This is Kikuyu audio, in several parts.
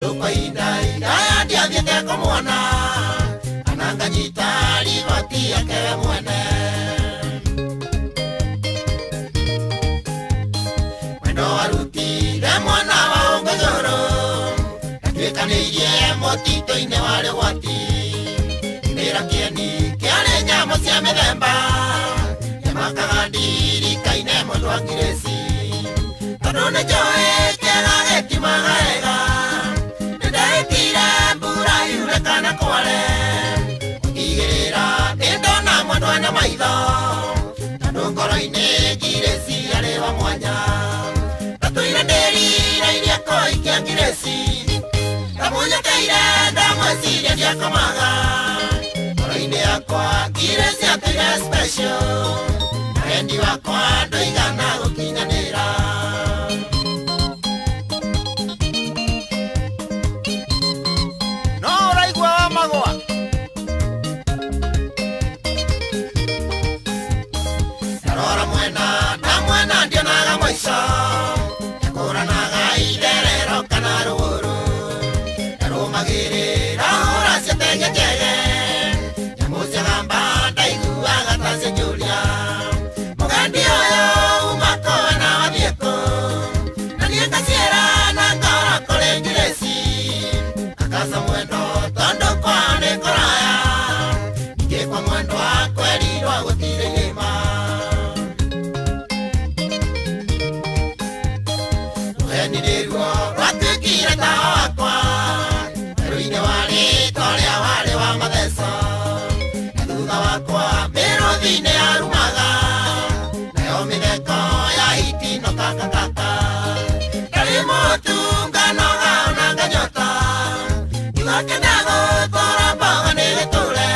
Kwa ihinda iraya ndiathiĩte kũmuona, kana nganyita riboti yake we mwene. Mwendo warutire mwana wa ũngũthũrũ, ndatuĩkanĩirie mũtitũ-inĩ warĩ ũgwati. Kĩmĩra kĩeni kĩarĩ nyamũ cia mĩthemba, kĩamakaga ndirikaine mũndũ wa ngirĩci. Tondũ nĩnjũĩ kĩega gĩtiumaga wega, nĩndehĩtire mbura yure kana kware. Gũtigĩrĩra nĩndona mwendwa na maitho, tondũ ngoro-inĩ ngirĩci arĩ wa mwanya. Ndatũire ndĩrirĩirie kũhikia ngirĩci, ndamũnyekeire ndamwĩciria ndiakomaga. Ngoro-inĩ yakwa ngirĩci atũire special, na wendi wakwa ndũigana gũkinyanĩra. No ũraigua wa magwa. Ndarora mwena na mwena ndionaga mũico, ndakũranaga itherero kana rũgũrũ. Ndarũmagĩrĩra hũra ciatenge njege, nyamũ ciagamba ndaiguaga ta cianjũria. Mũgendi ũyũ uma kũ na wathiĩ kũ? Na niĩ ngaciĩra na ngoro kũrĩ ngirĩci. Akaca mwendo tondũ kwao nĩ kũraya, ningĩ kwa mwendwa kwerirwo gũtirĩ irĩma. Rũheni nĩruo rwatuĩkire tawa wakwa, werũ-inĩ warĩ ta ũrĩa warĩ wa matheco. Na thutha wakwa mĩrũthi-inĩ yarumaga, nayo mĩtheko ya hiti no kakakaka. Ndarĩ mũtunganoga ona nganyota, ngiuga kenda gũtũra mboga nĩ gĩtũre.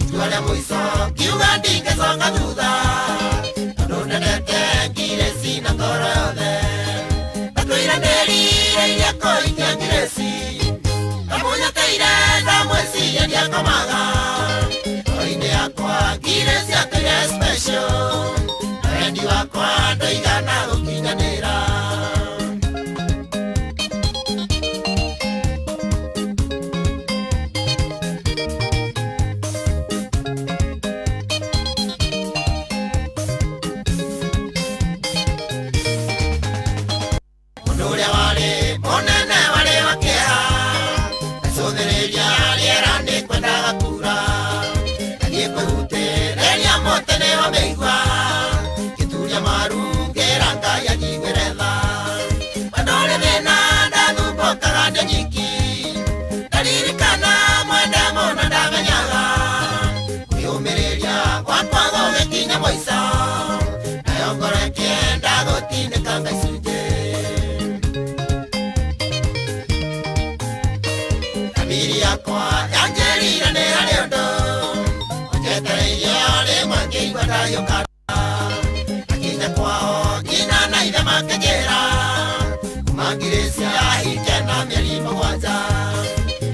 Itua rĩa mũico ngiuga ndingĩcoka thutha, tondũ ndendete ngirĩci na ngoro yothe. Ndatũire ndĩrirĩirie kũhikia ngirĩci, ndamũnyekeire ndamwĩciria ndiakomaga. Ngoro-inĩ yakwa ngirĩci atũire special, na wendi wakwa ndũigana gũkinyanĩra. Mũndũ ũrĩa warĩ mũnene warĩ wa kĩeha, ngacũthĩrĩria rĩera nĩ kwendaga kuura. Ngathiĩ kwĩhutĩrĩria mũtĩ nĩ wa mĩigua, ngĩturia maru ngĩra Ngai anjiguĩre tha. Wendo ũrĩ thĩna ndathumbũkaga ndĩ nyiki, ndaririkana mwende mũno ndamenyaga. Kwĩyũmĩrĩria gwakwa gũgĩkinya mũico, nayo ngoro ĩkĩenda gũtinĩkanga icunjĩ. Thamiri yakwa yanjĩrire nĩ harĩ ũndũ ũnjetereirie o rĩmwe ngĩigua ndayũka. Akinya kwao nyina na ithe makĩnjĩra kuma ngirĩci ahikie na mĩeri mũgwanja.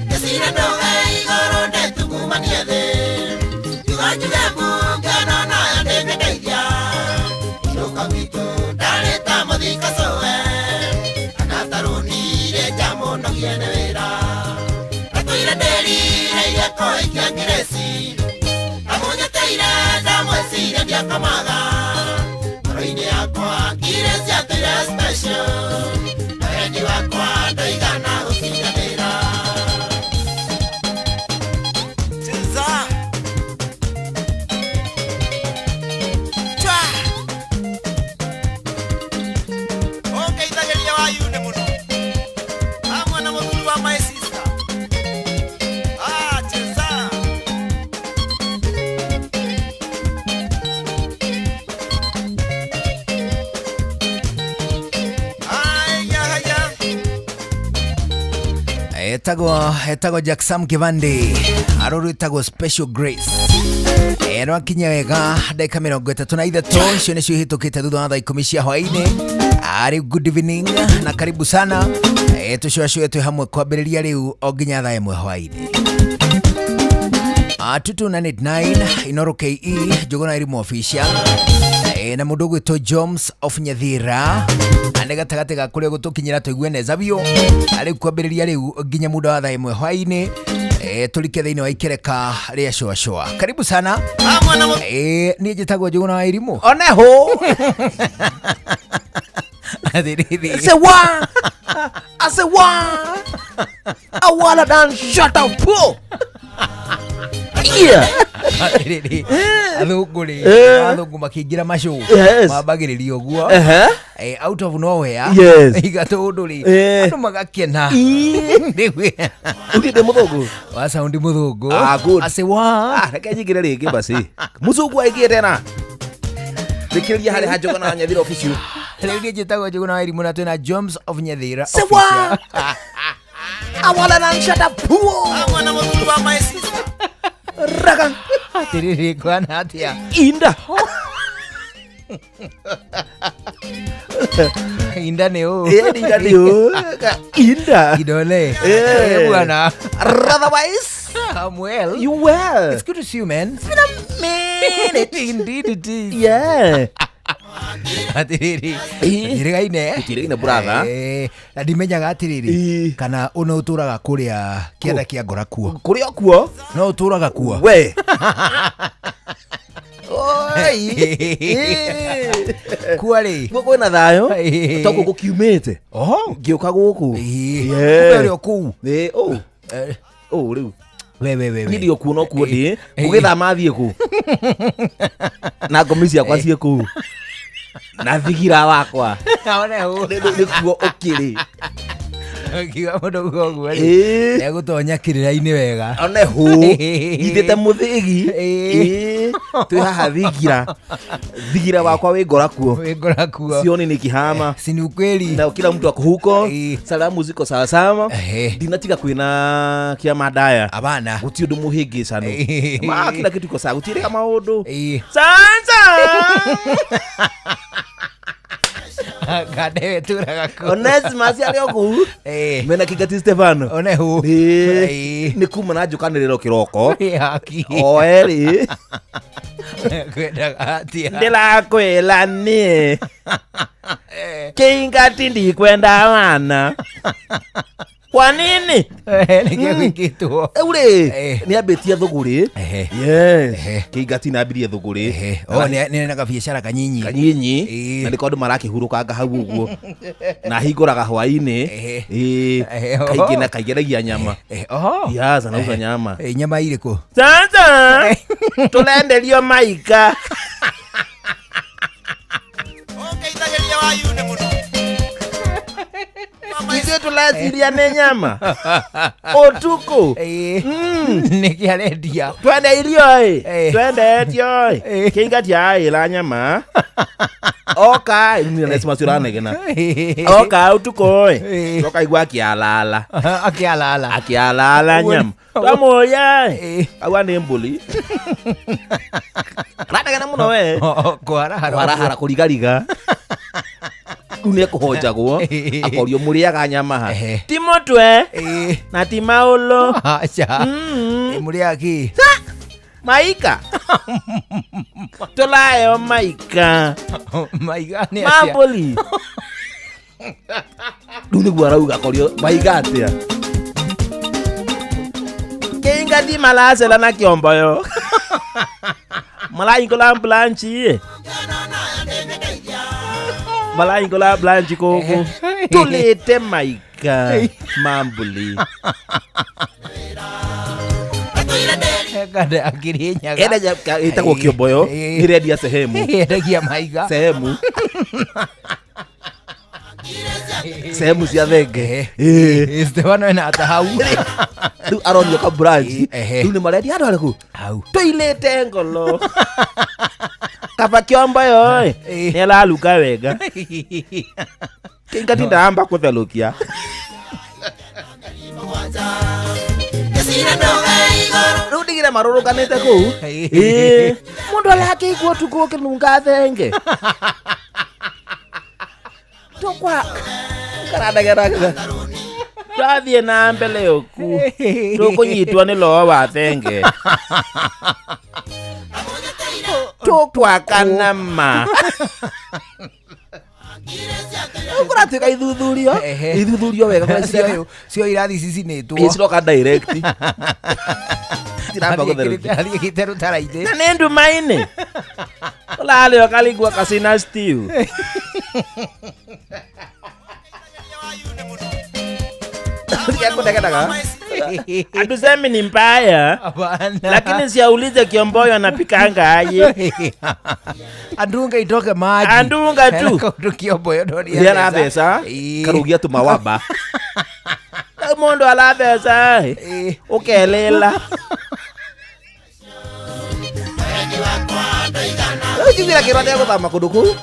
Ngĩcira ndũge igũrũ ndĩtungumanie thĩ, ngiuga njuge mbunge no nayo ndĩngĩndeithia. Inũka gwitũ ndarĩ ta mũthika cũwe, kana ta rũnire njamũnogie nĩ wĩra. Ndatũire ndĩrirĩirie kũhikia ngirĩci, ndamũnyekeire ndamwĩciria ndiakomaga. Ngoro-inĩ yakwa ngirĩci atũire special, na wendi wakwa ndũigana gũkinyanĩra. Cheza. Chwa. Ũngeithagĩria wa yune mũno. Hamwe na mũthuri wa my sister. Ah, cheza. Haya, haya. Etagwo Jack Sam Kivande, arũrũ ĩtagwo Special Grace. Rwakinya wega ndagĩka 33 icio nĩcio ihĩtũkĩte thutha wa thaa 10 cia hwaĩ-inĩ. Arĩ good evening na karibu sana. Tũcũacũe twĩ hamwe kwambĩrĩria rĩu o nginya thaa 1 hwaĩ-inĩ. 22989 Inoro KE Njũgũna Elimu Official. Na mũndũ ũgwĩtwo Jones of Nyathira nĩ gatagatĩ ga kũrĩa gũtũkinyĩra tũigue neza biũ rĩu kwambĩrĩria rĩu nginya muda wa thaa ĩmwe hwaĩ-inĩ, tũrike thĩinĩ wa ikereka rĩa shwashwa. Karibu sana. Niĩ njĩtagwo Njũgũna wa Irimũ. Oneho. Athĩrĩrĩ. Say wa. I say wa. I wanna dance shut up. Po. Yeah. Athĩrĩrĩ. Athũngũ rĩ, athũngũ makĩingĩra macũ mambagĩrĩria ũguo out of nowhere. Iga tũndũ rĩ, andũ magakena. Rĩu Ugite muthungu. Wa saundi mũthũngũ. Ah, good. Ase wa. Ah, reke nyingire rĩngĩ basi. Muthungu aingĩre tena. Thikĩrĩria harĩ ha Njũgũna wa Nyathira official. Rĩu niĩ njĩtagwo Njũgũna wa Irimũ na twĩna Jones of Nyathira Say official. wa. I wanna dance shut up. Po. Raga. Atĩrĩrĩ, kwana atĩa? Inda. Inda nĩ ũ? Eh, inda nĩ ũ. Inda. Kidole. Bwana. Otherwise, I'm well. You well. It's good to see you, man. It's been a minute. Indeed it is. Yeah. Atĩrĩrĩ, gũtirĩgaine. Gũtirĩgaine, brother. Na ndimenyaga atĩrĩrĩ, kana ũ no ũtũraga kũrĩa kĩanda kĩa ngora kuo. Kũrĩa kuo? No ũtũraga kuo. We. Oi. Kuo rĩ? Kuo kwĩna thayũ. To gũkũ kiumĩte. Oho. Ngĩũka gũkũ. Yeah. Ũrĩ o kũu. Ĩĩ, ũ. Ũ rĩu. We, we, we, we. Niĩ ndio kuo no kuo ndĩ. Gũgĩthama thiĩ kũ? Na ngomi ciakwa ciĩ kũu. Na thigira wakwa. One hũ. Nĩ kuo ũkĩrĩ. Kiuga mũndũ uga ũguo rĩ, egũtonya kĩrĩra-inĩ wega. One hũ. Nyitĩte mũthĩgi. Twĩ haha thingira. Thigira wakwa wĩ ngora kuo. Wĩ ngora kuo. Sioni nikihama. Si ni ukweli. Na kila mtu ako huko. Salamu ziko sawa sawa. Ndinatiga kwĩna kĩama ndaya. Abana. Gũtirĩ ũndũ mũhĩngĩcano. Ma kila kitu iko sawa. Gũtirĩ maũndũ. Sasa. Kande turaga kuo. Onesimus arĩ o kũu. Mena Kingati Stefano. One hũ. Nĩ kuma na njũkanĩrĩro kĩroko. Haki. O erĩ. Kwendaga atĩa? Ndĩrakwĩra niĩ. Kingati ndikwenda wana. Kwa nini? Nĩkĩo gwĩkĩtwo? Rĩu rĩ, nĩ ambĩtie thũgũrĩ. Yes. Kingati nĩ ambirie thũgũrĩ. Oh, nĩ na gabiacara kanyinyi. Kanyinyi. Na nĩko andũ marakĩhurũkanga hau ũguo. Na hingũraga hwaĩ-inĩ. Kaingĩ na kaingĩ endagia nyama. Oho. Yes, anauza nyama. Nyama irĩkũ? Sasa tũrenderio maika. Ithuĩ tũreciria nĩ nyama. Ũtukũ. Nĩkĩ arendia? Twende irio ĩ. Twendetio ĩ. Kĩingati aĩra nyama. Oka, ĩ, nĩ Onesmus ũranegena. Oka ũtukũ ĩ. Tokaigua akĩalala. Akĩalala. Akĩalala nyama. Twamũria ĩ. Auga nĩ mbũri. Aranegena mũno we. Kwarahara. Kwarahara kũrigariga. Rĩu nĩ ekũhonjagwo, akorio mũrĩaga nyama ha. Ti mũtwe na ti maũlũ. Aca. Mũrĩaga kĩ? Maika. Tũrayo maika. Maiga nĩ atĩa? Mambũri. Rĩu nĩguo arauga akorio maiga atĩa? Kĩingati maracera na kĩomboyo. Maraingũra branch. Maraingũra branch gũkũ. Tũrĩte maika mambũri. Kanda akiri nyaga. Endagia ĩtagwo kĩomboyo, ĩrendia sehemu. Endagia maiga. Sehemu. Sehemu cia thenge. Stefano ena ata hau. Rĩu aronio ka branch. Rĩu nĩ marendia andũ arĩkũ? Hau. Tũilĩte ngolo. Kaba kĩomboyo ĩ. Nĩ araruga wega. Kĩingati ndamba kũtherũkia. Rĩu ndigire marũrũnganĩte kũu. Mũndũ arakĩigua ũtukũ ũkĩnunga thenge. Tũkwa karanegera. Twathiĩ na mbere ũku. Tũkũnyitwo nĩ roho wa thenge. Tũkwakana ma kũratuĩka ithuthurio. Ehe. Ithuthurio wega kũrĩa Cio irathi cicinĩtwo. Ciroka direct, tiramba gũtherũkia. Athiĩkĩte rũtara-inĩ. Na nĩ nduma-inĩ ũrarĩa ũkarigua kacina stew. Kũnegenaga hatusemi ni mbaya, Hapana. lakini siaulize kiomboyo anapikanga aje. Andunga itoke maji. Andunga tu. Kaundu kiomboyo ndoni. Rĩrĩa aratheca karugia tumawaba mundu aratheca ukelela. Rĩu njiguĩra kĩrwa nĩ gũthama kũndũ kũu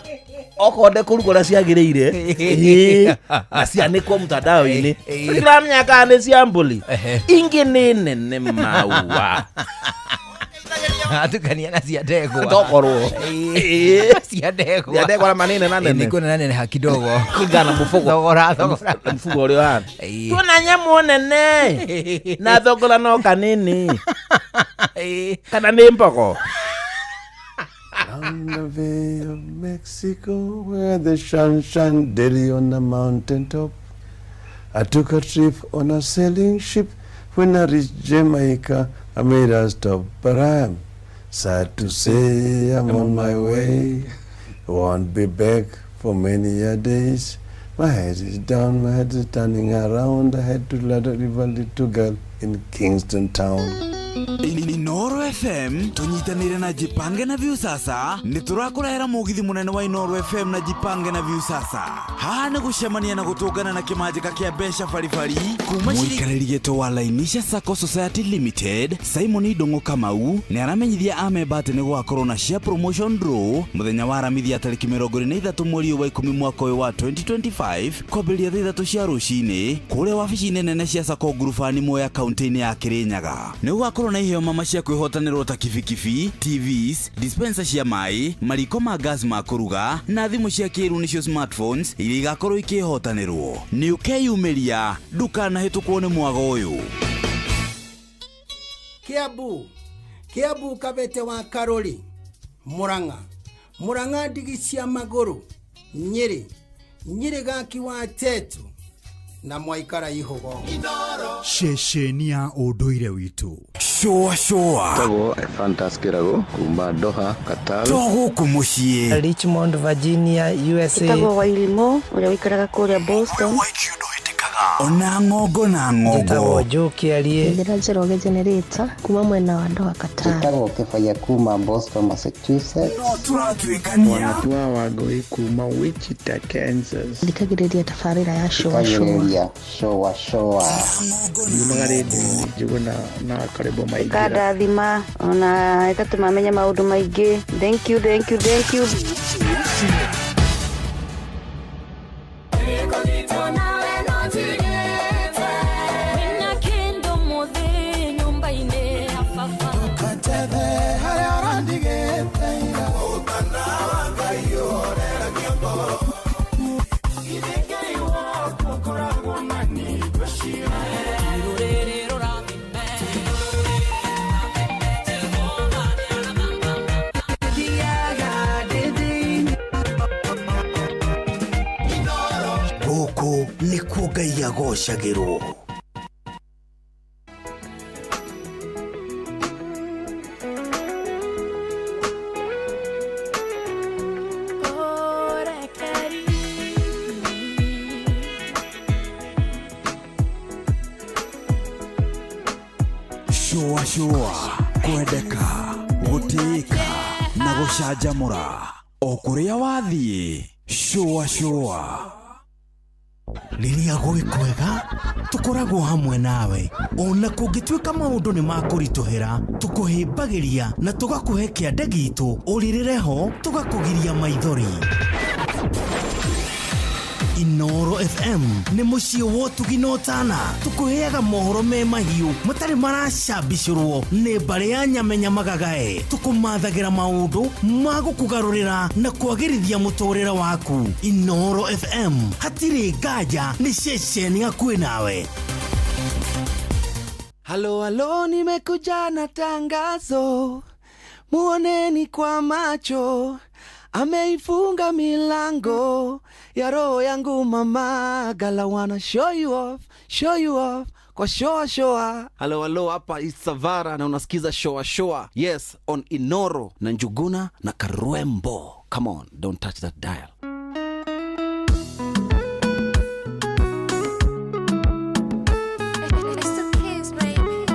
okonde kũrugwo ũrĩa ciagĩrĩire. Ĩĩ, na cianĩkwo mtandao-inĩ. Ndiramenya kana nĩ cia mbũri. Ehe. Ingĩ nĩ nene maua. Atukania na cia ndegwa. Tokorwo. Ĩĩ, cia ndegwa. Cia ndegwa na manene na Ĩĩ, nene. nĩ kũnena neneha kidogo. Kũringana na mũbũgo. Thogora thogora. Na mũbugo ũrĩa ũhana. Ĩĩ. Tuona nyamũ nene na thogora no kanini. Ĩĩ. Kana nĩ mbogo. On the Bay of Mexico, where the sun shine daily on the mountain top. I took a trip on a sailing ship. When I reached Jamaica, I made a stop, but I'm sad to say I'm on my way. Won't be back for many a days. My head is down, my head is turning around. I had to let a river little girl in Kingston Town. Inoro FM tunyitanire na Jipange na Viusasa nĩ tũrakũrehera mũgithi mũnene wa Inoro FM na Jipange na Viusasa. Haha nĩ gũcemania na gũtũngana na kĩmanjĩka kĩa mbeca baribari kuma mũikarĩri gĩtĩ wa Lainisha Sacco Society Limited Simon Ndung'u Kamau nĩ aramenyithia amemba atĩ nĩ gũgakorwo na share promotion draw mũthenya wa Aramithi ya tarĩki 23 mweri ũyũ wa 10 mwaka ũyũ wa 2025 kwambĩrĩria thaa 3 cia rũcinĩ kũrĩa wabici-inĩ nene cia Sacco Ngurubani Mwea kaunti-inĩ ya Kirinyaga. Nĩ gũgakorwo na iheo mama cia kwĩhotanĩrwo ta kibikibi, TVs, dispenser cia maĩ, mariko ma gas ma kũruga na thimũ cia kĩĩrĩu nĩcio smartphones iria igakorwo ikĩhotanĩrwo. Nĩ ũkeyumĩria, ndũkanahĩtũkwo nĩ mwago ũyũ. Kiambu, Kiambu, Kabete wa Karori, Murang'a, Murang'a, ndigi cia magũrũ, Nyĩrĩ, Nyĩrĩ, gaki wa Tetu na mwaikara ihũgo. Ceceni ya ũndũire witũ. Shũa shũa. Tagwo Ephantus Kĩrago kuma Doha, Qatar. To gũkũ mũciĩ. Richmond, Virginia, USA. Ĩtagwo Wairimũ ũrĩa ũikaraga kũrĩa Boston. Ona ng'ongo na ng'ongo. Njĩtagwo Joe Kĩarie. Njĩra Njoroge Generator kuma mwena wa Doha, Qatar. Njĩtagwo Kĩbaya kuma Boston, Massachusetts. No tũratuĩkania. Wanatua Wangũi kuma Wichita, Kansas. Thikagĩrĩria tabarĩra ya Shũa Shũa. Thikagĩrĩria Shũa Shũa. Yumaga rĩndiũ-inĩ Njũgũna na Karĩbo Maingĩra. Ĩkandathima ona ĩgatũma menye maũndũ maingĩ. Thank you, thank you, thank you. Gũkũ nĩkuo Ngai agocagĩrwo. Shũa shũa, kwendeka, gũtĩĩka na gũcanjamũra o kũrĩa wathiĩ. Shũa shũa. Rĩrĩa gwĩ kwega tũkoragwo hamwe nawe, ona kũngĩtuĩka maũndũ nĩ makũritũhĩra, tũkũhĩmbagĩria na tũgakũhe kĩande gitũ ũrĩrĩre ho, tũgakũgiria maithori. Inoro FM nĩ mũciĩ wa ũtugi na ũtana, tũkũheaga mohoro me mahiũ matarĩ maracambicũrwo nĩ mbarĩ ya nyamenya magagae, tũkũmathagĩra maũndũ ma gũkũgarũrĩra na kwagĩrithia mũtũrĩre waku. Inoro FM hatirĩ nganja nĩ ceceni hakuhĩ nawe. Halo halo, nimekuja na tangazo. Muoneni kwa macho, ameifunga milango ya roho yangu mama. Gala wanna show you off, show you off kwa shoa shoa. Halo halo, hapa Isavara na unasikiza shoa shoa. Yes, on Inoro na Njuguna na Karwembo. Come on, don't touch that dial. It's the kids, baby.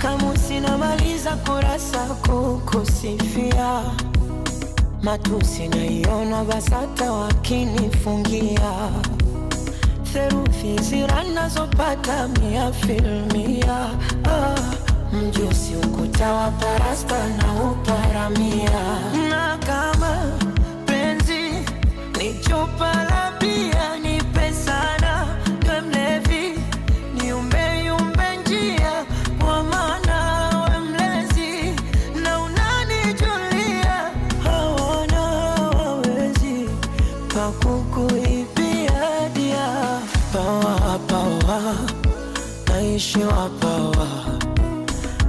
Kama sinamaliza kurasa kukusifia, matusi naiona BASATA wakinifungia, therufi zira nazopata mia filmia. Ah, mjusi ukuta wa parasta na uparamia, na kama penzi ni chupa la bia, nipe sana niwe mlevi niumbe yumbe njia, kwa maana we mlezi na unanijulia, hawana wawezi pakukuibia dia. Pawa pawa naishiwa pawa,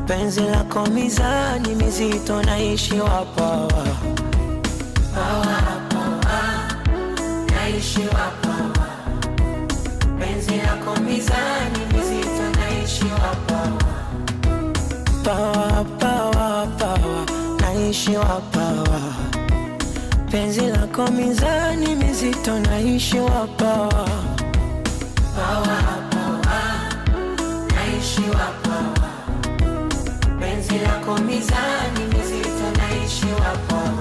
penzi lako mizani mizito naishiwa pawa. Pawa pawa naishiwa pawa, penzi lako mizani mizito naishiwa pawa. Pawa pawa pawa naishiwa pawa, penzi lako mizani mizito naishiwa pawa. Pawa pawa naishiwa pawa, penzi lako mizani mizito naishiwa pawa.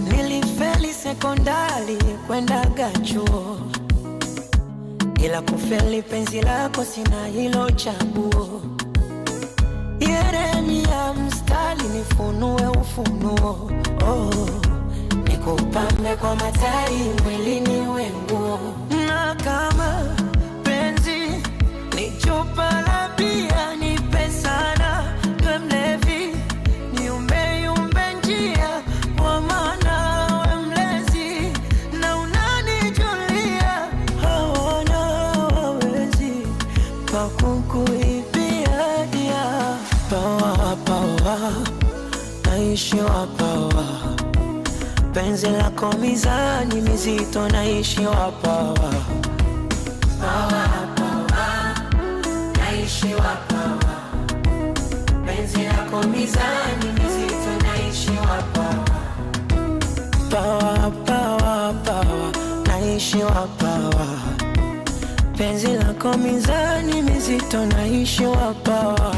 Nilifeli sekondari kwendaga chuo, ila kufeli penzi lako sina hilo chaguo. Yeremia mstari nifunue ufunuo, oh, nikupambe kwa matari mwilini wenguo, na kama penzi ni chupa la bia, nipe sana niwe mlevi niumbe yumbe njia, kwa maana we mlezi na unanijulia, hawana wawezi pakukuibia dia. Pawa pawa naishiwa pawa, penzi lako mizani mizito naishiwa pawa. Pawa pawa naishiwa pawa, penzi lako mizani mizito naishiwa pawa. Pawa pawa pawa naishiwa pawa, penzi lako mizani mizito naishiwa pawa.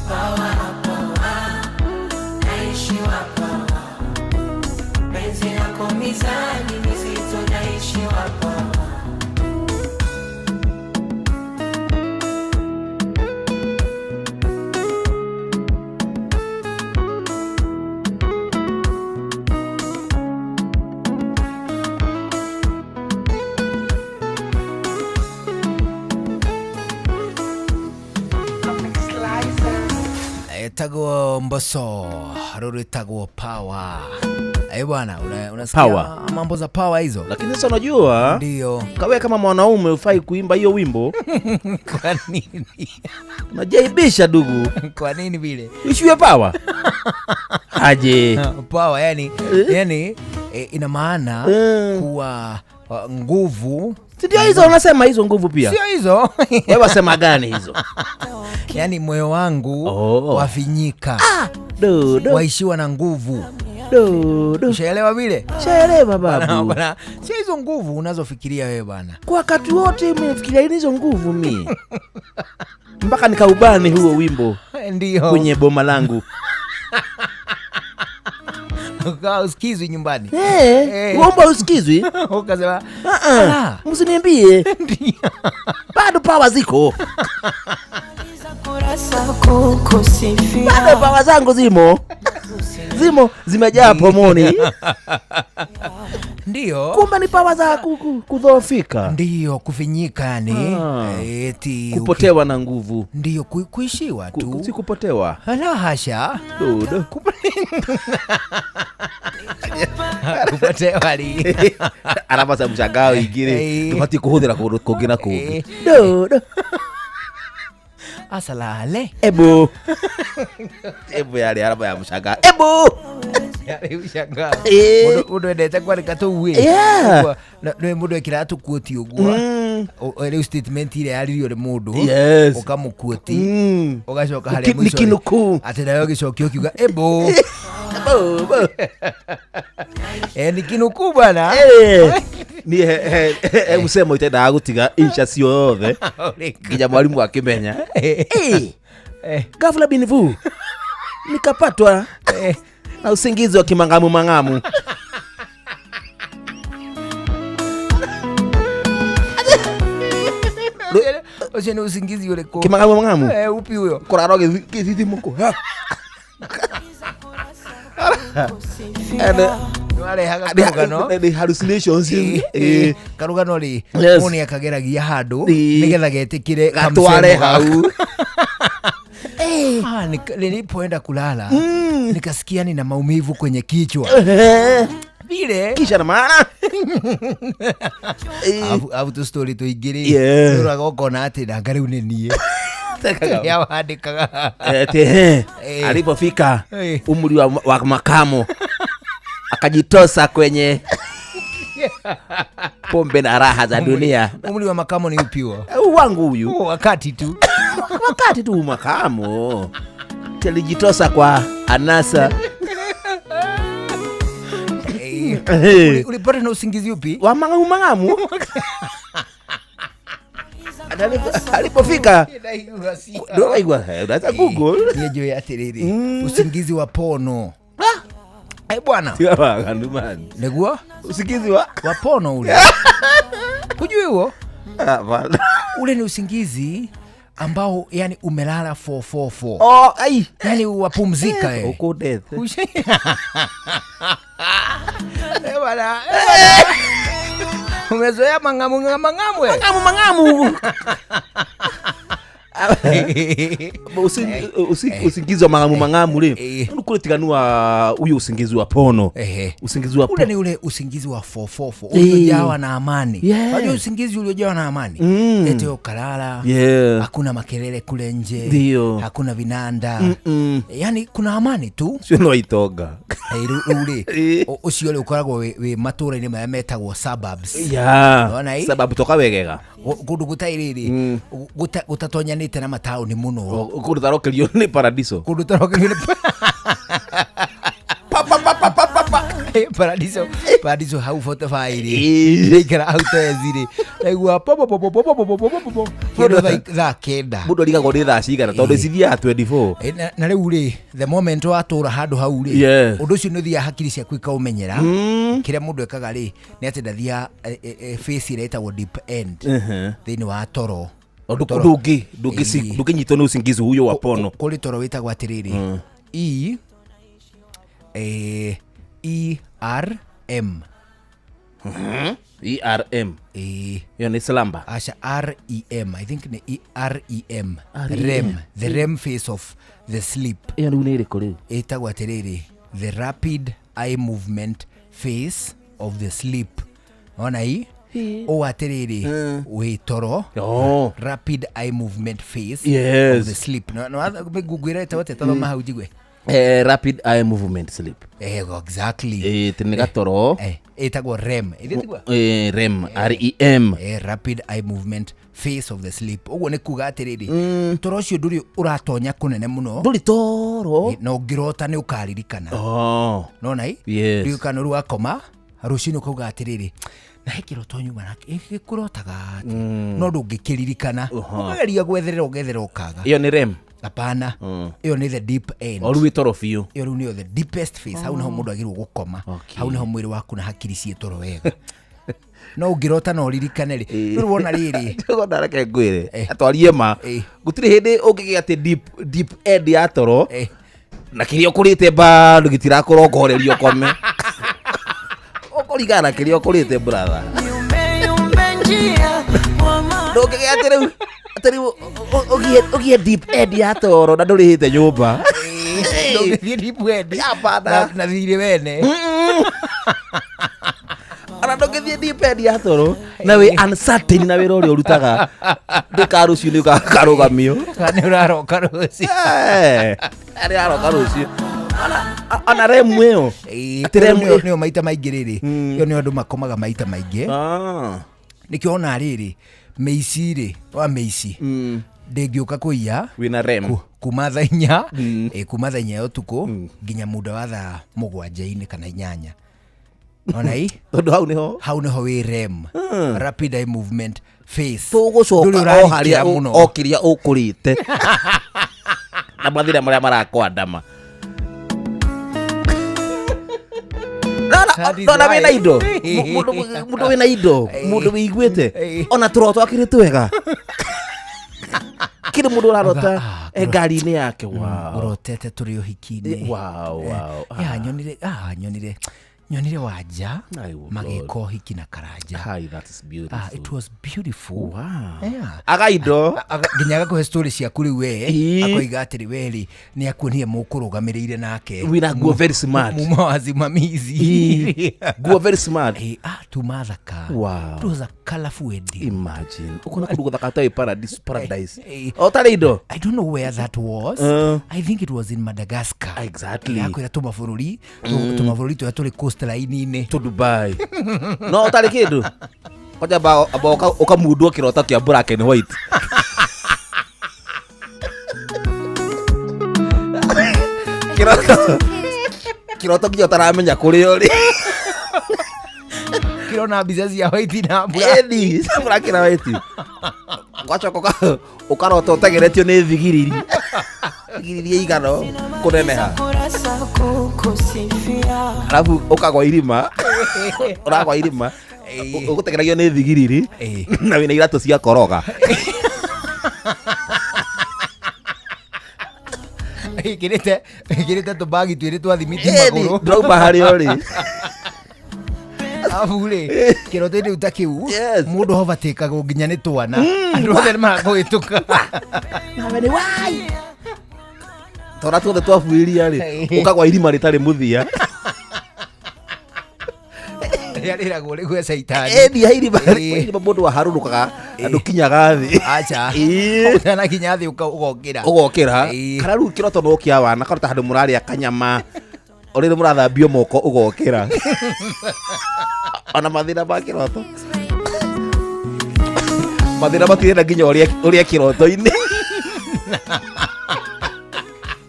Pawa pawa naishiwa pawa, penzi lako mizani mizito naishiwa pawa. Etagwo Mbosso, ruru etagwo Power. Eh bwana, unasikia Power. Mambo za power hizo. Lakini sasa unajua, ndio kawe kama mwanaume ufai kuimba hiyo wimbo. Kwa nini? Unajaibisha dugu. Kwa nini vile? Ishiwe power. Aje. Power yani ina maana kuwa nguvu. Ndio hizo unasema hizo nguvu pia. Sio hizo. Wewe wasema gani hizo? Yani moyo wangu wafinyika. Do. Waishiwa na nguvu. Do. Ushaelewa vile? Shaelewa babu. Bana, sio hizo nguvu unazofikiria wewe bana. Kwa wakati wote mimi nafikiria hizo nguvu mimi. Mpaka nikaubani huo wimbo. Ndio. Kwenye boma langu. Ukawa usikizwi nyumbani. Uomba usikizwi? Ukasema, msiniambie. Bado power ziko. kurasa kukusifia. Bado pawa zangu zimo zimo zimejaa pomoni. Ndio. Kumbe ni pawa za kudhoofika. Ndio, kufinyika yani. Eti kupotewa na nguvu. Ndio, kuishiwa tu. Si kupotewa. La hasha. Dodo. Kupotewa li. Araba za mshangao ingine. Tupati kuhudhira kungi na kungi. Dodo. Asalale. Ebu. Ebu yale araba ya mshangao. Ebu. Yale mshangao. Mundu endete kwandĩka tũu ĩ. Nĩ mũndũ ekĩraga tũkuoti ũguo. Rĩu statement ĩrĩa yaririo nĩ mũndũ. Ũkamũkuoti. Ũgacoka harĩa mũico. Nikinukuu. Atĩ nawe ũgĩcokia ũkiuga ebu. Nikinukuu bwana. Niĩ he mũcemo itendaga gũtiga insha ciothe nginya mwalimu akĩmenya. Ghafla bin vu nikapatwa na usingizi wa kimangamu mangamu. Ucio ni usingizi uriku? Kimangamu mangamu. Upi huyo? Kurarwo githithimũko. Nĩwarehaga karũgano. Nĩ hallucinations. Karũgano rĩ, mũndũ nĩakageragia handũ nĩgetha getĩkĩre gatware hau. Nilipoenda kulala nikasikia nina maumivu kwenye kichwa. Vile kisha na maana afu tu story tuingĩ rĩ, ũraga ũkona atĩ nanga rĩu nĩ niĩ. Ya wandĩkaga. Alipofika umri wa makamo akajitosa kwenye pombe na raha za dunia. Umri wa makamo ni upi huo? Wangu huyu. Wakati tu. Wakati tu makamo. Alijitosa kwa anasa. Ulipata na usingizi upi? Wa mangamu mangamu. Alipofika ndio waigua, unaweza Google. Niye atĩrĩrĩ, usingizi wa pono. Bwana. Tiga waganu man. Nĩguo? Usingizi wa pono ule. Hujui huo? Hapana. Ule ni usingizi ambao yani umelala 444. Oh, ai. Yani wapumzika Uko death. Bwana. Umezoea mangamu mangamu. Mangamu mangamu. Usingizi wa mangamu mangamu ule. Kule tiganua huyo usingizi wa pono. Usingizi wa ule ni ule usingizi wa 444 uliojawa na amani. Unajua usingizi uliojawa na amani. Eti ukalala. Hakuna makelele kule nje. Hakuna vinanda. Yani kuna amani tu. Sio no itoga. Ule ucio ule ukoragwo wi matũra-inĩ marĩa metagwo suburbs. Sababu toka wegega. Kundu gutairiri gutatonyanĩte na mataũni mũno. Kundu tarokerio nĩ paradiso. Kundu tarokerio nĩ pa pa pa pa pa pa. Paradiso, paradiso hau 45 rĩ. Ndaikara hau tezi rĩ. Ndaigua pa pa pa pa pa pa pa pa pa pa. Kĩndũ thaa kenda. Mũndũ arigagwo nĩ thaa cigana tondũ cithiaga 24. Na rĩu rĩ, the moment watũra handũ hau rĩ, ũndũ ũcio nĩ ũthiaga hakiri ciaku ikaũmenyera. Kĩrĩa mũndũ ekaga rĩ, nĩ atĩ ndathiaga face ĩrĩa ĩtagwo deep end thĩinĩ wa toro. Ndũngĩnyitwo nĩ usingizi huyo wa pono. Kũrĩ toro wĩtagwo atĩrĩrĩ, E E R M. E R M. Hiyo ni slumber. Asha R E M. I think ni E R E M. REM. The REM phase of the sleep. Hiyo ni ĩrĩkũ rĩu? Ĩtagwo atĩrĩrĩ, the rapid eye movement phase of the sleep. Ona hii? O atĩrĩrĩ, wĩ toro. Rapid eye movement phase of the sleep. No, ngũngwĩra ĩtagwo atĩa? Tathoma hau njigue. Rapid eye movement sleep. Exactly. Tene toro. Ĩtagwo REM. Ĩtagwo? REM, R E M. Rapid eye movement phase of the sleep. Ũguo nĩ kuga atĩrĩrĩ, toro ũcio ndũrĩ ũratonya kũnene mũno. Ndũrĩ toro. Na ũngĩrota nĩ ũkaririkana. Nona ĩ? Ririkana rĩu wakoma, rũcinĩ ũkauga atĩrĩrĩ, na he kĩroto nyuma na gĩkũrotaga atĩ, no ndũngĩkĩririkana. Ũkageria gwetherera ũgetherera ũkaga. Ĩyo nĩ REM. Hapana. Iyo ni the deep end. O rĩu toro biũ. Iyo rĩu nĩyo the deepest phase. Hau niho mũndũ agĩrĩirwo gũkoma. Hau niho mwĩrĩ waku na hakiri ciĩ toro wega. No ũngĩrota na ũririkane rĩ, rĩu wona rĩrĩ. Ndĩrona reke ngwĩre atwarie ma gũtirĩ hĩndĩ ũngĩgĩa atĩ deep end ya toro na kĩrĩa ũkũrĩte bado gĩtirakũrongoreria ũkome ũkũringana na kĩrĩa ũkũrĩte brother. Ndũngĩgĩa atĩ rĩu atĩ rĩu ũgĩe deep end ya toro na ndũrĩhĩte nyũmba. Ndũngĩthiĩ deep end Hapana. Na thirĩ wene. Ona ndũngĩthiĩ deep end ya toro na wĩ uncertain na wĩra ũrĩa ũrutaga ndũka rũciũ nĩ ũkarũgamio. Kana nĩ ũraroka rũciũ. Arĩa aroka rũciũ ona remu ĩyo atĩ remu ĩyo nĩyo maita maingĩ rĩrĩ, ĩyo nĩyo andũ makomaga maita maingĩ. Nĩkĩo ona rĩrĩ mĩici rĩ, wa mĩici ndĩngĩũka kũiya wĩna rem kuma thaa inya, kuma thaa 4 ya ũtukũ nginya muda wa thaa 7 kana 8. Ona i tondũ hau nĩho hau nĩho wĩ REM, rapid eye movement phase. Tũgũcoka Ndũrĩ o ũrarikĩra harĩa mũno. o kĩrĩa ũkũrĩte na mathĩna marĩa marakwandama. That is Nona wĩna why. indo mũndũ wĩna indo mũndũ wĩiguĩte ona tũroto akĩrĩ twega kĩrĩ mũndũ ũrarota ngari-inĩ yake. Wow. Ũrotete tũrĩ ũhiki-inĩ. Wow, wow. Ya, nyonire, nyonire wanja magĩka ũhiki na karanja. Hi, that is beautiful. It was beautiful. Wow. Yeah. Aga indo. Nginya agakũhe story ciaku rĩu we, akoiga atĩrĩ we rĩ nĩ akuonie mũkũrũgamĩrĩire nake. Wĩna nguo very smart. Muma wazimamizi. Nguo very smart. Tuma thaka. Wow. It was a colorful wedding. Imagine. Ũkona kũndũ gũthaka ta wĩ paradise, paradise. O tarĩ indo. I don't know where that was. I think it was in Madagascar. Exactly. Akwĩra tũmabũrũri, tũmabũrũri tũrĩa tũrĩ coastline-inĩ. To Dubai. No ũtarĩ kĩndũ. Kwanja amba ũkamundwo kĩroto kĩa black and white. Kĩroto nginya ũtaramenya kũrĩa ũrĩ. Kĩrona mbica cia white na black. Ĩni, cia black na white. Ũgacoka ũkarota ũtegeretio nĩ thigiriri. Thigiriri ĩigana ũũ kũneneha. Alafu ũkagwa irima. Ũragwa irima. Ũgũtegeragio nĩ thigiriri na wĩna iratũ cia koroga. Ĩkĩrĩte tũbagi twĩrĩ twa thimiti Ĩni, magũrũ. ndũrauma harĩa ũrĩ. Arabu rĩ, kĩroto rĩu ta kĩu mũndũ hobatĩkagwo nginya nĩ twana. Andũ othe nĩ marakũhĩtũka. Nawe nĩ wai. Twana tuothe twabuĩria rĩ, ũkagwa irima rĩtarĩ mũthia. Rĩrĩa rĩragwo rĩgwe caitani. Ĩni, he irima, irima mũndũ aharũrũkaga na ndũkinyaga thĩ. Acha. Ũtanakinya thĩ ũgokĩra. Ũgokĩra. Kana rĩu kĩroto no kĩa wana, karota handũ mũrarĩa kanyama. Ũrĩrĩ mũrathambio moko ũgokĩra. Ona mathĩna ma kĩroto. Mathĩna matirenda nginya ũrĩa kĩroto-inĩ.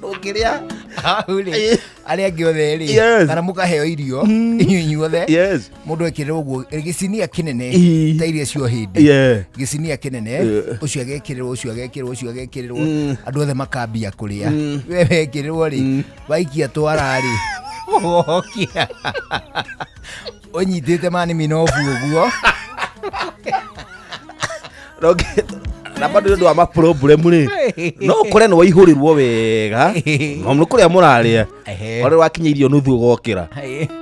Ndũngĩrĩa. Hau rĩ, arĩa angĩ othe rĩ, Yes. kana mũkaheo irio inyuĩ inyuothe. Yes. Mũndũ ekĩrĩrwo ũguo gĩcinia kĩnene Ii. ta iria cio hĩndĩ. Yeah. Gĩcinia kĩnene, Yeah. ũcio agekĩrĩrwo, ũcio agekĩrĩrwo, ũcio agekĩrĩrwo, andũ othe makambia kũrĩa. We wekĩrĩrwo rĩ, waikia twara rĩ, ũgokia. Ũnyitĩte mani minobu ũguo. Na bado nĩ ũndũ wa maproblem rĩ, no ũkore nĩ waihũrĩrwo wega, no nĩ kũrĩa mũrarĩa, ũrĩa wakinya irio nuthu ũgokĩra,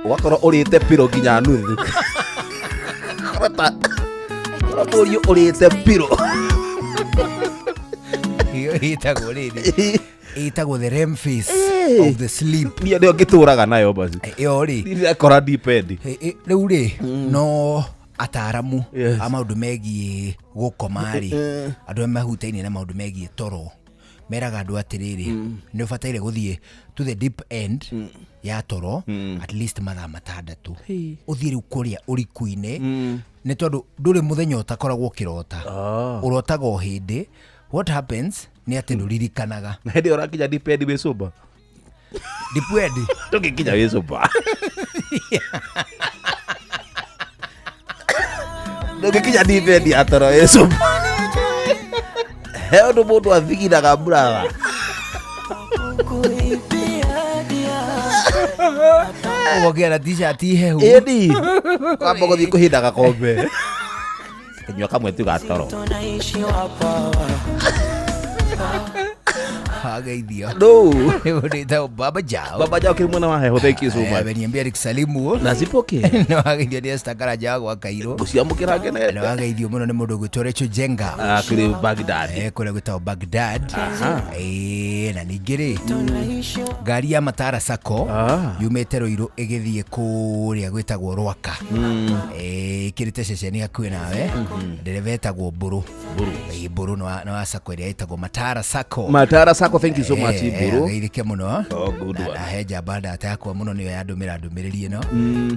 ũgakorwo ũrĩte piro nginya nuthu. Korwo mũriũ ũrĩte piro. Ĩyo ĩtagwo rĩrĩ, ĩtagwo the REM phase of the sleep. Niĩ nĩyo ngĩtũraga nayo basi. Ĩyo rĩ. Ndĩrakora deep end. Rĩu rĩ, no ataramu Yes. a maũndũ megiĩ gũkoma rĩ, andũ arĩa mahutaine na maũndũ megiĩ toro, meraga andũ atĩrĩrĩ, nĩ ũbataire gũthiĩ to the deep end ya toro at least mathaa 6. Ũthiĩ rĩu kũrĩa ũriku-inĩ, nĩ tondũ ndũrĩ mũthenya ũtakoragwo ũkĩrota. Ũrotaga o hĩndĩ. What happens nĩ atĩ ndũririkanaga. Na hĩndĩ ĩyo ũrakinya deep end wĩ sober. Deep end? Ndũngĩkinya wĩ sober. Ndũngĩkinya deep end ya toro wĩ sober. He ũndũ mũndũ athiginaga brother. Ũgokĩra na t-shirt hehu. Ĩni kwamba gũthiĩ kũhinda gakombe kanyua kamwe tu gatoro. Ageithio. No. Nĩ Baba Jao. Baba Jao kiri mwena wa heho, thank you so much. Ameniambia nikusalimũ. Nazipokea. No ageithio nĩ Esther Karanja wa gwa Kairũ. Ngũciamũkĩra ngenete. No ageithio mũno nĩ mũndũ ũgwĩtwo Rachel Jenga. Ah, kũrĩ Baghdad. Kũrĩa gwĩtagwo Baghdad. Aha. Na ningĩ rĩ ngari ya Matara Sacco yumĩte Ruiru ĩgĩthiĩ kũrĩa gwĩtagwo Rwaka. Ĩkĩrĩte ceceni hakuhĩ nawe. Ndereba etagwo Mbũrũ. Mbũrũ nĩ wa Sacco ĩrĩa ĩtagwo Matara Sacco. Matara Sacco, thank you so much, Mbũrũ. Ageithĩke mũno. Oh, good one. Na he njamba ndata yakwa mũno nĩyo yandũmĩra ndũmĩrĩri ĩno.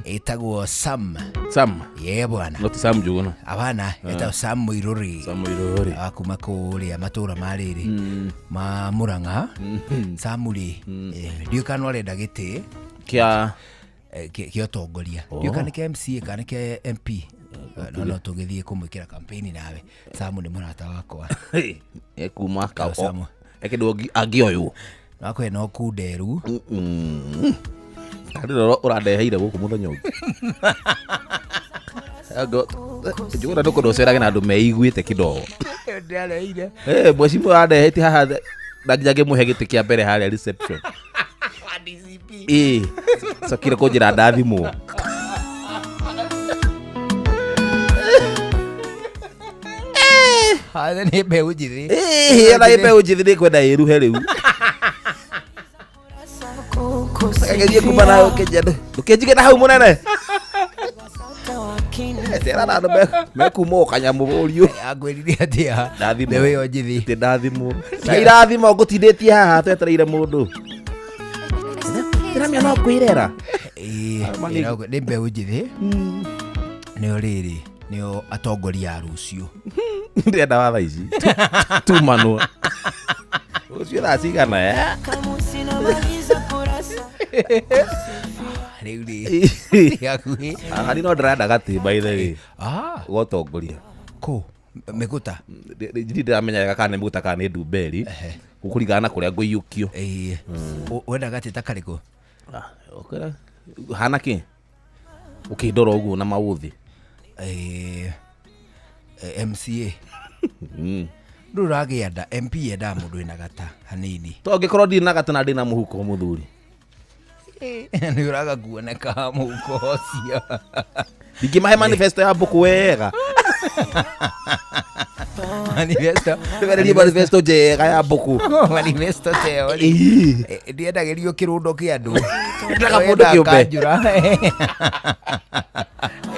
Ĩtagwo Sam. Sam. Ye bwana. Not Sam Njuguna. Abana ĩtagwo Sam Mũirũrĩ. Sam Mũirũrĩ. Wa kuma kũrĩa matũra ma rĩrĩ ma Mũrang'a. Sam rĩ, ndiũĩ kana no arenda gĩtĩ kĩa kĩa ũtongoria. Ndiũĩ kana nĩ kĩa MCA kana nĩ kĩa MP. No tũgĩthiĩ kũmwĩkĩra campaign nawe. Sam nĩ mũrata wakwa. Ekuma ka Sam. Ekĩndũ angĩoywo. Wakwe no kunderu. Karĩ ũrandeheire gũkũ mũthenya ũngĩ. Njuguna ndũkũndũ ũcerage na andũ meiguĩte kidogo. Ndĩrareheire. Mwecimu ũrandehete haha na nginya ngĩmũhe gĩtĩ kĩa mbere harĩa reception. Cokire kũnjĩra ndathimwo. Hathe nĩ mbeũ njĩthĩ. Ona ĩ mbeũ njĩthĩ nĩ kwenda ĩruhe rĩu. Gagĩthiĩ kuma na ũkĩnjia ndũkĩnjige na hau mũnene. Cera na andũ mekuma o kanyamũ ũriũ. Angwĩrire atĩa? Ndathimwo. Mbeũ ĩyo njĩthĩ. Atĩ ndathimwo. Na irathimo ngũtindĩtie haha twetereire mũndũ. Ndĩramenya no kwĩrera. Nĩ mbeũ njĩthĩ. Nĩo rĩrĩ, nĩo atongoria a rũciũ. Ndĩrenda wa thaa ici. Tumanwo. Rũciũ thaa cigana eh? Rĩu rĩ, hakuhĩ. Ni no ndĩrenda gatĩ by the way. Gotongoria. Kũ? Mĩgũta? Ndirĩ ndĩramenya wega kana nĩ mĩgũta kana nĩ ndumberi. Gũkũringana na kũrĩa ngũiyũkio. Wenda gatĩ ta karĩkũ? Hana kĩ? Ũkĩndora ũguo na maũthĩ. MCA. Ndũrĩ ũragĩa nda, MP yendaga mũndũ wĩna gata hanini. To angĩkorwo ndirĩ na gata na ndĩ na mũhuko mũthuri. Nĩ ũraga kuoneka mũhuko ũcio. Ndingĩmahe manifesto ya mbũkũ wega. Manifesto. Ndĩmererie manifesto njega ya mbũkũ. Manifesto ta ĩyo rĩ, ndĩendagĩrio kĩrũndo kĩa andũ. Endaga mũndũ kĩũmbe. Kanjũra.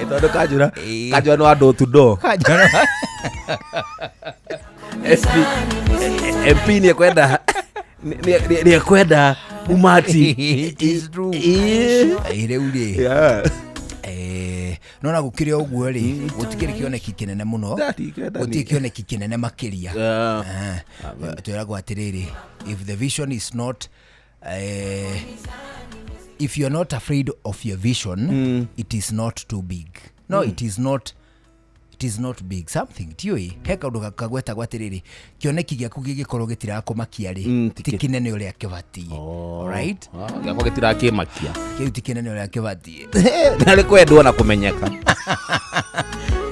Tondũ kanjũra nĩ wa door to door. Kanjũra. MP nĩ ekwenda nĩ ekwenda umati. It is true. Rĩu rĩ. No na gũkĩrĩ ũguo rĩ, gũtikĩrĩ kĩoneki kĩnene mũno. Gũtirĩ kĩoneki kĩnene makĩria. Twĩragwo atĩrĩrĩ, if the vision is not if you're not afraid of your vision, it is not too big. No, it is not. It is not big. Something tiũĩ he kaũndũ kagwetagwo atĩrĩrĩ, kĩoneki gĩaku gĩgĩkorwo gĩtirakũmakia rĩ, ti kĩnene ũrĩa kĩbatiĩ. Alright? Gĩakwa gĩtirakĩmakia. Kĩu ti kĩnene ũrĩa kĩbatiĩ. Nĩ kwendwo na kũmenyeka.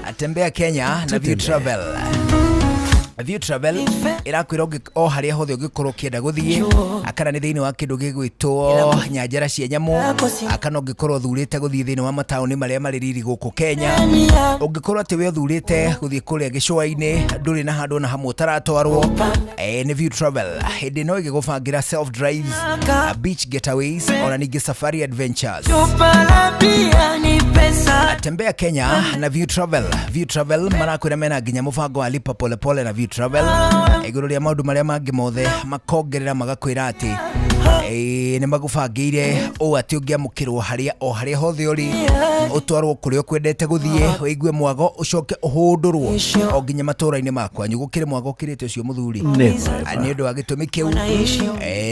Atembea Kenya na View Travel. View Travel ĩrakwĩra o harĩa hothe ũngĩkorwo ũkĩenda gũthiĩ, akana nĩ thĩinĩ wa kĩndũ gĩgwĩtwo nyanjara cia nyamũ, akana ũngĩkorwo ũthurĩte gũthiĩ thĩinĩ wa mataũni marĩa marĩ riri gũkũ Kenya, ũngĩkorwo atĩ we ũthurĩte gũthiĩ kũrĩa gĩcũa-inĩ ndũrĩ na handũ ona hamwe ũtaratwarwo, nĩ View Travel hĩndĩ ĩno ĩgĩgũbangĩra self drives, beach getaways, ona ningĩ safari adventures. Tembea Kenya na View Travel. View Travel marakwĩra mena nginya mũbango wa lipa pole pole na View Travel igũrũ rĩa maũndũ marĩa mangĩ mothe makongerera magakwĩra atĩ nĩ magũbangĩire ũũ atĩ ũngĩamũkĩrwo harĩa o harĩa hothe ũrĩ, ũtwarwo kũrĩa ũkwendete gũthiĩ, ũigue mwago ũcoke ũhũndũrwo o nginya matũũra-inĩ ma kwanyu. Gũkĩrĩ mwago ũkĩrĩte ũcio mũthuri. Nĩ ũndũ wa gĩtũmi kĩu,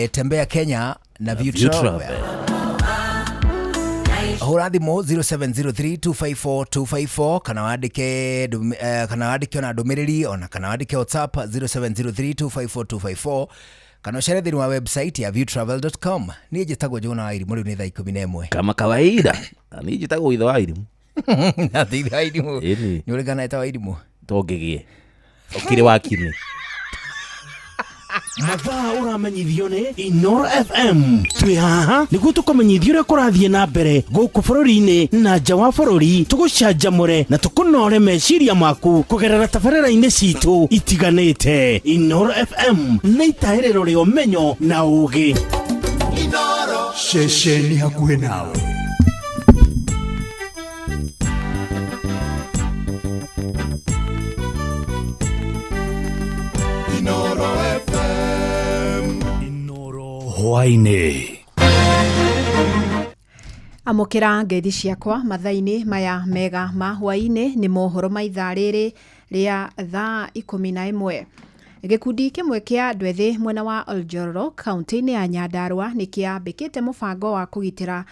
Tembea Kenya na View Travel. Hũra thimũ 0703254254 kana wandĩke kana wandĩke ona ndũmĩrĩri ona kana wandĩke WhatsApp 0703254254 Kana ũcere thĩinĩ wa website ya viewtravel.com. Niĩ njĩtagwo Njũgũna wa Irimũ, rĩu nĩ thaa 11. Kama kawaida. Na niĩ njĩtagwo ithe wa Irimũ. Na ithe wa Irimũ. Ĩni. Nĩ ũrĩ kana ĩtagwo Irimũ? Tongĩgĩe. Ũkĩrĩ wa kinĩ. Mathaa ũramenyithio nĩ Inoro FM. Twĩ haha nĩguo tũkũmenyithia ũrĩa kũrathiĩ na mbere gũkũ bũrũri-inĩ na nja wa bũrũri, tũgũcanjamũre na tũkũnore meciria maku kũgerera tabarĩra-inĩ citũ itiganĩte. Inoro FM nĩ itahĩrĩro rĩa ũmenyo na ũũgĩ. Inoro. Ceceni hakuhĩ nawe. Inoro FM. Hwaĩ-inĩ. Amũkĩra ngeithi ciakwa mathaa-inĩ maya mega ma hwaĩ-inĩ nĩ mohoro ma ithaa rĩrĩ rĩa thaa 11. Gĩkundi kĩmwe kĩa andũ ethĩ mwena wa Oljoro kaunti-inĩ ya Nyandarua nĩ kĩambĩkĩte mũbango wa kũgitĩra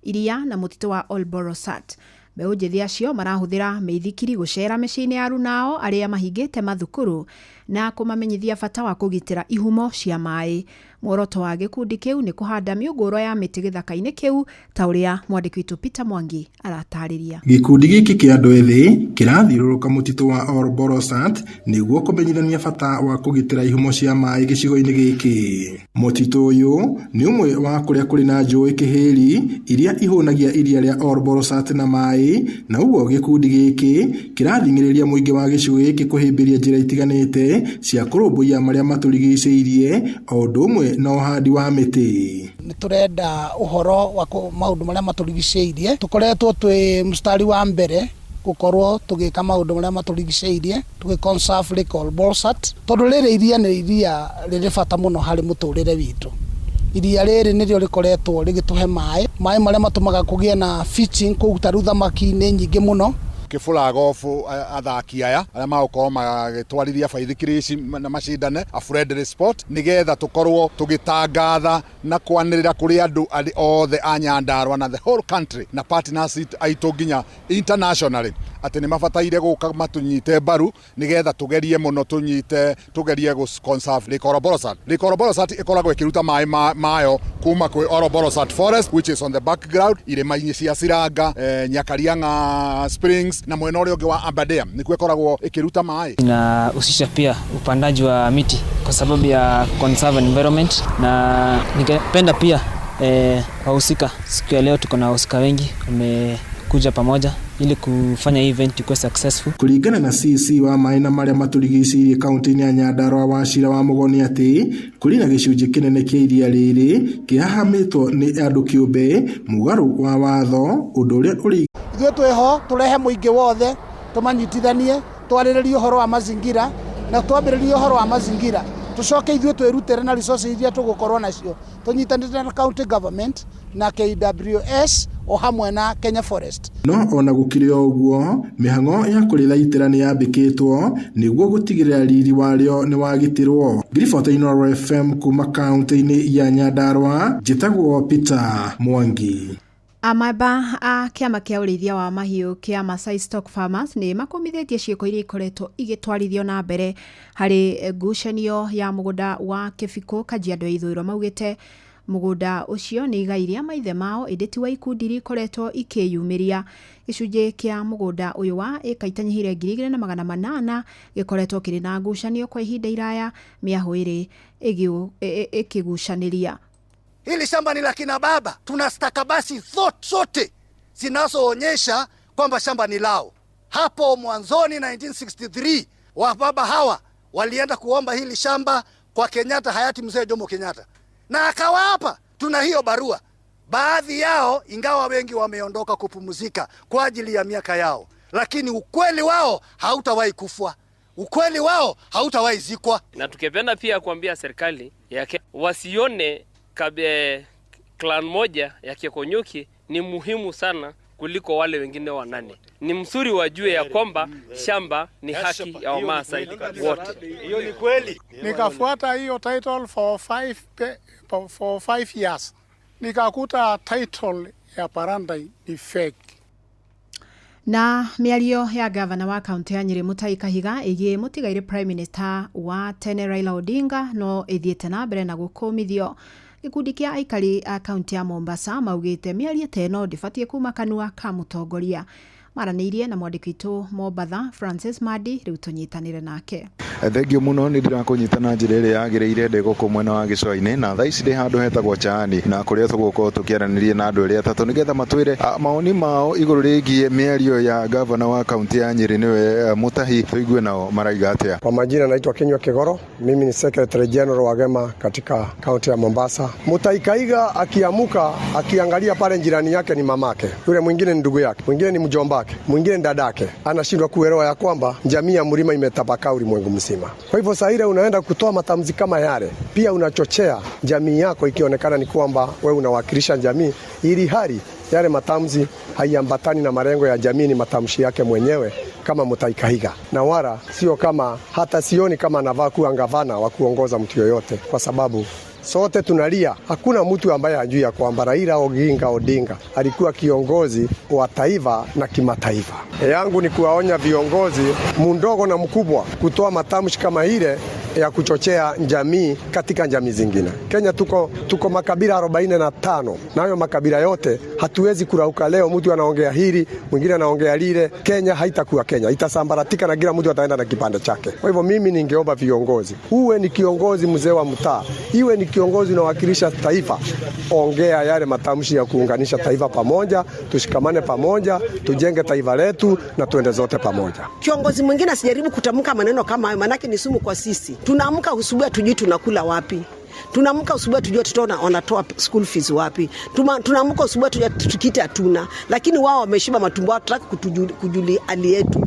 iria na mũtitũ wa Olborosat. Mbeũ njĩthĩ acio marahũthĩra mĩithikiri gũcera mĩciĩ-inĩ ya arunao arĩa mahingĩte mathukuru na kũmamenyithia bata wa kũgitĩra ihumo cia maĩ. Muoroto wa gĩkundi kĩu nĩ kũhanda mĩũngũrwa ya mĩtĩ gĩthaka-inĩ kĩu ta ũrĩa mwandĩki witũ Peter Mwangi aratarĩria. Gĩkundi gĩkĩ kĩa andũ ethĩ kĩrathiũrũrũka mũtitũ wa Olborosat nĩguo kũmenyithania bata wa kũgitĩra ihumo cia maĩ gĩcigo-inĩ gĩkĩ. Mũtitũ ũyũ nĩ ũmwe wa kũrĩa kũrĩ na njũĩ kĩhĩri iria ihũnagia iria rĩa Olborosat na maĩ, na ũguo gĩkundi gĩkĩ kĩrathing'ĩrĩria mũingĩ wa gĩcigo gĩkĩ kũhĩmbĩria njĩra itiganĩte cia kũrũmbũiya marĩa matũrigicĩirie o ũndũ ũmwe na ũhandi wa mĩtĩ. Nĩ tũrenda ũhoro wa maũndũ marĩa matũrigicĩirie, tũkoretwo twĩ mstari wa mbere gũkorwo tũgĩka maũndũ marĩa matũrigicĩirie, tũgĩ conserve Lake Olbolosat, tondũ rĩrĩ iria nĩ iria rĩrĩ bata mũno harĩ mũtũrĩre witũ. Iria rĩrĩ nĩrĩo rĩkoretwo rĩgĩtũhe maĩ, maĩ marĩa matũmaga kũgĩe na fishing kũu ta rĩu thamaki nĩ nyingĩ mũno. Kĩbũraga obu athaki aya arĩa magũkorwo magĩtwarithia baithikiri ici na macindane a friendly sport, nĩgetha tũkorwo tũgĩtangatha na kwanĩrĩra kũrĩ andũ othe a Nyandarua na the whole country na partners aitũ nginya internationally atĩ nĩ mabataire gũka matũnyite mbaru nĩgetha tũgerie mũno tũnyite tũgerie gũ conserve Lake Olbolosat. Lake Olbolosat ĩkoragwo ĩkĩruta maĩ mayo kuma kwĩ Olbolosat forest which is on the background, irĩma-inĩ cia Ciranga, Nyakarianga Springs na mwena ũrĩa ũngĩ wa Aberdare nĩkuo ĩkoragwo ĩkĩruta maĩ. Inahusisha pia upandaji wa miti kwa sababu ya conserve environment, na ningependa pia wahusika, siku ya leo tuko na wahusika wengi wamekuja pamoja ili kufanya hii event ikuwe successful. Kulingana na CC wa maĩ na marĩa matũrigicĩirie kaunti-inĩ ya Nyandarua Wachira wa Mũgoni atĩ kũrĩ na gĩcunjĩ kĩnene kĩa iria rĩrĩ kĩhahamĩtwo nĩ andũ kĩũmbe mũgarũ wa watho, ũndũ ũrĩa ũrĩ ithuĩ twĩho tũrehe mũingĩ wothe tũmanyitithanie twarĩrĩrie ũhoro wa mazingira na twambĩrĩrie ũhoro wa mazingira tũcoke ithuĩ twĩrutĩre na resources iria tũgũkorwo nacio tũnyitanĩte na county government na KWS o hamwe na Kenya Forest. No ona gũkĩrĩ o ũguo mĩhang'o ya kũrĩthaitĩra nĩ yambĩkĩtwo nĩguo gũtigĩrĩra riri warĩo nĩ wagitĩrwo. Ngiribota Inooro FM kuma kaunti-inĩ ya Nyandarua, njĩtagwo Peter Mwangi. Amaba a kĩama kĩa ũrĩithia wa mahiũ kĩa Masai Stock Farmers nĩ makũmithĩtie ciĩko iria ikoretwo igĩtwarithio na mbere harĩ ngucanio ya mũgũnda wa Kĩbikũ Kajiado ya Ithũĩro. Maugĩte mũgũnda ũcio nĩ igai rĩa maithe mao ĩndĩ ti wa ikundi iria ikoretwo ikĩyumĩria. Gĩcunjĩ kĩa mũgũnda ũyũ wa ĩka itanyihĩire 2800 gĩkoretwo kĩrĩ na ngucanio kwa ihinda iraya, mĩahũ ĩrĩ ĩkĩgucanĩria. Hili shamba ni la kina baba, tuna stakabasi zote zinazoonyesha kwamba shamba ni lao. Hapo mwanzoni 1963 wababa hawa walienda kuomba hili shamba kwa Kenyatta, hayati mzee Jomo Kenyatta, na akawapa. Tuna hiyo barua. Baadhi yao, ingawa wengi wameondoka kupumzika kwa ajili ya miaka yao, lakini ukweli wao hautawahi kufwa, ukweli wao hautawahi zikwa. Na tukipenda pia kuambia serikali yake wasione clan moja ya Kikonyuki ni muhimu sana kuliko wale wengine wanane. Ni mzuri wajue ya kwamba shamba ni haki ya Wamaasai wote. Hiyo ni kweli. Nikafuata hiyo title for 5 years. Nikakuta title ya Parandai ni fake. Na mĩario ya gavana wa kaunti ya Nyĩrĩ Mutahi Kahiga ĩgiĩ mũtigairĩ Prime Minister wa tene Raila Odinga no ĩthiĩte na mbere na gũkũmithio. Gĩkundi kĩa aikari a kaunti ya Mombasa maugĩte mĩario ta ĩno ndĩbatiĩ kuma kanua ka mũtongoria. Maranĩirie na mwandĩki witũ Mombatha Francis Madi, rĩu tũnyitanĩre nake. Thengio muno nĩ ndĩrakũnyita na njĩra ĩrĩa yagĩrĩire ndĩ gũkũ mwena wa gĩcũa-inĩ na thaa ici ndĩ handũ hetagwo Chaani na kũrĩa tũgũkorwo tũkĩaranĩria na andũ erĩ atatũ nĩgetha matwĩre mawoni mao igũrũ rĩgiĩ mĩario ya gavana wa kaunti ya Nyĩrĩ nĩwe Mutahi, tũigue nao maraiga atĩa. Kwa majina naitwa Kinyua Kigoro, mimi ni Secretary General wa GEMA katika kaunti ya Mombasa. Mutahi Kahiga akiamuka akiangalia pale jirani yake ni mamake, yule mwingine ni ndugu yake, mwingine ni mjombake, mwingine ni dadake, anashindwa kuelewa ya kwamba jamii ya mlima imetapakaa ulimwengu mzima. Kwa hivyo saa ile unaenda kutoa matamzi kama yale, pia unachochea jamii yako ikionekana ni kwamba wewe unawakilisha jamii, ili hali yale matamzi haiambatani na malengo ya jamii, ni matamshi yake mwenyewe kama Mutahi Kahiga, na wala sio kama, hata sioni kama anavaa kuwa gavana wa kuongoza mtu yoyote, kwa sababu sote tunalia. Hakuna mtu ambaye hajui ya kwamba Raila Oginga Odinga alikuwa kiongozi wa taifa na kimataifa. Yangu ni kuwaonya viongozi mdogo na mkubwa kutoa matamshi kama ile ya kuchochea jamii katika jamii zingine. Kenya tuko makabila 45, na hayo makabila yote hatuwezi kurauka leo mtu anaongea hili, mwingine anaongea lile. Kenya haitakuwa Kenya, itasambaratika na kila mtu ataenda na kipande chake. Kwa hivyo mimi ningeomba viongozi, uwe ni kiongozi mzee wa mtaa, iwe ni kiongozi unawakilisha taifa, ongea yale matamshi ya kuunganisha taifa pamoja, tushikamane pamoja, tujenge taifa letu na tuende zote pamoja. Kiongozi mwingine asijaribu kutamka maneno kama hayo, manake ni sumu kwa sisi. Tunaamka asubuhi hatujui tunakula wapi. Tunaamka asubuhi hatujui watoto wanatoa school fees wapi. Tunaamka asubuhi hatujui tukite hatuna. Lakini wao wameshiba matumbo, hawataki kujuli hali yetu.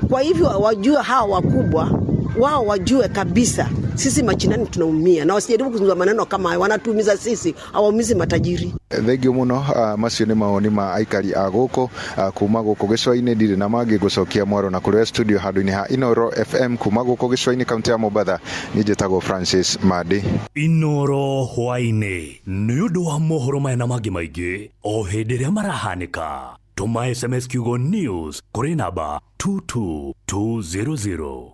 Kwa hivyo wajue hawa wakubwa, wao wajue kabisa sisi machinani tunaumia, na wasijaribu kuzungumza maneno kama hayo, wanatuumiza sisi, hawaumizi matajiri. Thengio muno. Macio nĩ mawoni ma aikari a gũkũ kuma gũkũ gĩcũa-inĩ. Ndirĩ na mangĩ, ngũcokia mwaro na kũrĩa studio handũ-inĩ ha Inoro FM kuma gũkũ gĩcũa-inĩ kaunti ya Mombatha. Niĩ njĩtagwo Francis Madi. Inoro hwaĩ-inĩ nĩ ũndũ wa mohoro maya na mangĩ maingĩ o hĩndĩ ĩrĩa marahanĩka, tũma SMS kiugo news kũrĩ namba 22200.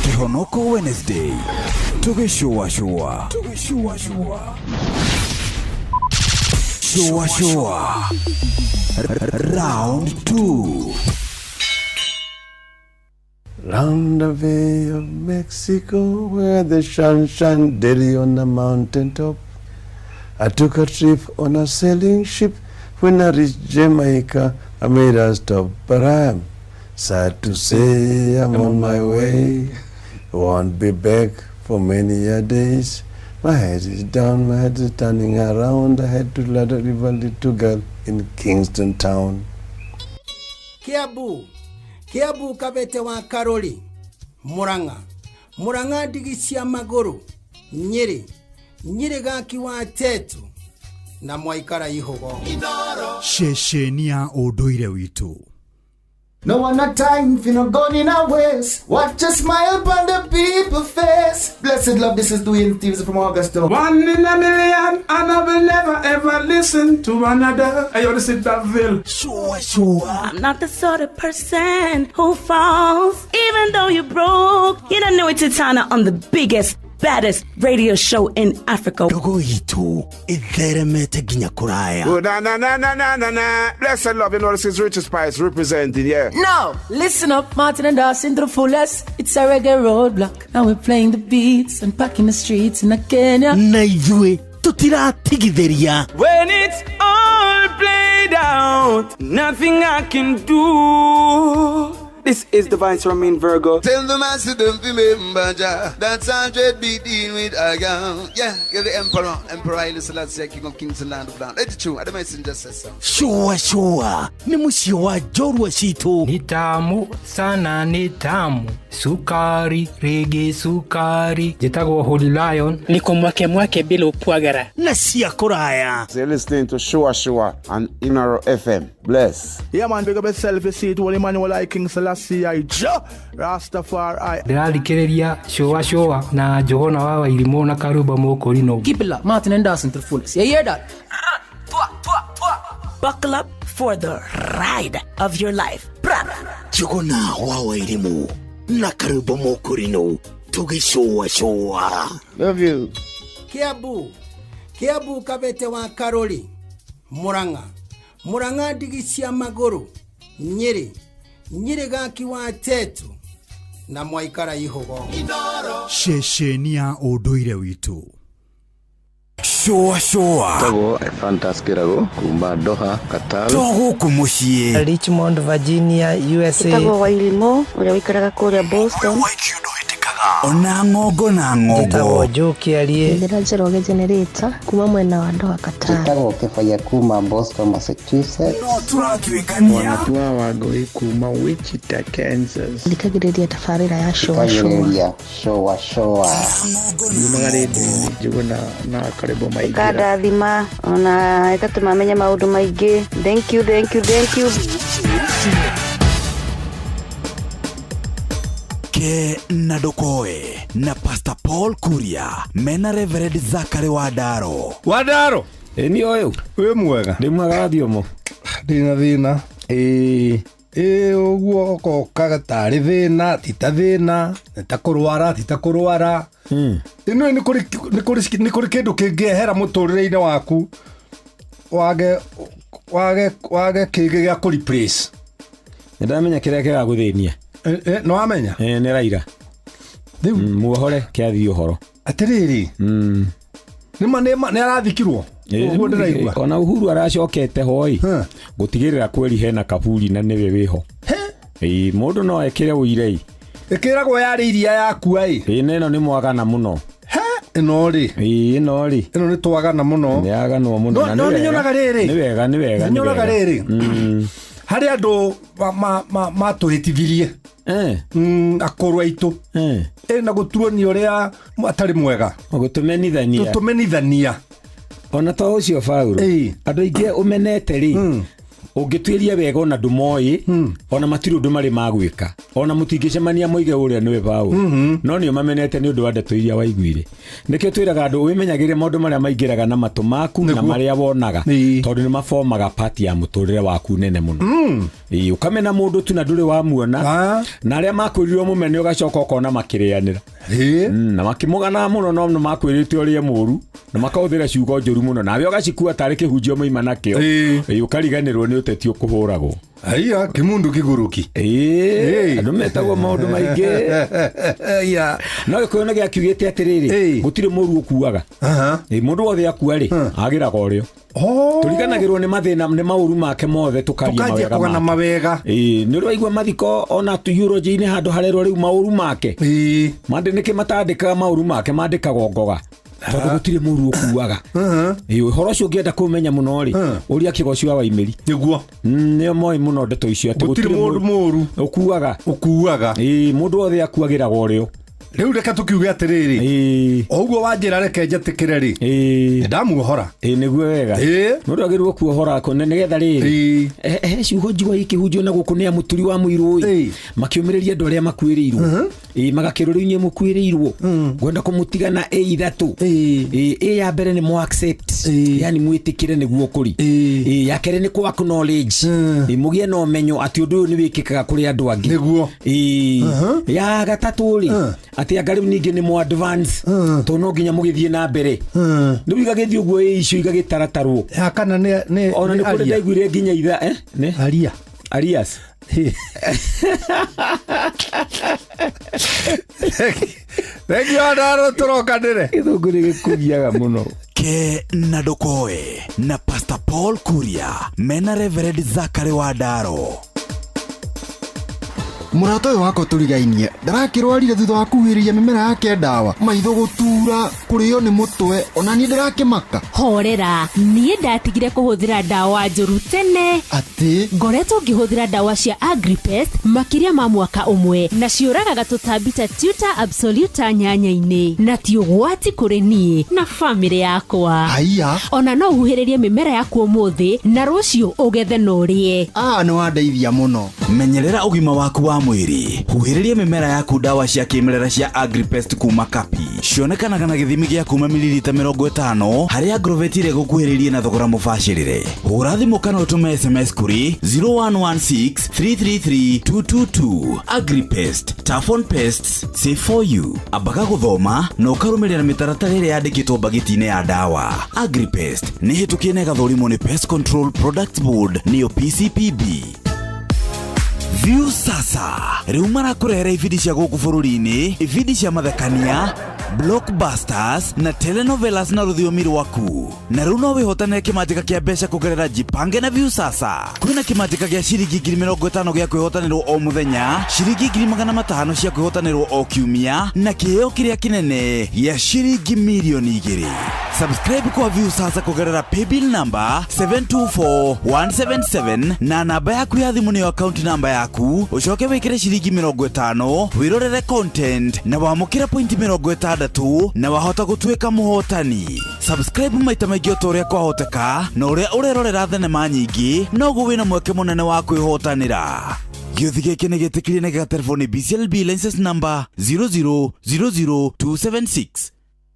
Kihonoko Wednesday tugĩcũacũa shua round 2. Round the Bay of Mexico, where the sun shines daily on the mountain top. I took a trip on a sailing ship. When I reached Jamaica, I made a stop, but I'm sad to say I'm on my way. Won't be back for many a days. My head is down, my head is turning around. I had to let a river little girl in Kingston Town. Kiambu, Kiambu kabete wa Karoli, Murang'a, Murang'a ndigi cia magũrũ, Nyĩrĩ, Nyĩrĩ gaki wa Tetu na mwaikara ihugo. Ceceni ya ũndũire witũ. No one not time for no gun in our waist. Watch a smile upon the people face. Blessed love, this is Dwayne Stevens from Augusta. One in a million, and I will never ever listen to another. Hey, yo, this is Daville. Sure, sure. I'm not the sort of person who falls, even though you're broke. You don't know it's Titana on the biggest, baddest radio show in Africa. Dogo itu itheremete ginya kuraya. Oh, na na na na na na na. Blessed love, you know this is Richard Spice representing, yeah. No, listen up, Martin and Dawson to the fullest. It's a reggae roadblock. Now we're playing the beats and packing the streets in Kenya. Na ithuĩ tutiratigithĩria. When it's all played out, nothing I can do. This is the Vice Romain Virgo. Tell the master don't remember Jah. That's 100 be dealing with a girl. Yeah, you're the emperor. Emperor Haile Selassie, King of Kings and Land of Land. Let it true. The messenger says so. Shua shua. Ni mũciĩ wa njorua citũ. Ni tamu sana, ni tamu. Sukari, rege sukari. Njĩtagwo Holy Lion. Niko mwake mwake bila upwagara. Na cia kũraya. So you're listening to Shua Shua on Inoro FM. Bless. Yeah man, big up yourself, you see it. Holy Emmanuel I King Selassie. Selassie I Jah Rastafari. Ndĩrathikĩrĩria cũa cũa na Njũgũna wa Wairimũ na Karumbo Mũkũrinũ. Keep it locked. Martin and Dawson to the fullest. You hear that? Buckle up for the ride of your life. Njũgũna wa Wairimũ na Karumbo Mũkũrinũ tũgĩcũa cũa. Love you. Kiambu Kiambu Kabete wa Karori Murang'a Murang'a ndigi cia magũrũ Nyĩrĩ Nyĩrĩ gaki wa Tetu na mwaikara ihũgo. Ceceni ya ũndũire witũ. Cũa cũa. Tagwo Ephantus Kĩrago kuma Doha, Qatar. To gũkũ mũciĩ. Richmond, Virginia, USA. Njĩtagwo Wairimũ ũrĩa ũikaraga kũrĩa Boston. Ona ng'ongo na ng'ongo. Njĩtagwo Joe Kĩarie. Njĩra Njoroge Generator kuma mwena wa Doha Qatar. Njĩtagwo Kĩbaya kuma Boston, Massachusetts. No tũratuĩkania. Wanatua Wangũi kuma Wichita, Kansas. Thikagĩrĩria tabarĩra ya cũa cũa. Thikagĩrĩria cũa cũa. Nyumaga rĩndiũ-inĩ Njũgũna na Karĩmbũ Maingĩra. Ĩkandathima ona ĩgatũma menye maũndũ maingĩ. Thank you, thank you, thank you. Ke na Ndũkoe na Pastor Paul Kuria mena Reverend Zachary Wandaro. Wandaro. Ĩ ni ũyũ. Wĩ mwega. Ndĩ mwega Gathiomo. Ndĩ na thĩna. Ĩĩ. Ĩ ũguo ũgokaga tarĩ thĩna, ti ta thĩna, nĩ ta kũrwara, ti ta kũrwara. Ĩno nĩ kũrĩ nĩ kũrĩ nĩ kũrĩ kĩndũ kĩngĩehera mũtũrĩre-inĩ waku wage wage wage kĩngĩ gĩa kũ replace. Nĩ ndamenya kĩrĩa kĩragũthĩnia. Nĩ wamenya? Nĩ Raila. Rĩu muohore kĩathiĩ ũhoro. Atĩrĩrĩ. Nĩma nĩma nĩ arathikirwo. Ũguo ndĩraigua. Ona Uhuru aracokete hoi gũtigĩrĩra kweri hena kaburi na nĩwe wĩho. Ĩĩ mũndũ no ekĩre ũire. Ĩkĩragwo yarĩ iria yakua ĩ. Ĩĩ na ĩno nĩ mwagana mũno. Ĩno rĩ. Ĩĩ ĩno rĩ. Ĩno nĩ twagana mũno. Nĩ yaganwo mũno. No nĩ nyonaga rĩrĩ. Nĩ wega nĩ wega. Nĩ nyonaga rĩrĩ. Harĩ andũ matũhĩtithirie. Akũrũ aitũ. Ĩ na gũtuonia ũrĩa atarĩ mwega. Gũtũmenithania. Gũtũmenithania. Ona to ũcio Paul. Andũ aingĩ ũmenete rĩ. Ũngĩtuĩria wega ona ndũmoĩ ona matirĩ ũndũ marĩ magwĩka ona mũtingĩcemania moige ũrĩa nĩwe Paul no nĩo mamenete nĩ ũndũ wa ndeto iria waiguire. Nĩkĩo twĩraga andũ wĩmenyagĩrĩre maũndũ marĩa maingĩraga na matũ maku na marĩa wonaga tondũ nĩ mabomaga part ya mũtũrĩre waku nene mũno. Ĩĩ ũkamena mũndũ tu na ndũrĩ wamuona na arĩa makwĩrire mũmene ũgacoka ũkona makĩrĩanĩra. Na makĩmũgana mũno no nĩ makwĩrĩte ũrĩa mũru na makahũthĩra ciugo njũru mũno nawe ũgacikua tarĩ kĩhunjio moima nakĩo. Ĩĩ ũkariganĩrwo nĩ ũteti ũkũhũragwo. Aiya kĩmundu kĩgũrũki. Ĩĩ andũ metagwo maũndũ maingĩ. No gĩkũyũ nĩ gĩakiugĩte atĩrĩrĩ gũtirĩ mũru ũkuaga. Ĩĩ mũndũ wothe akua rĩ agĩraga ũrĩo. Tũriganagĩrwo nĩ mathĩna nĩ maũru make mothe tũkaria Tũkanjia kũgana mawega. Ĩĩ nĩ ũrĩ waigua mathiko ona eulogy-inĩ handũ harerwo rĩu maũru make. Mandĩ nĩkĩ matandĩkaga maũru make mandĩkagwo ngoga. Tondũ gũtirĩ mũru ũkuaga. Ĩĩ ũhoro ũcio ũngĩenda kũmenya mũno rĩ ũria kĩgoci wa Waimĩri. Nĩguo. Nĩo moĩ mũno ndeto icio atĩ Gũtirĩ mũndũ mũru ũkuaga. Ũkuaga. Ĩĩ mũndũ wothe akuagĩraga ũrĩo. Rĩu reke tũkiuge atĩrĩrĩ o ũguo wanjĩra reke njetĩkĩre rĩ nĩ ndamuohora. Ĩĩ nĩguo wega. Mũndũ agĩrĩirwo kuohora kũne nĩgetha rĩrĩ he ciugo njigua ikĩhunjio na gũkũ nĩ a mũturi wa mũirũ ĩ makĩũmĩrĩria andũ arĩa makuĩrĩirwo. Ĩĩ magakĩrwo rĩu inyuĩ mũkuĩrĩirwo ngwenda kũmũtiga na ĩ ithatũ. Ĩĩ ĩ ya mbere nĩ mũ accept yani mwĩtĩkĩre nĩguo kũri. Ĩĩ ya kerĩ nĩ kũ acknowledge. Ĩĩ mũgĩe na ũmenyo atĩ ũndũ ũyũ nĩ wĩkĩkaga kũrĩ andũ angĩ. Nĩguo. Ĩĩ ya gatatũ rĩ atĩ anga rĩu ningĩ nĩ mũ advance tondũ no nginya mũgĩthiĩ na mbere. Rĩu igagĩthiĩ ũguo ĩ icio igagĩtaratarwo. Ya kana nĩ ona nĩ kũrĩ ndaiguire nginya itha nĩ Aria. Arias. Thank you Andaro tũrokanĩre. Gĩthũngũ nĩ gĩkũgiaga mũno. Ke na Ndũkoe na Pastor Paul Kuria mena Reverend Zachary Wandaro. Mũrata ũyũ wakwa tũrigainie ndarakĩrwarire thutha wa kuhĩrĩria mĩmera yake ndawa maitho gũtura kũrĩo nĩ mũtwe ona niĩ ndĩrakĩmaka. Horera niĩ ndatigire kũhũthĩra ndawa njũru tene. Atĩ ngoretwo ngĩhũthĩra ndawa cia Agripest makĩria ma mwaka ũmwe na ciũragaga tũtambi ta Tuta absoluta nyanya-inĩ na ti ũgwati kũrĩ niĩ na bamĩrĩ yakwa. Haiya. Ona no ũhuhĩrĩrie mĩmera yaku ũmũthĩ na rũciũ ũgethe na ũrĩe. Nĩ wandeithia mũno. Menyerera ũgima waku wa Mwĩrĩ. Huhĩrĩria mĩmera yaku ndawa cia kĩmerera cia Agripest kuma Kapi. Cionekanaga na gĩthimi gĩa kuma mililita 50 harĩ Agrovet ĩrĩa ĩgũkuhĩrĩirie na thogora mũbacĩrĩre. Hũra thimũ kana ũtũme SMS kũrĩ 0116 333 222. Agripest, tough on pests, safe for you. Ambaga gũthoma na ũkarũmĩrĩra mĩtaratara ĩrĩa yandĩkĩtwo mbagiti-inĩ ya ndawa. Agripest nĩ hĩtũkie na ĩgathũrimwo nĩ Pest Control Products Board nĩyo PCPB. View sasa rĩu marakũrehera ibindi cia gũkũ bũrũri-inĩ, ibindi cia mathekania, blockbusters na telenovelas na rũthiomi rwaku. Na rĩu no wĩhotanĩre kĩmanjĩka kĩa mbeca kũgerera Jipange na View sasa. Kwĩna kĩmanjĩka gĩa ciringi 50,000 gĩa kwĩhotanĩrwo o mũthenya, ciringi 500,000 cia kwĩhotanĩrwo o kiumia, na kĩheo kĩrĩa kĩnene gĩa ciringi 2 mirioni. Subscribe kwa View sasa kũgerera paybill number 724177 na namba yaku ya thimũ nĩyo account namba yaku, ũcoke wĩkĩre ciringi 50 wĩrorere content na wamũkĩre pointi 60 na wahota gũtuĩka mũhotani. Subscribe maita maingĩ o ta ũrĩa kwahoteka, na ũrĩa ũrerorera thenema nyingĩ noguo wĩna mweke mũnene wa kwĩhotanĩra. Gĩũthi gĩkĩ nĩ gĩtĩkĩrie na gĩgaterebo nĩ BCLB license number 0000276.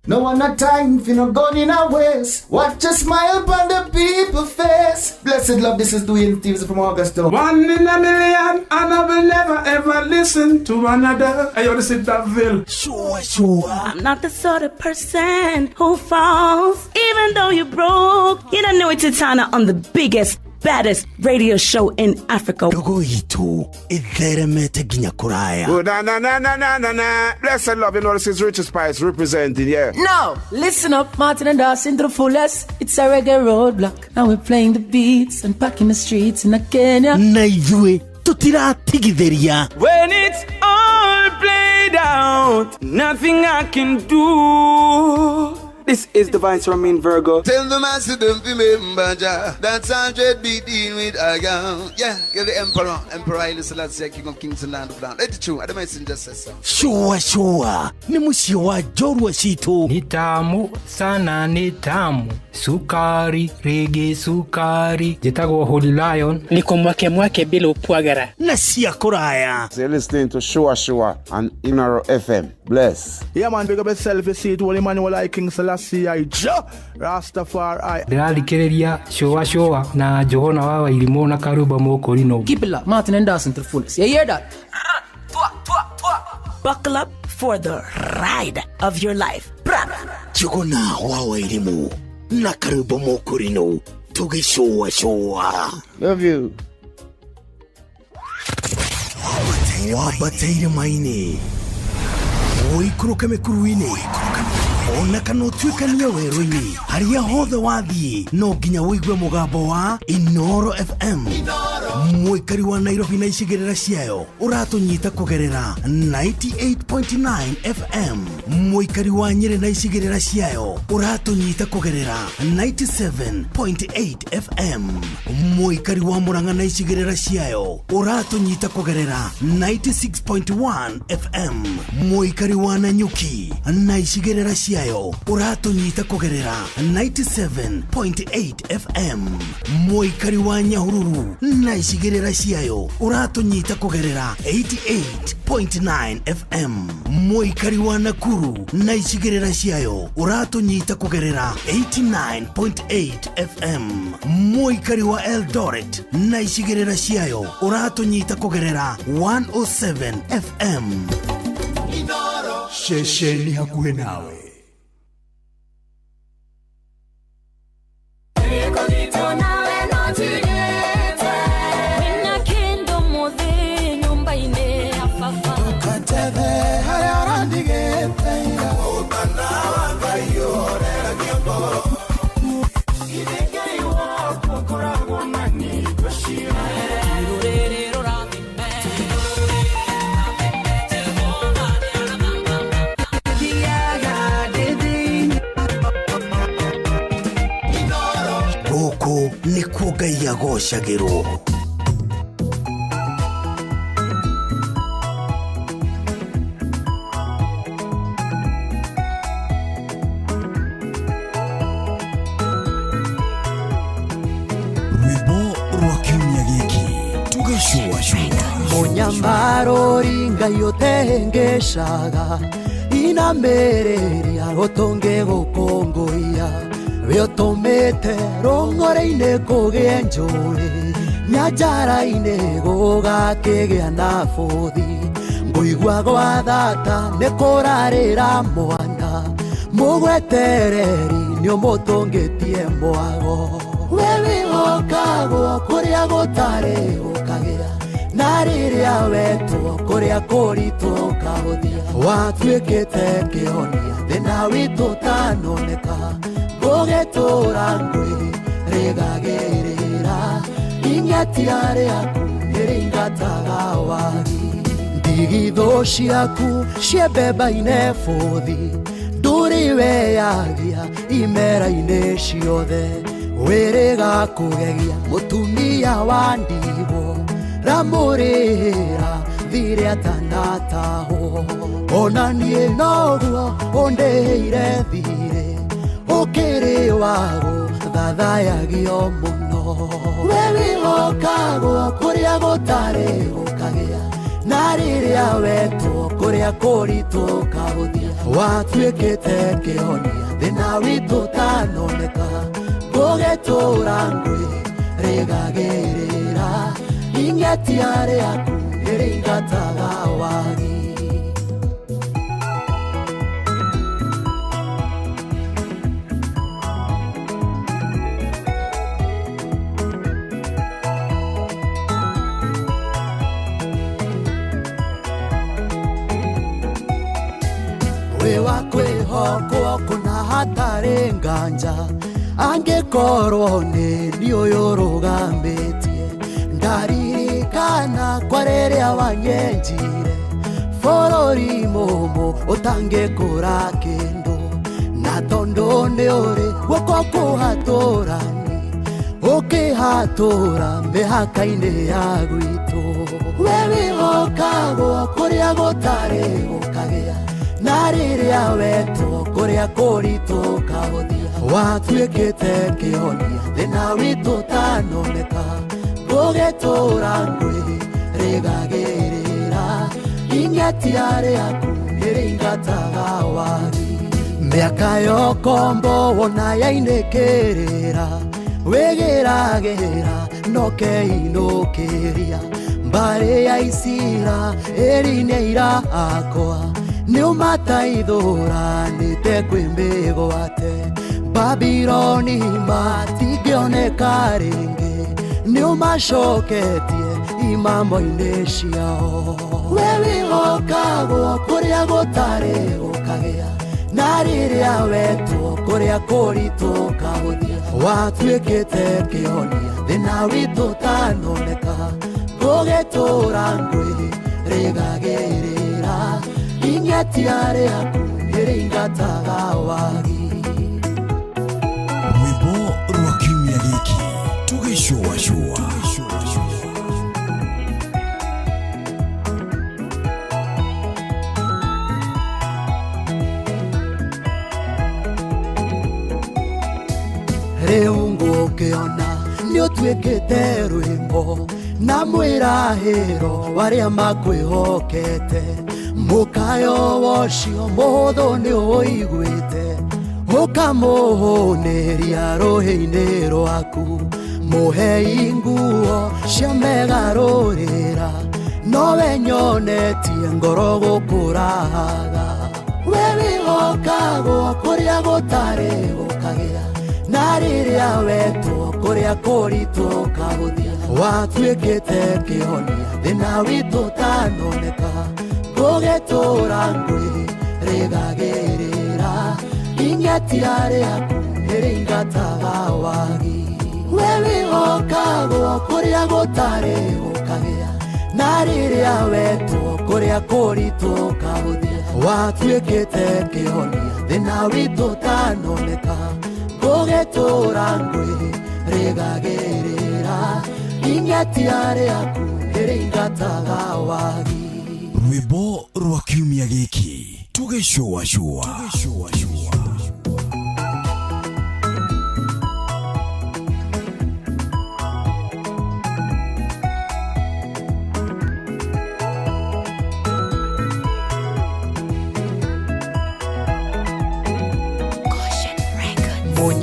No one a time for no gun in a waist. Watch a smile upon the people face. Blessed love, this is Dwayne Stevens from Augusta. One in a million, and I will never ever listen to another. Hey, yo, this is Davil. Sure, sure. I'm not the sort of person who falls, even though you broke. You don't know it's Titana on the biggest, baddest radio show in Africa. Ndogo itũ ĩtheremete nginya kũraya. Oh, na na na na na na na. Blessed love, you know this is Richard Spice representing, yeah. No, listen up, Martin and Dawson to the fullest. It's a reggae roadblock, and we're playing the beats and packing the streets in Kenya. Na ithuĩ tũtiratigithĩria. When it's all played out, nothing I can do. This is the Vice Ramin Virgo. Tell the master don't remember Jah. That's 100 be dealing with I gun. Yeah, you're the emperor. Emperor Haile Selassie, King of Kings and Land of Land. Let it true. I don't messenger says so. Sure, sure. Nĩ mũciĩ wa njorua citũ. Ni tamu sana, ni tamu, sukari rege sukari. Njĩtagwo Holy Lion. Niko mwake mwake bila upwagara. Na cia kũraya. So you're listening to Shua Shua on Inoro FM. Bless. Yeah, man, big up yourself. You see it, Holy Emmanuel I King Selassie I Jah Rastafari. Ndĩrathikĩrĩria Shũa Shũa na Njũgũna wa Wairimũ na Karumba Mũkũrinũ. Keep it locked, Martin and Dawson to the fullest. You hear that? Buckle up for the ride of your life. Bra. Njũgũna wa Wairimũ na Karumbo Mũkũrinũ tũgĩcũacũa. Love you. Wambate irĩma-inĩ, ũikũrũke mĩkuru-inĩ, ona kana ũtuĩkanie werũ-inĩ, harĩa hothe wathiĩ no nginya ũigue mũgambo wa Inoro FM. Mũikari wa Nairobi na icigĩrĩra ciayo ũratũnyita kũgerera 98.9 FM. Mũikari wa Nyĩrĩ na icigĩrĩra ciayo ũratũnyita kũgerera 97.8 FM. Mũikari wa Murang'a na icigĩrĩra ciayo ũratũnyita kũgerera 96.1 FM. Mũikari wa Nanyuki na icigĩrĩra ciayo ũratũnyita kũgerera 97.8 FM. Mũikari wa Nyahururu na icigĩrĩra ciayo ũratũnyita kũgerera 88.9 FM. Mũikari wa Nakuru na icigĩrĩra ciayo ũratũnyita kũgerera 89.8 FM. Mũikari wa Eldoret na icigĩrĩra ciayo ũratũnyita kũgerera 107 FM. Ceceni hakuhĩ nawe. Gũkũ nĩkuo Ngai agocagĩrwo. Rwĩmbo rwa kiumia gĩkĩ tũgĩcũacũa. Nyamarori ngai ũtehengecaga inamĩrĩria gũtũngĩ gũkũngũiya we ũtũmĩte rũng'ore-inĩ kũgĩe njũĩ nyanjara-inĩ gũgakĩgĩa na bũthi ngũigua gwa thata nĩ kũrarĩra mwana mũgwetereri nĩ ũmũtũngĩtie mwago we wĩhokagwo kũrĩa gũtarĩ gũkagĩa na rĩrĩa wetwo kũrĩa kũritũ ũkahũthia watuĩkĩte kĩhonia thĩna witũ ũtanoneka gũgĩtũra ngwĩ rĩgagĩrĩra ing'atia rĩaku nĩrĩingataga wagi ndigithũ ciaku ciembemba-inĩ bũthi ndũrĩ weyagia imera-inĩ ciothe wĩrĩga kũgegia mũtumia wa ndigwo ramũrĩra thirĩ atanatahwo ona niĩ noguo ũndĩhĩire thirĩ ũkĩrĩ wago thathayagio mũno we wĩhokagwo kũrĩa gũtarĩ gũkagĩa na rĩrĩa wetwo kũrĩa kũritũ ũkahũthia watuĩkĩte kĩhonia thĩna witũ ũtanoneka gũgĩtũra ngwĩ rĩgagĩrĩra ing'atia rĩaku nĩrĩingataga wagi wĩ wa kwĩhokwo kũna hatarĩ nganja angĩkorwo nĩ niĩ ũyũ ũrũgamĩtie ndaririkana kwa rĩrĩa wanyenjire bũrũri mũmũ ũtangĩkũra kĩndũ na tondũ nĩ ũrĩ guoko kũhatũrani ũkĩhatũra mĩhaka-inĩ ya gwitũ we wĩhokagwo kũrĩa gũtarĩ gũkagĩa na rĩrĩa wetwo kũrĩa kũritũ ũkahũthia watuĩkĩte kĩhonia thĩna witũ ũtanoneka gũgĩtũra ngwĩ rĩgagĩrĩra ing'atia rĩaku nĩrĩingataga wagi mĩaka yokombo wona yainĩkĩrĩra wĩgĩragĩra nokeinũkĩria mbarĩ ya Isiraeli nĩ ira akwa nĩ ũmataithũranĩte kwĩ mĩgwate Babiloni matingĩoneka rĩngĩ nĩ ũmacoketie imamo-inĩ ciao we wĩhokagwo kũrĩa gũtarĩ gũkagĩa na rĩrĩa wetwo kũrĩa kũritũ ũkahũthia watuĩkĩte kĩhonia thĩna witũ ũtanoneka gũgĩtũra ngwĩ rĩgagĩrĩra ing'atia rĩaku nĩrĩingataga wagi Rwĩmbo rwa kiumia gĩkĩ tũgĩcũacũa rĩu ngũkĩona nĩ ũtuĩkĩte rwĩmbo na mwĩrahĩro warĩa makwĩhokete mũkayo wocio mũhũthũ nĩ ũiguĩte ũkamũhũnĩria rũhĩ-inĩ rwaku mũhei nguo cia megarũrĩra nowe nyonetie ngoro gũkũrahaga we wĩhokagwo kũrĩa gũtarĩ gũkagĩa na rĩrĩa wetwo kũrĩa kũritũ ũkahũthia watuĩkĩte kĩhonia thĩna witũ ũtanoneka gũgĩtũra ngwĩ rĩgagĩrĩra ing'atia rĩaku nĩrĩingataga wagi we wĩhokagwo kũrĩa gũtarĩ gũkagĩa na rĩrĩa wetwo kũrĩa kũritũ ũkahũthia watuĩkĩte kĩhonia thĩna witũ ũtanoneka gũgĩtũra ngwĩ rĩgagĩrĩra ing'atia rĩaku nĩrĩingataga wagi Rwĩmbo rwa kiumia gĩkĩ tũgĩcũacũa.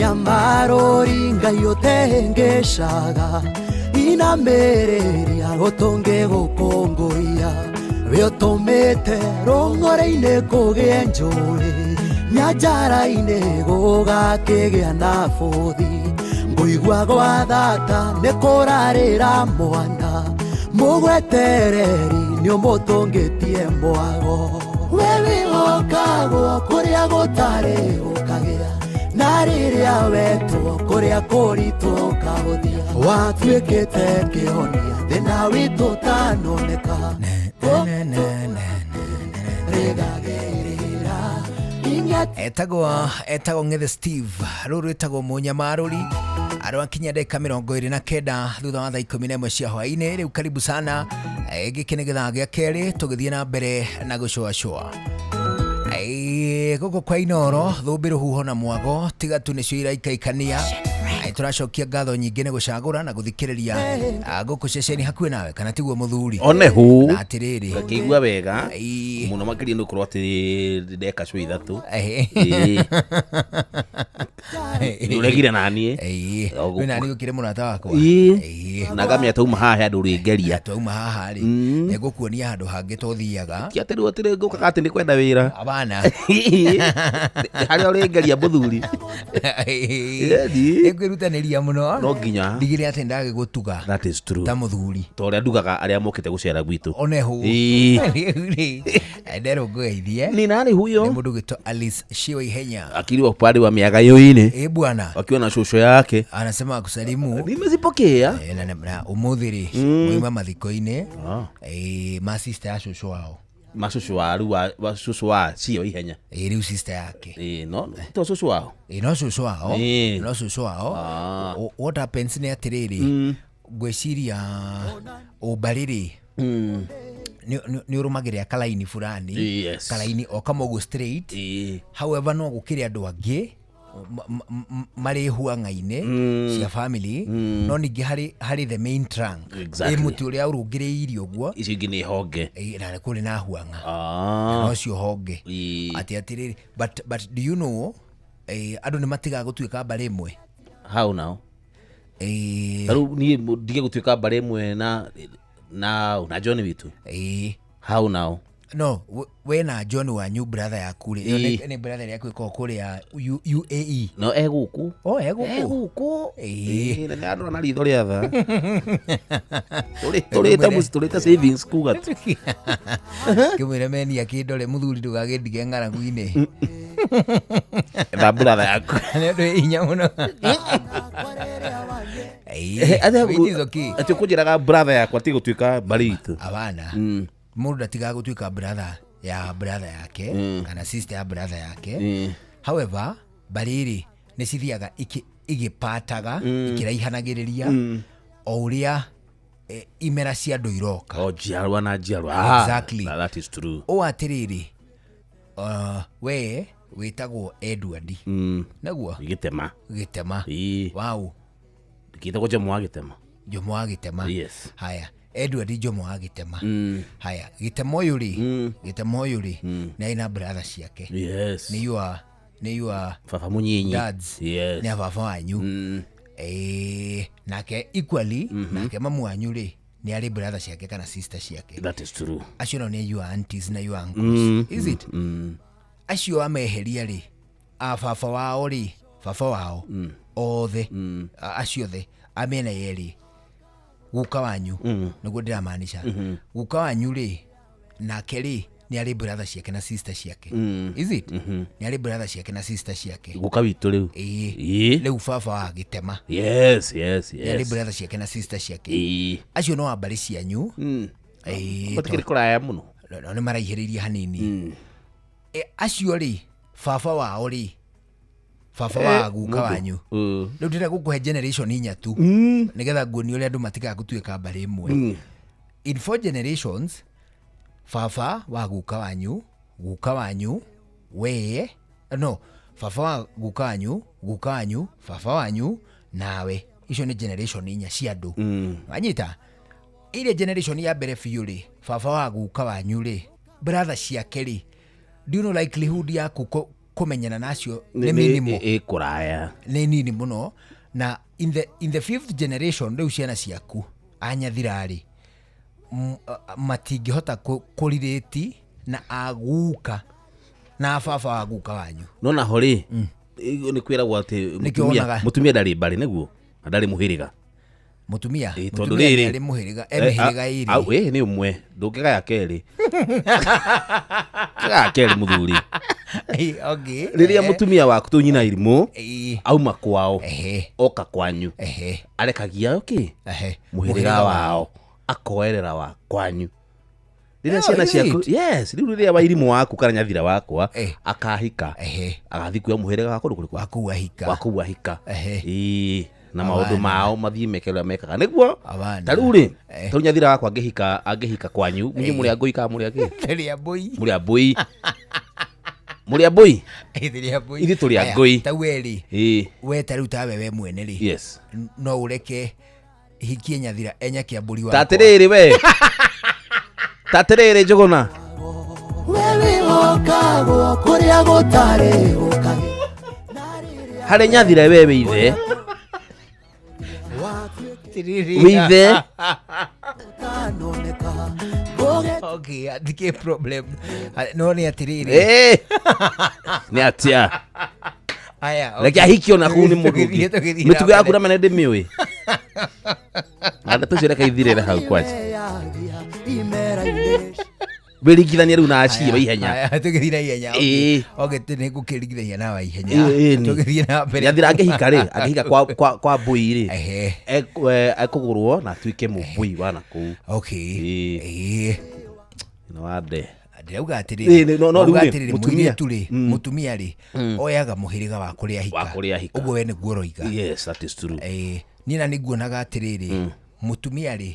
Mũnyamarũri Ngai ũtehĩngĩcaga inamĩrĩria gũtũngĩgũkũngũiya we ũtũmĩte rũng'ũrĩ-inĩ kũgĩe njũĩ nyanjara-inĩ gũgakĩgĩa na bũthi ngũigua gwa thata nĩ kũrarĩra mwana mũgwetereri nĩ ũmũtũngĩtie mwago we wĩhokagwo kũrĩa gũtarĩ gũkagĩa na rĩrĩa wetwo kũrĩa kũritũ ũkahũthia watuĩkĩte kĩhonia thĩna witũ ũtanoneka etagwo Ng'ethe Steve rũrũ rwĩtagwo Mũnyamarũri arwakinya ndagĩka 29 thutha wa thaa 11 cia hwaĩ-inĩ. Rĩu karibu sana, gĩkĩ nĩ gĩthaa gĩa kerĩ tũgĩthiĩ na mbere na gũcũacũa gũkũ kwa Inoro thũmbĩ rũhuho na mwago tiga tu nĩcio iraikaikania. Tũracokia ngatho nyingĩ nĩ gũcagũra na gũthikĩrĩria gũkũ ceceni hakuhĩ nawe kana tiguo mũthuri one hu na atĩrĩrĩ ngakĩigua wega mũno makĩria nĩ gũkorwo atĩ ndeka cũi ithatũ nĩ ũregire naniĩ wĩ naniĩ ũkĩrĩ mũrata wakwa na ngamenya tauma haha he handũ ũrĩngeria twauma haha rĩ nĩngũkuonia handũ hangĩ tũthiaga ti atĩ rĩu atĩ ngũkaga atĩ nĩ kwenda wĩra abana harĩa ũrĩngeria mũthuri nĩngwĩrutanĩria mũno no nginya ndigĩre atĩ ndagĩgũtuga that is true ta mũthuri ta ũrĩa ndugaga arĩa mokĩte gũcera gwitũ one hu nderwo ngũgeithie ni nani huyo nĩ mũndũ gwĩtwo Alice Shiwa Ihenya akili wa upande wa miaka yoine eh bwana akiwa na shosho yake anasema akusalimu nimezipokea na ũmũthĩ rĩ moima mathiko-inĩ ma sister ya shosho wao ma shosho wa rĩu wa shosho wa Shiwa Ihenya rĩu sister yake no to shosho wao no shosho wao no shosho wao what happens nĩ atĩrĩrĩ ngwĩciria ũmbarĩ rĩ nĩ ũrũmagĩrĩra kalaini fulani kalaini o kama ũguo straight however no gũkĩrĩ andũ angĩ marĩ huang'ainĩ cia family no ningĩ harĩ the main trunk ĩ mũtĩ ũrĩa ũrũngĩrĩirie ũguo icio ingĩ nĩ honge na kũrĩ na huang'a no cio honge atĩ atĩrĩrĩ but do you know andũ nĩ matigaga gũtuĩka mbarĩ ĩmwe how now tarĩu niĩ ndige gũtuĩka mbarĩ ĩmwe na John witũ how now no we na John wanyu brother yaku rĩ nĩ brother yaku ĩkoragwo kũrĩa UAE no egũkũ oh egũkũ nĩ andũ na ritho rĩa tha tũrĩte savings kuga tu kĩmwĩre menia kĩndore mũthuri ndũgagĩndige ng'aragu-inĩ tha brother yaku nĩ ũndũ hinya mũno atĩ ũkũnjĩraga brother yakwa ti gũtuĩka mbarĩ itũ abana mũndũ ndatigaga gũtuĩka brother ya brother yake kana sister ya brother yake however mbarĩ rĩ nĩ cithiaga igĩpataga ikĩraihanagĩrĩria o ũrĩa imera cia andũ iroka o njiarwa na njiarwa exactly that is true ũũ atĩrĩrĩ we wĩtagwo Edward naguo Gĩtema Gĩtema wow gĩtagwo Jomo wa Gĩtema Jomo wa Gĩtema yes haya Edward Jomo wa Gĩtema haya Gĩtema ũyũ rĩ Gĩtema ũyũ rĩ nĩ arĩ na brother ciake yes nĩ your baba mũnyinyi dads yes nĩ baba wanyu nake equally nake mamu wanyu rĩ nĩ arĩ brother ciake kana sister ciake that is true acio nao nĩ your aunties na your uncles is it acio ameheria rĩ a baba wao rĩ baba wao othe acio othe a mĩena yerĩ guka wanyu nĩguo ndĩramaanisha guka wanyu rĩ nake rĩ nĩ arĩ brother ciake na sister ciake is it nĩ arĩ brother ciake na sister ciake guka witũ rĩu ĩĩ rĩu baba wa Gĩtema yes yes yes nĩ arĩ brother ciake na sister ciake acio no a mbarĩ cianyu matikĩrĩ kũraya mũno no nĩ maraihĩrĩirie hanini acio rĩ baba wao rĩ baba wa guka wanyu rĩu ndĩrenda gũkũhe generation inya tu nĩgetha nguonie ũrĩa andũ matigaga gũtuĩka mbarĩ ĩmwe in 4 generations baba wa guka wanyu we no baba wa guka wanyu baba wanyu nawe icio nĩ generation inya cia andũ wanyita ile generation ya mbere biũ rĩ baba wa guka wanyu rĩ brother ciake rĩ do you know likelihood yaku kũmenyana nacio nĩ minimal. Ĩ kũraya. Nĩ nini mũno. Na in the fifth generation rĩu ciana ciaku anyathira rĩ matingĩhota kũrirĩti na aguka na baba wa guka wanyu. No naho rĩ nĩ kwĩragwo atĩ mũtumia ndarĩ mbarĩ nĩguo na ndarĩ mũhĩrĩga. Mũtumia ndarĩ mũhĩrĩga, e mĩhĩrĩga ĩrĩ. Ĩ nĩ ũmwe ndũngĩgaya kerĩ. Kĩgaya kerĩ mũthuri. Okay. Rĩrĩa mũtumia waku tũ nyina irimũ auma kwao oka kwanyu arekagia kĩ mũhĩrĩga wao akoerera wa kwanyu. Rĩrĩa ciana ciaku yes rĩu rĩrĩa wa irimũ waku kana nyathira wakwa akahika agathiĩ kuoya mũhĩrĩga wa kũndũ kũrĩkũ wa kũu ahika ĩĩ na maũndũ mao mathiĩ meke ũrĩa mekaga nĩguo. Ta rĩu rĩ ta rĩu nyathira wakwa angĩhika kwanyu inyuĩ mũrĩ a ngũi kana mũrĩ a kĩ? Mũrĩ a mbũi. Mũrĩ a mbũi. Ithuĩ tũrĩ a ngũi. Ta we rĩ we ta rĩu tawe we mwene rĩ yes no ũreke hikie nyathira enya kĩambũri wakwa. Ta atĩrĩrĩ we ta atĩrĩrĩ Njũgũna. Harĩ nyathira we wĩ ithe wĩ ithe. Okay, ndikĩ problem. No nĩ atĩrĩrĩ. Nĩ atĩa? Aya. Reke ahikio na kũu nĩ mũndũ ũngĩ. Mĩtugo yaku na mene ndĩmĩũĩ. Na ndeto icio reke ithirĩre hau kwanja. Wĩringithanie rĩu na aciĩ wa ihenya. Tũgĩthiĩ na ihenya. Okay, nĩ ngũkĩringithania na wa ihenya. Tũgĩthiĩ na mbere. Nyathira angĩhika rĩ, angĩhika kwa mbũi rĩ, ekũgũrwo na atuĩke mũmbũi wa nakũu. Okay. Na wande. Ndĩrauga atĩrĩrĩ, mũtumia rĩ, mũtumia rĩ, oyaga mũhĩrĩga wa kũrĩa ahika. Wa kũrĩa ahika. Ũguo we nĩguo ũroiga. Yes, that is true. Niĩ na nĩnguonaga atĩrĩrĩ, mũtumia rĩ,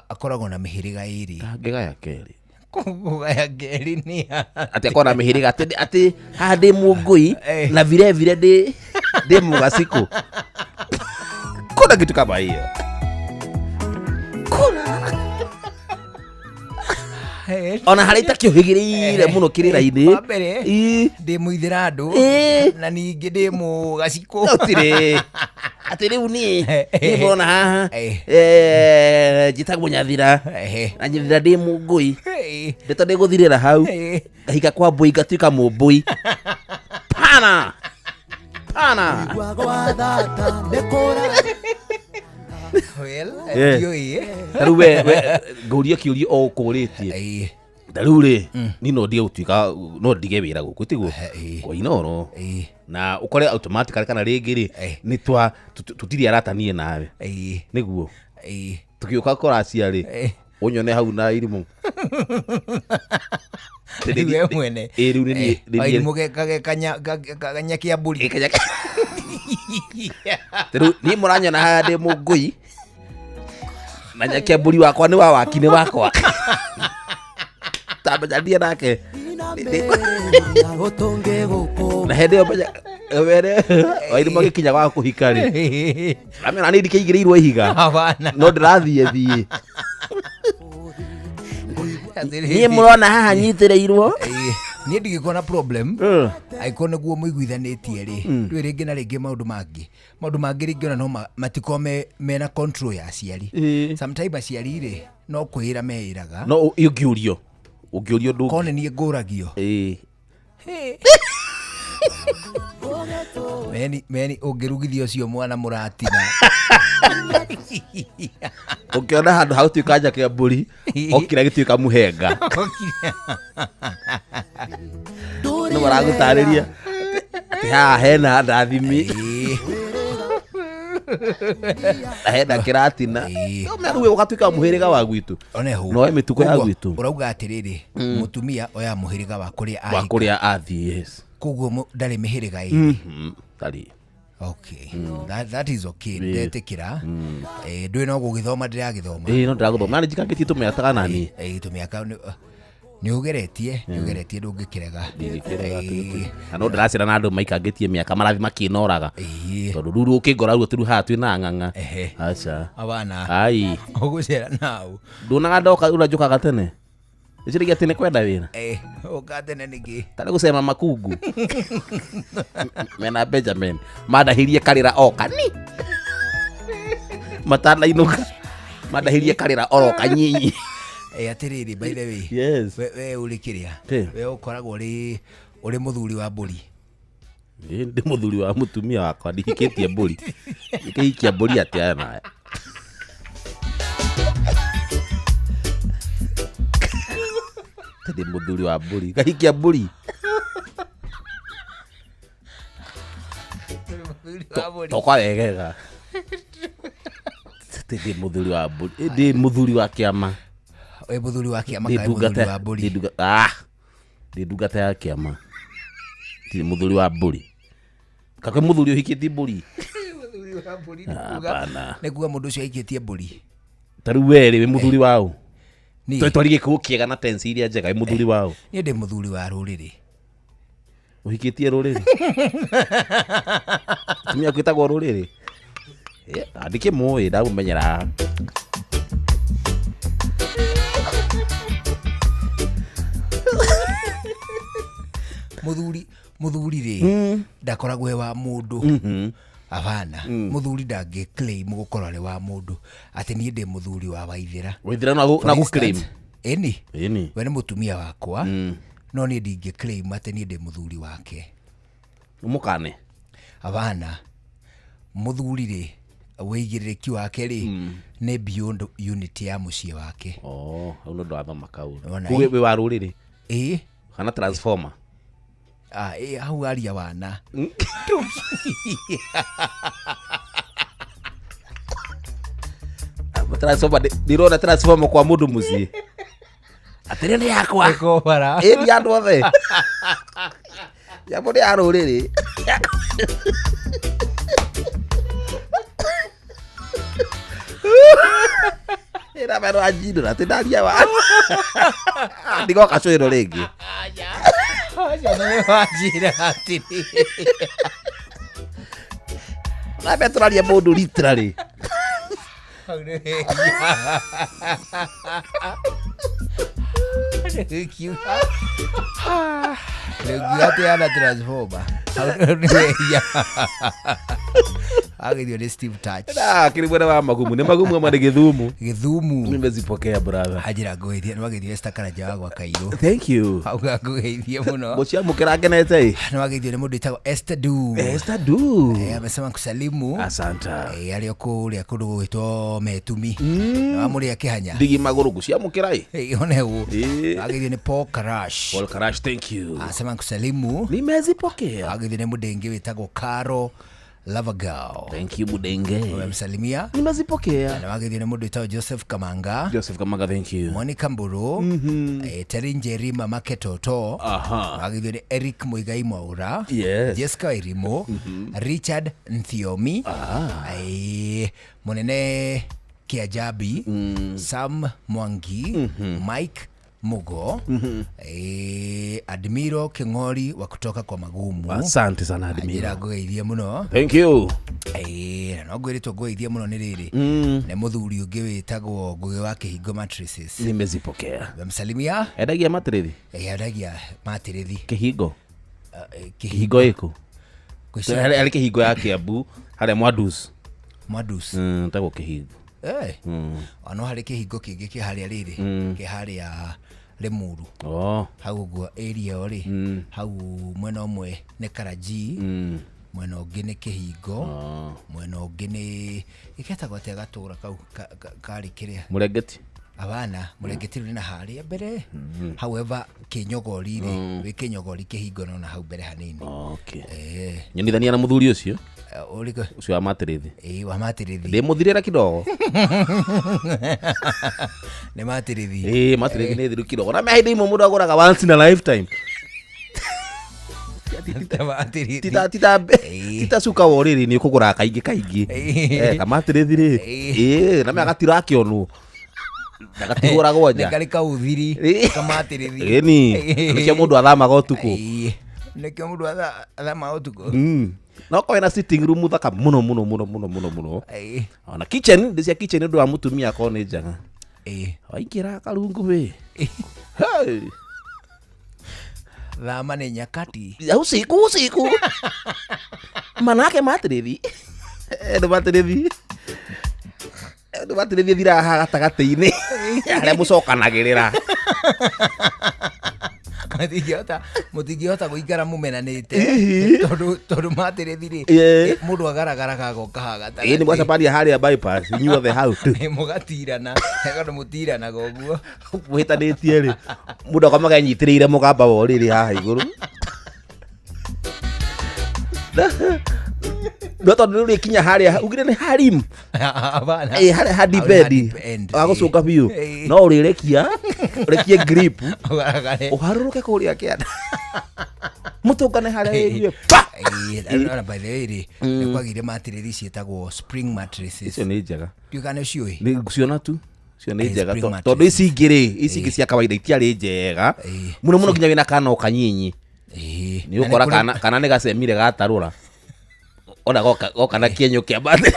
akoragwo na mĩhĩrĩga ĩrĩ. Angĩgaya kerĩ. Kũgaya kerĩ nĩ atĩ akorwo na mĩhĩrĩga atĩ haha ndĩ mũngũi na vile vile ndĩ mũgacikũ. Kuna kitu kama hiyo. Kuna ona harĩa itakĩũhĩgĩrĩire mũno kĩrĩra-inĩ. Wa mbere ndĩ mũithĩra andũ na ningĩ ndĩ mũgacikũ. Gũtirĩ. Atĩ rĩu niĩ ndĩmona haha njĩtagwo nyathira na nyathira ndĩ mũngũi ndeto ndĩgũthirĩra hau ngahika kwa mbũi ngatuĩka mũmbũi. Pana pana. Well, ndiũĩ. Ta rĩu we ngũrie kĩũria o ũkũrĩtie. Ta rĩu rĩ niĩ no ndige gũtuĩka no ndige wĩra gũkũ tiguo kwa Inooro na ũkore automatically kana rĩngĩ rĩ nĩ twa tũtirĩ arata niĩ nawe nĩguo tũgĩũka kũracia rĩ ũnyone hau na irimũ. Rĩu we mwene. Rĩu nĩ niĩ. Irimũ kanya kĩambũri. Rĩu niĩ mũranyona haha ndĩ mũngũi na nyakĩambũri wakwa nĩ wa waki nĩ wakwa. Tamenya ndiĩ nake. Na hĩndĩ ĩyo menya were wairimũ agĩkinya gwa kũhika rĩ amenya niĩ ndikĩigĩrĩirwo ihiga no ndĩrathiĩ thiĩ. Niĩ mũrona haha nyitĩrĩirwo. Niĩ ndingĩkorwo na problem angĩkorwo nĩguo mũiguithanĩtie rĩ ndũĩ rĩngĩ na rĩngĩ maũndũ mangĩ rĩngĩ ona no matikorwo mena control ya aciari. Sometimes aciari rĩ no kwĩra meĩraga. No ũngĩũrio ndũ. Korwo nĩ niĩ ngũragio. Meni ũngĩrugithia ũcio mwana mũratina. Ũngĩona handũ ha gũtuĩka nyakĩambũri okira gĩtuĩka mũhenga. No maragũtarĩria atĩ haha hena ndathimi na hena kĩratina. No rĩu ũgatuĩka mũhĩrĩga wa gwitũ. No mĩtugo ya gwitũ. Ũrauga atĩrĩrĩ mũtumia oya mũhĩrĩga wa kũrĩa ahika. Wa kũrĩa athiĩ yes. Koguo ndarĩ mĩhĩrĩga ĩrĩ. Ndarĩ. Okay. That is okay. Ndetĩkĩra. Ndũĩ no gũgĩthoma ndĩragĩthoma. No ndĩragũthoma. Na nĩ njikangĩtie tũmĩaka nani. Tũmĩaka nĩ ũgeretie ndũngĩkĩrega. Ndingĩkĩrega. Na no ndĩracera na andũ maikangĩtie mĩaka marathiĩ makĩnoraga. Tondũ rĩu ũkĩngora rĩu atĩ rĩu haha twĩna ng'ang'a. Aca. Abana. Ai. Ũgũcera nau. Nduonaga ndoka ũrĩa njũkaga tene. Iciragia atĩ nĩ kwenda wĩra. Ũka tene nĩkĩ? Tarĩ gũcema makungu. Mena Benjamin mandahirie karĩra oka ni matanainũka mandahirie karĩra oroka nyinyi. Atĩrĩrĩ, by the way. Yes. We ũrĩ kĩrĩa? We ũkoragwo ũrĩ mũthuri wa mbũri. Ndĩ mũthuri wa mũtumia wakwa, ndihikĩtie mbũri. Ndikĩhikia mbũri atĩa nawe? Ndĩ mũthuri wa mbũri, ngahikia mbũri. Tokwa wegega. Ndĩ mũthuri wa mbũri, ndĩ mũthuri wa kĩama. Wĩ mũthuri wa kĩama kana mũthuri wa mbũri? Ndĩ ndungata ya kĩama. Ndirĩ mũthuri wa mbũri. Kakwe mũthuri ũhikĩtie mbũri. Mũthuri wa mbũri nĩ kuga mũndũ ũcio ahikĩtie mbũri. Ta rĩu we rĩ, wĩ mũthuri wa ũ? Twari gĩkũyũ kĩega na tense iria njega, wĩ mũthuri wa ũ? Niĩ ndĩ mũthuri wa rũrĩrĩ. Ũhikĩtie rũrĩrĩ? Mũtumia waku wĩtagwo rũrĩrĩ? Ndikĩmũĩ, ndamũmenyera haha. Mũthuri rĩ, ndakoragwo e wa mũndũ. Abana, mũthuri ndangĩ claim gũkorwo arĩ wa mũndũ atĩ niĩ ndĩ mũthuri wa Waithĩra. Waithĩra no agũ claim. Ĩni. Ĩni. We nĩ mũtumia wakwa, no niĩ ndingĩ claim atĩ niĩ ndĩ mũthuri wake. Ũmũkane. Abana, mũthuri rĩ, wĩigĩrĩrĩki wake rĩ, nĩ beyond unity ya mũciĩ wake. Oh, hau nĩ ndwathoma kau. Kuge wĩ wa rũrĩrĩ? Ĩĩ. Kana transformer? Hau aria wana. Transformer ndirona transformer kwa mũndũ mũciĩ. Atĩrĩ nĩ yakwa. Ĩ nĩ andũ othe. Nyamũ nĩ ya rũrĩrĩ. Ĩra mero anjindũra atĩ ndaria wa. Ndigoka cũĩro rĩngĩ. Nambe tũraria mũndũ literally. Rĩu atĩ ana transformer. Hau nĩ wehia. Agĩthio nĩ Steve Touch. Kĩrĩ mwena wa magumu. Nĩ magumu ama nĩ Gĩthumu? Gĩthumu. Nimezipokea brother. Anjĩra ngũgeithie, nĩ wageithio Esther Karanja wa gwa Kairũ. Thank you. Auga ngũgeithie mũno. Gũciamũkĩra ngenete ĩ. Nĩ wageithio nĩ mũndũ wĩtagwo Esther Du. Esther Du. Amesema kusalimu. Asante. Arĩ o kũrĩa kũndũ gũgwĩtwo Metumi. Nĩ wamũrĩa kĩhanya. Ndigi magũrũ ngũciamũkĩra ĩ. One ũũ. Wageithio nĩ Paul Karash. Paul Karash, thank you. Asema kusalimu. Nimezipokea. Wageithio nĩ mũndũ ũngĩ wĩtagwo Caro Lover Girl. Thank you Mudenge. Umemsalimia? Nimezipokea. Na wageithio nĩ mũndũ wĩtagwo Joseph Kamanga. Joseph Kamanga, thank you. Monica Mburu. Terry Njeri Mama Ketoto. Wageithio nĩ Eric Muigai Mwaura. Yes. Jessica Wairimu. Richard Nthiomi. Munene Kiajabi. Sam Mwangi. Mike Mugo. Admiro King'ori wa kutoka kwa Magumu. Asante sana Admiro. Anjĩra ngũgeithie mũno. Thank you. No ngwĩrĩtwo ngũgeithie mũno nĩ rĩrĩ. Nĩ mũthuri ũngĩ wĩtagwo Ngũgĩ wa Kĩhingo Mattresses. Nimezipokea. Wamsalimia? Endagia matirithi? Endagia matirithi. Kĩhingo? Kĩhingo ĩkũ? Harĩ kĩhingo ya Kiambu, harĩa Mwadus. Mwadus. Tagwo kĩhingo. Ono harĩ kĩhingo kĩngĩ kĩ harĩa rĩrĩ, kĩ harĩa Limuru. Hau ũguo area ĩyo rĩ, hau mwena ũmwe nĩ Karaji, mwena ũngĩ nĩ Kĩhingo, mwena ũngĩ nĩ gĩketagwo atĩa gatũra kau karĩ kĩrĩa? Mũrengeti. Abana, Mũrengeti rĩ na harĩa mbere. However, Kĩnyogori rĩ, wĩ Kĩnyogori Kĩhingo no na hau mbere hanini. Okay. Nyonithania na mũthuri ũcio? Ũrĩkũ? Ũcio wa matirithi. Wa matirithi. Ndĩmũthirĩra kidogo. Nĩ matirithi. Matirithi nĩ thiru kidogo. Na hĩndĩ imwe mũndũ agũraga once in a lifetime. Tita cuka wa ũrĩrĩ nĩ ũkũgũraga kaingĩ kaingĩ. Kamatirithi rĩ. Na gatirakĩonwo. Gatigũragwo nja. Nĩ karĩ kauthiri kamatirithi. Ĩni. Nĩkĩo mũndũ athamaga ũtukũ. Nĩkĩo mũndũ athamaga ũtukũ. No korwo na sitting room thaka mũno mũno mũno mũno mũno mũno. Ona kitchen, ndĩ cia kitchen nĩ ũndũ wa mũtumia akorwo nĩ njega. Waingĩra karungu wĩ. Hey! Thama nĩ nyakati. Ya usiku usiku. Manake matirithi. Nĩ matirithi. Nĩ matirithi thiraga haha gatagatĩ-inĩ. Harĩa mũcokanagĩrĩra. Mũtingĩhota gũikara mũmenanĩte tondũ matirithi rĩ mũndũ agaragaraga agoka haha gatagatĩ. Ĩĩ nĩ mwacemania harĩa bypass inyuothe hau tu. Mũgatirana tondũ mũtiranaga ũguo. Mũhĩtanĩtie rĩ mũndũ akomaga enyitĩrĩire mũgamba wa ũrĩrĩ haha igũrũ. No tondũ rĩu rĩkinya harĩa ugire nĩ harim. Hapana. Ĩ harĩa ha deep end. Wagũcũnga biũ. No ũrĩrekia ũrekie grip. Ũharũrũke kũrĩa kĩanda. Mũtũngane harĩa ĩgue pa. Ĩĩ, by the way rĩ nĩ kwagĩire matirithi ciĩtagwo spring mattresses. Icio nĩ njega. Ndiũĩ kana nĩũciũĩ. Nĩ ngũciona tu. Icio nĩ njega spring tondũ ici ingĩ rĩ ici ingĩ cia kawaida itiarĩ njega mũno mũno nginya wĩna kana o kanyinyi. Nĩ ũgũkora kana nĩ gacemire gatarũra. Ona goka na kĩenyũ kĩa mate.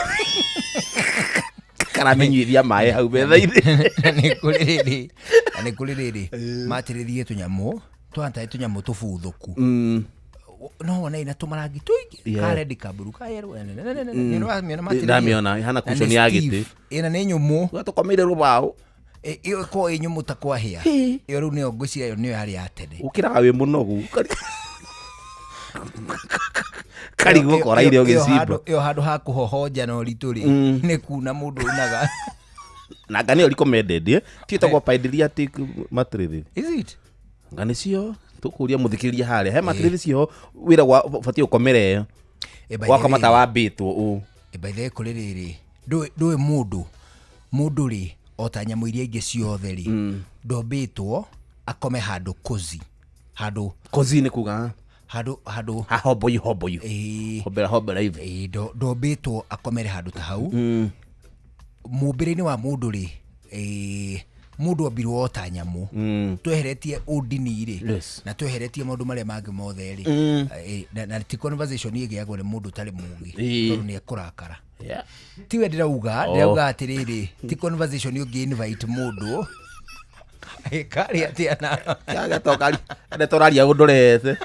Karamenyuithia maĩ hau metha-inĩ. Na nĩ kũrĩ rĩrĩ, na nĩ kũrĩ rĩrĩ matirithi tũnyamũ twana tarĩ tũnyamũ tũbuthũku. No wone ina tũmarangi tũingĩ. Ka red, ka blue, ka yellow. Nĩũramĩona matirithi? Ndamĩona, ĩhana Na nĩ cushion ya gĩtĩ. stiff. Ĩna nĩ nyũmũ. Tũkomeire rũbaũ. Ĩyo ĩkoragwo ĩ nyũmũ ta kwahĩa. Ĩyo rĩu nĩyo ngwĩciria ĩyo nĩyo yarĩ ya tene. Ũkĩraga wĩ mũnogu. Karigwo koraire ũgĩcimba. Ĩyo handũ ha kũhohonja na ũritũ rĩ nĩ kuna mũndũ unaga. Na nga nĩyo recommended ti ĩtagwo pediatric mattress. Is it? Nga nĩcio tũkũria mũthikĩrĩria harĩa he mattress ciho wĩra wa ũbatiĩ ũkomere ĩyo. By the Wakoma ta way- wambĩtwo ũũ. By the way kũrĩ rĩrĩ ndũĩ mũndũ rĩ o ta nyamũ iria ingĩ ciothe rĩ ndombĩtwo akome handũ cozy handũ cozy nĩ kuga handũ handũ hahoboyu hoboyu hobera hobera hivi ndombĩtwo akomere handũ ta hau. Mũmbĩre-inĩ wa mũndũ rĩ mũndũ ombirwo o ta nyamũ. Tweheretie ũndini rĩ na tweheretie maũndũ marĩa mangĩ mothe rĩ na ti conversation ĩgĩagwo nĩ mũndũ ũtarĩ mũũgĩ tondũ nĩ ekũrakara. Tiwe ndĩrauga ndĩrauga atĩrĩrĩ ti conversation ũngĩ invite mũndũ ĩkarĩ atĩa na Ende tũraria ũndorete.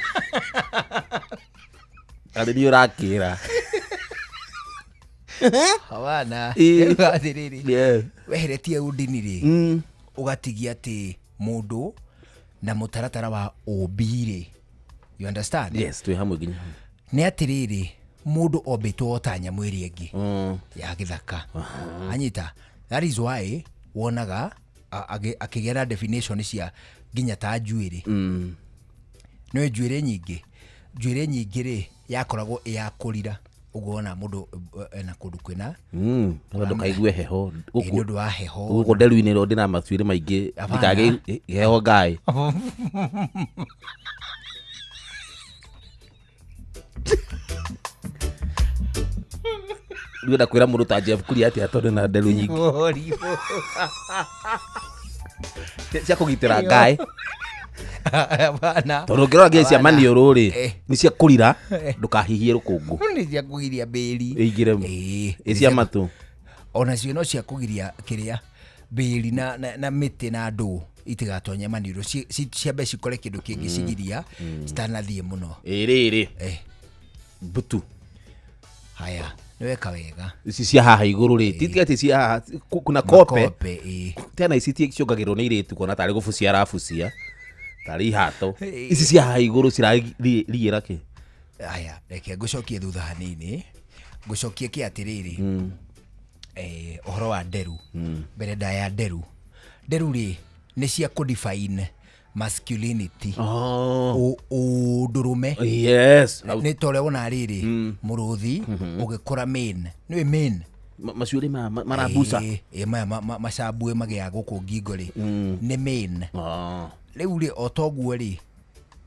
Arĩ niĩ ũrakĩra. Hawana. Ndĩrauga atĩrĩrĩ weheretie ũndini rĩ ũgatigia atĩ mũndũ na mũtaratara wa ũmbi rĩ. You understand? Yes, twĩ hamwe nginya. Nĩ atĩrĩrĩ mũndũ ombĩtwo o ta nyamũ ĩrĩa ĩngĩ ya gĩthaka. Anyita, that is why wonaga akĩgĩa na definition cia nginya ta njuĩrĩ. Nĩũĩ njuĩrĩ nyingĩ? Njuĩrĩ nyingĩ rĩ yakoragwo ĩ ya kũrira. Ũguo wona mũndũ ena kũndũ kwĩna Nĩgetha ndũkaigue heho. Ĩ, nĩ ũndũ wa heho. Gũkũ nderu-inĩ rĩ ndĩna matuĩrĩ maingĩ Hapana. ndikagĩe heho ngaĩ. Rĩu enda kwĩra mũndũ ta Jeff Kuria atĩa tondũ na nderu nyingĩ. Cia kũgitĩra ngaĩ. Hapana. Tondũ ũngĩrora nginya cia Hapana. maniũrũ rĩ nĩ cia kũrira ndũkahihie rũkũngũ. Nĩ cia kũgiria mbĩri. Ĩingĩre. Ĩ cia matũ. Onacio no cia kũgiria kĩrĩa mbĩri na mĩtĩ na ndũ itigatonye maniũrũ ciambe cikore kĩndũ kĩngĩ cigiria citanathiĩ mũno. Ĩ rĩrĩ. Mbutu. Haya, nĩ weka wega. Ici cia haha igũrũ rĩ ti atĩ cia haha kuna kope. Makope, ĩ. Tena ici ti ciongagĩrwo nĩ irĩtu kuona tarĩ gũbucia arabucia. Tarĩ ihato. Ici cia haha igũrũ cirariĩra kĩ? Haya, reke ngũcokie thutha hanini. Ngũcokie kĩ atĩrĩrĩ. Ũhoro wa nderu. Mbere ndaya ya nderu. Nderu rĩ nĩ cia kũ-define masculinity. Ũndũrũme. Yes. Nĩ ta ũrĩa wona rĩrĩ mũrũthi ũgĩkũra mane. Nĩũĩ mane? Macuĩrĩ maya marabuca. Ĩ, maya macambue magĩaga gũkũ ngingo rĩ nĩ mane. Rĩu rĩ o toguo rĩ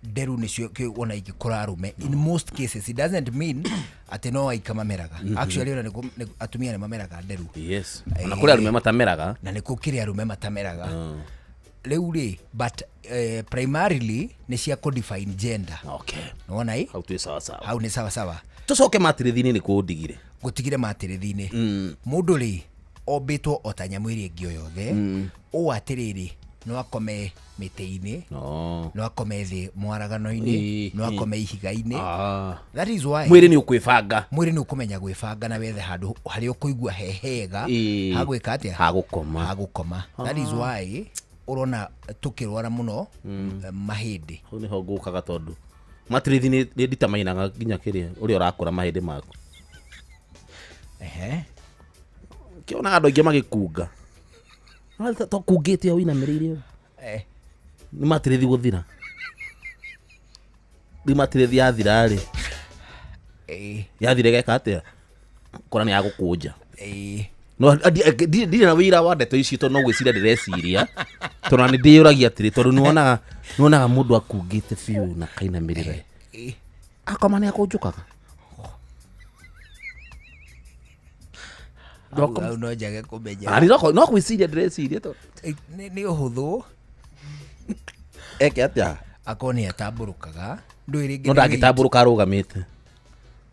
nderu nĩcio wona ingĩkũra arũme in most cases it doesn't mean atĩ no aika mameraga. Actually ona atumia nĩ mameraga nderu. Yes. Ona kũrĩ arũme matameraga. Na nĩ kũrĩ arũme matameraga. Rĩu rĩ but primarily nĩ cia kũ-define gender. Okay. Nĩwona ĩ? Hau twĩ sawa sawa. Hau nĩ sawa sawa. Tũcoke matirithi-inĩ nĩ kũndigire. Gũtigire matirithi-inĩ. Mũndũ rĩ Ombĩtwo o ta nyamũ ĩrĩa ĩngĩ o yothe. Ũũ atĩrĩrĩ, no akome mĩtĩ-inĩ, no akome thĩ mwaragano-inĩ, no akome ihiga-inĩ. That is why Mwĩrĩ nĩ ũkwĩbanga. Mwĩrĩ nĩ ũkũmenya gwĩbanga na wethe handũ harĩa ũkũigua he hega hagwĩka atĩa, hagũkoma. Hagũkoma. That is why ũrona tũkĩrwara mũno mahĩndĩ. Hau nĩho ngũkaga tondũ matirithi nĩ nditamainaga nginya kĩrĩa ũrĩa ũrakũra mahĩndĩ maku. Ehe. Kĩona andũ aingĩ magĩkunga. To kungĩte o wĩinamĩrĩire. Nĩ matirithi gũthira. Rĩu matirithi yathira rĩ. Yathira ĩgeka atĩa? Kora nĩ yagũkũnja. No ndirĩ na wĩira wa ndeto ici tondũ no gwĩciria ndĩreciria. Tondũ nĩ ndĩyũragia atĩrĩ tondũ nĩwonaga mũndũ akungĩte biũ na kainamĩrĩra. Akoma nĩ akũnjũkaga. Hau no njage kũmenya. No gwĩciria ndĩreciria tondũ. Nĩ ũhũthũ. Eke atĩa? Akorwo nĩ atambũrũkaga. Ndũĩ rĩngĩ No ndangĩtambũrũka arũgamĩte.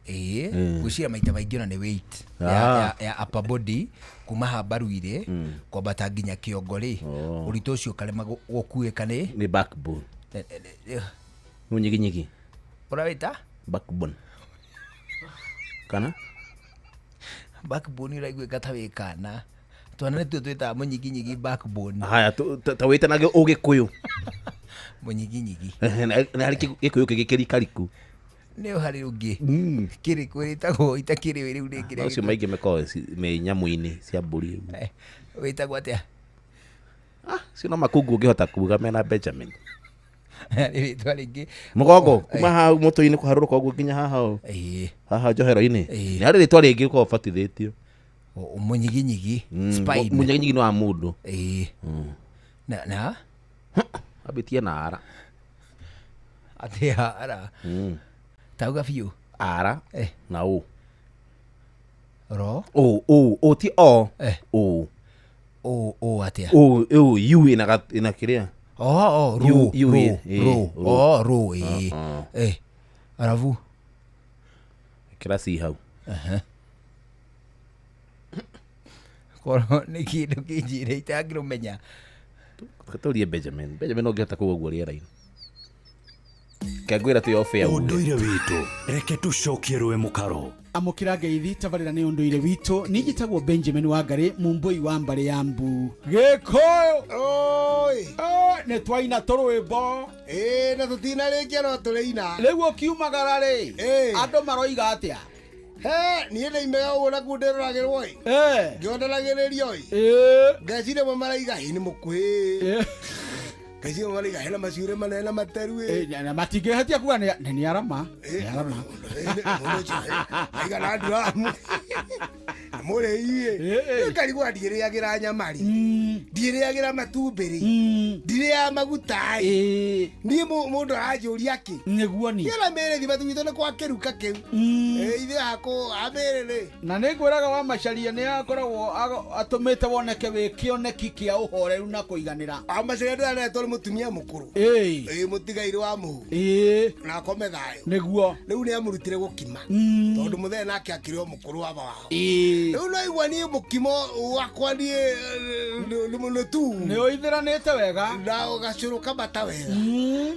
Ngwĩciria maita maingĩ ona nĩ weight ya upper body kuma haha mbaru-inĩ kwambata nginya kĩongo rĩ, ũritũ ũcio ũkarema gũkuĩka nĩ backbone. Nĩ nyigi. Ũrawĩta? Backbone. Kana? Backbone ũraiguĩka ta wĩ kana. Twana nĩtuo twĩtaga mũnyiginyigi backbone. Haya, ta wĩte na ũgĩkũyũ. Mũnyiginyigi. Na harĩ gĩkũyũ kĩngĩ kĩrikariku. Nĩ harĩ ũngĩ. Kĩrĩkũ wĩtagwo itakĩrĩ rĩu rĩngĩ. Macio maingĩ makoragwo me nyamũ-inĩ cia mbũri. Wĩtagwo atĩa? Cio no makungu ũngĩhota kuga mena Benjamin. Rĩtwa rĩngĩ. Mũgongo kuma hau mũtwe-inĩ kũharũrũka ũguo nginya haha ũũ. Haha njohero-inĩ. Nĩ harĩ rĩtwa rĩngĩ ũkoragwo ũbatithĩtio. Mũnyiginyigi. Spine. Mũnyiginyigi nĩ wa mũndũ. Na? Ambĩtie na ara. Atĩa ara? Tauga biũ. Ara na ũ. Ro? Ũ, ũ, ũ ti o. Ũ. Ũ, ũ atĩa? Ũ, ũ, U ĩna kĩrĩa? Oh, ro, ro, ro. Oh, ro, Arabu. Kĩra C hau. Korwo nĩ kĩndũ kĩnjĩre itangĩrũmenya. Tũrie Benjamin. Benjamin ũngĩhota kuuga ũguo rĩera-inĩ. Kengwĩra twĩ off air. Ũndũire witũ reke tũcokie rũĩ mũkaro. Amũkĩra ngeithi tabarĩra nĩ ũndũire witũ. Niĩ njĩtagwo Benjamin Wangari, mumbũi wa mbarĩ ya Mbu. Gĩkũyũ! Oi! Nĩ twaina tũrwĩmbo. Na tũtinarĩkia no tũrĩina. Rĩu ũkiumagara rĩ, andũ maroiga atĩa? He, niĩ ndaimega ũguo na kuu ndĩroragĩrwo ĩ. Ngĩonanagĩrĩrio ĩ. Ngeciria amwe maraiga ĩ nĩ mũkuhĩ. Ngeciria amwe maraiga hena macuĩrĩ manene na materu ĩ. Na matingĩhĩtia kuga nĩ arama. Nĩ arama. Aigana nduramu. Mũrĩi ĩ. Ngarigwo ndirĩagĩra nyama rĩ. Ndirĩagĩra matumbĩ rĩ. Ndirĩaga maguta ĩ. Niĩ mũndũ aranjũria kĩ? Nĩguo ni. Niĩ na mĩrĩ thima gwitũ nĩ kwa kĩruka kĩu. Ithuĩ hakũ amĩrĩ rĩ. Na nĩ ngwĩraga wa Macharia nĩ akoragwo atũmĩte woneke wĩ kĩoneki kĩa ũhoreru na kũiganĩra. Amacharia ndĩraretwo nĩ mũtumia mũkũrũ. Mũtigairĩ wa mũhu. Na akome thayũ. Nĩguo. Rĩu nĩ amũrutire gũkima. Tondũ mũthee nake akĩrĩ o mũkũrũ wa wao. Rĩu no igua niĩ mũkimo wakwa niĩ nĩ tu. Nĩ ũithĩranĩte wega. Na ũgacũrũ kamata wega.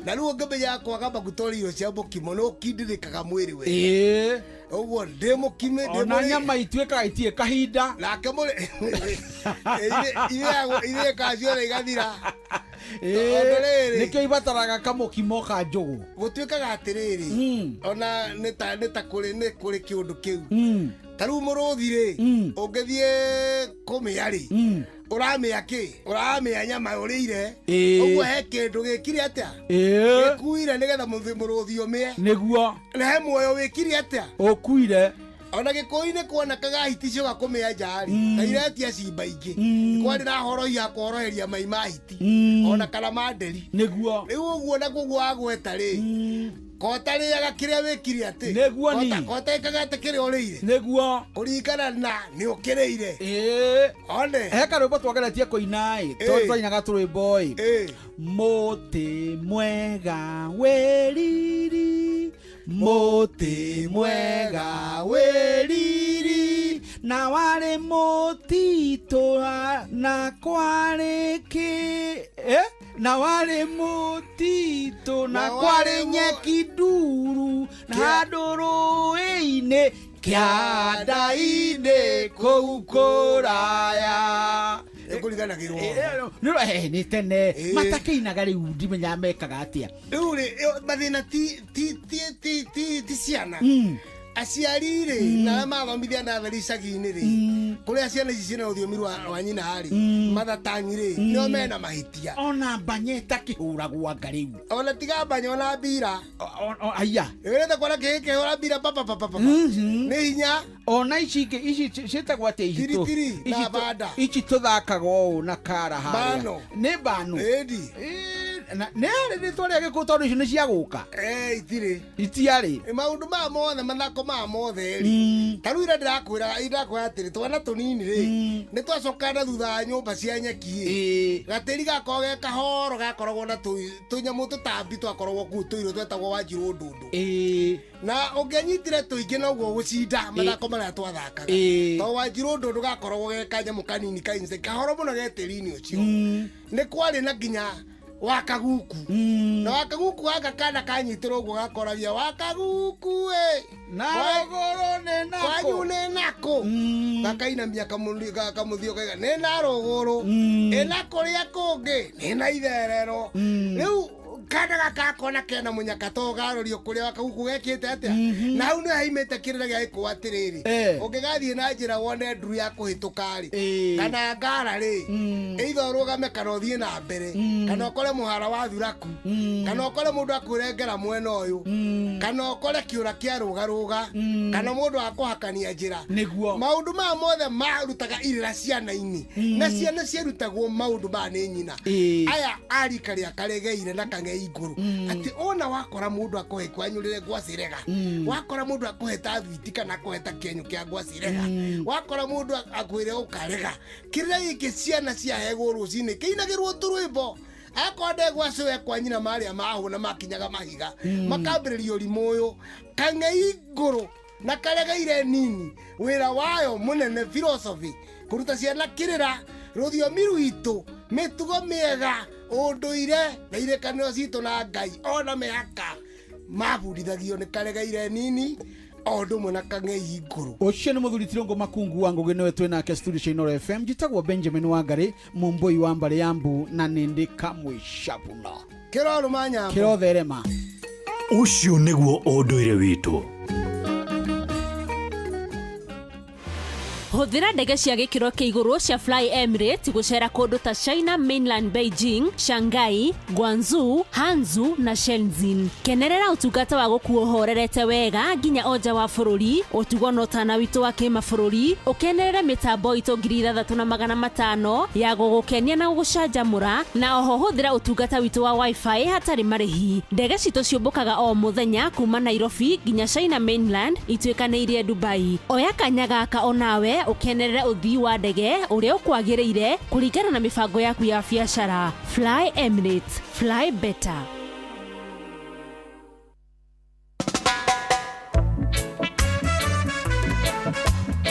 Na rĩu ũngĩmenya kwaga maguta ũrĩ irio cia mũkimo nĩ ũkindĩrĩkaga mwĩrĩ wega. Ũguo ndĩ mũkime ndĩ Ona nyama ituĩkaga itirĩ kahinda. Nake mũrĩ irĩkaga ciothe igathira. Nĩkĩo ibataraga kamũkimo ka njũgũ. Gũtuĩkaga atĩrĩrĩ, ona nĩ ta kũrĩ nĩ kũrĩ kĩũndũ kĩu. Ta rĩu mũrũthi rĩ, ũngĩthiĩ kũmĩa rĩ, ũramĩa kĩ? Ũramĩa nyama ũrĩire. Ũguo he kĩndũ gĩkire atĩa? Gĩkuire nĩgetha mũrũthi ũmĩe. Nĩguo. Na he muoyo wĩkire atĩa? Ũkuire. Ona gĩkũyũ-inĩ kuonekaga hiti cioka kũmĩa nja rĩ, ta iretia cimba ingĩ. Kwarĩ na horohia kũhoroheria mai ma hiti. Ona kana ma nderi. Nĩguo. Rĩu ũguo na koguo wagweta rĩ, kota rĩaga kĩrĩa wĩkire atĩ. Nĩguo ni. Kota ĩkaga atĩ kĩrĩa ũrĩire. Nĩguo. Kũringana na nĩ ũkĩrĩire. One. He karwĩmbo twageretie kũina ĩ, twainaga tũrwĩmbo ĩ. Mũtĩ mwega wĩ riri, mũtĩ mwega wĩ riri, Na warĩ mũtitũ na kwarĩ kĩ na warĩ mũtitũ na kwarĩ nyeki nduru na handũ rũĩ-inĩ kĩanda-inĩ kũu kũraya. Ĩkũriganagĩrwo. Nĩ tene matakĩinaga rĩu ndimenya mekaga atĩa. Rĩu rĩ mathĩna ti ciana. Aciari rĩ na arĩa mathomithia nathari icagi-inĩ rĩ kũrĩa ciana ici ciĩna rũthiomi rwa nyina rĩ mathatangi rĩ nĩo mena mahĩtia. Ona mbanye ĩtakĩhũragwo anga rĩu. Ona tiga mbanye ona mbira. Aya. Wĩrĩte kuona kĩhĩ kĩhũra mbira pa pa pa pa. Nĩ hinya. Ona ici ingĩ ici ciĩtagwo atĩa ici Tiritiri na banda. Ici tũthakaga ũũ na kara harĩa. Bano. Nĩ bano. Ĩndi. Nĩ harĩ rĩtwa rĩa gĩkũyũ tondũ icio nĩ cia gũka. Itirĩ. Itiarĩ. Maũndũ maya mothe mathako maya mothe rĩ. Ta rĩu ira ndĩrakwĩra atĩrĩ twana tũnini rĩ nĩ twacokaga na thutha wa nyũmba cia nyeki ĩ. Gatĩri gakoragwo ge kahoro gakoragwo na tũnyamũ tũtambi twakoragwo kũu tũirũ twetagwo wanjirũ ndũndũ. Na ũngĩanyitire tũingĩ noguo gũcinda mathako marĩa twathakaga. Tondũ wanjirũ ndũndũ gakoragwo ge kanyamũ kanini ka insect kahoro mũno ge tĩri-inĩ ũcio. Nĩ kwarĩ na nginya wakaguku. Na wakaguku gaka kana kanyitĩrwo ũguo gakoragia wakaguku ĩ. Na rũgũrũ nĩ nakũ. Kwanyu nĩ nakũ. Gakainamia kamũthio kaiga nĩ na rũgũrũ. Ĩ na kũrĩa kũngĩ nĩ na itherero. Rĩu kana gaka gakona kena mũnyaka to garorio kũrĩa wakaguku gekĩte atĩa. Na hau nĩ haimĩte kĩrĩra gĩa gĩkũyũ atĩrĩrĩ. Ũngĩgathiĩ na njĩra wone nduru ya kũhĩtũka rĩ kana ngara rĩ either ũrũgame kana ũthiĩ na mbere kana ũkore mũhara wa thuraku kana ũkore mũndũ akwĩrengera mwena ũyũ kana ũkore kĩũra kĩa rũgarũga kana mũndũ akũhakania njĩra. Nĩguo. Maũndũ maya mothe marutaga irĩra ciana-inĩ na ciana ciarutagwo maũndũ maya nĩ nyina. Aya a rika rĩa karegeire na kang'ei igũrũ atĩ ona wakora mũndũ akũhe kwanyũrĩre ngwacĩ rega wakora mũndũ akũhe ta thwiti kana akũhe ta kĩenyũ kĩa ngwacĩ rega wakora mũndũ akwĩre ũkarega kĩrĩra gĩkĩ ciana ciahegwo rũcinĩ kĩinagĩrwo tũrwĩmbo akorwo ndegwacĩ we kwa nyina marĩa mahũna makinyaga mahiga makambĩrĩria ũrimũ ũyũ kang'ei igũrũ na karegeire nini wĩra wayo mũnene philosophy kũruta ciana kĩrĩra rũthiomi rwitũ mĩtugo mĩega ũndũire na irĩkanĩro citũ na Ngai ona mĩhaka mabundithagio nĩ karegeire nini o ũndũ ũmwe na kang'ei igũrũ. Ũcio nĩ mũthuri Tirũngũ Makungu wa Ngũgĩ nĩwe twĩ nake studio cia Inooro FM. Njĩtagwo Benjamin Wangari Mũmbũi wa mbarĩ ya Mbu na nĩndĩ Kamwĩcabuna. Kĩrorũma nyambo. Kĩrotherema. Ũcio nĩguo ũndũire witũ. Hũthĩra ndege cia gĩkĩro kĩa igũrũ cia Fly Emirates gũcera kũndũ ta China Mainland Beijing, Shanghai, Guangzhou, Hangzhou na Shenzhen. Kenerera ũtungata wa gũkuo ũhorerete wega nginya o nja wa bũrũri, ũtugo na ũtana witũ wa kĩmabũrũri, ũkenerere mĩtambo itũ 6500 ya gũgũkenia na gũgũcanjamũra, na oho hũthĩra ũtungata witũ wa Wi-Fi hatarĩ marĩhi. Ndege citũ ciũmbũkaga o mũthenya kuma Nairobi nginya China Mainland ituĩkanĩirie Dubai. Oya kanya gaka onawe ũkenerere ũthii wa ndege ũrĩa ũkwagĩrĩire kũringana na mĩbango yaku ya biacara. Fly Emirates, fly better.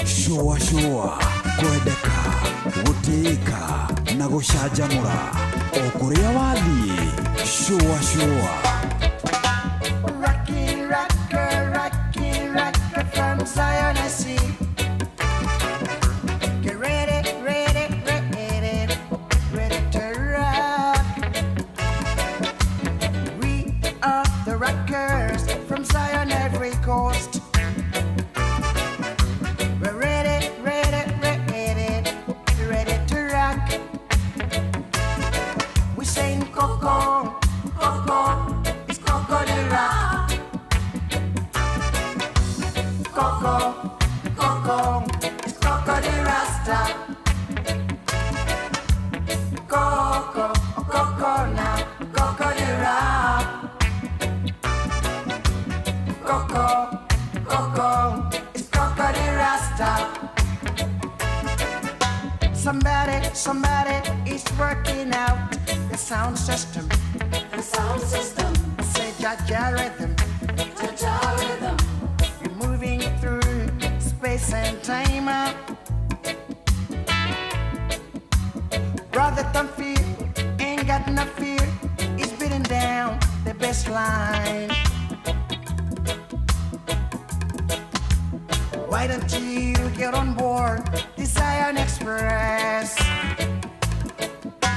Shua shua kwendeka gũtĩĩka na gũcanjamũra o kũrĩa wathiĩ. Shua shua. Rocky, rocker, rocky, rocker from Zion I see. Get ready, ready, ready, ready to rock. We are the rockers from Zion every coast. We're ready, ready, ready, ready to rock. We sing Coco, Coco, it's Coco the Rock. Coco, Coco, it's Coco the Rasta. Coco, oh Coco now, Coco the Rock. Coco, Coco, it's Coco the Rasta. Somebody, somebody is working out the sound system. The sound system. Say Jaja rhythm. Jaja rhythm. You're moving through space place and time. Brother, don't fear, ain't got no fear. It's beating down the best line. Why don't you get on board the Zion Express?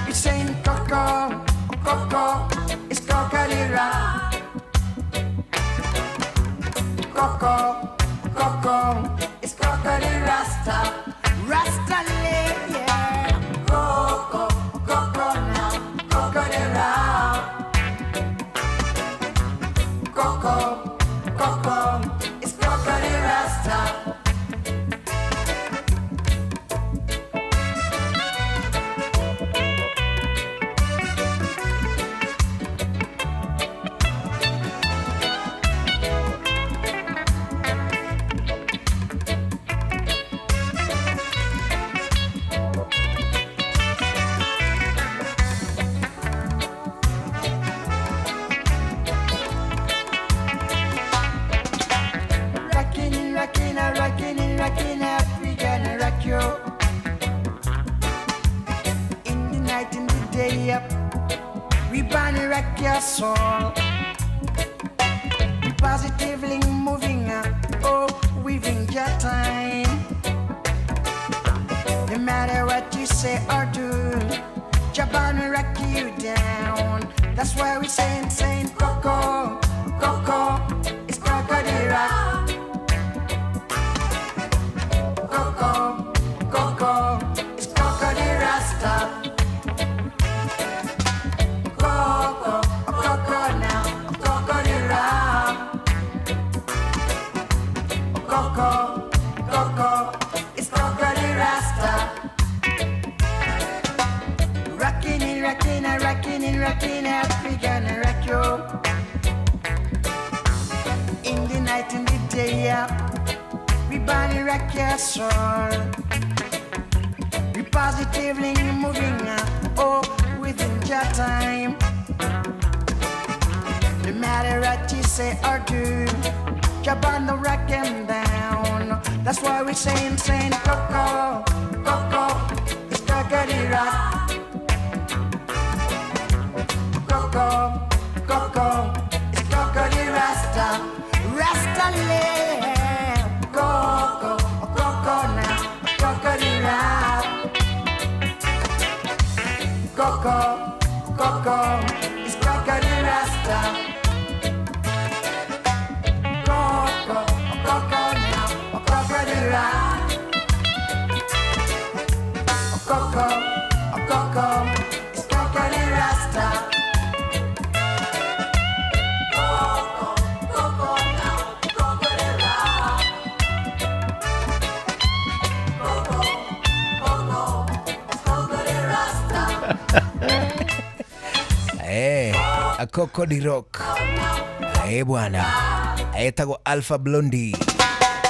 It's saying Coco, Coco, it's Cocodira. Coco, Coco, it's Crocodile Rasta, Rasta live, yeah. Coco, Coco now, Crocodile. Coco, Coco, it's Crocodile Rasta. Rockin' and rockin' and rockin' and rockin' out, we gonna rock you. In the night, in the day up, we gonna rock your soul. We positively moving up, oh, weaving your time. No matter what you say or do, Japan rock you down. That's why we saying, saying, Coco, Coco, it's Crocodile Rock. Coco, Coco, it's Crocodile Rasta. Coco, Coco now, Crocodile Rock. Coco, Coco, it's Crocodile Rasta. Rockin' and rockin' and rockin' and rockin' out, we gonna rock you. In the night, in the day, yeah. We body rock your soul. We positively moving, oh, within your time. No matter what you say or do, jump on the rock and down. That's why we saying, saying, Coco, Coco, it's Crocodile Rock. Coco, Coco, it's Crocodile Rasta, Rasta live. Coco, Coco now, Crocodile Rock. Coco, Coco, it's Crocodile Rasta. Coco, Coco now, Crocodile Rock. Coco, Coco, it's Crocodile Rasta. Coco, Coco now, Crocodile Rock. Coco, Coco, it's Crocodile Rasta. Coco di Rock. Bwana etagwo Alpha Blondy,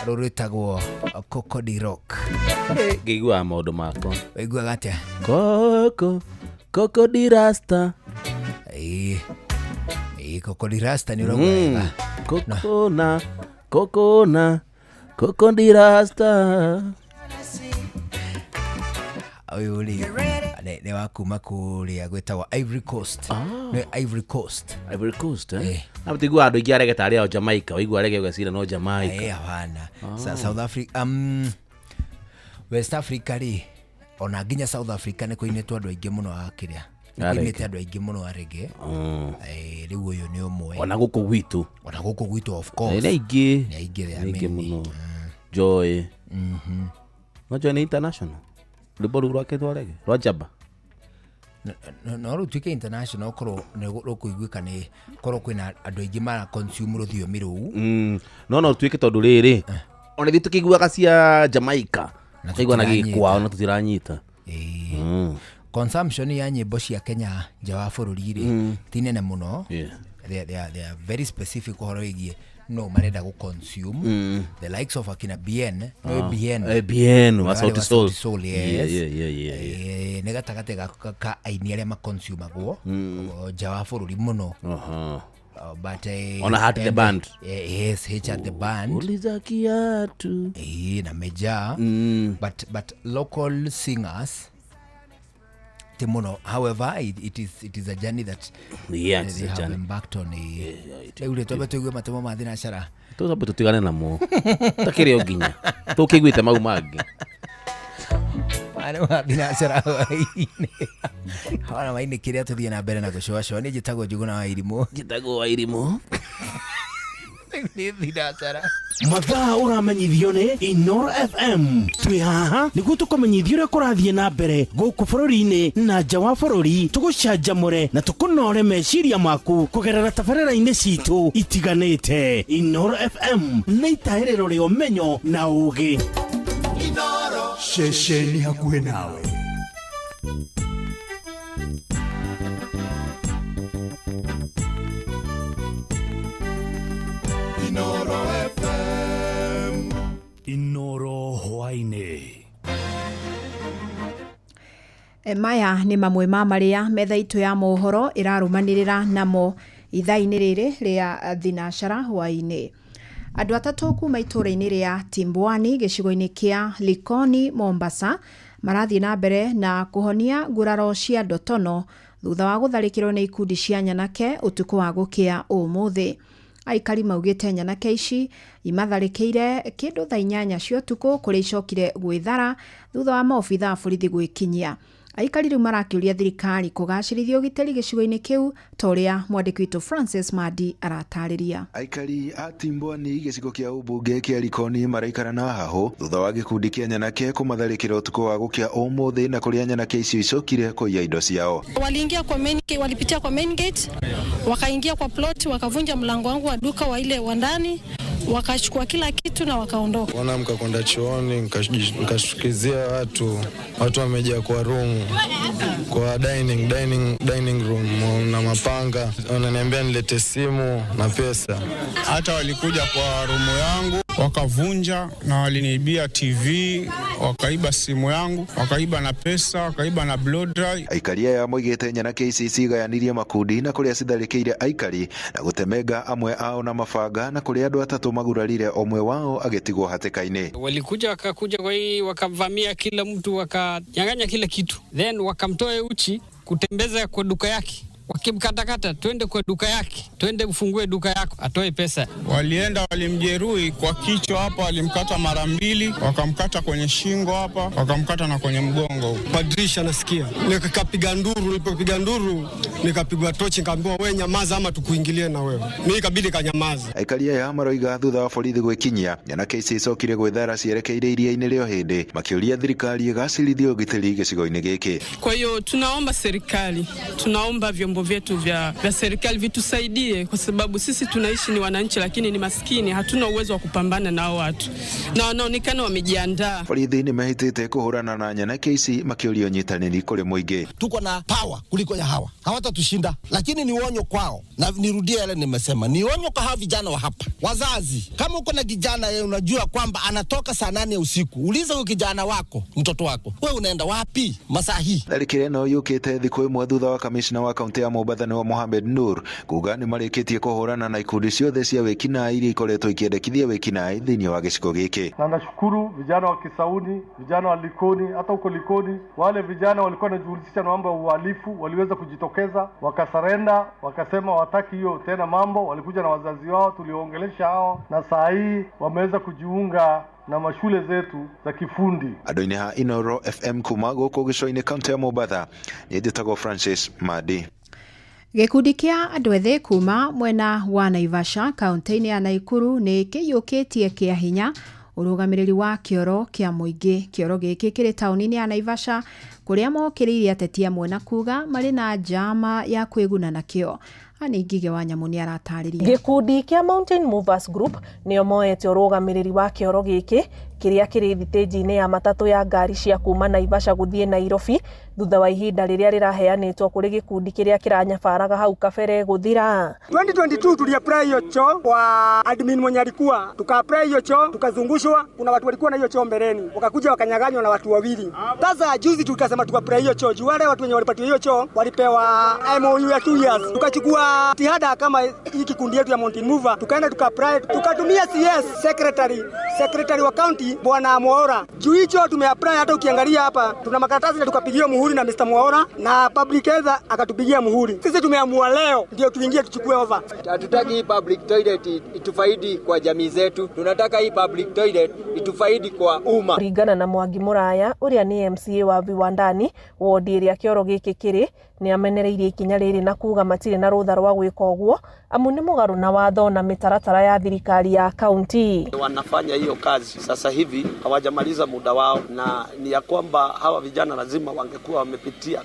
rũrũ rwĩtagwo Coco di Rock. Ngĩiguaga maũndũ makwa. Ũiguaga atĩa? Coco, Coco di Rasta. Coco di Rasta nĩ ũrauga wega. Coco na, Coco na, Coco di Rasta. Ũyũ rĩ nĩ wa kuma kũrĩa gwĩtagwo Ivory Coast. Nĩ Ivory Coast. Ivory Coast, eh? Na tiguaga andũ aingĩ arege tarĩ ao Jamaica, waigua rege ũgeciria no Jamaica. Hapana. South Africa, West Africa rĩ, ona nginya South Africa nĩ kũinĩtwo andũ aingĩ mũno a kĩrĩa. Nĩ kũinĩte andũ aingĩ mũno a reggae. Rĩu ũyũ nĩ ũmwe. Ona gũkũ gwitũ. Ona gũkũ gwitũ, of course. Nĩ aingĩ. Nĩ aingĩ, Nĩ aingĩ mũno. Joy. No Joy nĩ international. Rwĩmbo rũu rwake rwa reggae, rwa Jaba. No rũtuĩke international korwo nĩ rũkũiguĩka nĩ korwo kwĩna andũ aingĩ mara consume rũthiomi rũu. No rũtuĩke tondũ rĩrĩ, ona ithuĩ tũkĩiguaga cia Jamaica, tũkaigua na gĩkwao na tũtiranyita. Consumption ya nyĩmbo cia Kenya nja wa bũrũri rĩ, ti nene mũno. They are very specific ũhoro wĩgiĩ no marenda gũ consume. The likes of akina Bien, no Bien. Bien wa Sauti Sol. Sol, yes. Yeah. Nĩ gatagatĩ ka aini arĩa makonsumagwo nja wa bũrũri mũno. But Ona Heart the Band. Yes, H at the band. Uliza kiatu. Na Meja. But local singers ti muno. However, it is a journey that Yeah, it's they a have journey. embarked on. Rĩu rĩ, twambe tũigue matemo ma thinacara. Tũcambe tũtigane namo takĩrĩ o nginya tũkĩiguĩte mau mangĩ. Maya ma thinacara hwaĩ-inĩ hwana mainĩ kĩrĩa tũthiĩ na mbere na gũcũacũa. Niĩ njĩtagwo Njuguna wa Irimũ. Njĩtagwo wa Irimũ. Rĩu nĩ thinacara. Mathaa ũramenyithio nĩ Inoro FM. Twĩ haha nĩguo tũkũmenyithio ũrĩa kũrathiĩ na mbere gũkũ bũrũri-inĩ na nja wa bũrũri, tũgũcanjamũre na tũkũnore meciria maku kũgerera tabarĩra-inĩ citũ itiganĩte. Inoro FM nĩ itahĩrĩro rĩa ũmenyo na ũgĩ. Ceceni hakuhĩ nawe. Inoro FM. Inoro hwaĩ-inĩ. Maya nĩ mamwe ma marĩa metha itũ ya mohoro ĩrarũmanĩrĩra namo ithaa-inĩ rĩrĩ rĩa thinacara hwaĩ-inĩ. Andũ atatũ kuma itũũra-inĩ rĩa Timbwani gĩcigo-inĩ kĩa Likoni, Mombasa, marathiĩ na mbere na kũhonia nguraro cia ndotono thutha wa gũtharĩkĩrwo nĩ ikundi cia nyanake ũtukũ wa gũkĩa ũmũthĩ. Aikari maugĩte nyanake ici imatharĩkĩire kĩndũ thaa 8 cia ũtukũ, kũrĩa icokire gwĩthara thutha wa maobitha a borithi gwĩkinyia. Aikari rĩu marakĩũria thirikari kũgacĩrithia ũgitĩri gĩcigo-inĩ kĩu, ta ũrĩa mwandĩki witũ Francis Madi aratarĩria. Aikari a Timbwani gĩcigo kĩa ũmbunge kĩa Likoni maraikara na hahũ thutha wa gĩkundi kĩa nyanake kũmatharĩkĩra ũtukũ wa gũkĩa ũmũthĩ, na kũrĩa nyanake icio icokire kũiya indo ciao. Waliingia kwa main, walipitia kwa main gate, wakaingia kwa plot, wakavunja mlango wangu wa duka wa ile wa ndani, wakachukua kila kitu na wakaondoka. Naamka kwenda chooni, nikashtukizia watu wamejaa kwa room, kwa dining room na mapanga, wananiambia nilete simu na pesa. Hata walikuja kwa rumu yangu wakavunja na waliniibia TV, wakaiba simu yangu, wakaiba na pesa, wakaiba na blow dry. Aikari aya moigĩte nyanake ici cigayanirie makundi na kũrĩa citharĩkĩire aikari na gũtemenga amwe ao na mabanga, na kũrĩa andũ atatũ magurarire, ũmwe wao agĩtigwo hatĩka-inĩ. Walikuja wakakuja kwa hii wakavamia kila mtu, wakanyang'anya kila kitu, then wakamtoa uchi kutembeza kwa duka yake, wakimkatakata, twende kwa duka yake, twende ufungue duka yako, atoe pesa. Walienda walimjeruhi kwa kichwa hapa, walimkata mara mbili, wakamkata kwenye shingo hapa, wakamkata na kwenye mgongo. Kwa dirisha nasikia nikapiga nduru, nilipopiga nduru nikapigwa tochi, nikaambiwa wewe nyamaza ama tukuingilie na wewe. Mimi ikabidi kanyamaza. Aikari aya maroiga thutha wa borithi gwĩkinyia, nyanake ici icokire gwĩthara cierekeire iria-inĩ rĩa Ũhĩndĩ, makĩũria thirikari ĩgacĩrithie ũgitĩri gĩcigo-inĩ gĩkĩ. Kwa hiyo tunaomba serikali, tunaomba vyombo vyetu vya serikali vitusaidie, kwa sababu sisi tunaishi ni wananchi, lakini ni maskini, hatuna uwezo wa kupambana na hao watu na wanaonekana wamejiandaa. Borithi nĩ mehĩtĩte kũhũrana na nyanake ici, makĩũria ũnyitanĩri kũrĩ mũingĩ. Tuko na power kuliko ya hawa, hawatatushinda, lakini ni onyo kwao, na nirudie yale nimesema, ni onyo kwa hawa vijana wa hapa. Wazazi, kama uko na kijana yeye unajua kwamba anatoka saa 8 ya usiku, uliza huyo kijana wako, mtoto wako, wewe unaenda wapi masaa hii? Tharĩkĩra ĩno yũkĩte thikũ ĩmwe thutha wa kamishna wa kaunti ya Mombasa nĩwe Mohamed Nur kuga nĩ marĩkĩtie kũhũrana na ikundi ciothe cia wĩkinaĩ iria ikoretwo ikĩendekithia wĩkinaĩ thĩinĩ wa gĩcigo gĩkĩ. Na nashukuru vijana wa Kisauni, vijana wa Likoni, hata huko Likoni wale vijana walikuwa wanajihusisha na mambo ya uhalifu waliweza kujitokeza, wakasarenda, wakasema wataki hiyo tena mambo. Walikuja na wazazi wao, tuliongelesha hao, na saa hii wameweza kujiunga na mashule zetu za kifundi. Andũ-inĩ ha Inoro FM kuma gũkũ gĩcũa-inĩ kaunti ya Mombasa, niĩ njĩtagwo Francis Madi. Gĩkundi kĩa andũ ethĩ kuma mwena wa Naivasha kaunti-inĩ ya Naikuru nĩ kĩiyũkĩtie kĩa hinya ũrũgamĩrĩri wa kĩoro kĩa mũingĩ. Kĩoro gĩkĩ kĩrĩ taũni-inĩ ya Naivasha, kũrĩa mokĩrĩire ateti amwe na kuga marĩ na njama ya kwĩguna nakĩo. Ani Ngige wa Nyamũ nĩ aratarĩria. Gĩkundi kĩa Mountain Movers Group nĩo moete ũrũgamĩrĩri wa kĩoro gĩkĩ kĩrĩa kĩrĩ thitĩnji-inĩ ya matatũ ya ngari cia kuma Naivasha gũthiĩ Nairobi. thutha wa ihinda rĩrĩa rĩraheanĩtwo kũrĩ gĩkundi kĩrĩa kĩranyabaraga hau kabere gũthira. 2022 tuliapply hiyo choo kwa admin mwenye alikuwa, tukaapply hiyo choo tukazungushwa. Kuna watu walikuwa na hiyo choo mbeleni, wakakuja wakanyaganywa na watu wawili. Sasa juzi tukasema tukapply hiyo choo juu wale watu wenye walipatiwa hiyo choo walipewa MOU ya 2 years. Tukachukua jitihada kama hii kikundi yetu ya Mountain Mover, tukaenda tukaapply, tukatumia CS secretary wa county Bwana Mwaura. Juu hicho tumeapply, hata ukiangalia hapa tuna makaratasi na tukapigiwa muhuri na Mr. Mwaura na public health akatupigia muhuri. Sisi tumeamua leo ndio tuingie tuchukue over. Hatutaki hii public toilet itufaidi kwa jamii zetu, tunataka hii public toilet itufaidi kwa umma. Kũringana na Mwangi Mũraya ũrĩa nĩ MCA wa Viwandani wodi ĩrĩa kĩoro gĩkĩ kĩrĩ, nĩ amenereirie ikinya rĩrĩ na kuga matirĩ na rũtha rwa gwĩka ũguo amu nĩ mũgarũ na watho na mĩtaratara ya thirikari ya kaunti. Wanafanya hiyo kazi sasa hivi hawajamaliza muda wao, na ni ya kwamba hawa vijana lazima wangekuwa wamepitia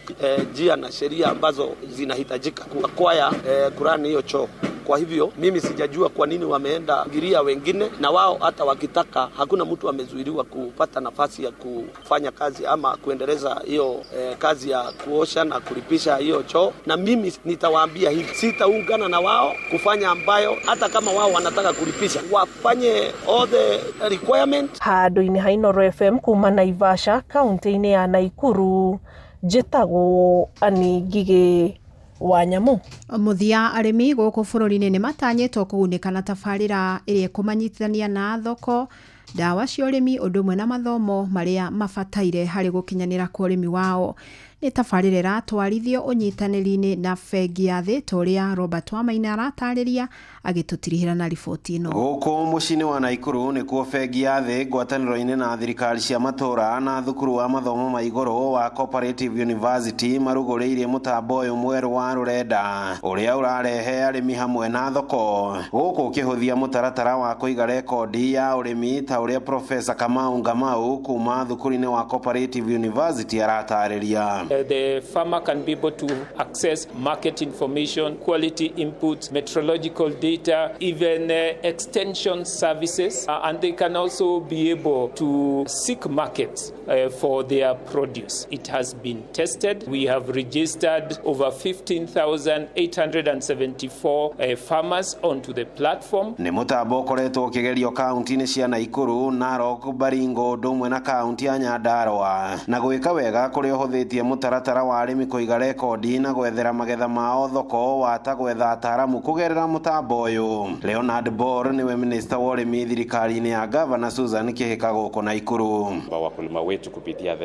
njia na sheria ambazo zinahitajika kuakwaya kurani hiyo choo. Kwa hivyo mimi sijajua kwa nini wameenda giria wengine, na wao hata wakitaka hakuna mtu amezuiliwa kupata nafasi ya kufanya kazi ama kuendeleza hiyo kazi ya kuosha na kulipisha hiyo choo. Na mimi nitawaambia hivi, sitaungana na wao kufanya ambayo hata kama wao wanataka kulipisha wafanye all the requirement. Handũ-inĩ ha Inooro FM kuma Naivasha kaunti-inĩ ya Naikuru, njĩtagwo Annie Ngigĩ wa Nyamu. Mũthia, arĩmi gũkũ bũrũri-inĩ nĩ matanyĩtwo kũgunĩka na tabarĩra ĩrĩa ĩkũmanyitithania na thoko, ndawa cia ũrĩmi ũndũ ũmwe na mathomo marĩa mabataire harĩ gũkinyanĩra kwa ũrĩmi wao. Nĩ tabarĩra ĩratwarithio ũnyitanĩri-inĩ na bengi ya thĩ ta ũrĩa Robert Wamaina aratarĩria agĩtũtirihĩra na riboti ĩno. Gũkũ mũciĩ-inĩ wa Naikuru nĩkuo bengi ya thĩ ngwatanĩro-inĩ na thirikari cia matũra na thukuru wa mathomo ma igũrũ wa Cooperative University marugũrĩirie mũtambo ũyũ mwerũ wa rũrenda ũrĩa ũrarehe arĩmi hamwe na thoko, gũkũ ũkĩhũthia mũtaratara wa kũiga rekondi ya ũrĩmi ta ũrĩa Professor Kamau Ngamau kuma thukuru-inĩ wa Cooperative University aratarĩria. The farmer can be able to access market information, quality inputs, meteorological data, even extension services, and they can also be able to seek markets for their produce. It has been tested. We have registered over 15,874 farmers onto the platform. Nĩ mũtambo ũkoretwo ũkĩgerio kaunti-inĩ cia Naikuru, Narok, Baringo ũndũ ũmwe na kaunti ya Nyandarua, na gwĩka wega kũrĩa ũhũthĩtie mũtaratara wa arĩmi kũiga rekondi na gwethera magetha mao thoko wa ta gwetha ataaramu kũgerera mũtambo ũyũ. Leonard Bor niwe minista wa ũrĩmi thirikari-inĩ ya Gavana Susan Kihika gũkũ Naikuru. Wakulima wetu kupitia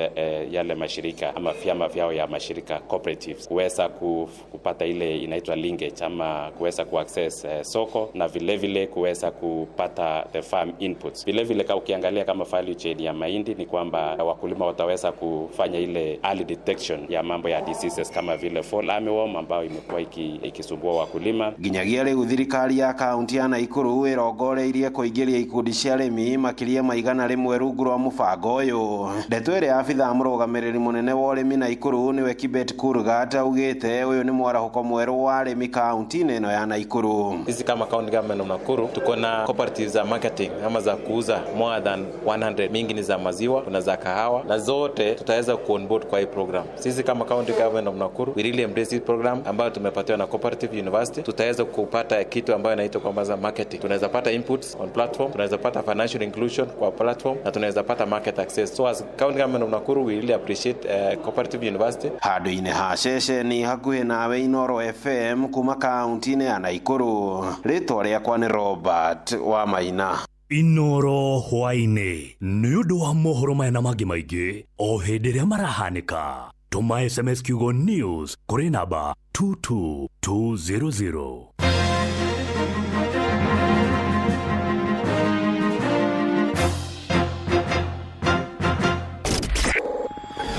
yale mashirika ama vyama vyao ya mashirika cooperatives kuweza kupata ile inaitwa linkage ama kuweza kuaccess soko na vile vile kuweza kupata the farm inputs. Vile vile ukiangalia kama value chain ya mahindi ni kwamba wakulima wataweza kufanya ile early detection ya mambo ya diseases kama vile fall armyworm ambayo imekuwa ikisumbua wakulima. Nginyagia rĩu thirikari ya kaunti ya Naikuru ĩrongoreirie kũingĩria ikundi cia arĩmi makĩria ma 100 rungu rwa mũbango ũyũ. Ndeto ĩrĩa abithaa mũrũgamĩrĩri mũnene wa ũrĩmi Naikuru nĩwe Kibet Kurgat augĩte ũyũ nĩ mwarahũko mwerũ wa arĩmi kaunti-inĩ ĩno ya Naikuru. Sisi kama county government of Nakuru tuko na cooperatives za marketing ama za kuuza more than 100, mingi ni za maziwa, kuna za kahawa na zote tutaweza kuonboard kwa hii program. Sisi kama county government of Nakuru we really embrace this program ambayo tumepatiwa na Cooperative University. Tutaweza kupata kitu ambayo inaitwa kwamba za marketing. Tunaweza pata inputs on platform, tunaweza pata financial inclusion kwa platform na tunaweza pata market access. So as county government of Nakuru we really appreciate Cooperative University. Handũ-inĩ ha ceceni hakuhĩ nawe Inooro FM kuma kaunti-inĩ ya Naikuru, rĩtwa rĩakwa nĩ Robert Wamaina. Inooro hwaĩ-inĩ nĩ ũndũ wa mohoro maya na mangĩ maingĩ o hĩndĩ ĩrĩa marahanĩka. Tũma SMS kiugo news kũrĩ namba 22200.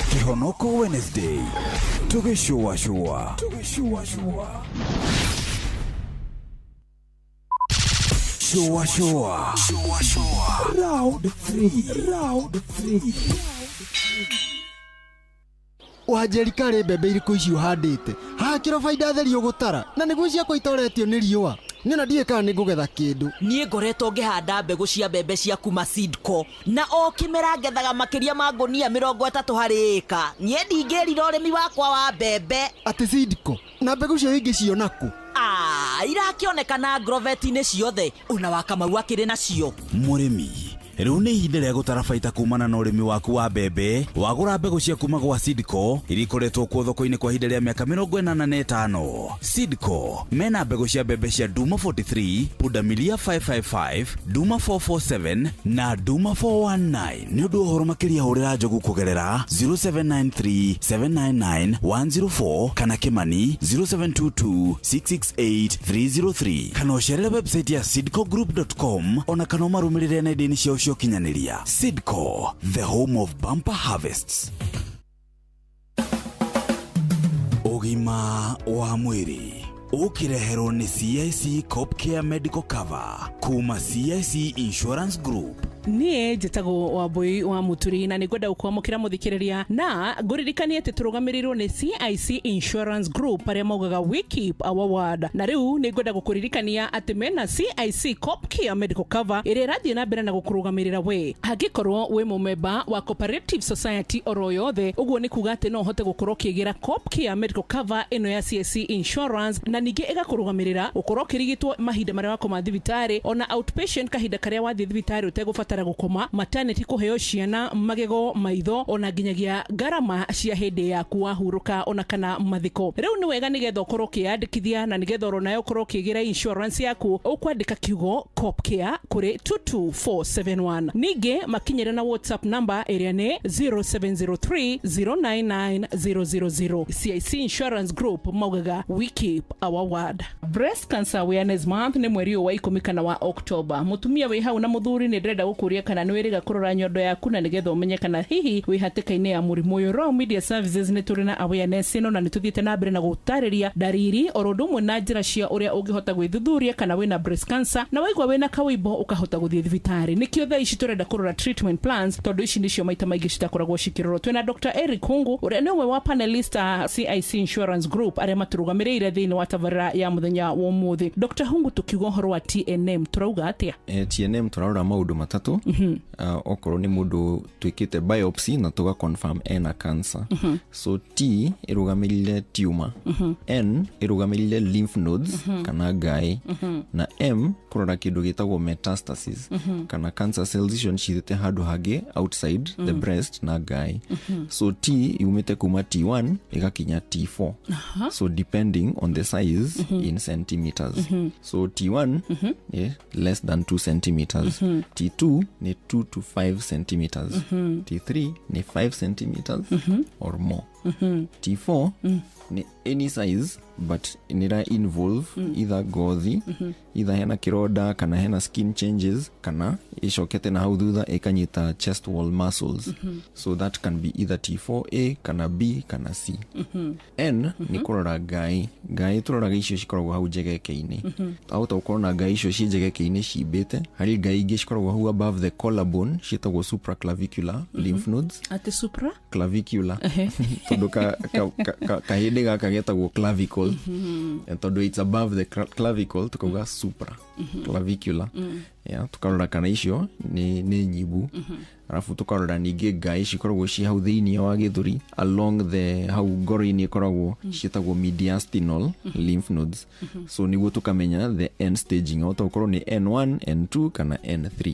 Kihonoko Wednesday tugĩcũacũa. Shua shua. Round 3. Round 3. Wanjeri, karĩ mbembe irĩkũ ici ũhandĩte? Haha kĩro baida theri ũgũtara na nĩguo ciakwa itoretio nĩ riũa. Niĩ ona ndiũĩ kana nĩ ngũgetha kĩndũ. Niĩ ngoretwo ngĩhanda mbegũ cia mbembe cia kuma Seedco na o kĩmera ngethaga makĩria ma ngũnia 30 harĩ ĩka. Niĩ ndingĩrira ũrĩmi wakwa wa mbembe. Atĩ Seedco na mbegũ cio ingĩciona kũ? Ah, irakĩonekana agrovet-inĩ ciothe, ona wa Kamau akĩrĩ nacio. Mũrĩmi, rĩu nĩ ihinda rĩa gũtara baita kumana na ũrĩmi waku wa mbembe. Wagũra mbegũ cia kuma gwa Seedco iria ikoretwo kuo thoko-inĩ kwa ihinda rĩa mĩaka 85. Seedco mena mbegũ cia mbembe cia Duma 43, Pundamilia 555, Duma 447 na Duma 419. Nĩ ũndũ wa ũhoro makĩria hũrĩra Njogu kũgerera 0793 799 104 kana Kimani 0722 668 303 kana ũcerere website ya seedcogroup.com ona kana ũmarũmĩrĩre nenda-inĩ ciao cia ũkinyanĩria. Seedco, the home of bumper harvests. Ũgima wa mwĩrĩ ũkĩreherwo nĩ CIC Copcare Medical Cover kuma CIC Insurance Group. Niĩ njĩtagwo Wambui wa Mũturi na nĩngwenda gũkwamũkĩra mũthikĩrĩria na ngũririkanie atĩ tũrũgamĩrĩirwo nĩ CIC Insurance Group arĩa maugaga "We keep our word", na rĩu nĩngwenda gũkũririkania atĩ mena CIC Copcare Medical Cover ĩrĩa ĩrathiĩ na mbere na gũkũrũgamĩrĩra we angĩkorwo wĩ mũmemba wa cooperative society oro yothe. Ũguo nĩ kuga atĩ no ũhote gũkorwo ũkĩgĩra Copcare Medical Cover ĩno ya CIC Insurance, na ningĩ ĩgakũrũgamĩrĩra gũkorwo ũkĩrigitwo mahinda marĩa wakoma thibitarĩ, ona outpatient, kahinda karĩa wathiĩ thibitarĩ ũtegũbatara gũkoma, maternity, kũheo ciana, magego, maitho, ona nginyagia ngarama cia hĩndĩ yaku wahurũka ona kana mathiko. Rĩu nĩ wega nĩgetha ũkorwo ũkĩyandĩkithia na nĩgetha oro nayo ũkorwo ũkĩgĩra insurance yaku, ũkwandĩka kiugo Copcare kũrĩ 22471. Ningĩ makinyĩre na WhatsApp number ĩrĩa nĩ 0703 099 000. CIC Insurance Group maugaga, "We keep our word." Breast Cancer Awareness Month nĩ mweri ũyũ wa 10 kana wa October. Mũtumia wĩ hau na mũthuri, nĩ ndĩrenda gũkũria kana nĩ wĩrĩga kũrora nyondo yaku na nĩgetha ũmenye kana hihi wĩ hatĩka-inĩ ya mũrimũ ũyũ. Royal Media Services nĩ tũrĩ na awareness ĩno na nĩ tũthiĩte na mbere na gũtarĩria ndariri oro ũndũ ũmwe na njĩra cia ũrĩa ũngĩhota gwĩthuthuria kana wĩna breast cancer, na waigua wĩna kawĩimbo ũkahota gũthiĩ thibitarĩ. Nĩkĩo thaa ici tũrenda kũrora treatment plans, tondũ ici nĩcio maita maingĩ citakoragwo cikĩrorwo. Twĩna Dr Eric Hungu ũrĩa nĩ ũmwe wa panelist a CIC Insurance Group arĩa matũrũgamĩrĩire thĩinĩ wa tabarĩra ya mũthenya wa ũmũthĩ. Dr Hungu, tũkiuga ũhoro wa TNM tũrauga atĩa? TNM tũrarora maũndũ matatũ. Okorwo nĩ mũndũ twĩkĩte biopsy na tũga confirm ena cancer. So T ĩrũgamĩrĩire tumor, N ĩrũgamĩrĩire lymph nodes kana ngaĩ, na M kũrora kĩndũ gĩtagwo metastasis kana cancer cells icio nĩcithĩte handũ hangĩ outside the breast na ngaĩ. So T yumĩte kuma T1 ĩgakinya T4. So depending on the size in centimeters. So T1 nĩ less than 2 centimeters, T2 nĩ 2 to 5 centimeters, T3 nĩ 5 centimeters or more, T4 nĩ any size but nĩra involve either ngothi, either hena kĩronda kana hena skin changes, kana ĩcokete na hau thutha ĩkanyita chest wall muscles. So that can be either T4A kana B kana C. N nĩ kũrora ngai. Ngai tũroraga icio cikoragwo hau njegeke-inĩ. Ahota gũkorwo na ngai icio ciĩ njegeke-inĩ cimbĩte. Harĩ ngai ingĩ cikoragwo hau above the collarbone ciĩtagwo supraclavicular lymph nodes. Atĩ supra? Clavicular, tondũ kahĩndĩ gaka getagwo clavicle. Tondũ it's above the clavicle, tukauga supra clavicular. Yeah, tukarora kana icio nĩ nyimbu. Arabu tukarora ningĩ ngai cikoragwo ci hau thĩinĩ wa gĩthũri, along the hau ngoro-inĩ ĩkoragwo, ciĩtagwo mediastinal lymph nodes. So nĩguo tukamenya the N staging, ahota gũkorwo nĩ N1, N2 kana N3.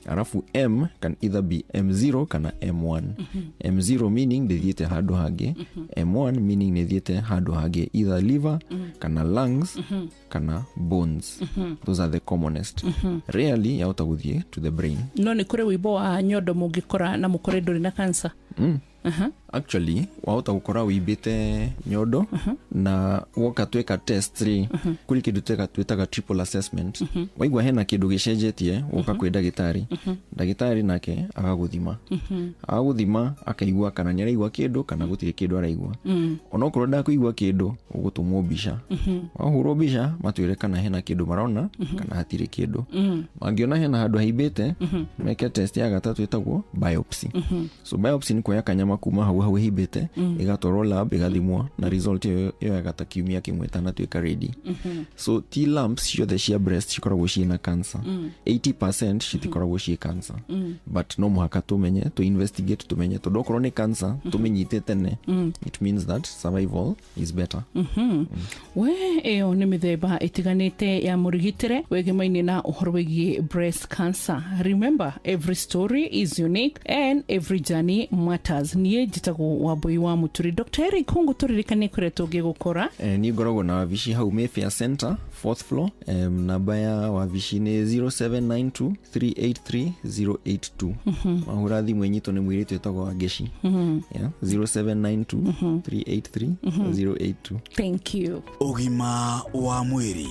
Arabu M can either be M0 kana M1. M0 meaning ndĩthiĩte handũ hangĩ, M1 meaning nĩthiĩte handũ hangĩ, either liver kana lungs kana bones. Those are the commonest. Rarely yahota gũthiĩ to the brain. No nĩ kũrĩ wĩimbo wa nyondo mũngĩkora na mũkore ndũrĩ na cancer? Actually wahota gũkora wĩimbĩte nyondo na woka tweka test rĩ, kũrĩ kĩndũ twĩtaga triple assessment. Waigua hena kĩndũ gĩcenjetie, woka kwĩ ndagĩtarĩ, ndagĩtarĩ nake agagũthima. Agagũthima akaigua kana nĩ araigua kĩndũ kana gũtirĩ kĩndũ araigua. Onokorwo ndakũigua kĩndũ, ũgũtũmwo mbica. Wahũrwo mbica matwĩre kana hena kĩndũ marona kana hatirĩ kĩndũ. Mangĩona hena handũ haimbĩte, meke test ya gatatũ ĩtagwo biopsy. So biopsy nĩ kuoya kanyama kuma hau. Ĩkoragwo hau ĩhimbĩte, ĩgatwarwo lab, ĩgathimwo, na result ĩyo yoyaga ta kiumia kĩmwe ĩtanatuĩka ready. So ti lumps ciothe cia breast cikoragwo ciĩna cancer. 80% citikoragwo ciĩ cancer. But no mũhaka tũmenye, tũ investigate, tũmenye, tondũ okorwo nĩ cancer tũmĩnyite tene, it means that survival is better. We ĩyo nĩ mĩthemba ĩtiganĩte ya mũrigitĩre wĩgemaine na ũhoro wĩgiĩ breast cancer. Remember, every story is unique and every journey matters. Niĩ njĩtagwo Wambui wa Mũturi. Dr Eric Hungu, tũririkanie kũrĩa tũngĩgũkora. Niĩ ngoragwo na wabici hau Mayfair Center, fourth floor. Namba ya wabici nĩ 0792 383 082. Mahũra thimũ ĩnyitwo nĩ mũirĩtu wĩtagwo Wangeci. Yeah, 0792 383 082. Thank you. Ũgima wa mwĩrĩ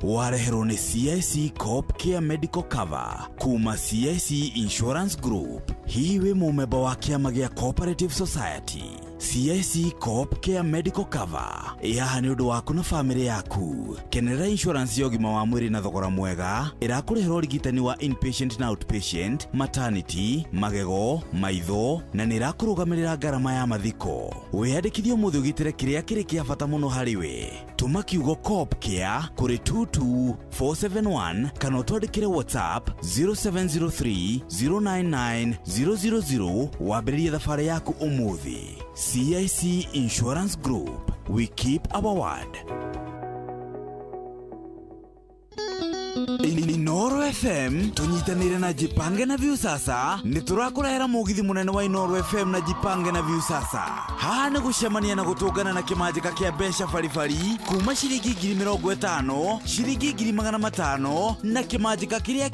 wareherwo nĩ CIC Coop Care Medical Cover kuma CIC Insurance Group. Hihi wĩ mũmemba wa kĩama gĩa Cooperative Society? CIC Coop Care Medical Cover ĩ haha nĩ ũndũ waku na bamĩrĩ yaku. Kenerera insurance ya ũgima wa mwĩrĩ na thogora mwega, ĩrakũrĩhĩra ũrigitani wa inpatient na outpatient, maternity, magego, maitho, na nĩ ĩrakũrũgamĩrĩra ngarama ya mathiko. Wĩyandĩkithie ũmũthĩ ũgitĩre kĩrĩa kĩrĩ kĩa bata mũno harĩ we. Tũma kiugo Coop Care kũrĩ 22471 kana ũtwandĩkĩre WhatsApp 0703 099 000 wambĩrĩrie thabarĩ yaku ũmũthĩ. CIC Insurance Group, we keep our word. Inoro FM tunyitanire na Jipange na Viusasa nĩ tũrakũrehera mũgithi mũnene wa Inoro FM na Jipange na Viusasa. Haha nĩ gũcemania na gũtũngana na kĩmanjĩka kĩa mbeca baribari kuma ciringi 50,000, ciringi 500,000 na kĩmanjĩka kĩrĩa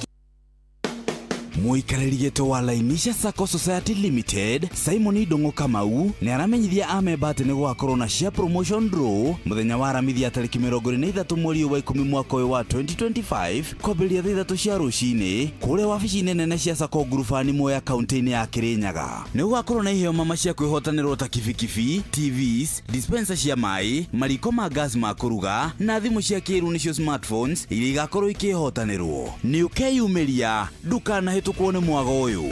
mũikarĩri gĩtĩ wa Lainisha Sacco Society Limited Simon Ndung'u Kamau nĩ aramenyithia amemba atĩ nĩ gũgakorwo na share promotion draw mũthenya wa Aramithi ya tarĩki 23 mweri wa 10 mwaka ũyũ wa 2025 kwambĩrĩria thaa 3 cia rũcinĩ kũrĩa wabici-inĩ nene cia Sacco Ngurubani Mwea kaunti-inĩ ya Kirinyaga. Nĩ gũgakorwo na iheo mama cia kwĩhotanĩrwo ta kibikibi, TVs, dispenser cia maĩ, mariko ma gas ma kũruga na thimũ cia kĩĩrĩu nĩcio smartphones iria igakorwo ikĩhotanĩrwo. Nĩ ũkeyumĩria, ndũkanahĩtũkwo nĩ mwago ũyũ.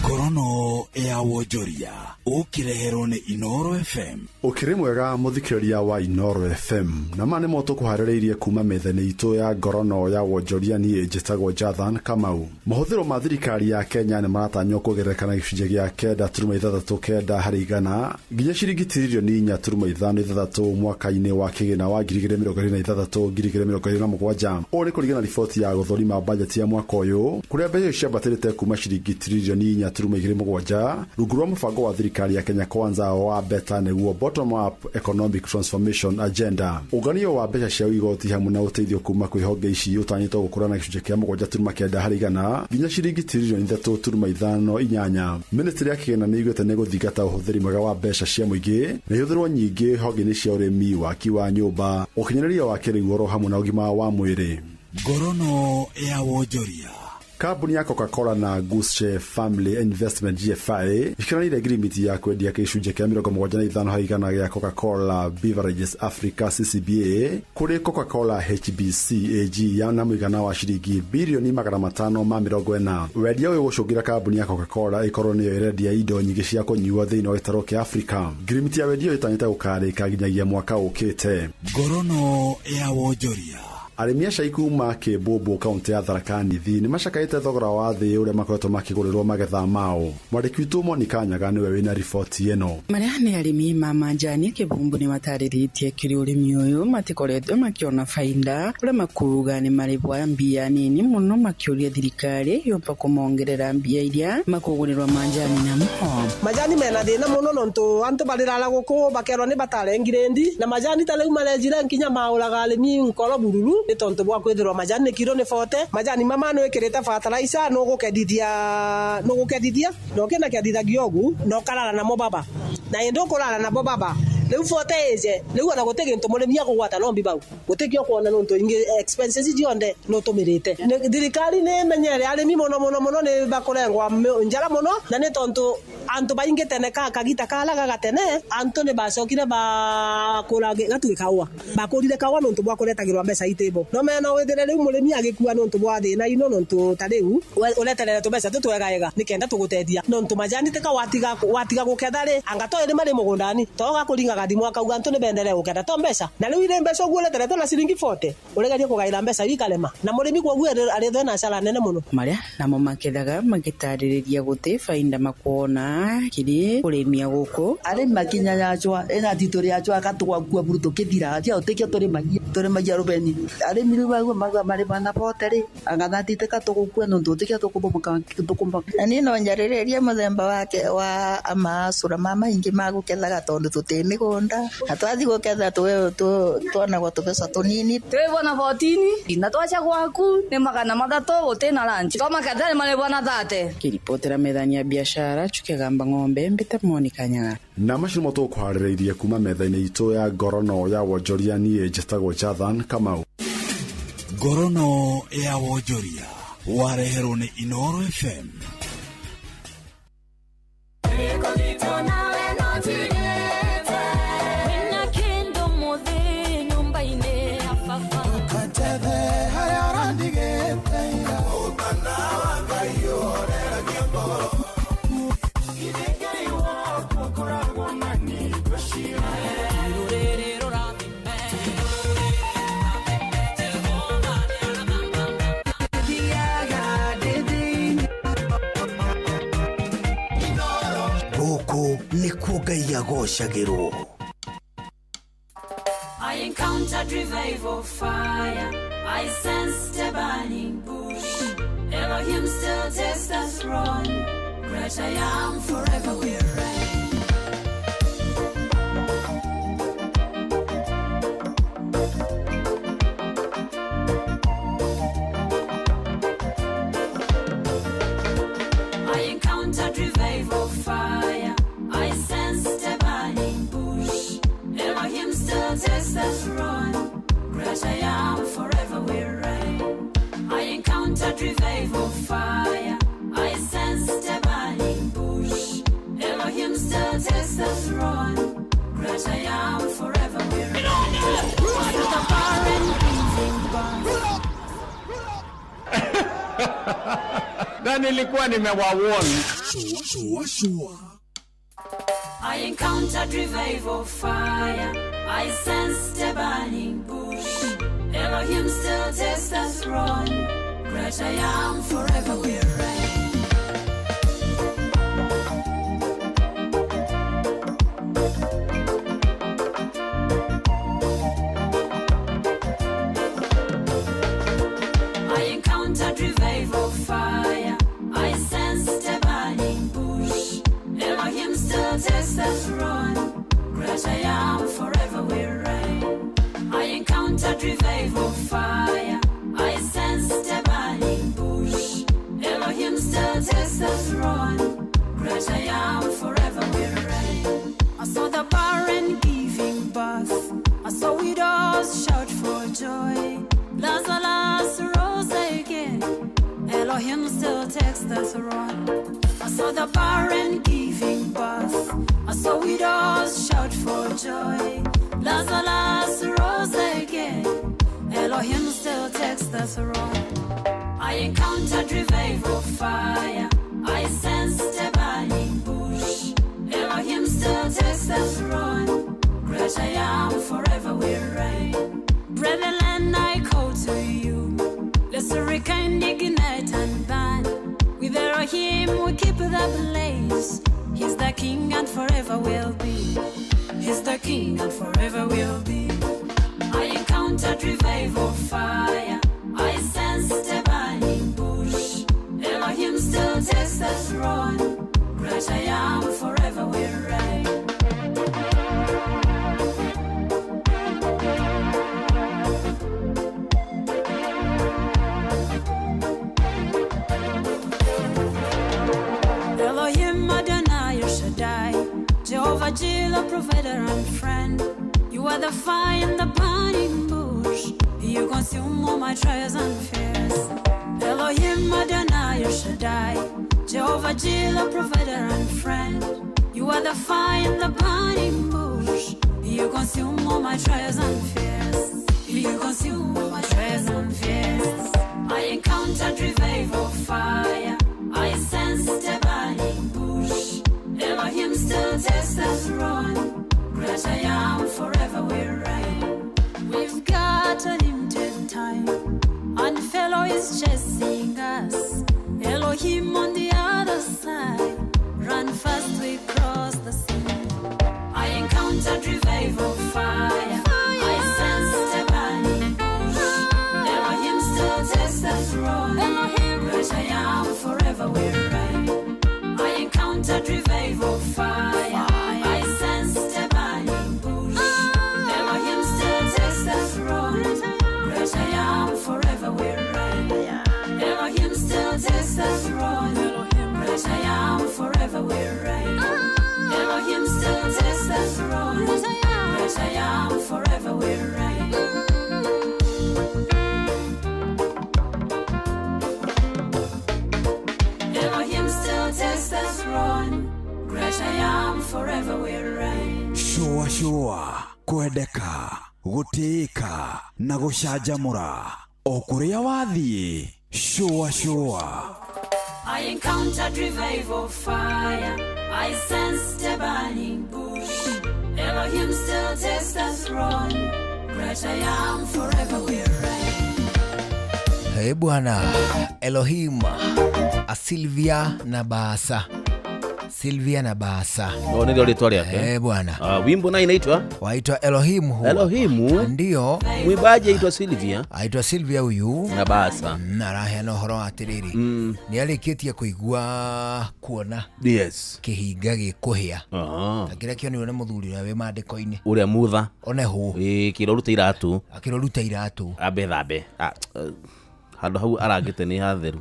Ngorono ya wonjoria ũkĩreherwo nĩ Inoro FM. Ũkĩrĩ mwega mũthikĩrĩria wa Inoro FM, na ma nĩmo tũkũharĩrĩirie kuma metha-inĩ itũ ya ngorono ya wonjoria. Niĩ njĩtagwo Jathan Kamau. Mahũthĩro ma thirikari ya Kenya nĩ maratanywo kuongerereka na gĩcunjĩ gĩa 9.69 harĩ igana nginya ciringi tiririoni 4.56 mwaka-inĩ wa kĩgĩna wa 2026 2027. Ũũ nĩ kũringana na riboti ya gũthũrima bajeti ya mwaka ũyũ, kũrĩa mbeca icio ciambatĩrĩte kuma ciringi tiririoni 4.27 rungu rwa mũbango wa thirikari ya Kenya Kwanza wa Beta, nĩguo Bottom Up Economic Transformation Agenda. Ũnganio wa mbeca cia igoti hamwe na ũteithio kuma kwĩ honge ici ũtanyĩtwo gũkũra na gĩcunjĩ kĩa 7.9 harĩ igana nginya ciringi tiririoni 3.58. Ministry ya kĩgĩna nĩ ĩugĩte nĩ gũthingata ũhũthĩri mwega wa mbeca cia mũingĩ na ihũthĩrwo nyingĩ honge-inĩ cia ũrĩmi, waki wa nyũmba, ũkinyanĩria wa kĩrĩu oro hamwe na ũgima wa mwĩrĩ. Ngorono ya wonjoria. Kambuni ya Coca-Cola na Gushcef Family Investment GFI ikiranĩire ngirimiti ya kwendia gĩcunjĩ kĩa 75 harĩ igana gĩa Coca-Cola Beverages Africa CCBA kũrĩ Coca-Cola HBC AG ya na mũigana wa ciringi birioni 540. Wendia ũyũ gũcũngĩra kambuni ya Coca-Cola ĩkorwo nĩyo ĩrendia indo nyingĩ cia kũnyuo thĩinĩ wa gĩtarũ kĩa Afrika. Ngirimiti ya wendia ũyũ ĩtanyĩte gũkarĩka nginyagia mwaka ũkĩte. Ngorono ya wonjoria. Arĩmi a cai kuma Kĩmbũmbũ kaunti ya Tharaka Nithi nĩ macakaĩte thogora wa thĩ ũrĩa makoretwo makĩgũrĩrwo magetha mao. Mwandĩki witũ Monica Nyaga nĩwe wĩna riboti ĩno. Marĩa nĩ arĩmi ma manjani Kĩbumbu nĩ matarĩrĩtie kĩrĩ ũrĩmi ũyũ matikoretwo makĩona bainda ũrĩa makuga nĩ marĩbwa mbia nini mũno makĩũria thirikari yomba kũmongerera mbia iria makũgũrĩrwo manjani namo. Majani mena thĩna mũno nontu antu barirara gũkũ bakerwo nĩ batarengire ndi na majani ta rĩu marenjire nginya maũraga arĩmi nkoro bururu nĩ tontu bwa kwithirwa majani kiro nĩ 40 majani mama no ĩkĩrĩte fertilizer no gũkendithia no kĩna kendithagia ũgu no karara namo baba na ĩndũ kũrara namo baba Riu 40 ije riu ona guti gintu murimi akugwata no mbibau gutikio kuona nontu ingi expenses cionde no tumirite. Thirikari ni menyere arimi muno muno muno ni bakurengwa njara muno na ni tontu antu baingi tene ka kagita kalaga gatene antu ni bacokire bakura gatuika kaua bakurire kaua nontu bwa kuretagirwa mbeca itibo no mena withire riu murimi agikua nontu bwa thina ino nontu ta riu ureterere tumbeca tutwegaega nikenda tugutethia nontu majani tika watiga guketha ri anga to iri mari mugundani to gakuringaga thimu akauga antu ni bendere guketha to mbeca na riu ire mbeca uguo ureterete na ciringi 40 uregerie kugaira mbeca ikarema na murimi kwoguo arithwe na cara nene muno. Maria namo makethaga magitaririria guti fainda makuona kiri kurimia guku arimi makinyanyacwa ina tito riacwa akatugwa buru tukithira tia utikio turimagia rubeni arimi riu bagua magua marima na bote ri angathatite katugukua nontu utikio tukubomoka tukumba. Na ni no njariririe muthemba wake wa amacura ma maingi magukethaga tondu tuti migunda na twathi guketha tuonagwo tubeca tunini twibona 14 na twacha gwaku ni 300 guti na lunch twamaketha ni maribona 30. Kiripotera methani ya biashara chukegamba ng'ombe mbita Monica Nyaga. Na macio nĩmo tũkũharĩrĩirie kuma metha-inĩ itũ ya ngorono ya wonjoria. Niĩ njĩtagwo Jathan Kamau. Ngorono ya wonjoria wareherwo nĩ Inoro FM. Nĩkuo Ngai agocagĩrwo. I encountered revival fire. I sensed a burning bush. Elohim still takes the throne. Great I am, forever will reign. I encountered revival fire. I sensed a burning bush. Elohim still takes the throne. Great I am, forever will reign. I encountered revival fire. I sensed a burning bush. Elohim still takes the throne. Great I am, forever will reign. The barren giving birth. Na nilikuwa nimewawarn. Shua. I encountered revival fire. I sensed a burning bush. Elohim still takes the throne. Great I am, forever will reign. I encountered revival fire. I sensed a burning bush. Elohim still takes the throne. Great I am, forever will reign. I encountered revival fire. I sensed a burning bush. Elohim still takes the throne. Great I am, forever will reign. I saw the barren giving birth. I saw widows shout for joy. Lazarus rose again. Elohim still takes the throne. I saw the barren giving birth. I saw widows shout for joy. Lazarus rose again. Elohim still takes the throne. I encountered revival fire. I sensed a burning bush. Elohim still takes the throne. Great I am, forever will reign. Brethren, I call to you. Let's rekindle, ignite and burn. With Elohim we keep the blaze. He's the king and forever will be. He's the king and forever will be. I encountered revival fire. I sensed a burning bush. Elohim still takes the throne. Great I am, forever will reign. Elohim Adonai Shaddai, Jehovah Jehovah Jireh, provider and friend. You are the fire in the burning bush. You consume all my trials and fears. Elohim Adonai El Shaddai. Jehovah Jireh, provider and friend. You are the fire in the burning bush. You consume all my trials and fears. You consume all my trials and fears. I encountered revival fire. I sensed a burning bush. Elohim still takes the throne. Great I am, forever we reign. We've got a limited time, and fellow is chasing us. Elohim on the other side. Run fast, we cross the sea. I encountered revival fire. I sensed a burning bush. Elohim still takes the throne. Great I am, forever we reign. I encountered revival fire. I sensed a burning bush. Elohim still takes the throne. Great I am, forever we reign. Elohim still takes the throne. Great I am, forever we reign. Elohim still takes the throne. Great I am, forever we reign. Elohim still takes the throne. Great I am, forever we reign. Shua shua kwendeka gutĩĩka na gũcanjamũra o kũrĩa wathiĩ shua shua. I encountered revival fire. I sensed a burning bush. Elohim still takes the throne. Great I am, forever we reign. Hey bwana Elohim Silvia na Baasa. Silvia na Baasa. Oh, ndio rĩtwa rĩake. Eh bwana. Ah, wimbo naye inaitwa waitwa Elohimu huwa. Elohimu. Ndio. Mwimbaji aitwa Silvia. Aitwa Silvia huyu. Na Baasa. Na araheana ũhoro wa atĩrĩrĩ. Nĩ arĩkĩtie kũigua kuona. Yes. Kĩhinga gĩkũhĩa. Aha. Ta kĩrĩa kĩonirwo nĩ mũthuri ũrĩa wĩ maandĩko-inĩ. Ũrĩa mutha. One hũ. Ĩĩ kĩroruta iratũ. Akĩroruta iratũ. Ambe thambe. Ah, handũ hau arangĩte nĩ hatheru.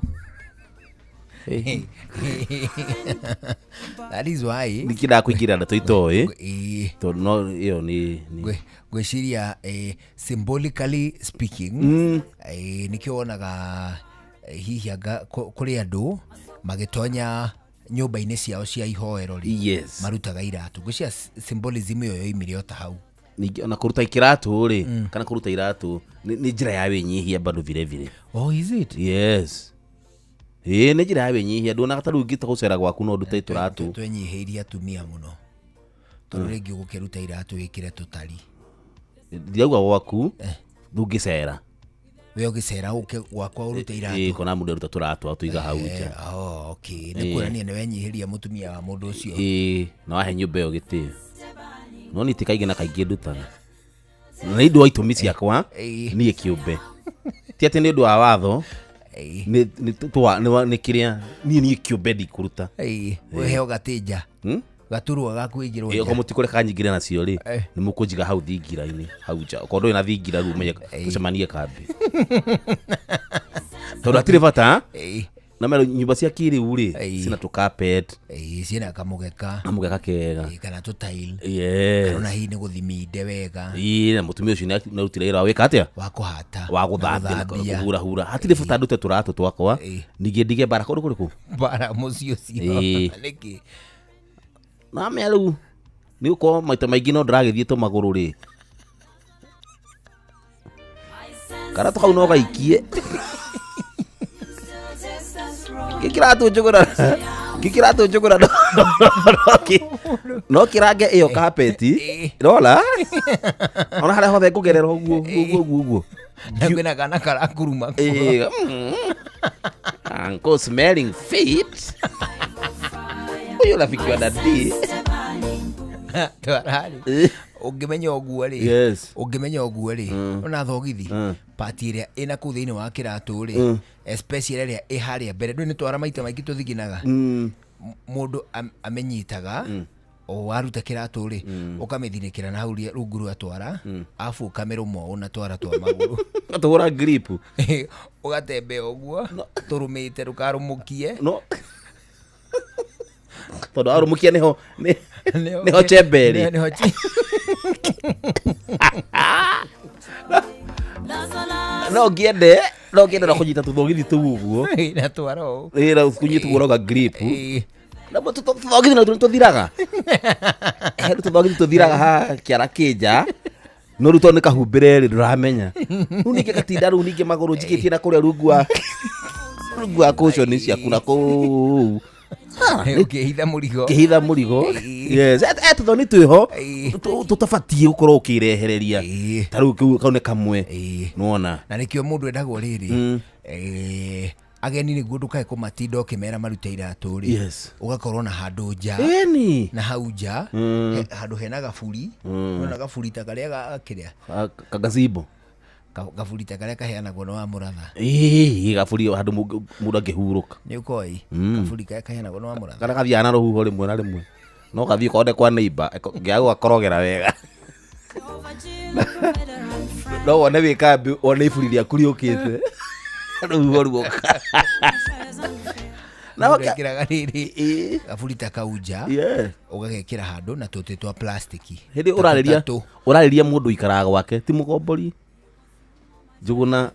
That is why Ndikĩendaga kũingĩra ndeto itoĩ tondũ no ĩyo nĩ ngwĩciria symbolically speaking nĩkĩo wonaga hihi anga kũrĩ andũ magĩtonya nyũmba-inĩ ciao cia ihoero rĩ, Yes. marutaga iratũ. Ngwĩciria symbolism ĩyo yoimire o ta hau. Ningĩ ona kũruta kĩratũ rĩ, kana kũruta iratũ nĩ njĩra ya wĩnyihia bado vile vile. Oh, is it? Yes. Ĩĩ nĩ njĩra ya wĩnyihia, nduonaga ta rĩu ũngĩta gũcera gwaku no ndute tũratũ. Twenyihĩirie atumia mũno tondũ rĩngĩ ũgũkĩruta iratũ wĩkĩre tũtari. Ndirauga gwaku ndũngĩcera. We ũgĩcera ũke gwakwa ũrute iratũ. Ĩĩ kona mũndũ aruta tũratũ atũiga hau nja. Oh, okay. Nĩ kuonania nĩ wenyihĩria mũtumia wa mũndũ ũcio. Ĩĩ na wahe nyũmba ĩyo gĩtĩo. No niĩ ti kaingĩ na kaingĩ ndutaga. Na nĩ ũndũ wa itũmi ciakwa niĩ kĩũmbe. Ti atĩ nĩ ũndũ wa watho. Nĩ kĩrĩa niĩ kĩũmbe ndikũruta. Wĩheo gatĩnja. Gaturwa gaku ĩingĩrwo nja. Okorwo mũtikũreka nyingĩre nacio rĩ, nĩ mũkũnjiga hau thingira-inĩ hau nja. Okorwo ndũrĩ na thingira rĩu ũmenye tũcemanie kambĩ. Tondũ hatirĩ bata. Na mero nyũmba cia kĩrĩu rĩ, cina tũ carpet. Ciĩna kamũgeka. Kamũgeka kega. Kana tũ tile. Yes. Kana ona hihi nĩ gũthiminde wega. Ĩĩ na mũtumia ũcio nĩ arutire wĩra wa gwĩka atĩa? Wa kũhata. Wa gũthambia na kũhurahura. Hatirĩ bata ndute tũratũ twakwa. Ningĩ ndige mbara kũndũ kũrĩkũ? Mbara mũciĩ ũcio. Nĩkĩ? Na mea rĩu nĩ gũkorwo maita maingĩ no ndĩragĩthiĩ tũmagũrũ rĩ. Karatũ kau no gaikie. Kĩratũ njũgũra. Kĩratũ njũgũra no kĩrange ĩyo kapeti. Rora. Ona harĩa hothe ngũgerera ũguo ũguo ũguo ũguo. Na kwĩna kana karakuruma. Uncle smelling feet. Huyu rafiki wa daddy. Twarari. Ũngĩmenya ũguo rĩ. Yes. Ũngĩmenya ũguo rĩ. Ona thogithi. Pati ĩrĩa ĩna kũu thĩinĩ wa kĩratũ rĩ. Especially ĩrĩa ĩ harĩa mbere. Ndũĩ nĩ twara maita maingĩ tũthiginaga. Mũndũ amenyitaga. O waruta kĩratũ rĩ, ũkamĩthinĩkĩra na hau rungu rwa twara, arabu ũkamĩrũma ũũ na twara twa magũrũ. Ũgatũhũra grip. Ũgatembea ũguo, tũrũmĩte ndũkarũmũkie. No. Tondũ arũmũkia nĩho Nĩho chembe ĩrĩ. Nĩho No ngĩende no ngĩende na kũnyita tũthogithi tũu ũguo. Na twara ũũ. Ĩ na kũnyita ũguo ũroga grip. Na tũthogithi natuo nĩtũthiraga. He tũthogithi tũthiraga haha kĩara kĩnja. No rĩu tondũ nĩ kahumbĩre rĩ ndũramenya. Rĩu ningĩ gatinda rĩu ningĩ magũrũ njikĩtie na kũrĩa rungu wa rungu wa cushion ciaku na kũu. Ũkĩhitha mũrigo. Kĩhitha mũrigo. Yes, tũthoni twĩho tũtabatiĩ gũkorwo ũkĩrehereria. Ta rĩu kau kau nĩ kamwe. Nĩwona. Na nĩkĩo mũndũ endagwo rĩrĩ. Ageni nĩguo ndũkae kũmatinda ũkĩmera marute iratũ rĩ. Yes. Ũgakorwo na handũ nja. Ĩni. Na hau nja handũ hena gaburi. Nĩwona gaburi ta karĩa kĩrĩa. Kagazebo. Gaburi ta karĩa kaheanagwo nĩ wa mũratha. Ĩĩ gaburi handũ mũndũ angĩhurũka. Nĩ ũkoĩ. Gaburi karĩa kaheanagwo nĩ wa mũratha. Karĩa gathiaga na rũhuho rĩmwe na rĩmwe. No gathiĩ konde kwa neighbor ngĩaga gũgakorogera wega. No wone wĩ kambi wone iburi rĩaku rĩũkĩte. Rũhuho ruoka. Na ũgekĩraga rĩrĩ gaburi ta kau nja. Yeah. Ũgagekĩra handũ na tũtĩ twa plastiki. Hĩndĩ ũrarĩria ũrarĩria mũndũ ũikaraga gwake ti mũkombori. Njũgũna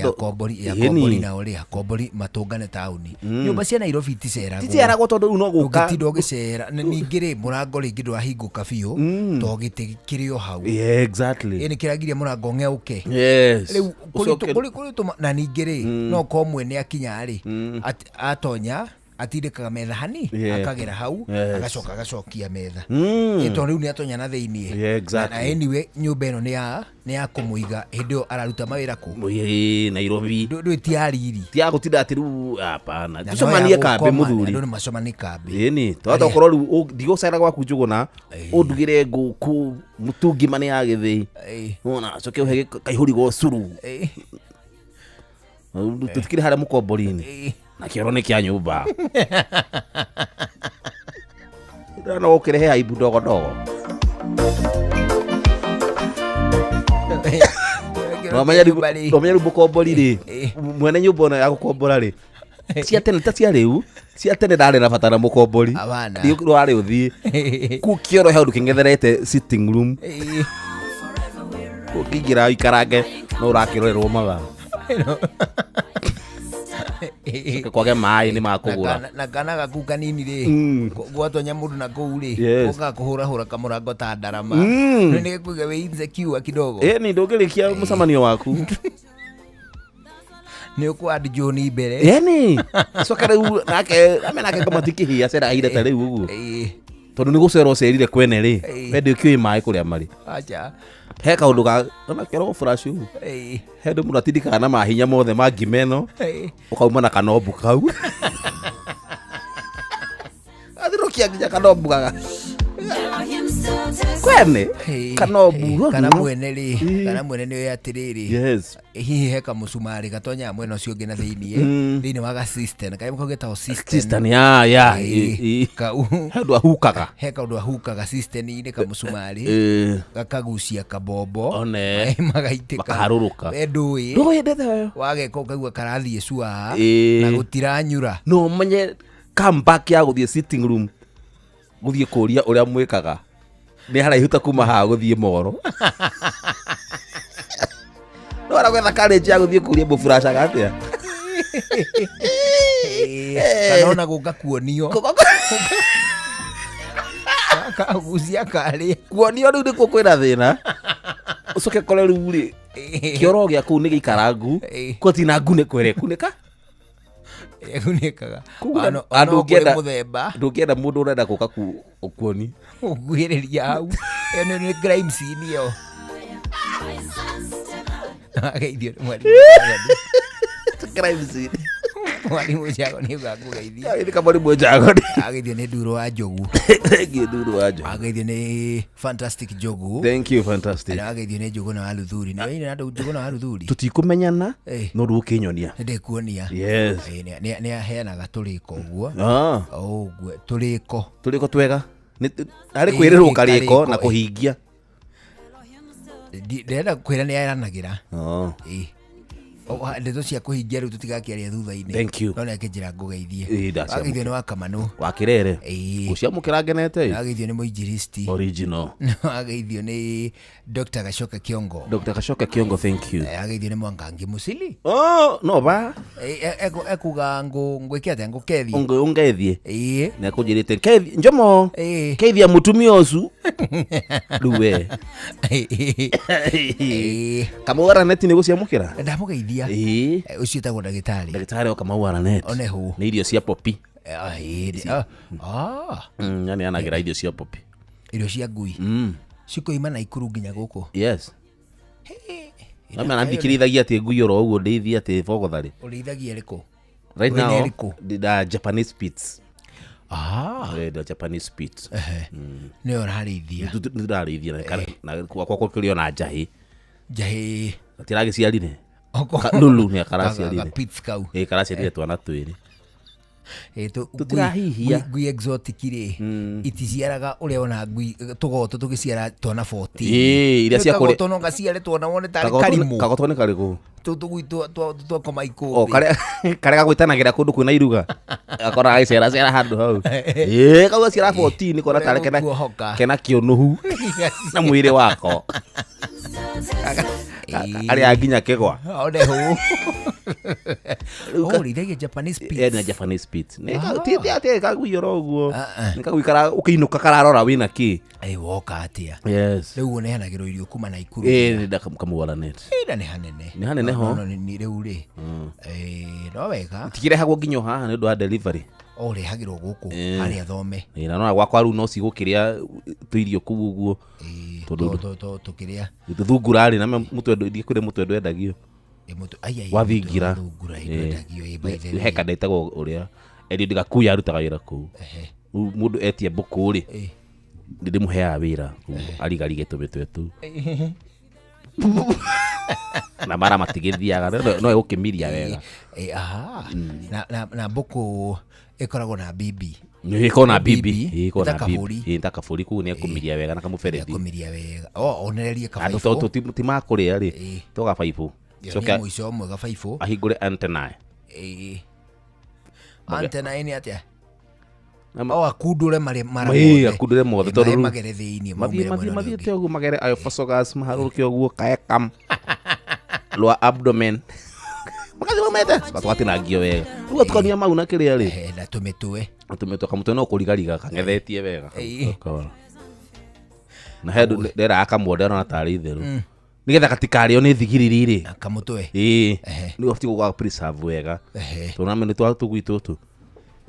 akombori nao rĩ akombori matũngane taũni. Nyũmba cia Nairobi iticeragwo. Iticeragwo tondũ rĩu no gũka. Ũngĩtinda ũgĩcera. Ningĩ rĩ mũrango rĩngĩ ndũrahingũka biũ to gĩtĩ kĩrĩ o hau. Yeah, exactly. Ĩ nĩ kĩragiria mũrango ũng'eũke. Yes. Rĩu kũrĩ tũma na ningĩ rĩ no korwo mwene akinya rĩ atonya atindĩkaga metha hani akagera hau agacoka agacokia metha. Ĩ tondũ rĩu nĩ atonya na thĩiniĩ. Yeah, exactly. Na anyway nyũmba ĩno nĩ ya kũmũiga hĩndĩ ĩyo araruta mawĩra kũ? Ĩĩ Nairobi. Ndũĩ ti ya riri. Ti ya gũtinda atĩ rĩu hapana. Tũcemanie kambĩ mũthuri. Andũ nĩ macemanie kambĩ. Ĩni tondũ okorwo rĩu ndigũcera gwaku Njũgũna ũndugĩre ngũkũ mũtu ngima nĩ ya gĩthĩi. Wona coke ũhe kaihũri ga ũcũrũ. Tũtikĩrĩ harĩa mũkombori-inĩ. Na kĩoro nĩ kĩa nyũmba. No ũkĩrehe aibu ndogo ndogo. Wamenya rĩu mũkombori rĩ mwene nyũmba ona ya gũkombora rĩ cia tene ta cia rĩu cia tene ndarĩ na bata na mũkombori rwarĩ ũthiĩ kũu kĩoro he ũndũ kĩng'etherete sitting room ũkĩingĩra ũikarange no ũrakĩrorerwo mathaa. Kwage maĩ nĩ makũgũra. Na kana gaku kanini rĩ gwatonya mũndũ na kũu rĩ ũkaga kũhũrahũra kamũrango ta ndarama. Nĩ gĩkũiga wĩ insecure kidogo. Ĩni ndũngĩrĩkia mũcemanio waku. Nĩ ũkũ John mbere. Ĩni coka rĩu nake ame nake ngoma tikĩhia cera ihinda ta rĩu ũguo. Tondũ nĩ gũcera ũcerire kwene rĩ we ndũkĩũĩ maĩ kũrĩa marĩ. Acha. He kaũndũ ga ona kĩoro flash ũguo. He ndũ mũndũ atindĩkaga na mahinya mothe ma ngima ĩno ũkauma na kanombu kau. Athirũkia nginya kanombu gaka. Kwene kanombu kana mwene rĩ kana mwene nĩ atĩrĩrĩ. Yes. Hihi he kamũcumarĩ gatonyaga mwena ũcio ũngĩ na thĩiniĩ thĩiniĩ wa ga cistern karĩa kau getagwo cistern. Cistern ya ya. Kau he ũndũ ahukaga. He kaũndũ ahukaga cistern-inĩ kamũcumarĩ gakagucia kabombo. One. Magaitĩka. Makaharũrũka. We ndũĩ. Ndũĩ ndethe ũyũ. Wageka ũkaigua karathiĩ cua na gũtiranyura. No ũmenye comeback ya gũthiĩ sitting room gũthiĩ kũria ũrĩa mwĩkaga nĩ haraihu ta kuma haha gũthiĩ moro. No aragwetha courage ya gũthiĩ kũria mũburacaga atĩa. Kana ona gũka kuonio. Kagucia karĩa. Kuonio rĩu nĩkuo kwĩna thĩna. Ũcoke kore rĩu rĩ kĩoro gĩa kũu nĩ gĩikarangu kũtina ngunĩko ĩrĩa ĩkunĩka. Ĩkunĩkaga. Ndũngĩenda mũndũ ũrenda gũka kuoni. Ũkuhĩrĩria hau. Ĩyo nĩ crime scene ĩyo. Ageithio nĩ mwarimũ. Crime scene. Mwarimũ Njagoni ũgakũgeithia. Ageithĩka mwarimũ Njagoni. Ageithio nĩ Nduro wa Njogu. Thank you Nduro wa Njogu. Ageithio nĩ Fantastic Njogu. Thank you Fantastic. Na ageithio nĩ Njũgũna wa Luthuri. Nĩ wĩna Njũgũna wa Luthuri. Tũtikũmenyana no rĩu ũkĩnyonia. Nĩ ndĩkuonia. Yes. Nĩ aheanaga tũrĩko ũguo. Ũguo tũrĩko. Tũrĩko twega. Harĩ kwĩrĩrwo karĩko na kũhingia. Ndĩrenda kwĩra nĩ aranagĩra. Ndeto cia kũhingia rĩu tũtigakĩaria thutha-inĩ. Thank you. No nĩ akĩnjĩra ngũgeithie. Ĩĩ, ndaciamũkĩra. Wageithio nĩ wa Kamanũ. Wa Kĩrere. Ĩĩ. Gũciamũkĩra ngenete. Wageithio nĩ mũinjilisti. Original. Wageithio nĩ Dr. Gacoke Kiongo. Dr. Gacoke Kiongo, thank you. Wageithio nĩ Mwangangi Musili. Oh, no ba. Ekuga ngwĩke atĩa ngũkethie. Ũngethie. Ĩĩ. Nĩ akũnjĩrĩte kethi njomo. Ĩĩ. Keithia mũtumia ũcu. Rĩu we. Kamau Araneti nĩ gũciamũkĩra? Ndamũgeithia. Ĩĩ. Ũcio wĩtagwo ndagĩtarĩ. Ndagĩtarĩ o Kamau Araneti. One hũ. Nĩ irio cia popi. Ĩĩ. Ah. Yani anagĩra irio cia popi. Irio cia ngui. Cikoima Naikuru nginya gũkũ. Yes. Namenya ndikĩrĩithagia atĩ ngui oro ũguo ndĩithie atĩ bogotharĩ. Ũrĩithagia ĩrĩkũ? Right Wĩna now, ĩrĩkũ? ndĩ Japanese Spitz. Ah. Ndĩ Japanese Spitz. Nĩyo ũrarĩithia. Nĩ ndĩrarĩithia na gwakwa kũrĩ ona njahĩ. Njahĩ. Gatiragĩciarire. Lulu nĩ karaciarire. Ga Spitz kau. Ĩĩ karaciarire twana twĩrĩ. Tũtirahihia. Ngui exotic rĩ iticiaraga ũrĩa ona ngui tũgoto tũgĩciara twana 14. Ĩĩ, iria cia kũrĩa- Kagoto no gaciare twana wone tarĩ karimũ. Kagoto nĩ karĩkũ? Tũtũgui twakoma O ikũmbĩ. karĩa karĩa gagwĩtanagĩra kũndũ kwĩna iruga. Gakora gagĩceracera handũ hau. Ĩĩ kau gaciara 14 kona tarĩ kena Kuohoka. kena kĩũnũhu na mwĩrĩ wako. Arĩa nginya kĩgwa. One hũ. Ũrĩithagia Japanese Spitz. Ena Japanese Spitz. Nĩ ti ti atĩ kagui oro ũguo. Nĩ kagui kara ũkĩinũka kararora wĩna kĩ. Ĩ woka atĩa. Yes. Rĩu ũneanagĩrwo irio kuma Naikuru. Ĩĩ nĩ ndakamuara net. Ĩ, na nĩ hanene. Nĩ hanene ho. No, no, nĩ rĩu rĩ. Ĩ, no wega. Tikirehagwo nginya o haha nĩ ũndũ wa delivery. O ũrehagĩrwo gũkũ Ĩĩ. harĩa thome. Ĩĩ na nona gwakwa rĩu no cigũkĩrĩa tũirio kũu ũguo. Tondũ Tũkĩrĩa. thungura rĩ na mũtwendo ndikwĩre mũtwendo endagio. Ai, ai, Wa thingira. Thungura ndwendagio, ĩ, by the way. He kanda ĩtagwo ũrĩa Eliud Gakuya arutaga wĩra kũu. Rĩu mũndũ etia mbũkũ rĩ nĩ ndĩmũheaga wĩra kũu arigarige tũmĩtwe tũu na mara matigĩthiaga no egũkĩmiria wega. Ĩ, aha. Na mbũkũ ĩkoragwo na bibi. Ĩkoragwo na bibi. Ĩkoragwo Ta na bibi. kabũri. Ĩ, ta kabũri kũu nĩ ekũmiria wega na kamũberethi. Ekũmiria wega. O, onererie Andũ kabaibũ. tondũ ti makũrĩa rĩ to gabaibũ. Ĩyo Coke nĩ mũico ũmwe gabaibũ. ahingũre antennae. Ĩ. Mage- Antennae nĩ atĩa? O akundũre mara Ĩĩ, mothe. akundũre mothe Ĩ, tondũ maĩ rĩu magere thĩinĩ mathiĩ maumĩre mathiĩ mwena ũrĩa mathiĩte ũguo magere esophagus maharũrũke ũguo kaekam lwa abdomen magathiĩ maumĩte tũgatinangio wega rĩu atukania mau na kĩrĩa rĩ na tũmĩtwe na tũmĩtwe kamũtwe no kũrigariga kang'ethetie wega Ĩĩ. Kahora. Na he nderaga kamwonde ona tarĩ itherũ nĩgetha gatikarĩo nĩ thigiriri rĩ kamũtwe ĩĩ nĩ ũbatiĩ gũga preserve wega tondũ name nĩ twa tũgui tũtũ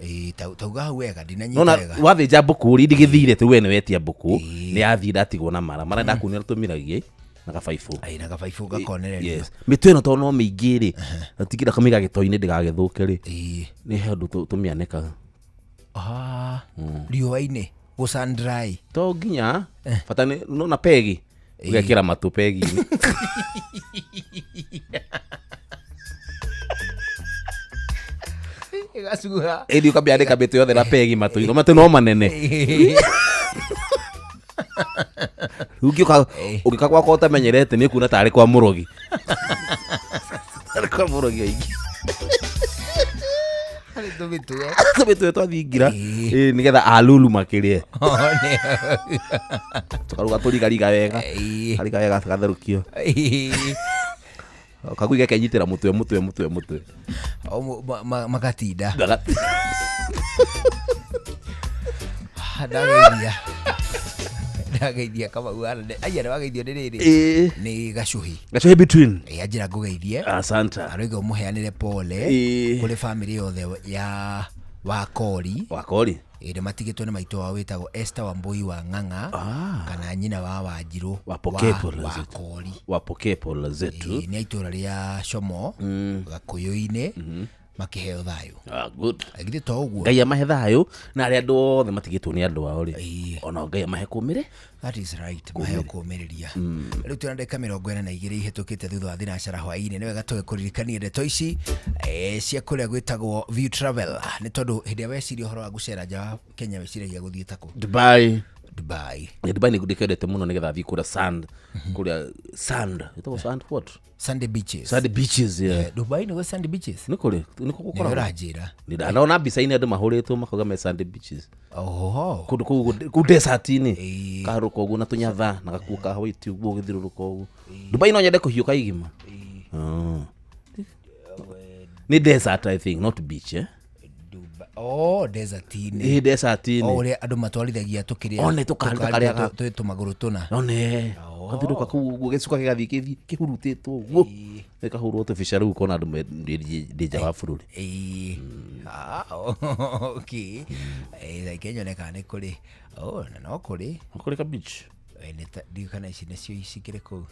Ĩ, tauga hau wega ndinanyita nona wega. wathĩnja mbũkũ rĩ ndigĩthire tu we nĩ wetia mbũkũ nĩ yathiĩ ndatigwo na mara mara ndakuonera tũmiragie na gabaibũ Ĩ, na gabaibũ gakonererio. Yes. Mĩtwe ĩno tondũ no mĩingĩ rĩ tigĩra kamĩiga gĩto-inĩ ndĩgagĩthũke rĩ nĩ he ũndũ tũmĩanĩkaga. Ah, riũa-inĩ gũ sun dry. To nginya bata nĩ nona pegi ũgekĩra matũ pegi-inĩ. Ĩgacuha. Ĩndi ũkamĩanĩka mĩtĩ yothe na pegi matũ-inĩ matũ no manene. Rĩu ũngĩũka ũngĩũka gwakwa ũtamenyerete nĩ kuona tarĩ kwa mũrogi. Tarĩ kwa mũrogi aingĩ. Harĩ tũmĩtwe. Tũmĩtwe twathingira Ĩ, nĩgetha alulu makĩrĩe. Tũkaruga tũrigariga wega. Kariga wega gatherũkio. Kagui gekenyitĩra mũtwe mũtwe mũtwe mũtwe. O, magatinda. Ndageithia. Ndageithia Kamau Arane. Aya nĩ wageithio nĩ rĩrĩ. Ĩ. Nĩ Gacuhi. Gacuhi between. Ĩ, anjĩra ngũgeithie. Asante. Aroiga ũmũheanĩre pole Ĩ. kũrĩ bamĩrĩ yothe ya Wakori. Wakori. Ĩ, nĩ matigĩtwo nĩ maitũ wao wĩtagwo Esther Wambui wa Ng'ang'a kana nyina wa Wanjirũ Wapokee pole zetu. Wakori. Wapokee pole zetu. Ĩ, nĩ a itũra rĩa Como Gakũyũ-inĩ makĩheo thayũ. Ah, good. Githĩ to ũguo? Ngai amahe thayũ na arĩa andũ othe matigĩtwo nĩ andũ ao rĩ ona Ngai amahe kũmĩre. That is right. Maheo kũmĩrĩria. Rĩu twĩna ndagĩka 42 ihĩtũkĩte thutha wa thinacara hwaĩ-inĩ. Nĩ wega tũgĩkũririkanie ndeto ici cia kũrĩa gwĩtagwo View Travel nĩ tondũ hĩndĩ ĩrĩa weciria ũhoro wa gũcera nja wa Kenya wĩciragia gũthiĩ ta kũ? Dubai. Dubai. Eh, Dubai nĩ ndĩkendete mũno nĩgetha thiĩ kũrĩa sand kũrĩa sand ĩtagwo sand what Sandy beaches. Sand beaches, yeah. Eh, Dubai nĩguo sandy beaches. Nĩ kũrĩ nĩ kũ Nĩwe gũkoragwo? ũranjĩra. Nĩ ndanona mbica-inĩ andũ mahũrĩtwo makauga me sand beaches. Oho. Kũndũ kũu kũu desert-inĩ kaharũka ũguo na tũnyatha na gakuo ka white ũguo ũgĩthiũrũrũka ũguo. Dubai no nyende kũhiũka igima. Ah. Nĩ desert, I think, not beach, eh? Oh, desert-inĩ. Ĩ, desert-inĩ. O ũrĩa andũ matwarithagia tũkĩrĩa. One tũkari tũkarĩa twĩ tũmagũrũ tũna. One gathiũrũrũka kũu ũguo gĩcuka gĩgathiĩ kĩthiĩ kĩhurutĩtwo ũguo gĩkahũrwo tũbica rĩu ũkona andũ ndĩ nja wa bũrũri. Ĩĩ. Ah, okay. Eh, reke nyone kana nĩ kũrĩ. Oh, na no kũrĩ. No kũrĩ ka beach. Eh, nĩ ta- ndiũĩ kana ici nĩcio cikĩrĩ kũu.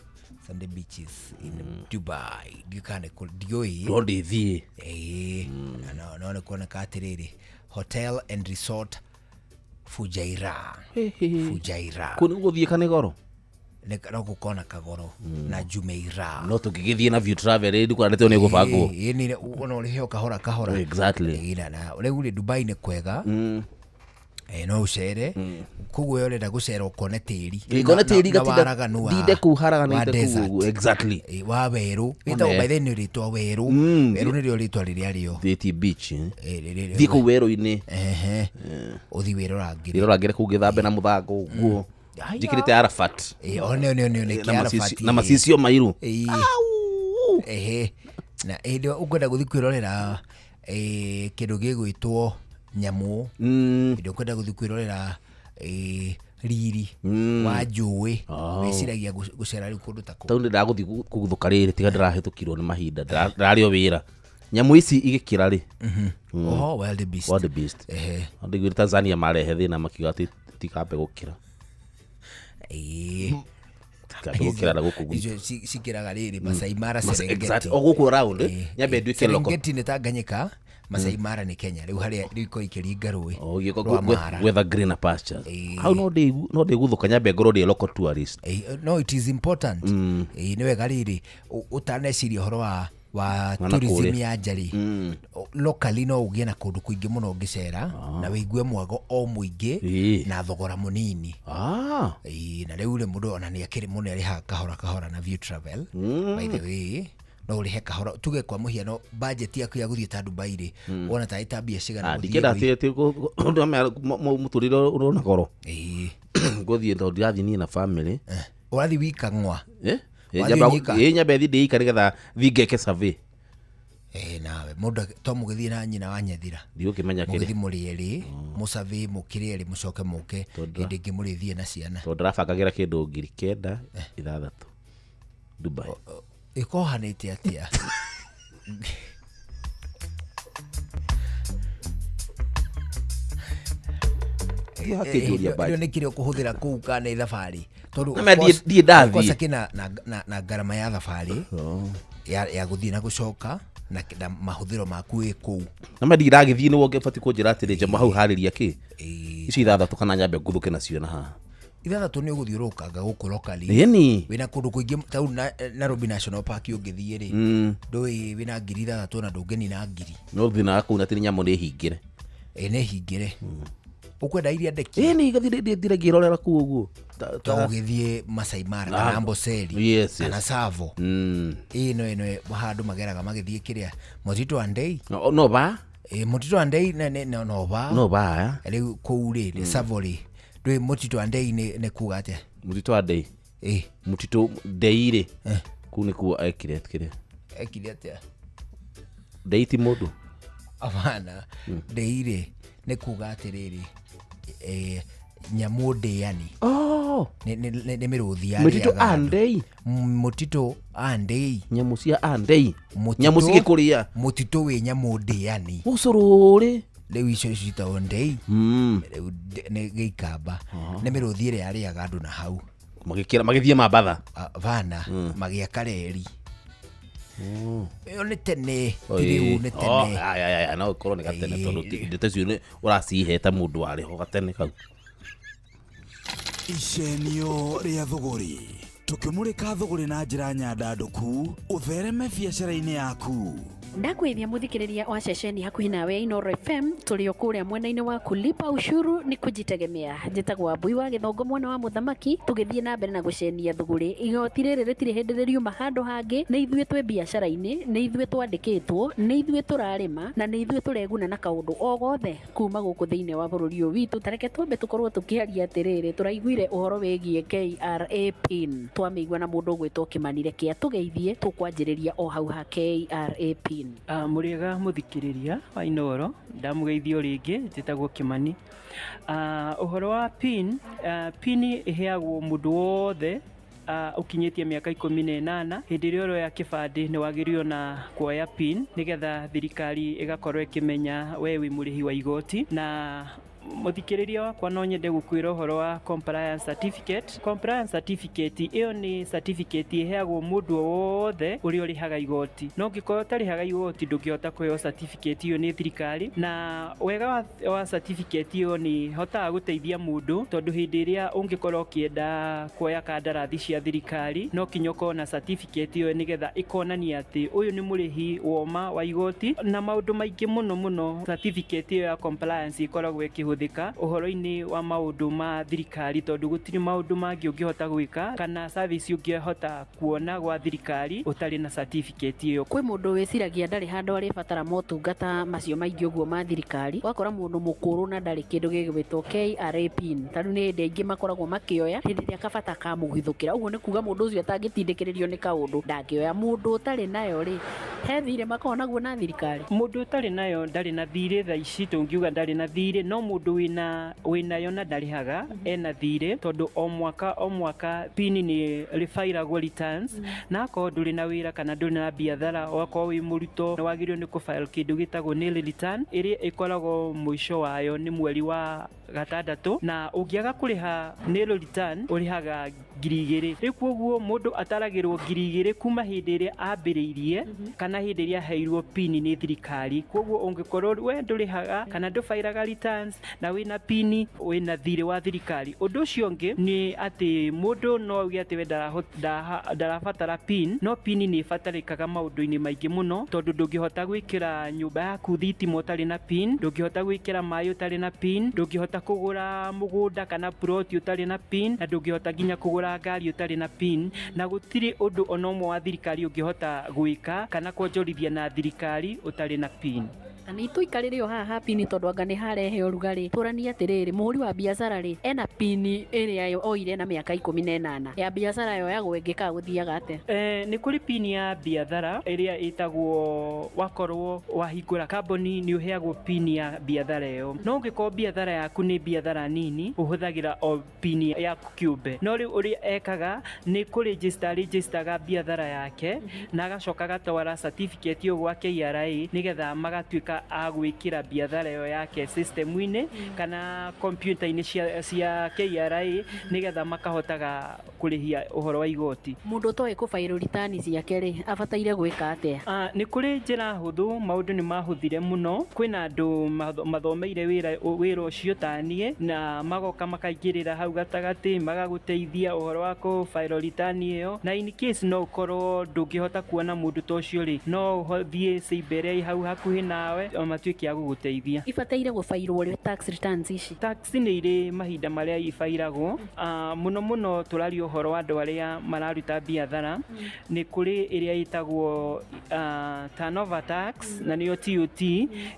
Sandy beaches in Dubai. Ndiũĩ kana nĩ kũrĩ, ndiũĩ. No ndĩthiĩ. Ĩĩ. Na no nĩ kuoneka atĩrĩrĩ, Hotel and Resort Fujairah. Fujairah. Kũu nĩ gũthiĩ kana goro? Nĩ- no gũkorwo na kagoro na Jumeirah. No tũngĩgĩthiĩ na view travel ĩĩ ndikuona nĩ gũbangwo. Ĩĩ, nĩ ona ũrĩhe o kahora kahora. Exactly. Ĩĩ, na rĩu rĩ Dubai nĩ kwega. Eh, no ũcere koguo we ũrenda gũcera ũkone tĩri. Ĩĩ, ngone Na- tĩri na ngatinda- waraganu wa- ndinde kũu haraganĩte wa kũu desert. ũguo, exactly. Ĩĩ, wa werũ wĩtagwo One. by the way nĩ rĩtwa werũ. Werũ nĩrĩo rĩtwa rĩrĩa rĩo. Thiĩti beach, eh. Rĩrĩ- Thiĩ kũu werũ-inĩ. Ehe. Ũthiĩ wĩrorangĩre. Wĩrorangĩre kũu ngĩthambe na mũthanga ũguo. Aya. Njĩkĩrĩte Arafat. Ĩĩ, one one one one Na kĩ macicio- Arafat, na ĩĩ. macicio mairũ. Ĩĩ. Ehe. Na hĩndĩ ĩyo ũkwenda gũthiĩ kwĩrorera eh, kĩndũ gĩgwĩtwo nyamũ. Hĩndĩ ĩyo ũkwenda gũthiĩ kwĩrorera eh, riri wa njũĩ. Oh. Wĩciragia gũcera rĩu kũndũ ta kũu. Tondũ ndĩragũthiĩ kũguthũka rĩrĩ tiga ndĩrahĩtũkirwo nĩ mahinda ndĩrarĩ o wĩra. Nyamũ ici igĩkĩra rĩ. Oho, wild beast. Wild beast. Ehe. Ndiguire Tanzania marehe thĩna makiuga atĩ tikambe gũkĩra. Ĩĩ. Tikambe gũkĩra na gũkũ gwitũ. Icio cikĩraga rĩrĩ Masai Mara Serengeti. Exactly. O gũkũ round nyambe nduĩke local. Serengeti nĩ Tanganyika, Masai Mara nĩ Kenya. Rĩu harĩa rĩu ikoragwo ikĩringa rũĩ Ũgĩũka rwa Mara. gwetha greener pastures. Hau no ndĩguthũka nyambe ngorwo ndĩ local tourist. Eh, no it is important. Ĩĩ, nĩ wega rĩrĩ ũtaneciria ũhoro wa Wana tourism kũrĩa. ya nja rĩ, locally no ũgĩe na kũndũ kũingĩ mũno ũngĩcera na wĩigue mwago o mũingĩ Ĩĩ. na thogora mũnini. Ah. Ĩĩ, na rĩu rĩ mũndũ ona nĩ akĩrĩ mũno arĩhaga kahora kahora na view travel. By the way no ũrĩhe kahora tuge kwa mũhiano budget yaku ya gũthiĩ ta Dubai rĩ, wona ta ĩta mbia cigana Ah, gũthiĩ ndingĩenda gwĩ- atĩ atĩ ũndũ mũtũrĩre ũrona goro. Ĩĩ. Ngũthiĩ tondũ ndirathiĩ niĩ na family. Ũrathiĩ wika ng'wa. Eh? Ĩ, Wathiĩ nyika? ĩ nyambe thiĩ ndĩika nĩgetha thiĩ ngeke survey. Ĩ, nawe mũndũ to mũgĩthiĩ na nyina wa nyathira Ndigũkĩmenya mũgĩthiĩ kĩrĩa. mũrĩ erĩ mũcavĩ mũkĩrĩ erĩ mũcoke mũke hĩndĩ ĩngĩ mũrĩthiĩ na ciana. Tondũ ndĩrabangagĩra kĩndũ 9,006 Dubai. Ĩkohanĩte atĩa? Thiĩ hakĩnjũria Ĩyo budget. nĩ kĩrĩa ũkũhũthĩra kũu kana nĩ thabarĩ tondũ Na ndiĩ ndathiĩ. of course akĩ na ngarama ya thabarĩ ya gũthiĩ na gũcoka na mahũthĩro maku wĩ kũu. Na ma ndiragĩthiĩ nĩwe ũngĩbatiĩ kũnjĩra atĩrĩ njama hau harĩria kĩ. Icio ithathatũ kana nyambe nguthũke nacio na haha. Ithathatũ nĩ ũgũthiũrũrũkanga gũkũ locally. Ĩni. Wĩna kũndũ kũingĩ ta rĩu Nairobi National Park ũngĩthiĩ rĩ, ndũĩ wĩna 6,000 na ndũngĩnina ngiri. No thĩna wa kũu na atĩ nyamũ nĩ hingĩre. Ĩ nĩ hingĩre. Ũkwenda iria ndeki? Ĩni ngathiĩ ndĩthire ngĩrorera kũu ũguo. To ũgĩthiĩ Masai Mara kana Ah, Amboseli yes, kana yes. Tsavo. Ĩ no ĩno handũ mageraga magĩthiĩ kĩrĩa Mtito Andei. No, no ba? Ĩ Mtito Andei no no ba. No ba. Rĩu kũu rĩ nĩ Tsavo rĩ. Ndũĩ Mtito Andei nĩ kuga atĩa? Mtito Andei. Ĩ. Mtito Ndei rĩ. Kũu nĩkuo ekire kĩrĩa. Ekire atĩa? Ndei ti mũndũ. Abana. Ndei rĩ nĩ kuga atĩrĩrĩ, eh, nyamũ ndĩani. Oh. Nĩ mĩrũthi ya Mtito rĩaga andũ. Andei. Mtito Andei. Nyamũ cia Andei. Nyamũ cigĩkũrĩa. Mũtitũ wĩ nyamũ ndĩani. Ũcũrũrĩ. Rĩu icio ciĩtagwo ndei. Rĩu nĩ gĩikamba. Nĩ mĩrũthi ĩrĩa yarĩaga andũ na hau. Magĩkĩra magĩthiĩ Mambatha. Bana magĩaka reri. Ĩyo nĩ tene, Oh, ti rĩu ĩĩ. nĩ Oh, tene. aya, aya, aya, no ĩkorwo nĩ gatene tondũ ndeto icio nĩ ũracihe ta mũndũ warĩ ho gatene kau. Icenio rĩa thũgũrĩ tũkĩmũrĩka thũgũrĩ na njĩra nyandandũku ũthereme biacara-inĩ yaku. Ndakwĩthia mũthikĩrĩria wa ceceni hakuhĩ nawe Inooro FM, tũrĩ o kũrĩa mwena-inĩ wa kulipa ushuru ni kujitegemea. Njĩtagwo Wambui wa Gĩthongo mwana wa mũthamaki, tũgĩthiĩ na mbere na gũcenia thũgũrĩ. Igoti rĩrĩ rĩtirĩ hĩndĩ rĩriuma handũ hangĩ, nĩ ithuĩ twĩ biacara-inĩ, nĩ ithuĩ twandĩkĩtwo, nĩ ithuĩ tũrarĩma na nĩ ithuĩ tũreguna na kaũndũ o gothe kuma gũkũ thĩinĩ wa bũrũri ũyũ witũ. Tareke twambe tũkorwo tũkĩaria atĩrĩrĩ, tũraiguire ũhoro wĩgiĩ KRA PIN, twamĩigua na mũndũ ũgwĩtwo Kĩmani, reke atũgeithie, tũkwanjĩrĩria o hau ha KRA PIN. Mũrĩega mũthikĩrĩria wa Inooro, ndamũgeithia o rĩngĩ, njĩtagwo Kĩmani. Ũhoro wa PIN, PIN ĩheagwo mũndũ wothe ũkinyĩtie mĩaka 18. Hĩndĩ ĩrĩa ũroya kĩbandĩ nĩ wagĩrĩirwo na kuoya PIN nĩgetha thirikari ĩgakorwo ĩkĩmenya we wĩ mũrĩhi wa igoti. Na mũthikĩrĩria wakwa, no nyende gũkwĩra ũhoro wa compliance certificate. Compliance certificate ĩyo nĩ certificate ĩheagwo mũndũ o wothe ũrĩa ũrĩhaga igoti, no ũngĩkorwo ũtarĩhaga igoti ndũngĩhota kũheo certificate ĩyo nĩ thirikari. Na wega wa certificate ĩyo nĩ hotaga gũteithia mũndũ, tondũ hĩndĩ ĩrĩa ũngĩkorwo ũkĩenda kuoya kandarathi cia thirikari no kinya ũkorwo na certificate ĩyo, nĩgetha ĩkonania atĩ ũyũ nĩ mũrĩhi woma wa igoti na maũndũ maingĩ mũno mũno. Certificate ĩyo ya compliance ĩkoragwo ĩkĩhũthĩka ũhoro-inĩ wa maũndũ ma thirikari, tondũ gũtirĩ maũndũ mangĩ ũngĩhota gwĩka kana service ũngĩhota kuona gwa thirikari ũtarĩ na certificate ĩyo. Kwĩ mũndũ wĩciragia ndarĩ handũ arĩbatara motungata macio maingĩ ũguo ma thirikari. Wakora mũndũ mũkũrũ na ndarĩ kĩndũ gĩgwĩtwo KRA PIN, ta rĩu nĩ hĩndĩ aingĩ makoragwo makĩoya hĩndĩ ĩrĩa kabata kamũgithũkĩra. Ũguo nĩ kuga mũndũ ũcio atangĩtindĩkĩrĩrio nĩ kaũndũ ndangĩoya. Mũndũ ũtarĩ nayo rĩ, he thirĩ makoragwo naguo na thirikari? Mũndũ ũtarĩ nayo ndarĩ na thirĩ thaa ici, tũngiuga ndarĩ na thirĩ, no mũndũ wĩnayo na ndarĩhaga ena thirĩ, tondũ o mwaka o mwaka PIN nĩ rĩbairagwo returns. Na akorwo ndũrĩ na wĩra kana ndũrĩ na biathara, wakorwo wĩ mũrutwo, nĩ wagĩrĩirwo nĩ kũfile kĩndũ gĩtagwo nil return ĩrĩa ĩkoragwo mũico wayo nĩ mweri wa gatandatũ, na ũngĩaga kũrĩha nil return ũrĩhaga 2,000. Rĩu koguo mũndũ ataragĩrwo 2,000 kuma hĩndĩ ĩrĩa ambĩrĩirie kana hĩndĩ ĩrĩa aheirwo PIN nĩ thirikari. Koguo ũngĩkorwo we ndũrĩhaga kana ndũbairaga returns na wĩna PIN, wĩna thirĩ wa thirikari. Ũndũ ũcio ũngĩ nĩ atĩ mũndũ no auge atĩ we ndarabatara PIN, no PIN nĩ ĩbatarĩkaga maũndũ-inĩ maingĩ mũno, tondũ ndũngĩhota gwĩkĩra nyũmba yaku thitima ũtarĩ na PIN, ndũngĩhota gwĩkĩra maĩ ũtarĩ na PIN, ndũngĩhota kũgũra mũgũnda kana plot ũtarĩ na PIN, na ndũngĩhota nginya kũgũra ngari ũtarĩ na PIN. Na gũtirĩ ũndũ ona ũmwe wa thirikari ũngĩhota gwĩka kana kuonjorithia na thirikari ũtarĩ na PIN. Na nĩ tũikarĩre o haha ha PIN, tondũ anga nĩ harehe ũrugarĩ. Tũranie atĩrĩrĩ, mũhũri wa biacara rĩ, ena PIN ĩrĩa oire na mĩaka 18 ya biacara yoyagwo ĩngĩ, gũthiaga atĩa? Nĩ kũrĩ PIN ya biathara ĩrĩa ĩtagwo, wakorwo wahingũra kambuni nĩ ũheagwo PIN ya biathara ĩyo, no ũngĩkorwo biathara yaku nĩ biathara nini, ũhũthagĩra o PIN yaku kĩũmbe. No rĩu ũrĩa ekaga nĩ kũregister, registaga biathara yake na agacoka agatwara certificate ĩyo gwa KRA, nĩgetha magatuĩka a gwĩkĩra biathara ĩyo yake system-inĩ kana kompiuta-inĩ cia KRA, nĩgetha makahotaga kũrĩhia ũhoro wa igoti. Mũndũ ũtoĩ kũbairwo ritani ciake rĩ, abataire gwĩka atĩa? Nĩ kũrĩ njĩra hũthũ, maũndũ nĩ mahũthire mũno. Kwĩna andũ mathomeire wĩra ũcio ta niĩ, na magoka makaingĩrĩra hau gatagatĩ magagũteithia ũhoro wa kũ file return ĩyo. Na in case no ũkorwo ndũngĩhota kuona mũndũ ta ũcio rĩ, no ũthiĩ cyber ĩrĩa ĩ hau hakuhĩ nawe o matuĩke a gũgũteithia. Ibataire gũbairwo rĩ tax returns ici? Tax nĩ irĩ mahinda marĩa ibairagwo. Mũno mũno tũraria ũhoro wa andũ arĩa mararuta biathara. Nĩ kũrĩ ĩrĩa ĩtagwo turnover tax, na nĩyo TOT,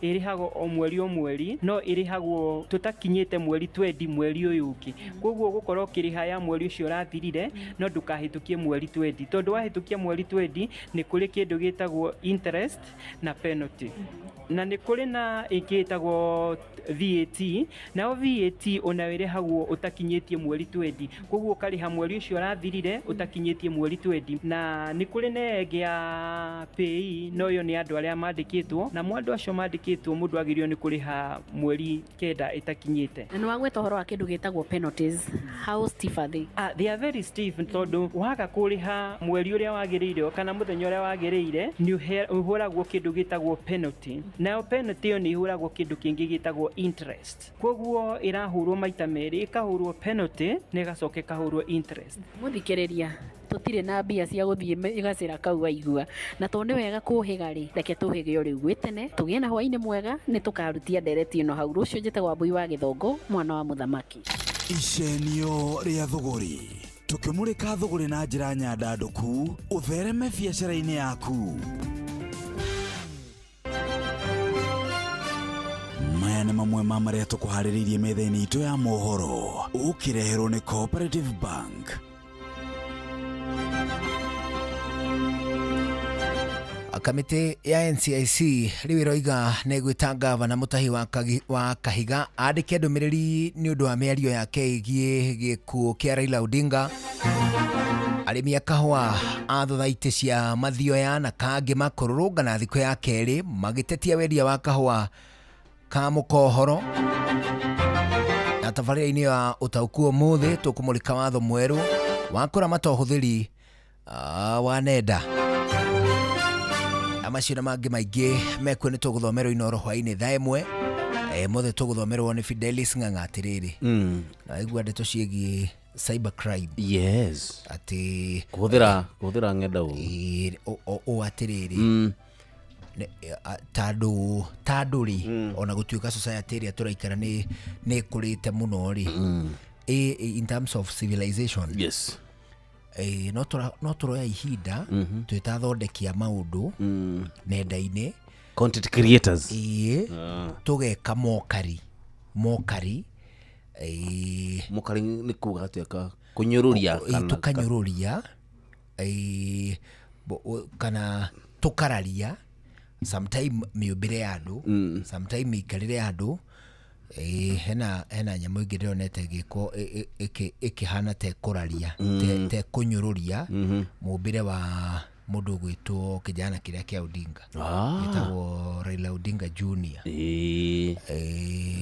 ĩrĩhagwo o mweri o mweri, no ĩrĩhagwo tũtakinyĩte mweri 20 mweri ũyũ ũngĩ. Koguo ũgũkorwo ũkĩrĩha ya mweri ũcio ũrathirire, no ndũkahĩtũkie mweri 20, tondũ wahĩtũkia mweri 20 nĩ kũrĩ kĩndũ gĩtagwo interest na penalty. Na nĩ kũrĩ na ĩngĩ ĩtagwo VAT, nayo VAT onayo ĩrĩhagwo ũtakinyĩtie mweri 20, koguo ũkarĩha mweri ũcio ũrathirire ũtakinyĩtie mweri 20. Na nĩ kũrĩ na ĩngĩ ya PAYE, no ĩyo nĩ andũ arĩa mandĩkĩtwo, na andũ acio mandĩkĩtwo mũndũ agĩrĩirwo nĩ kũrĩha mweri 9 ĩtakinyĩte. Na nĩ wagweta ũhoro wa kĩndũ gĩtagwo penalties, how stiff are they? They are very stiff, tondũ waga kũrĩha mweri ũrĩa wagĩrĩire kana mũthenya ũrĩa wagĩrĩire nĩ ũhũragwo kĩndũ gĩtagwo penalty. Nayo penalty ĩyo nĩ ihũragwo kĩndũ kĩngĩ gĩtagwo interest. Koguo ĩrahũrwo maita merĩ, ĩkahũrwo penalty na ĩgacoka ĩkahũrwo interest. Mũthikĩrĩria, tũtirĩ na mbia cia gũthiĩ gacĩra kau waigua, na tondũ nĩ wega kũhĩga rĩ, reke tũhĩge o rĩu gwĩ tene, tũgĩe na hwainĩ mwega, nĩ tũkarutia ndereti ĩno hau rũciũ. Njĩtagwo Wambui wa Gĩthongo, mwana wa mũthamaki. Icenio rĩa thũgũrĩ, tũkĩmũrĩka thũgũrĩ na njĩra nyandandũku ũthereme biacara-inĩ yaku. Maya nĩ mamwe ma marĩa tũkũharĩrĩirie metha-inĩ itũ ya mohoro, ũkĩreherwo nĩ Cooperative Bank. Kamĩtĩ ya NCIC rĩu ĩroiga nĩ ĩgwĩta ngavana Mũtahi wa Kahiga andĩke ndũmĩrĩri nĩ ũndũ wa mĩario yake ĩgiĩ gĩkuũ kĩa Raila Odinga. Arĩmi a kahũa a thothaitĩ cia Mathioya na Kangĩ makũrũrũngana thikũ ya kerĩ magĩtetia wendia wa kahũa ka mũkohoro. Na tabarĩra-inĩ ya ũtaũku ũmũthĩ tũkũmũrĩka watho mwerũ wa kũramata ũhũthĩri wa nenda. Macio na mangĩ maingĩ mekuo nĩ tũgũthomerwo Inooro hwainĩ thaa 1. Mothe tũgũthomerwo nĩ Fidelis Ng'ang'a. Atĩrĩrĩ, na waigua ndeto ciĩgiĩ cyber crime. Yes. Atĩ kũhũthĩra ng'enda ũũ. Ũ atĩrĩrĩ, tandũ rĩ, ona gũtuĩka society ĩrĩa tũraikara nĩ ĩkũrĩte mũno rĩ, in terms of civilization. Yes. No tũroya ihinda twĩtathondekia maũndũ nenda-inĩ, content creators, ĩĩ, tũgeka mokari mokari mokari nĩ kuga atĩa? Kũnyũrũria? Tũkanyũrũria kana tũkararia sometime mĩũmbĩre ya andũ, sometime mĩikarĩre ya andũ. Hena nyamũ ĩngĩ ndĩronete ĩgĩkwo ĩkĩhana te kũraria, te kũnyũrũria mũmbĩre wa mũndũ ũgwĩtwo kijana kĩrĩa kĩa Odinga, gĩtagwo Raila Odinga Junior.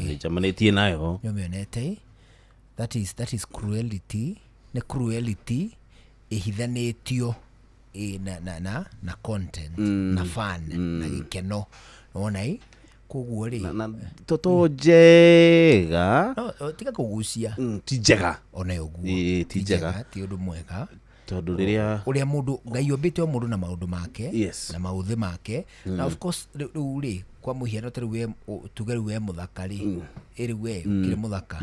Nĩnjamanĩtie nayo. Nĩũmĩonete? That is cruelty. Nĩ cruelty ĩhithanĩtio na content, na fun, na gĩkeno. Nĩwona? Koguo rĩ, toto njega. No, tiga kũgucia. Ti njega. Ona ũguo. Ti njega. Ti ũndũ mwega. Tondũ rĩrĩa ũrĩa mũndũ Ngai ombĩte o mũndũ na maũndũ make, Yes. na maũthĩ make. Na of course rĩu rĩ, kwa mũhiano ta rĩu we, tuge rĩu we mũthaka rĩ, ĩ rĩu we ũkĩrĩ mũthaka,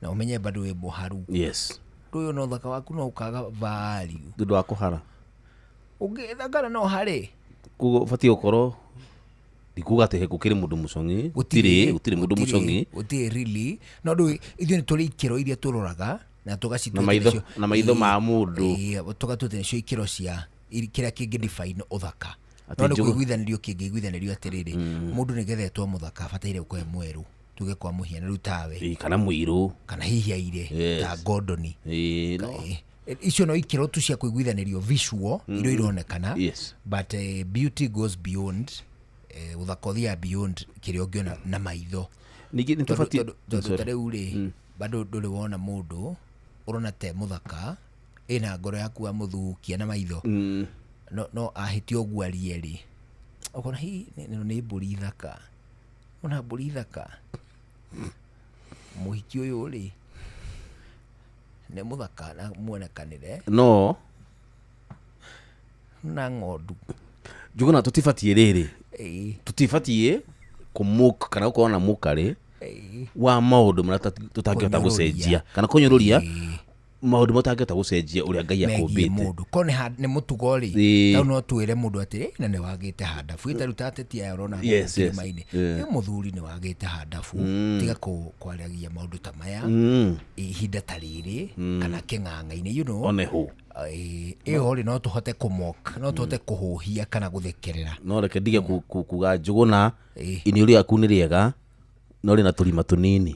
na ũmenye bado wĩ mũharu. Yes. Rĩu no ũthaka waku no ũkaga value. Thutha wa kũhara. Ũngĩthakana no harĩ. Koguo ũbatiĩ gũkorwo, ndikuga atĩ gũkĩrĩ mũndũ mũcong'i, gũtirĩ mũndũ mũcong'i. Gũtirĩ really. No ndũĩ ithuĩ nĩ tũrĩ ikĩro iria tũroraga na tũgacitua na maitho ma mũndũ. Tũgatua atĩ nĩcio ikĩro cia kĩrĩa kĩngĩ define ũthaka. No nĩ kũiguithanĩrio kĩngĩiguithanĩrio atĩrĩrĩ, mũndũ nĩgetha etwo mũthaka abataire gũkorwo e mwerũ, tuge kwa mũhiano rĩu tawe. Kana mũirũ. Kana hihi aire, ta Gordon. Icio no ikĩro tu cia kũiguithanĩrio visual iria ironekana. But beauty goes beyond, ũthaka ũthiaga beyond kĩrĩa ũngĩona na maitho. Ningĩ nĩ tũbatiĩ tondũ ta rĩu rĩ, bado ndũrĩ wona mũndũ ũrona te mũthaka ĩna ngoro yaku amũthukia na maitho, no ahĩtia ũguo arie rĩ, ũkona hihi ĩno nĩ mbũri thaka, ona mbũri thaka, mũhiki ũyũ rĩ nĩ mũthaka na muonekanĩre no na ng'ondu. Njuguna tũtibatiĩ rĩrĩ, tũtibatiĩ kũmũka kana gũkorwo na mũkarĩ wa maũndũ marĩa tũtangĩhota gũcenjia, kana kũnyũrũria maũndũ marĩa tũtangĩhota gũcenjia ũrĩa Ngai akũmbĩte mũndũ. Korwo nĩ mũtugo rĩ, tau no twĩre mũndũ atĩrĩ, na nĩ wagĩte handabu, ĩ ta rĩu ta ateti aya ũrona kĩrĩma-inĩ, ĩ mũthuri nĩ wagĩte handabu, tiga kwaragia maũndũ ta maya ihinda ta rĩrĩ kana kĩng'ang'a-inĩ, you know. One hũ. Ĩyo rĩ, no tũhote kũmock, no tũhote kũhũhia kana gũthekerera. No reke ndige kuga Njũgũna, iniũrũ rĩaku nĩ rĩega, no rĩna tũrima tũnini.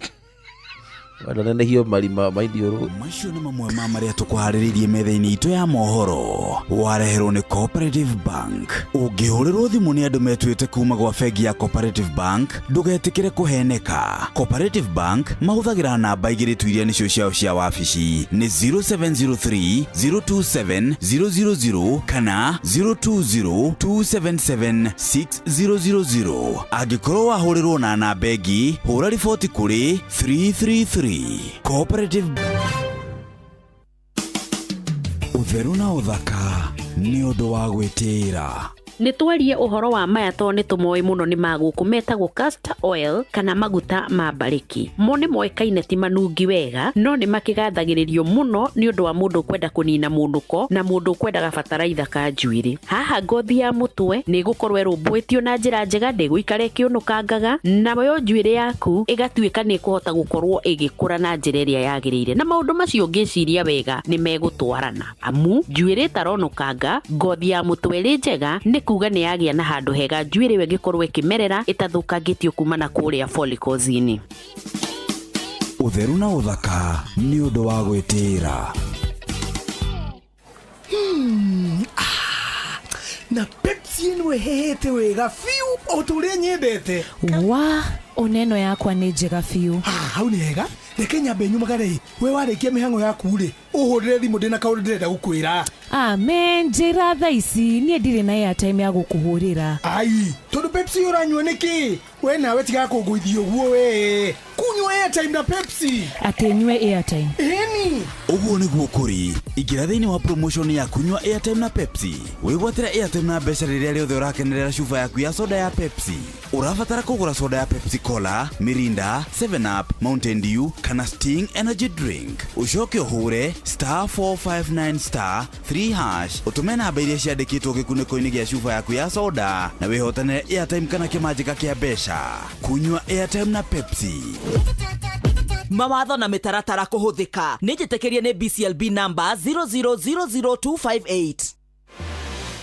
Wananenehio marima ma iniũrũ. Macio nĩ mamwe ma marĩa tũkũharĩrĩirie metha-inĩ itũ ya mohoro. Wareherwo nĩ Cooperative Bank. Ũngĩhũrĩrwo thimũ nĩ andũ metuĩte kuma gwa bengi ya Cooperative Bank, ndũgetĩkĩre kũheneka. Cooperative Bank mahũthagĩra namba igĩrĩ tu iria nĩcio ciao cia wabici, nĩ 0703 027 000 kana 020 277 6000. Angĩkorwo wahũrĩrwo na namba ĩngĩ, hũra riboti kũrĩ 333. Cooperative. Ũtheru na ũthaka nĩ ũndũ wa gwĩtĩĩra. Nĩ twarie ũhoro wa maya tondũ nĩ tũmoĩ mũno nĩ magũkũ metagwo castor oil kana maguta ma mbarĩki. Mo nĩ moĩkaine ti manungi wega, no nĩ makĩgathagĩrĩrio mũno nĩ ũndũ wa mũndũ ũkwenda kũnina mũnũko na mũndũ ũkwendaga bataraitha ka njuĩrĩ. Haha ngothi ya mũtwe nĩ ĩgũkorwo ĩrũmbũĩtio na njĩra njega, ndĩgũikara ĩkĩũnũkangaga, nayo njuĩrĩ yaku ĩgatuĩka nĩ ĩkũhota gũkorwo ĩgĩkũra na njĩra ĩrĩa yagĩrĩire. Na maũndũ macio ũngĩciria wega nĩ megũtwarana, amu njuĩrĩ ĩtaronũkanga, ngothi ya mũtwe ĩrĩ njega, nĩ kuga nĩ yagĩa na handũ hega njuĩrĩ ĩyo ĩngĩkorwo ĩkĩmerera ĩtathũkangĩtio kuma na kũrĩa follicles-inĩ. Ũtheru na ũthaka nĩ ũndũ wa gwĩtĩĩra. Na Pepsi ĩno ĩhehete wega biũ o ta ũrĩa nyendete. Wa oneno yakwa nĩ njega biũ. Hau nĩ hega, reke nyambe nyumagare. We warĩkia mĩhang'o yaku rĩ, ũhũrĩre thimũ, ndĩna kaũndũ ndĩrenda gũkwĩra. Amen, njĩra thaa ici, niĩ ndirĩ na airtime ya gũkũhũrĩra. Ai, tondũ Pepsi ũranyua nĩkĩ? We nawe tiga kũngũithia ũguo, we kunyua airtime na Pepsi. Atĩ nyue airtime? Ĩni. Ũguo nĩguo kũrĩ. Ingĩra thĩinĩ wa promotion ya kunyua airtime na Pepsi, wĩgwatĩre airtime na mbeca rĩrĩa rĩothe ũrakenerera cuba yaku ya soda ya Pepsi. Ũrabatara kũgũra soda ya Pepsi Cola, Mirinda, 7 Up, Mountain Dew kana Sting Energy Drink, ũcoke ũhũre *459*3# ũtũme namba iria ciandĩkĩtwo gĩkunĩko-inĩ gĩa cuba yaku ya soda na wĩhotanĩre airtime kana kĩmanjĩka kĩa mbeca. Kunyua airtime na Pepsi. Mawatho na mĩtaratara kũhũthĩka. Nĩ njĩtĩkĩrie nĩ BCLB number 0000258.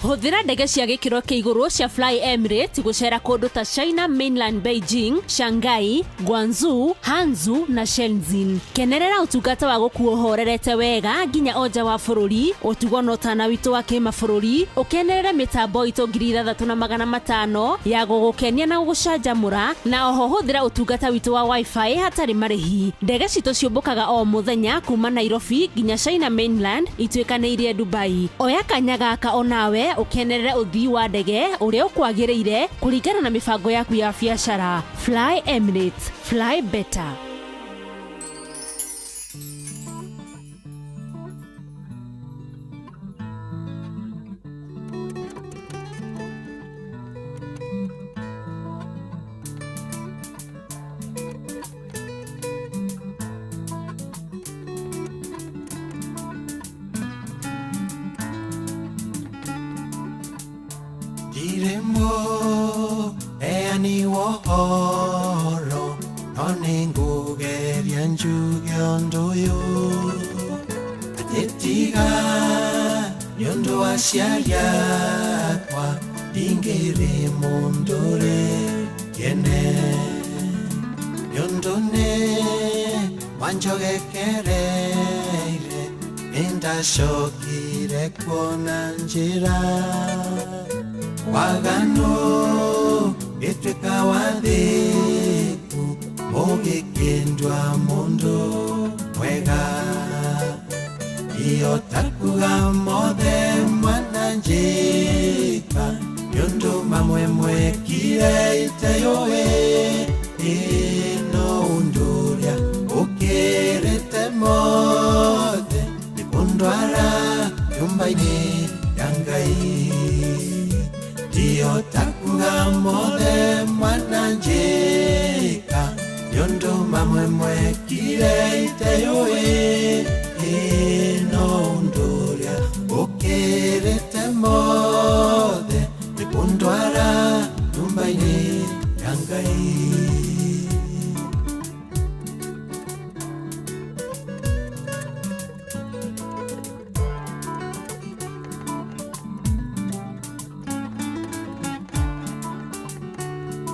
Hũthĩra ndege cia gĩkĩro kĩa igũrũ cia Fly Emirates gũcera kũndũ ta China Mainland, Beijing, Shanghai, Guangzhou, Hangzhou na Shenzhen. Kenerera ũtungata wa gũkuo ũhorerete wega nginya o nja wa bũrũri, ũtugo na ũtana witũ wa kĩmabũrũri, ũkenerere mĩtambo itũ 6500 ya gũgũkenia na gũgũcanjamũra, na oho hũthĩra ũtungata witũ wa wifi hatarĩ marĩhi. Ndege citũ ciũmbũkaga o mũthenya kuma Nairobi nginya China Mainland ituĩkanĩirie Dubai. Oya kanya gaka onawe ũkenerere ũthii wa ndege ũrĩa ũkwagĩrĩire kũringana na mĩbango yaku ya biacara. Fly Emirates, fly better. Ndirimo eani wohoro, no nĩngũgeria njuge ũndũ ũyũ, atĩ tiga nĩ ũndũ wa aciari akwa ndingĩrĩ mũndũ ũrĩ kĩene, nĩ ũndũ nĩ wanjogekereire nĩndacokire kuona njĩra waganu ĩtuĩka wathĩku ũgĩkĩndwa mũndũ mwega, iyo takuga mothe mwananjĩka nĩ ũndũ mamwe mwekire iteyũĩ, ĩno ũndũ ũrĩa ũkĩrĩte mothe nĩ kũndwara nyũmba-inĩ ya Ngai. Ndiyo takuga mothe mwananjĩka nĩ ũndũ mamwe mwekire iteyũĩ, ĩno ũndũ ũrĩa ũkĩrĩte mothe nĩ kũndwara nyũmba-inĩ ya Ngai.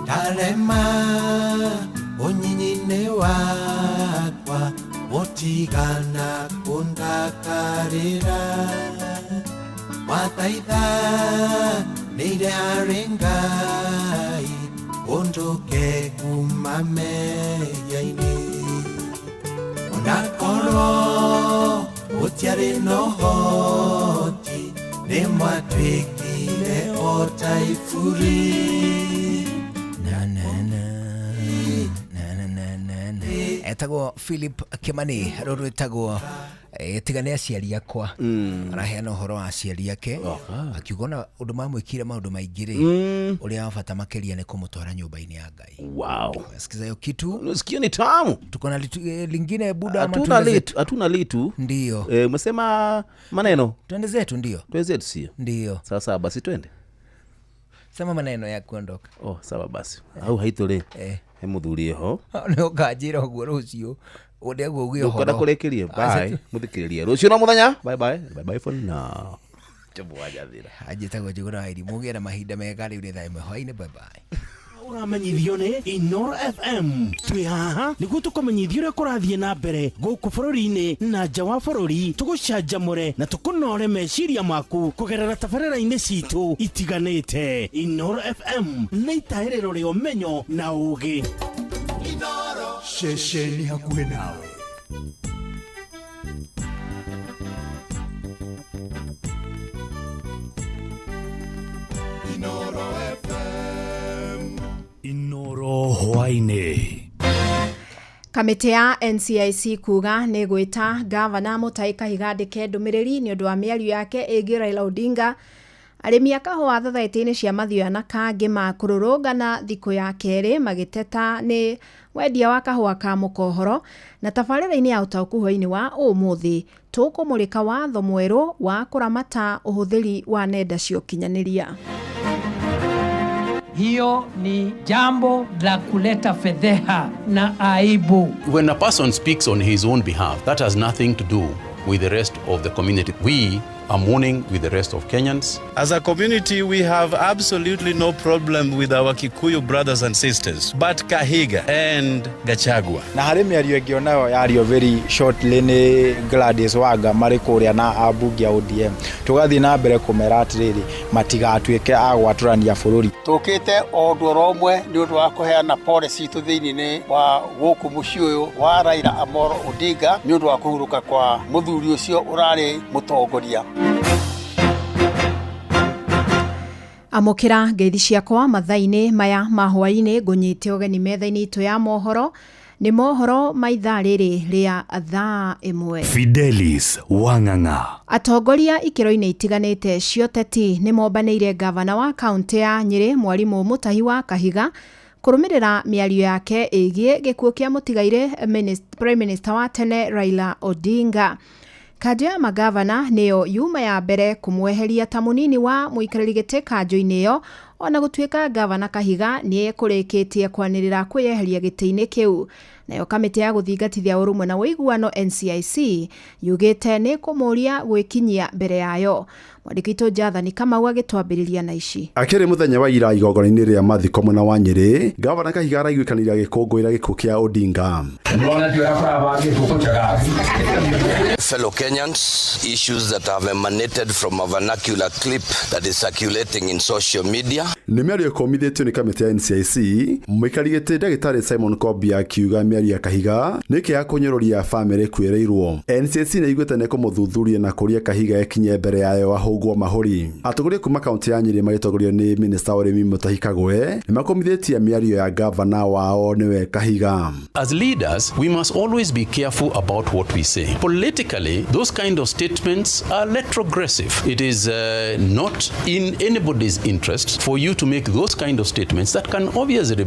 Ndarema ũnyinyi-inĩ wakwa Mũtigana kũndakarĩra Wathaitha nĩire harĩ Ngai Ũndũke kuma mehia-inĩ Onakorwo gũtiarĩ na ũhoti Nĩ mwatuĩkire o ta iburi. Na na na na na na na na. Etagwo Philip Kimani, rũrũ rwĩtagwo tiga nĩ aciari akwa. Araheana ũhoro wa aciari ake akiuga ona ũndũ mamwĩkire maũndũ maingĩ rĩ, ũrĩa wa bata makĩria nĩ kũmũtwara nyũmba-inĩ ya Ngai. Wow. Sikiza hiyo kitu. Sikio ni tamu. Tuko na lingine buda ama Hatuna tuende litu, hatuna litu. Ndio. Umesema maneno. Twende zetu ndio. Twende zetu sio? Ndio. Sawa sawa basi twende. Sema maneno ya kuondoka. Oh, sawa basi. Au haitole. He muthurie ho. Nĩ ũkanjĩra ũguo rũciũ. Ũrĩa guo ũgĩe ũhoro. Ndũkwenda kũrĩkĩrie. Bye. Mũthikĩrĩrie. Rũciũ na mũthenya. Bye bye. Bye bye for now. Njũmũ Anjĩtagwo Njũgũna wa Irimũ. Ũgĩe na mahinda mega. Rĩu nĩ thaa 1 hwaĩ-inĩ. Bye bye. Ũramenyithio nĩ Inoro FM. Twĩ haha nĩguo tũkũmenyithie ũrĩa kũrathiĩ na mbere gũkũ bũrũri-inĩ na nja wa bũrũri, tũgũcanjamũre na tũkũnore meciria maku kũgerera tabarĩra-inĩ citũ itiganĩte. Inoro FM nĩ itahĩrĩro rĩa ũmenyo na ũũgĩ. Ceceni hakuhĩ nawe. Inoro FM. Inoro hwaĩ-inĩ. Kamĩtĩ ya NCIC kuga nĩ gwĩta gavana Mutahi Kahiga andĩke ndũmĩrĩri nĩ ũndũ wa mĩario yake ĩgiĩ Raila Odinga. Arĩmi a kahũa thathaitĩ-inĩ cia Mathioya na Kangĩ makũrũrũngana thikũ ya kerĩ magĩteta nĩ wendia wa kahũa ka mũkohoro. Na tabarĩra-inĩ ya ũtaũku hwaĩ-inĩ wa ũmũthĩ tũkũmũrĩka watho mwerũ wa kũramata ũhũthĩri wa nenda cia ũkinyanĩria. Hiyo ni jambo la kuleta fedheha na aibu. When a person speaks on his own behalf, that has nothing to do with the rest of the community. We are mourning with the rest of Kenyans. As a community, we have absolutely no problem with our Kikuyu brothers and sisters, but Kahiga and Gachagua. Na harĩ mĩario ĩngĩ onayo yario very shortly nĩ Gladys Wanga marĩ kũrĩa na ambunge a ODM. Tũgathiĩ na mbere kũmera atĩrĩrĩ, matigatuĩke a gwatũrania bũrũri. Tũkĩte o ũndũ oro ũmwe nĩ ũndũ wa kũheana pole citũ thĩinĩ wa gũkũ mũciĩ ũyũ wa Raila Amolo Odinga nĩ ũndũ wa kũhurũka kwa mũthuri ũcio ũrarĩ mũtongoria. Amũkĩra ngeithi ciakwa mathaa-inĩ maya ma hwaĩ-inĩ, ngũnyite ũgeni metha-inĩ itũ ya mohoro. Nĩ mohoro ma ithaa rĩrĩ rĩa thaa 1. Fidelis Wang'ang'a. Atongoria ikĩro-inĩ itiganĩte cia ũteti nĩ mombanĩire gavana wa kaũntĩ ya Nyĩrĩ Mwarimũ Mutahi wa Kahiga kũrũmĩrĩra mĩario yake ĩgiĩ gĩkuũ kĩa mũtigairĩ Prime Minister wa tene Raila Odinga. Kanjũ ya magavana nĩyo yuma ya mbere kũmweheria ta mũnini wa mũikarĩri gĩtĩ kanjũ-inĩ ĩyo, ona gũtuĩka gavana Kahiga nĩ ekũrĩkĩtie kwanĩrĩra kwĩyeheria gĩtĩ-inĩ kĩu. Nayo kamĩtĩ ya gũthingatithia ũrũmwe na ũiguano NCIC yugĩte nĩ kũmũria gwĩkinyia mbere yayo. Mwandĩki witũ Jathani Kamau agĩtwambĩrĩria na ici. Akĩrĩ mũthenya wa ira igongona-inĩ rĩa mathiko mwena wa Nyĩrĩ, gavana Kahiga araiguĩkanĩire agĩkũngũĩra gĩkuũ kĩa Odinga. Fellow Kenyans, issues that have emanated from a vernacular clip that is circulating in social media. Nĩ mĩario ĩkũmithĩtio nĩ kamĩtĩ ya NCIC, mũikari gĩtĩ ndagĩtarĩ Simon Kobia akiuga mĩario ya Kahiga nĩ kĩa kũnyũrũria bamĩrĩ ĩkuĩrĩirwo. NCIC nĩ ĩiguĩte nĩ kũmũthuthuria na kũria Kahiga ekinye mbere yayo ahũngwo mahũri. Atongoria kuma kaũntĩ ya Nyĩrĩ magĩtongorio nĩ minista wa ũrĩmi Mutahi Kagwe nĩ makũmithĩtie mĩario ya gavana wao nĩwe Kahiga. As leaders, we must always be careful about what we say. Politically, those kind of statements are retrogressive. It is not in anybody's interest for you to make those kind of statements that can obviously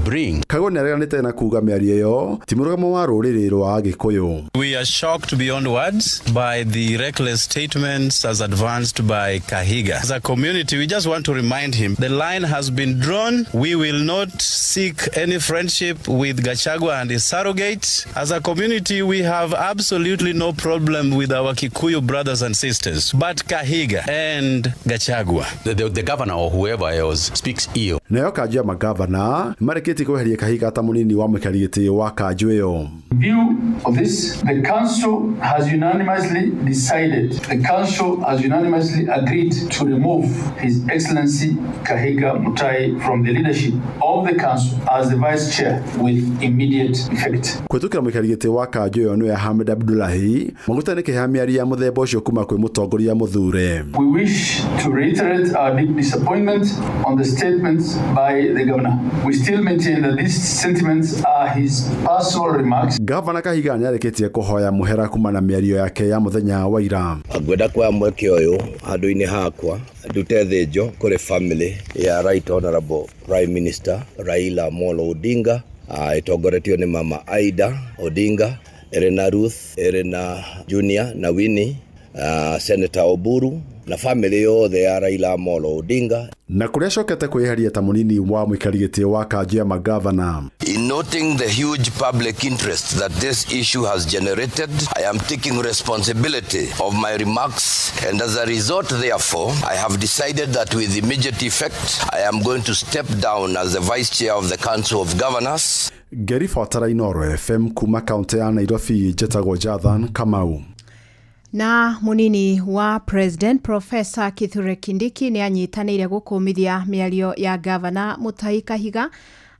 bring. Kagwe nĩareganĩte na kuga mĩario ĩyo ti mũrũgamo wa rũrĩrĩ rwa Gĩkũyũ. We are shocked beyond words by the reckless statements as advanced by Kahiga. As a community, we just want to remind him the line has been drawn. We will not seek any friendship with Gachagua and his surrogates. As a community, we have absolutely no problem with our Kikuyu brothers and sisters, but Kahiga and Gachagua. The governor or whoever whoever else speaks ill. Nayo kanjũ ya magavana marĩkĩtie kweheria Kahiga ta mũnini wa mũikari gĩtĩ wa kanjũ ĩyo. View of this, the council has unanimously decided, the council has unanimously agreed to remove His Excellency Kahiga Mutai from the leadership of the council as the vice chair with immediate effect. Kũhĩtũkĩra mũikari gĩtĩ wa kanjũ ĩyo nĩwe Ahmed Abdullahi maguta nĩ kĩeha mĩario ya mũthemba ũcio kuma kwĩ mũtongoria mũthure. We wish to reiterate our deep disappointment on the statements by the governor. We still maintain that these sentiments are his personal remarks. Gavana Kahiga nĩarĩkĩtie kũhoya mũhera kuma na mĩario yake ya mũthenya wa ira. Ngwenda kuoya mweke ũyũ handũ-inĩ hakwa ndute thĩnjo kũrĩ family ya Right Honorable Prime Minister Raila Amolo Odinga, ĩtongoretio nĩ Mama Aida Odinga, ĩrĩ na Ruth, ĩrĩ na Junior na Winnie, Senator Oburu na family yothe ya Raila Amolo Odinga. Na kũrĩa acokete kwĩyeheria ta mũnini wa mũikari gĩtĩ wa kanjũ ya magavana. In noting the huge public interest that this issue has generated, I am taking responsibility of my remarks, and as a result, therefore, I have decided that with immediate effect, I am going to step down as the Vice Chair of the Council of Governors. Ngĩribotera Inooro FM kuma kaũntĩ ya Nairobi, njĩtagwo Jathan Kamau. Na munini wa President Professor Kithure Kindiki nĩ anyitanĩire gũkũmithia mĩario ya Gavana Mutahi Kahiga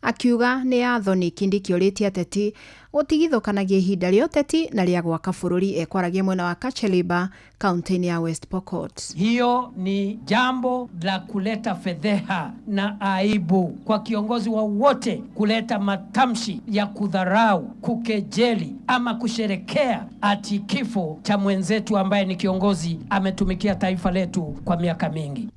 akiuga nĩ ya thoni. Kindiki orĩtie ateti gũtigithũkanagia ihinda rĩa ũteti na rĩa gwaka bũrũri. Ekwaragia mwena wa Kacheliba kaunti-inĩ ya West Pokot. Hiyo ni jambo la kuleta fedheha na aibu kwa kiongozi wowote kuleta matamshi ya kudharau, kukejeli ama kusherekea ati kifo cha mwenzetu ambaye ni kiongozi ametumikia taifa letu kwa miaka mingi.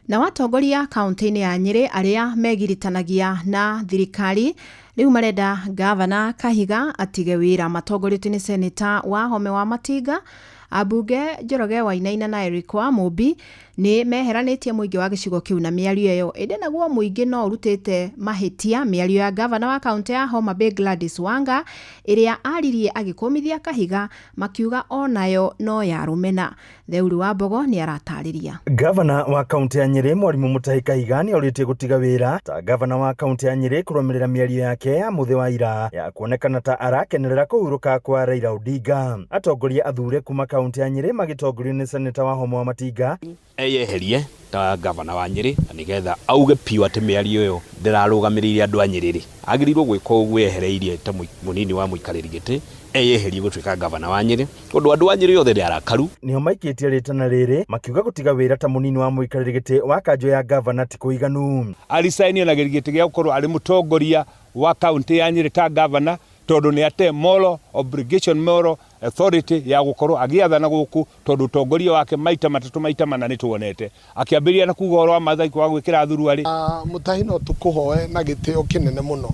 Na watongoria kaunti-inĩ ya Nyĩrĩ arĩa megiritanagia na thirikari rĩu marenda Gavana Kahiga atige wĩra. Matongoretio nĩ Seneta Wahome wa Matinga, ambunge Njoroge Wainaina na Eric Wamũmbi nĩ meheranĩtie mũingĩ wa gĩcigo kĩu na mĩario ĩyo, ĩndĩ naguo mũingĩ no ũrutĩte mahĩtia mĩario ya gavana wa kaunti ya Homa Bay Gladys Wanga ĩrĩa aririe agĩkũmithia Kahiga, makiuga onayo no ya rũmena. Theuri wa Mbogo nĩ aratarĩria. Gavana wa kaunti ya Nyĩrĩ Mwarimu Mutahi Kahiga nĩ orĩtie gũtiga wĩra ta gavana wa kaunti ya Nyĩrĩ kũrũmĩrĩra mĩario yake ya mũthĩ wa ira ya kuonekana ta arakenerera kũhurũka kwa Raila Odinga. Atongoria athure kuma kaunti ya Nyĩrĩ magĩtongorio nĩ seneta wa Homa wa Matinga eyeherie ta gavana wa Nyĩrĩ na nĩgetha auge piũ atĩ mĩario ĩyo ndĩrarũgamĩrĩire andũ a Nyĩrĩ rĩ, agĩrĩirwo gwĩka ũguo ehereirie ta mũnini wa mũikarĩri gĩtĩ, eyeherie gũtuĩka gavana wa Nyĩrĩ tondũ andũ a Nyĩrĩ othe nĩ arakaru. Nĩho maikĩtie rĩtana rĩrĩ makiuga gũtiga wĩra ta mũnini wa mũikarĩri gĩtĩ wa kanjũ ya gavana ti kũiganu. Aricainio na gĩtĩ gĩa gũkorwo arĩ mũtongoria wa kaunti ya Nyĩrĩ ta gavana tondũ nĩ ate moral obligation, moral authority ya gũkorwo agĩathana gũkũ tondũ ũtongoria wake maita matatũ maita mana nĩ tuonete akĩambĩrĩria na kuga ũhoro wa Maathai kwaga gwĩkĩra thuruarĩ. Mutahi no tũkũhoe na gĩtĩo kĩnene mũno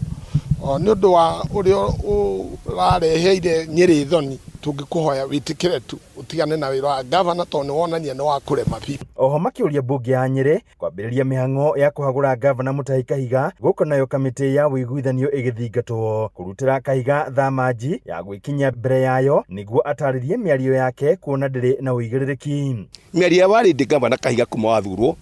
nĩ ũndũ wa ũrĩa ũrareheire Nyĩrĩ thoni, tũngĩkũhoya wĩtĩkĩre tu ũtigane na wĩra wa gavana tondũ nĩ wonania nĩ wa kũrema biũ. Oho makĩũria mbunge ya Nyĩrĩ kwambĩrĩria mĩhang'o ya kũhagũra gavana Mutahi Kahiga gũkũ nayo kamĩtĩ ya ũiguithanio ĩgĩthingatwo kũrutĩra Kahiga thamanji ya gwĩkinyia mbere yayo nĩguo atarĩrie mĩario yake kuona ndĩrĩ na ũigĩrĩrĩki. Mĩario ya warĩndĩ gavana Kahiga kuma wathurwo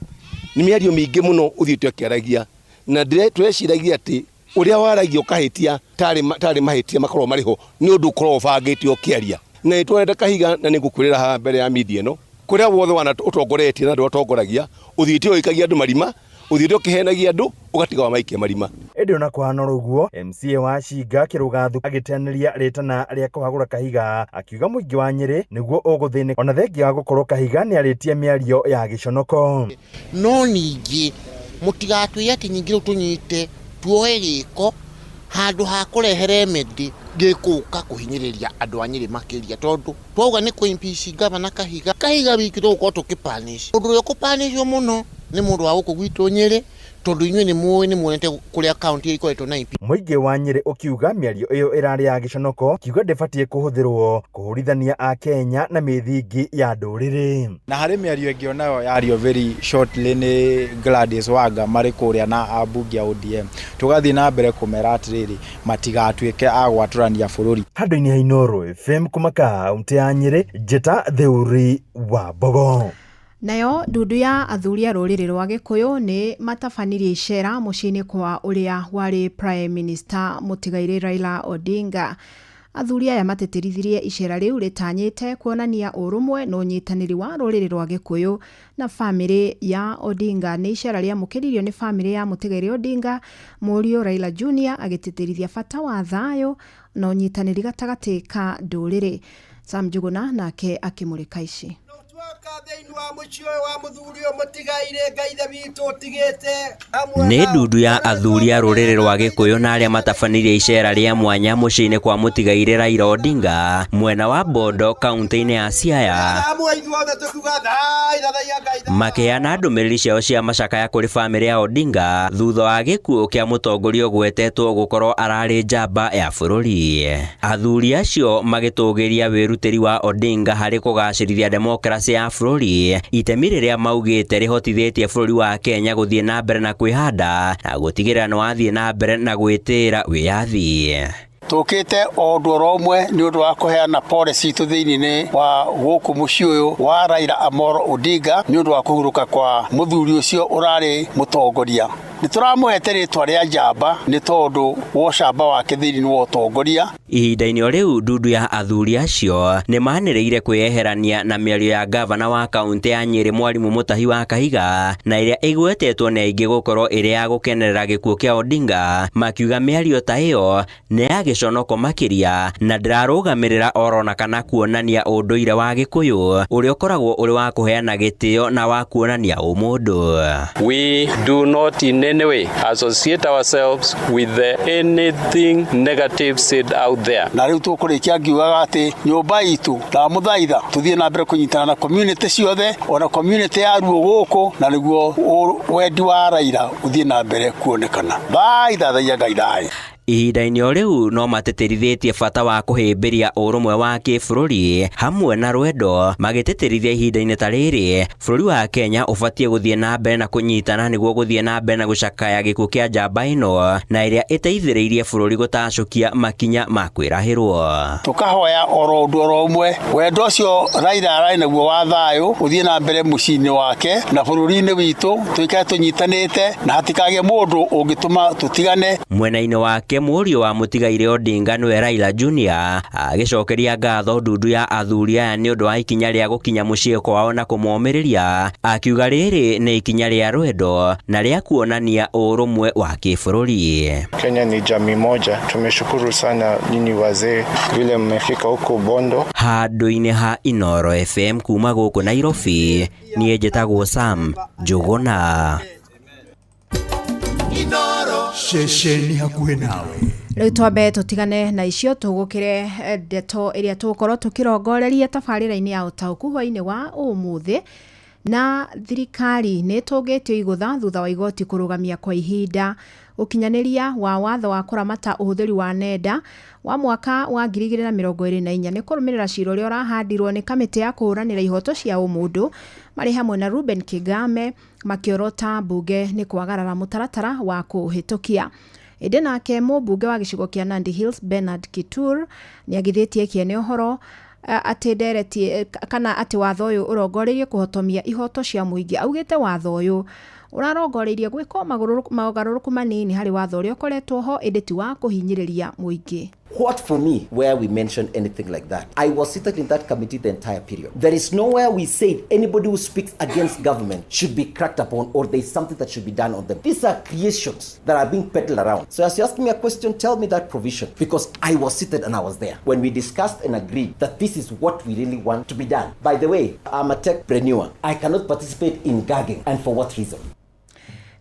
nĩ mĩario mĩingĩ mũno ũthiĩte ũkĩaragia na tũreciragia atĩ ũrĩa waragia ũkahĩtia tarĩ mahĩtia makorwo marĩ ho nĩ ũndũ ũkoragwo ũbangĩte ũkĩaria. Na nĩ tũrenda Kahiga na nĩ ngũkwĩrĩra haha mbere ya media ĩno kũrĩa wothe wana ũtongoretie na andũ ũtongoragia ũthiĩte ũgĩikagia andũ marima, ũthiĩte ũkĩhenagia andũ ũgatiga wamaikia marima. Ĩndĩ ona kũhana ũguo, MCA wa Cinga Kĩrũgathu agĩteanĩria rĩtana rĩa kũhagũra Kahiga akiuga mũingĩ wa Nyĩrĩ nĩguo ũgũthĩnĩka ona thengia wa gũkorwo Kahiga nĩarĩtie mĩario ya gĩconoko. No ningĩ mũtigatwĩre atĩ nyingĩ rĩu tũnyite tuoe gĩko handũ ha kũrehe remedy gĩkũka kũhinyĩrĩria andũ a Nyĩrĩ makĩria tondũ twauga nĩ kũ-impeach gavana Kahiga. Kahiga wiki tũgũkorwo tũkĩpanish. Ũndũ ũrĩa ũkũpanishwo mũno nĩ mũndũ wa gũkũ gwitũ Nyĩrĩ tondũ inyuĩ nĩ mũĩ nĩ muonete kũrĩa kaunti ĩkoretwo na impeach. Mũingĩ wa Nyĩrĩ ũkiuga mĩario ĩyo ĩrarĩ ya gĩconoko kiuga ndĩbatiĩ kũhũthĩrwo kũhũrithania Akenya na mĩthingi ya ndũrĩrĩ. Na harĩ mĩario ĩngĩ onayo yario very shortly nĩ Gladys Wanga marĩ kũrĩa na ambunge a ODM, tũgathiĩ na mbere kũmera atĩrĩrĩ matigatuĩke a gwatũrania bũrũri. Handũ-inĩ ha Inooro FM kuma kaunti ya Nyĩrĩ, Njĩta Theuri wa Mbogo. Nayo ndundu ya athuri a rũrĩrĩ rwa Gĩkũyũ nĩ matabanirie icera mũciĩ-inĩ kwa ũrĩa warĩ Prime Minister mũtigairĩ Raila Odinga. Athuri aya matĩtĩrithirie icera rĩu rĩtanyĩte kuonania ũrũmwe na ũnyitanĩri wa rũrĩrĩ rwa Gĩkũyũ na bamĩrĩ ya Odinga. Nĩ icera rĩamũkĩririo nĩ bamĩrĩ ya mũtigairĩ Odinga, mũriũ Raila Junior agĩtĩtĩrithia bata wa thayũ na ũnyitanĩri gatagatĩ ka ndũrĩrĩ. Sam Njuguna nake akĩmũrĩka ici. Nĩ ndundu ya athuri a rũrĩrĩ rwa Gĩkũyũ na arĩa matabanirie icera rĩa mwanya mũciĩ-inĩ kwa mũtigairĩ Raila Odinga mwena wa Bondo kaunti-inĩ ya Siaya, makĩheana ndũmĩrĩri ciao cia macakaya kũrĩ bamĩrĩ ya Odinga thutha wa gĩkuũ kĩa mũtongoria ũgwetetwo gũkorwo ararĩ njamba ya bũrũri. Athuri acio magĩtũgĩria wĩrutĩri wa Odinga harĩ kũgacĩrithia demokrasia ya bũrũri, itemi rĩrĩa maugĩte rĩhotithĩtie bũrũri wa Kenya gũthiĩ na mbere na kwĩhanda na gũtigĩrĩra nĩwathiĩ na mbere na gwĩtĩĩra wĩyathi. Tũkĩte o ũndũ oro ũmwe nĩ ũndũ wa kũheana pole citũ thĩinĩ wa gũkũ mũciĩ ũyũ wa Raila Amolo Odinga nĩ ũndũ wa kũhurũka kwa mũthuri ũcio ũrarĩ mũtongoria. Nĩ tũramũhete rĩtwa rĩa njamba nĩ tondũ wa ũcamba wake thĩinĩ wa ũtongoria. Ihinda-inĩ o rĩu ndundu ya athuri acio nĩ manĩrĩire kwĩyeherania na mĩario ya gavana wa kaunti ya Nyĩrĩ Mwarimũ Mutahi wa Kahiga na ĩrĩa ĩgwetetwo nĩ aingĩ gũkorwo ĩrĩ ya gũkenerera gĩkuũ kĩa Odinga, makiuga mĩario ta ĩyo nĩ ya gĩconoko makĩria na ndĩrarũgamĩrĩra orona kana kuonania ũndũire wa Gĩkũyũ ũrĩa ũkoragwo ũrĩ wa kũheana gĩtĩo na wa kuonania ũmũndũ. We do not in any way associate ourselves with anything negative said out there. Na rĩu tũkũrĩkia ngiugaga atĩ nyũmba itũ ndamũthaitha tũthiĩ na mbere kũnyitana na community ciothe ona community ya Ruo gũkũ na nĩguo wendi wa Raila ũthiĩ na mbere kuonekana. Thaitha thaia Ngai thayũ. Ihinda-inĩ o rĩu no matĩtĩrithĩtie bata wa kũhĩmbĩria ũrũmwe wa kĩbũrũri hamwe na rwendo, magĩtĩtĩrithia ihinda-inĩ ta rĩrĩ bũrũri wa Kenya ũbatiĩ gũthiĩ na mbere na kũnyitana nĩguo gũthiĩ na mbere na gũcakaya gĩkuũ kĩa njamba ĩno na ĩrĩa ĩteithĩrĩirie bũrũri gũtacũkia makinya ma kwĩrahĩrwo. Tũkahoya oro ũndũ oro ũmwe wendo ũcio Raila ararĩ naguo wa thayũ ũthiĩ na mbere mũciĩ-inĩ wake na bũrũri-inĩ witũ, tũikare tũnyitanĩte na hatikagĩe mũndũ ũngĩtũma tũtigane. Mwena-inĩ wake mũriũ wa mũtigairĩ Odinga nĩwe Raila Junior agĩcokeria ngatho ndundu ya athuri aya nĩ ũndũ wa ikinya rĩa gũkinya mũciĩ kwao na kũmomĩrĩria, akiuga rĩrĩ nĩ ikinya rĩa rwendo na rĩa kuonania ũrũmwe wa kĩbũrũri. Kenya ni jamii moja. Tumeshukuru sana nyinyi wazee vile mmefika huko Bondo. Handũ-inĩ ha Inooro FM kuma gũkũ Nairobi, niĩ njĩtagwo Sam Njũgũna. Ceceni hakuhĩ nawe. Rĩu twambe tũtigane na icio tũgũkĩre ndeto ĩrĩa tũgũkorwo tũkĩrongoreria tabarĩra-inĩ ya ũtaũku hwaĩ-inĩ wa ũmũthĩ. Na thirikari nĩ ĩtũngĩtio igũtha thutha wa igoti kũrũgamia kwa ihinda ũkinyanĩria wa watho wa kũramata ũhũthĩri wa nenda wa mwaka wa 2024 nĩ kũrũmĩrĩra cira ũrĩa ũrahandirwo nĩ kamĩtĩ ya kũhũranĩra ihoto cia ũmũndũ marĩ hamwe na Ruben Kigame makĩorota mbunge nĩ kwagarara mũtaratara wa kũhĩtũkia. Ĩndĩ nake mũmbunge wa gĩcigo kĩa Nandi Hills Bernard Kitur nĩagithĩtie kĩene ũhoro atĩ ndereti kana atĩ watho ũyũ ũrongoreirie kũhotomia ihoto cia mũingĩ. Augĩte watho ũyũ ũrarongoreirie gwĩkwo mogarũrũku manini harĩ watho ũrĩa ũkoretwo ho ĩndĩ ti wa kũhinyĩrĩria mũingĩ. What for me, where we mentioned anything like that? I was seated in that committee the entire period. There is nowhere we said anybody who speaks against government should be cracked upon or there is something that should be done on them. These are creations that are being peddled around. So as you ask me a question, tell me that provision, because I was seated and I was there when we discussed and agreed that this is what we really want to be done. By the way, I'm a techpreneur. I cannot participate in gagging, and for what reason?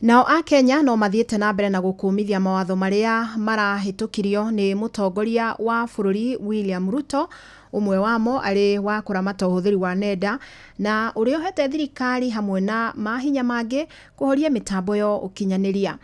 Nao a Kenya no mathiĩte na mbere na gũkũmithia mawatho marĩa marahĩtũkirio nĩ mũtongoria wa bũrũri William Ruto, ũmwe wamo arĩ wa kũramata ũhũthĩri wa nenda na ũrĩa ũhete thirikari hamwe na mahinya mangĩ kũhoria mĩtambo ya ũkinyanĩria.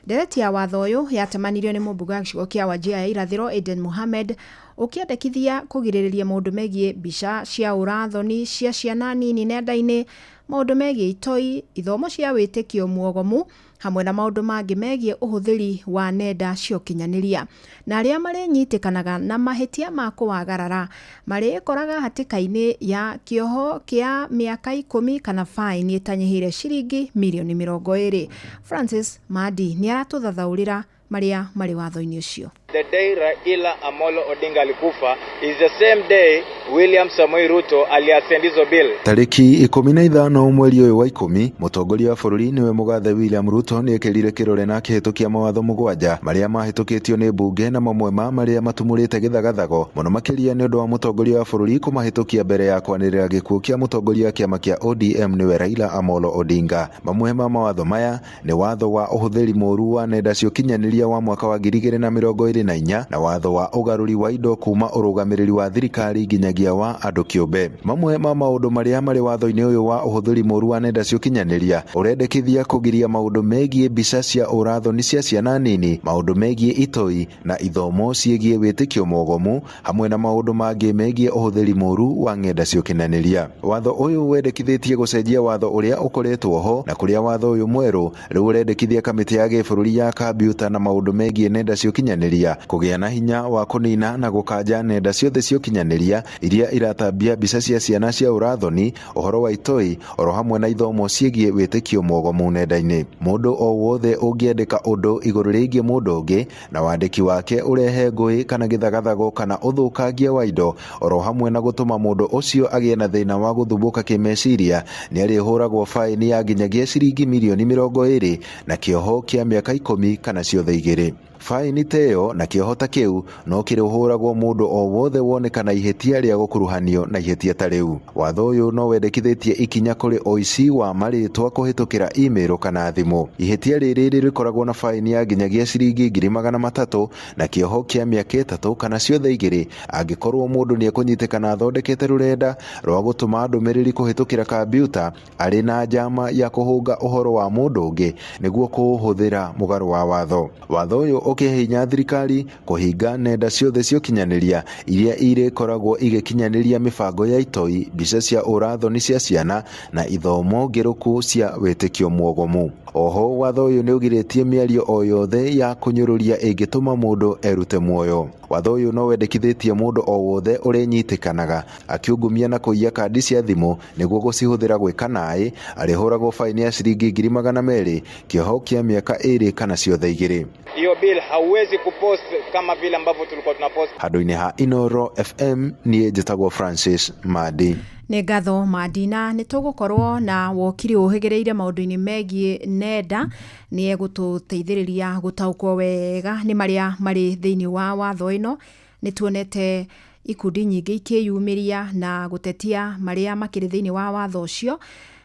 Ndereti ya watho ũyũ yatemanirio nĩ mũmbunge wa gĩcigo kĩa Wajir ya irathĩro Aden Mohamed ũkĩendekithia kũgirĩrĩria maũndũ megiĩ mbica cia ũrathoni cia ciana nini nenda-inĩ, Maũndũ megiĩ itoi, ithomo cia wĩtĩkio muogomu hamwe na maũndũ mangĩ megiĩ ũhũthĩri wa nenda cia ũkinyanĩria. Na arĩa marĩnyitĩkanaga na mahĩtia ma kũwagarara marĩkoraga hatĩka-inĩ ya kĩoho kĩa mĩaka 10 kana faini ĩtanyihĩire ciringi mirioni 20. Francis Madi nĩ aratũthathaũrĩra marĩa marĩ watho-inĩ ũcio. The day Raila Amolo Odinga alikufa is the same day William Samoei Ruto aliasend hizo bill. Tarĩki 15 mweri ũyũ wa 10, mũtongoria wa bũrũri nĩwe mũgathe William Ruto nĩekĩrire kĩrore na akĩhĩtũkia mawatho 7 marĩa mahĩtũkĩtio nĩ mbunge na mamwe ma marĩa matumũrĩte gĩthagathago mũno makĩria nĩ ũndũ wa mũtongoria wa bũrũri kũmahĩtũkia mbere ya kwanĩrĩra gĩkuũ kĩa mũtongoria wa kĩama kĩa ODM nĩwe Raila Amolo Odinga. Mamwe ma mawatho maya nĩ watho wa ũhũthĩri mũru wa nenda cia ũkinyanĩria wa mwaka wa 2024 na watho wa ũgarũri wa indo kuma ũrũgamĩrĩri wa thirikari nginyagia wa andũ kĩũmbe. Mamwe ma maũndũ marĩa marĩ watho-inĩ ũyũ wa ũhũthĩri mũru wa nenda cia ũkinyanĩria ũrendekithia kũgiria maũndũ megiĩ mbica cia ũrathoni cia ciana nini, maũndũ megiĩ itoi na ithomo ciĩgiĩ wĩtĩkio mũgomu hamwe na maũndũ mangĩ megiĩ ũhũthĩri mũru wa ng'enda cia ũkinyanĩria. Watho ũyũ wendekithĩtie gũcenjia watho ũrĩa ũkoretwo ho na kũrĩa watho ũyũ mwerũ rĩu ũrendekithia kamĩtĩ ya gĩbũrũri ya kambiuta na maũndũ megiĩ nenda cia ũkinyanĩria kũgĩa na hinya wa kũnina na gũkanja nenda ciothe cia ũkinyanĩria iria iratambia mbica cia ciana cia ũrathoni, ũhoro wa itoi oro hamwe na ithomo ciĩgiĩ wĩtĩkio mũgomu nenda-inĩ. Mũndũ o wothe ũngĩandĩka ũndũ igũrũ rĩgiĩ mũndũ ũngĩ na wandĩki wake ũrehe ngũĩ kana gĩthagathago kana ũthũkangia wa indo oro hamwe na gũtũma mũndũ ũcio agĩe na thĩna wa gũthumbũka kĩmeciria nĩarĩhũragwo faini ya nginyagia ciringi mirioni 20 na kĩoho kĩa mĩaka 10 kana ciothe igĩrĩ. Faini ta ĩyo na kĩoho ta kĩu no kĩrĩhũragwo mũndũ o wothe wonekana ihĩtia rĩa gũkuruhanio na ihĩtia ta rĩu. Watho ũyũ no wendekithĩtie ikinya kũrĩ ũici wa marĩtwa kũhĩtũkĩra email kana thimũ. Ihĩtia rĩrĩ rĩrĩkoragwo na faini ya nginyagia ciringi 300,000 na kĩoho kĩa mĩaka 3 kana ciothe igĩrĩ angĩkorwo mũndũ nĩekũnyitĩkana athondekete rũrenda rwa gũtũma ndũmĩrĩri kũhĩtũkĩra kambiuta arĩ na njama ya kũhũnga ũhoro wa mũndũ ũngĩ nĩguo kũũhũthĩra mũgarũ wa watho. Watho ũyũ ũkĩhe hinya thirikari kũhinga nenda ciothe cia ũkinyanĩria iria irĩkoragwo igĩkinyanĩria mĩbango ya itoi, mbica cia ũrathoni cia ciana na ithomo ngĩrũku cia wĩtĩkio muogomu. Oho watho ũyũ nĩũgirĩtie mĩario o yothe ya kũnyũrũria ĩngĩtũma mũndũ erute muoyo. Watho ũyũ no wendekithĩtie mũndũ o wothe ũrĩnyitĩkanaga akiungumia na kũiya kandi cia thimũ nĩguo gũcihũthĩra gwĩka naĩ arĩhũragwo faini ya ciringi 200,000, kĩoho kĩa mĩaka 2 kana ciothe igĩrĩ. Hiyo bill hauwezi kupost kama vile ambavyo tulikuwa tunapost. Handũ-inĩ ha Inoro FM niĩ njĩtagwo Francis Madi. Nĩ ngatho Madina, nĩ tũgũkorwo na wokiri ũhĩgĩrĩire maũndũ-inĩ megiĩ nenda, nĩ egũtũteithĩrĩria gũtaũkwo wega nĩ marĩa marĩ thĩinĩ wa watho ĩno. Nĩ tuonete ikundi nyingĩ ikĩyumĩria na gũtetia marĩa makĩrĩ thĩinĩ wa watho ũcio,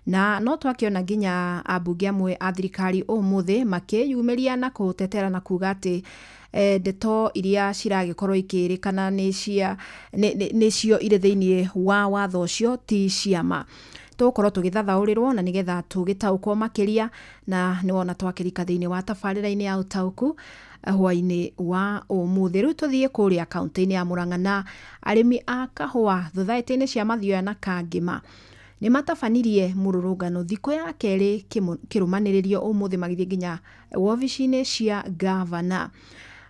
na no twakĩona nginya ambunge amwe a thirikari ũmũthĩ makĩyumĩria na kũtetera na kuga atĩ ndeto iria ciragĩkorwo ikĩrĩkana nĩcio irĩ thĩinĩ wa watho ũcio ti ciama. Tũgũkorwo tũgĩthathaũrĩrwo na nĩgetha tũgĩtaũkwo makĩria, na nĩwona twakĩrika thĩinĩ wa tabarĩra-inĩ ya ũtaũku hwaĩ-inĩ wa ũmũthĩ. Rĩu tũthiĩ kũrĩa kaũntĩ-inĩ ya Murang'a na arĩmi a kahũa thothaitĩ-inĩ cia Mathioya na Kangĩma nĩ matabanirie mũrũrũngano thikũ ya kerĩ kĩrũmanĩrĩrio ũmũthĩ magĩthiĩ nginya wobici-inĩ cia gavana.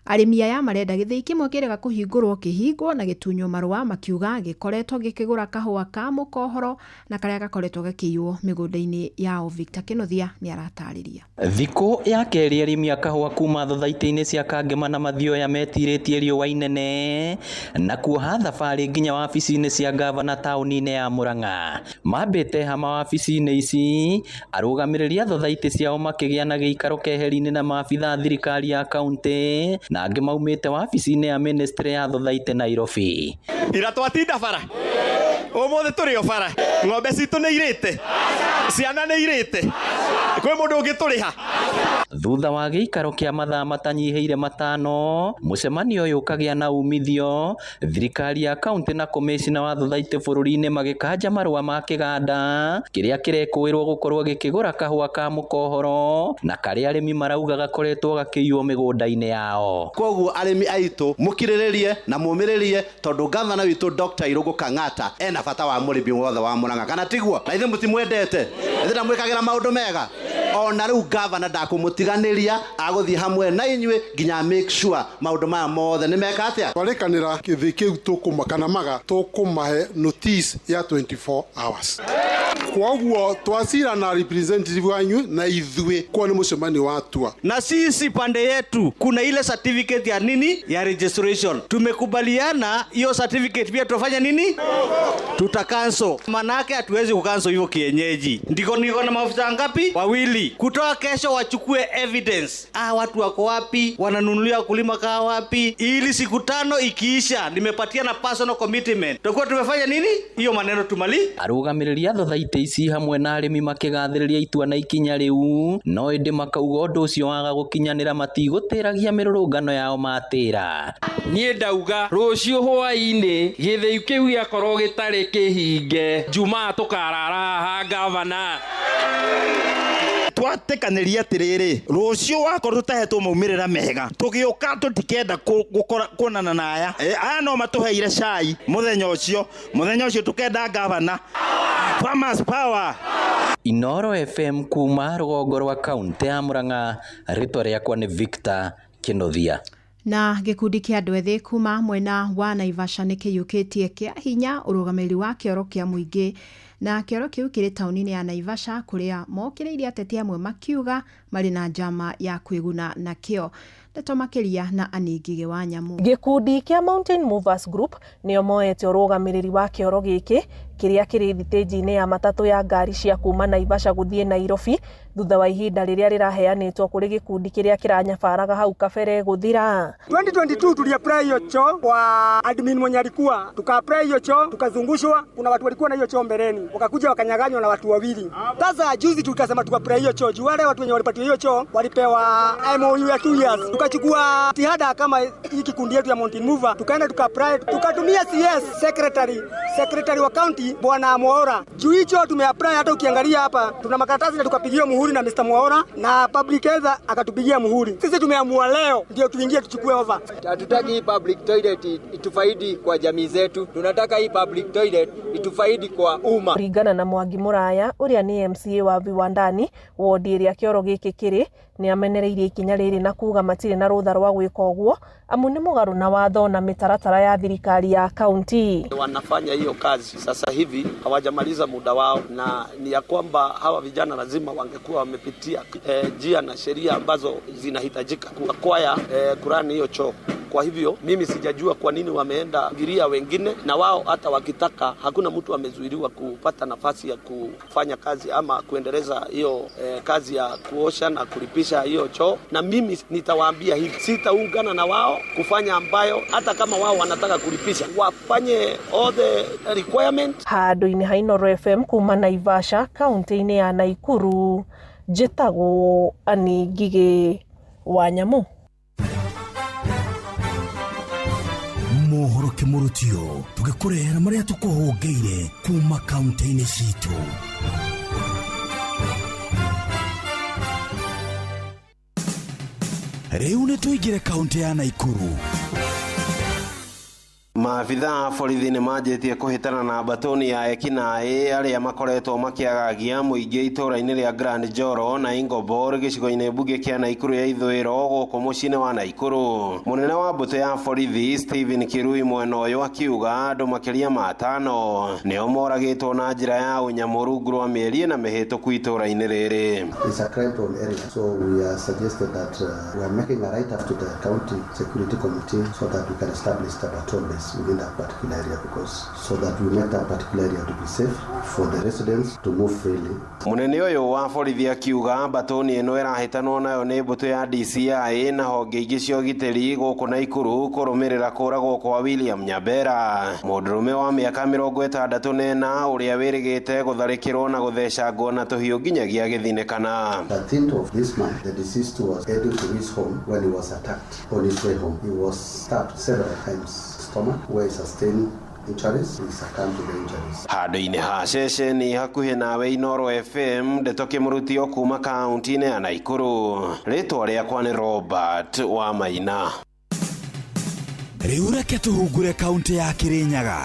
Arĩmi aya marenda gĩthĩi kĩmwe kĩrega kũhingũrwo kĩhingwo na gĩtunywo marũa makiuga gĩkoretwo gĩkĩgũra kahũa ka mũkohoro na karĩa gakoretwo gakĩiywo mĩgũnda-inĩ yao. Victor Kĩnuthia nĩ aratarĩria. Thikũ ya kerĩ arĩmi a kahũa kuma thothaitĩ-inĩ cia Kangĩma na Mathioya metirĩtie riũa inene na kuoha thabarĩ nginya wabici-inĩ cia gavana taũni-inĩ ya Murang'a. Mambĩte hama wabici-inĩ ici arũgamĩrĩri a thothaitĩ ciao makĩgĩa na gĩikaro keheri-inĩ na maabitha a thirikari ya kaũntĩ na angĩ maumĩte wabici-inĩ ya ministry ya thothaitĩ Nairobi. Ira twatinda bara ũmũthĩ tũrĩ o bara, ng'ombe citũ nĩ irĩte, ciana nĩ irĩte, kwĩ mũndũ ũngĩ tũrĩha. Thutha wa gĩikaro kĩa mathaa matanyihĩire 5, mũcemanio ũyũ ũkagĩa na umithio, thirikari ya kaunti na komĩcina wa thothaitĩ bũrũri-inĩ magĩkanja marũa ma kĩganda kĩrĩa kĩrekũĩrwo gũkorwo gĩkĩgũra kahũa ka mũkohoro na karĩa arĩmi marauga gakoretwo gakĩiywo mĩgũnda-inĩ yao. Koguo arĩmi aitũ mũkirĩrĩrie na mũmĩrĩrie tondũ gavana witũ Dr. Irũngũ Kang'ata ena bata wa mũrĩmi wothe wa Murang'a, kana tiguo? Na ithuĩ mũtimwendete, ithuĩ ndamwĩkagĩra maũndũ mega. Ona rĩu gavana ndakũmũtiganĩria, agũthiĩ hamwe na inyuĩ nginya make sure maũndũ maya mothe nĩ meka atĩa. Twarĩkanĩra gĩthĩ kĩu tũkũma kana maga tũkũmahe notice ya 24 hours. Kwoguo twacira na representative wanyu na ithuĩ kwa nĩ mũcemanio wa tua. Na sisi pande yetu kuna ile certificate ya nini ya registration, tumekubaliana hiyo certificate pia tutafanya nini, tutacancel. Manake hatuwezi kucancel hivyo kienyeji. Ndiko niko na maafisa ngapi? 2. Kutoa kesho wachukue evidence, watu wako wapi, wananunulia wakulima kaa wapi, ili siku 5 ikiisha nimepatia na personal commitment tutakuwa tumefanya nini hiyo maneno tumali. Arũgamĩrĩri a thothaitĩ ici hamwe na arĩmi makĩgathĩrĩria itua na ikinya rĩu, no ĩndĩ makauga ũndũ ũcio waga gũkinyanĩra matigũtĩragia mĩrũrũngano yao matĩra. Niĩ ndauga rũciũ hwaĩ-inĩ gĩthĩi kĩu gĩakorwo gĩtarĩ kĩhinge, Jumaa tũkarara haha gavana. Twatĩkanĩria atĩrĩrĩ, rũciũ wakorwo tũtahetwo maumĩrĩra mega tũgĩũka tũtikenda kuonana na aya. Aya no matũheire cai mũthenya ũcio tũkenda gavana. Farmers power. Inoro FM kuma rũgongo rwa kaunti ya Murang'a, rĩtwa rĩakwa nĩ Victor Kĩnuthia. Na gĩkundi kĩa andũ ethĩ kuma mwena wa Naivasha nĩ kĩiyũkĩtie kĩa hinya ũrũgamĩrĩri wa kĩoro kĩa mũingĩ, na kĩoro kĩu kĩrĩ taũni-inĩ ya Naivasha kũrĩa mokĩrĩire ateti amwe makiuga marĩ na njama ya kwĩguna nakĩo. Ndeto makĩria na Aningige wa Nyamu. Gĩkundi kĩa Mountain Movers Group nĩo moete ũrũgamĩrĩri wa kĩoro gĩkĩ kĩrĩa kĩrĩ thitĩnji-inĩ ya matatũ ya ngari cia kuma Naivasha gũthiĩ Nairobi thutha wa ihinda rĩrĩa rĩraheanĩtwo kũrĩ gĩkundi kĩrĩa kĩranyabaraga hau kabere gũthira. 2022 tuliapply hiyo choo kwa admin mwenye alikuwa, tukaapply hiyo choo tukazungushwa. Kuna watu walikuwa na hiyo choo mbeleni wakakuja wakanyang'anywa na watu wawili. Sasa juzi tukasema tukapply hiyo choo juu wale watu wenye walipatiwa hiyo choo walipewa MOU ya 2 years. Tukachukua jitihada kama hii kikundi yetu ya Mountain Mover, tukaenda tukaapply, tukatumia CS secretary wa county Bwana Mwaora. Juu hicho tumeapply, hata ukiangalia hapa tuna makaratasi na tukapigiwa muhuri na Mr. Mwaora na public health akatupigia muhuri. Sisi tumeamua leo ndio tuingie tuchukue over. Hatutaki hii public toilet itufaidi kwa jamii zetu, tunataka hii public toilet itufaidi kwa umma. Kuringana na Mwangi Muraya ũrĩa nĩ MCA wa Viwandani wodi ĩrĩa kĩoro gĩkĩ kĩrĩ, nĩ amenereirie ikinya rĩrĩ na kuga matirĩ na rũtha rwa gwĩka ũguo amu nĩ mũgarũ na watho na mĩtaratara ya thirikari ya kaunti. Wanafanya hiyo kazi sasa hivi hawajamaliza muda wao, na ni ya kwamba hawa vijana lazima wangekuwa wamepitia njia na sheria ambazo zinahitajika kuakwaya kurani hiyo choo. Kwa hivyo mimi sijajua kwa nini wameenda giria wengine, na wao hata wakitaka hakuna mtu amezuiliwa kupata nafasi ya kufanya kazi ama kuendeleza hiyo kazi ya kuosha na kulipisha hiyo choo. Na mimi nitawaambia hivi, sitaungana na wao kufanya ambayo hata kama wao wanataka kulipisha wafanye all the requirement. Handũ-inĩ ha Inoro FM kuma Naivasha kaunti-inĩ ya Naikuru, njĩtagwo Annie Ngigĩ wa Nyamu. Mohoro kĩmũrutio tũgĩkũrehera marĩa tũkũhũngĩire kuma kaunti-inĩ citũ. Rĩu nĩ tũingĩre kaunti ya Naikuru. Maabitha a borithi nĩ manjĩtie kũhĩtana na mbatoni ya ekinaĩ arĩa makoretwo makĩagagia mũingĩ itũũra-inĩ rĩa Grand Joro na Ingobor gĩcigo-inĩ mbunge kĩa Naikuru ya ithũĩro gũkũ mũciĩ-inĩ wa Naikuru. Mũnene wa mbũtũ ya borithi Stephen Kirui mwena ũyũ akiuga andũ makĩria ma 5 nĩo moragĩtwo na njĩra ya ũnyamũ rungu rwa mĩeri ĩna mĩhĩtũku itũũra-inĩ rĩrĩ. It's a crime prone area, so we are suggested that we are making a write-up to the county security committee so that we can establish the patrol base. is within that particular area because so that we make that particular area to be safe for the residents to move freely. Munene ũyũ wa borithi akiuga mbatũni ĩno ĩrahĩtanwo nayo nĩ mbũtũ ya DCI na honge ingĩ cia ũgitĩri gũkũ Naikuru kũrũmĩrĩra kũragwo kwa William Nyabera, mũndũrũme wa mĩaka 64 ũrĩa wĩrĩgĩte gũtharĩkĩrwo na gũthecangwo na tũhiũ nginyagia agĩthinĩkana. 13th of this month, the deceased was heading to his home when he was attacked on his way home. He was stabbed several times stomach where he sustained injuries. He succumbed to the injuries. Handũ-inĩ ha ceceni hakuhĩ nawe Inooro FM, ndeto kĩmũrutio kuma kaunti-inĩ ya Naikuru. Rĩtwa rĩakwa nĩ Robert wa Maina. Rĩu reke tũhungure kaunti ya Kirinyaga.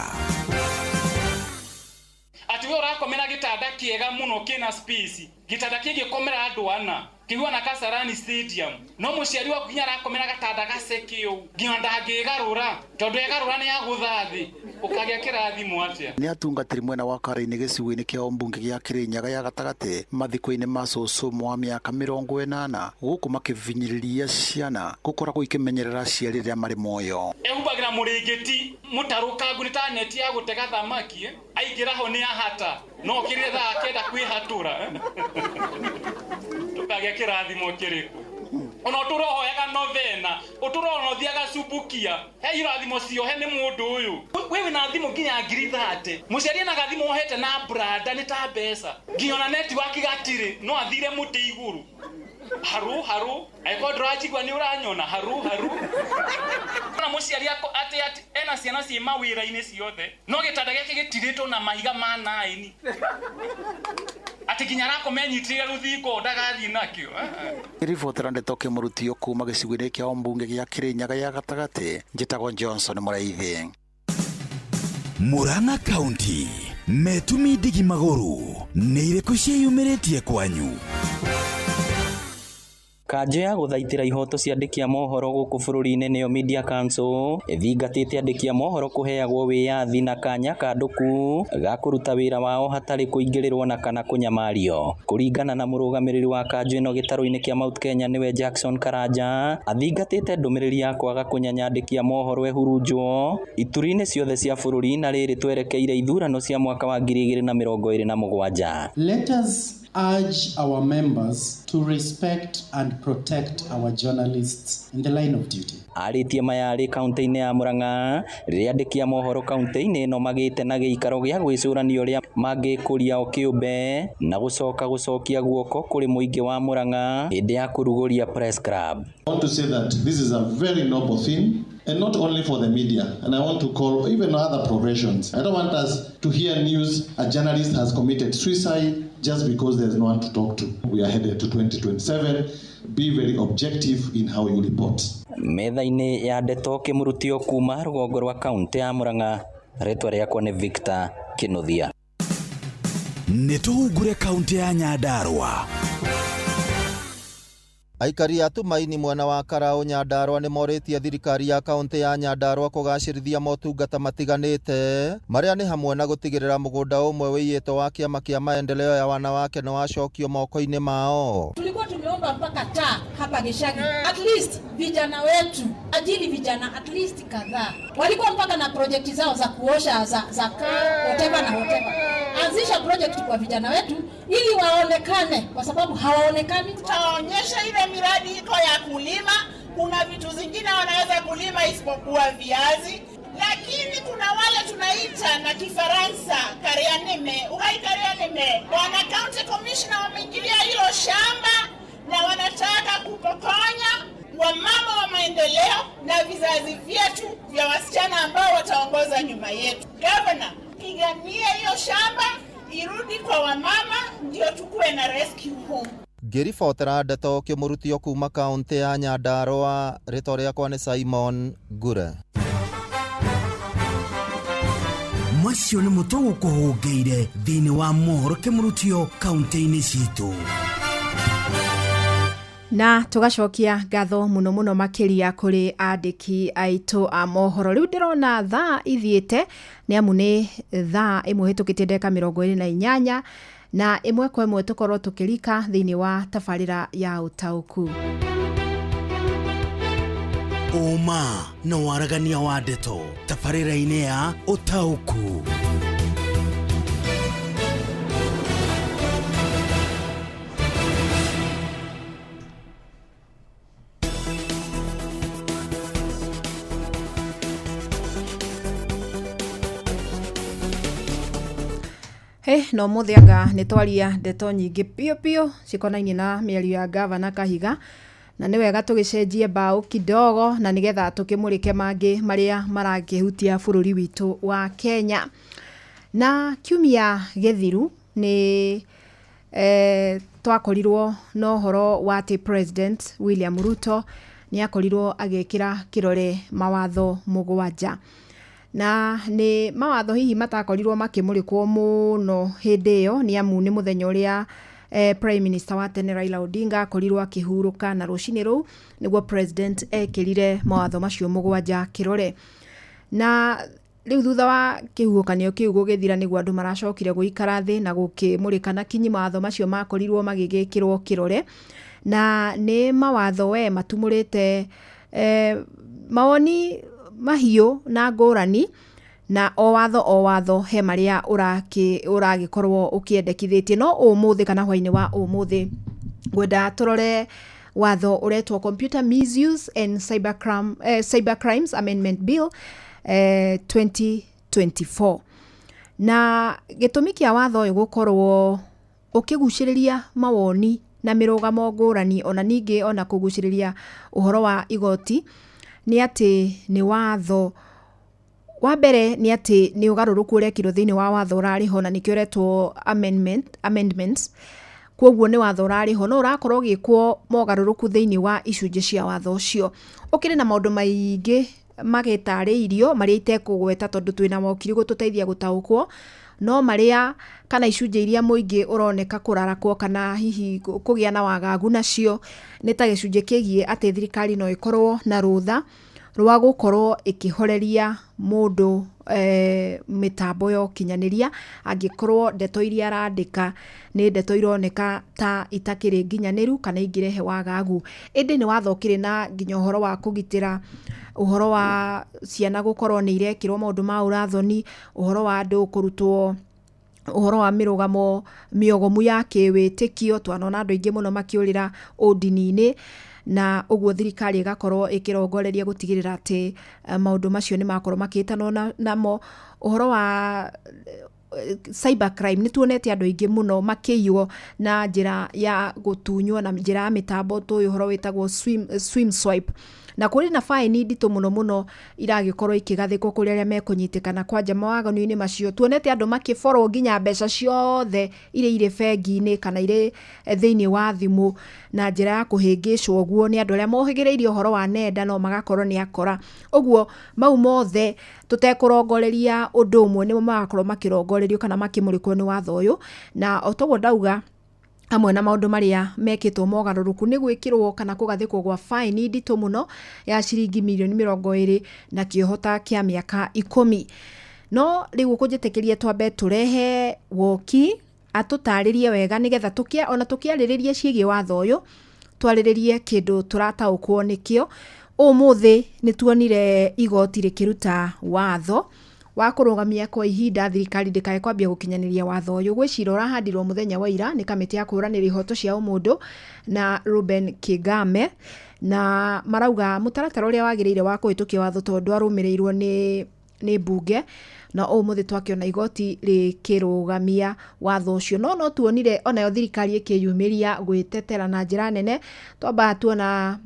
Ati we ũrakomera gĩtanda kĩega mũno kĩna space, gĩtanda kĩngĩkomera andũ ana kĩigua na Kasarani Stadium, no mũciari waku nginya arakomera gatanda gaceke ũũ nginya ndangĩgarũra tondũ egarũra nĩ agũtha thĩ, ũkagĩa kĩrathimo atĩa? Nĩ atungatĩri mwena wa Karaini gĩcigo-inĩ kĩa ũmbunge gĩa Kĩrĩnyaga ya gatagatĩ mathiko-inĩ ma cũcũ wa mĩaka 80 gũkũ makĩvinyĩrĩria ciana gũkoragwo ikĩmenyerera aciari rĩrĩa marĩ muoyo. Ehumbagĩra mũrĩngĩti mũtarũkangu nĩ ta neti ya gũtega thamaki, aingĩra ho nĩ ahata no okĩrire thaa kenda kwĩhatũra tũkagĩa kĩrathimo kĩrĩkũ? Ona ũtũre ũhoyaga novena, ũtũre ona ũthiaga cumbukia, he irathimo ciohe nĩ mũndũ ũyũ. We wĩna thimũ nginya 30,000, mũciari ena gathimũ ohete na branda nĩ ta mbeca, nginya ona netiwaki gatirĩ, no athire mũtĩ igũrũ. Haru haru, angĩkorwo ndũranjigua nĩ ũranyona, haru haru. Ona mũciari atĩ atĩ ena ciana ciĩ mawĩra-inĩ ciothe, no gĩtanda gĩake gĩtirĩtwo na mahiga ma naini, atĩ nginya arakoma enyitĩrĩire rũthingo ndagathiĩ nakĩo. Ribotera ndeto kĩmũrutio kuma gĩcigo-inĩ kĩa ũmbunge gĩa Kĩrĩnyaga ya gatagatĩ, njĩtagwo Johnson Mũraithi. Murang'a County, metumi ndigi magũrũ nĩ irĩkũ ciĩyumĩrĩtie kwanyu? Kanjũ ya gũthaitĩra ihoto cia andĩki a mohoro gũkũ bũrũri-inĩ nĩyo Media Council ĩthingatĩte andĩki a mohoro kũheagwo wĩyathi na kanya kandũku ga kũruta wĩra wao hatarĩ kũingĩrĩrwo na kana kũnyamario. Kũringana na mũrũgamĩrĩri wa kanjũ ĩno gĩtarũ-inĩ kĩa Mount Kenya nĩwe Jackson Karanja, athingatĩte ndũmĩrĩri ya kwaga kũnyanya andĩki a mohoro ehurunjwo ituri-inĩ ciothe cia bũrũri na rĩrĩ twerekeire ithurano cia mwaka wa 2027. Let us urge our members to respect and protect our journalists in the line of duty. Arĩtie maya arĩ kaunti-inĩ ya Murang'a rĩrĩa andĩki a mohoro kaunti-inĩ ĩno magĩte na gĩikaro gĩa gwĩcũrania ũrĩa mangĩkũria o kĩũmbe na gũcoka gũcokia guoko kũrĩ mũingĩ wa Murang'a hĩndĩ ya kũrugũria Press Club. I want to say that this is a very noble thing, and not only for the media, and I want to call even other professions. I don't want us to hear news a journalist has committed suicide just because there's no one to talk to. We are headed to 2027. Be very objective in how you report. Metha-inĩ ya ndeto kĩmũrutio kuma rũgongo rwa kaunti ya Murang'a, rĩtwa rĩakwa nĩ Victor Kinuthia. Nĩ tũhungure kaunti ya Nyandarua. Aikari a Tumaini mwena wa Karau Nyandarua nĩ morĩtie thirikari ya kaunti ya Nyandarua kũgacĩrithia motungata matiganĩte marĩa nĩ hamwe na gũtigĩrĩra mũgũnda ũmwe wĩiyĩtwo wa kĩama kĩa maendeleo ya wanawake nĩ wacokio moko-inĩ mao. Tulikuwa tumeomba mpaka taa hapa Gishagi, at least vijana wetu, ajili vijana at least kadhaa walikuwa mpaka na project zao za kuosha za kaa whatever na whatever. Anzisha project kwa vijana wetu ili waonekane, kwa sababu hawaonekani. Tutaonyesha ile miradi iko ya kulima. Kuna vitu zingine wanaweza kulima isipokuwa viazi, lakini kuna wale tunaita na Kifaransa karianime, ukai karianime. Bwana County Commissioner wameingilia hilo shamba na wanataka kupokonya wamama wa maendeleo na vizazi vyetu vya wasichana ambao wataongoza nyuma yetu. Governor, pigania hiyo shamba irudi kwa wamama ndio tukue na rescue home. Ngĩribotera ndeto kĩmũrutio kuma kaunti ya Nyandarua, rĩtwa rĩakwa nĩ Simon Ngure. Macio nĩ mũtũ gũkũhũngĩire thĩinĩ wa mohoro kĩmũrutio kaunti-inĩ citũ. Na tugacokia ngatho muno muno makiria kuri andiki aitu a mohoro. Riu ndirona thaa ithiite ni amu ni thaa imwe hitukitie ndagika 28 na imwe kwa imwe tukorwo tukirika thiini wa tabarira ya utauku. Uma Na waragania wa ndeto tabarĩra-inĩ ya ũtaũku. Hĩ, no mũthĩ anga nĩ twaria ndeto nyingĩ piũ piũ cikonainie na mĩario ya gavana Kahiga, na nĩ wega tũgĩcenjie mbaũ kidogo na nĩgetha tũkĩmũrĩke mangĩ marĩa marakĩhutia bũrũri witũ wa Kenya. Na kiumia gĩthiru nĩ twakorirwo na ũhoro wa atĩ President William Ruto nĩ akorirwo agĩkĩra kĩrore mawatho 7, na nĩ mawatho hihi matakorirwo makĩmũrĩkwo mũno hĩndĩ ĩyo, nĩ amu nĩ mũthenya ũrĩa Prime Minister wa tene Raila Odinga akorirwo akĩhurũka, na rũcinĩ rũu nĩguo President ekĩrire mawatho macio 7 kĩrore. Na rĩu thutha wa kĩhuhũkanio kĩu gũgĩthira, nĩguo andũ maracokire gũikara thĩ na gũkĩmũrĩka na kinyi mawatho macio makorirwo magĩgĩkĩrwo kĩrore. Na nĩ mawatho we matumũrĩte mawoni mahiũ na ngũrani, na o watho o watho he marĩa ũragĩkorwo ũkĩendekithĩtie. No ũmũthĩ kana hwainĩ wa ũmũthĩ ngwenda tũrore watho ũretwo Computer Misuse and Cyber Crimes Amendment Bill 2024. Na gĩtũmi kĩa watho ũyũ gũkorwo ũkĩgucĩrĩria mawoni na mĩrũgamo ngũrani, ona ningĩ ona kũgucĩrĩria ũhoro wa igoti, nĩ atĩ nĩ watho wa mbere nĩ atĩ nĩ ũgarũrũku ũrekirwo thĩinĩ wa watho ũrarĩ ho, na nĩkĩo ũretwo amendments. Koguo nĩ watho ũrarĩ ho no ũrakorwo ũgĩkwo mogarũrũku thĩinĩ wa icunjĩ cia watho ũcio. Ũkĩrĩ na maũndũ maingĩ magĩtarĩirio marĩa itekũgweta tondũ twĩna mokiri gũtũteithia gũtaũkwo, no marĩa kana icunjĩ iria mũingĩ ũroneka kũrarakwo kana hihi kũgĩa na wagagu nacio nĩ ta gĩcunjĩ kĩgiĩ atĩ thirikari no ĩkorwo na rũtha rwa gũkorwo ĩkĩhoreria mũndũ mĩtambo ya ũkinyanĩria angĩkorwo ndeto iria arandĩka nĩ ndeto ironeka ta itakĩrĩ nginyanĩru kana ingĩrehe wagagu. Ĩndĩ nĩ watho ũkĩrĩ na nginya ũhoro wa kũgitĩra ũhoro wa ciana gũkorwo nĩ irekĩrwo maũndũ ma ũrathoni, ũhoro wa andũ kũrutwo ũhoro wa mĩrũgamo mĩogomu ya kĩwĩtĩkio. Twanona andũ aingĩ mũno makĩũrĩra ũndini-inĩ, na ũguo thirikari ĩgakorwo ĩkĩrongoreria gũtigĩrĩra atĩ maũndũ macio nĩ makorwo makĩhĩtanwo namo. Ũhoro wa cyber crime, nĩ tuonete andũ aingĩ mũno makĩiywo na njĩra ya gũtunywo na njĩra ya mĩtambo tũĩ ũhoro wĩtagwo swim swipe, na kũrĩ na baĩni nditũ mũno mũno iragĩkorwo ikĩgathĩkwo kũrĩ arĩa mekũnyitĩkana kwanja mawaganu-inĩ macio. Tuonete andũ makĩborwo nginya mbeca ciothe iria irĩ bengi-inĩ kana irĩ thĩinĩ wa thimũ na njĩra ya kũhĩngĩcwo ũguo nĩ andũ arĩa mohĩgĩrĩire ũhoro wa nenda no magakorwo nĩ akora. Ũguo mau mothe tũtekũrongoreria ũndũ ũmwe nĩmo magakorwo makĩrongorerio kana makĩmũrĩkwo nĩ watho ũyũ. Na o toguo ndauga, hamwe na maũndũ marĩa mekĩtwo mogarũrũku nĩ gwĩkĩrwo kana kũgathĩkwo gwa baĩni nditũ mũno ya ciringi mirioni 20 na kĩoho ta kĩa mĩaka 10. No rĩu ũkũnjĩtĩkĩria twambe tũrehe woki atũtarĩrie wega nĩgetha ona tũkĩarĩrĩrie ciĩgiĩ watho ũyũ twarĩrĩrie kĩndũ tũrataũkwo nĩkĩo. Ũmũthĩ nĩ tuonire igoti rĩkĩruta watho wa kũrũgamia kwa ihinda thirikari ndĩkae kwambia gũkinyanĩria watho ũyũ. Gwĩ cira ũrahandirwo mũthenya wa ira nĩ kamĩtĩ ya kũhũranĩra ihoto cia ũmũndũ na Ruben Kigame, na marauga mũtaratara ũrĩa wagĩrĩire wa kũhĩtũkia watho tondũ ndwarũmĩrĩirwo nĩ mbunge, na ũmũthĩ twakĩona igoti rĩkĩrũgamia watho ũcio. No tuonire onayo thirikari ĩkĩyumĩria gwĩtetera na njĩra nene. Twamba tuona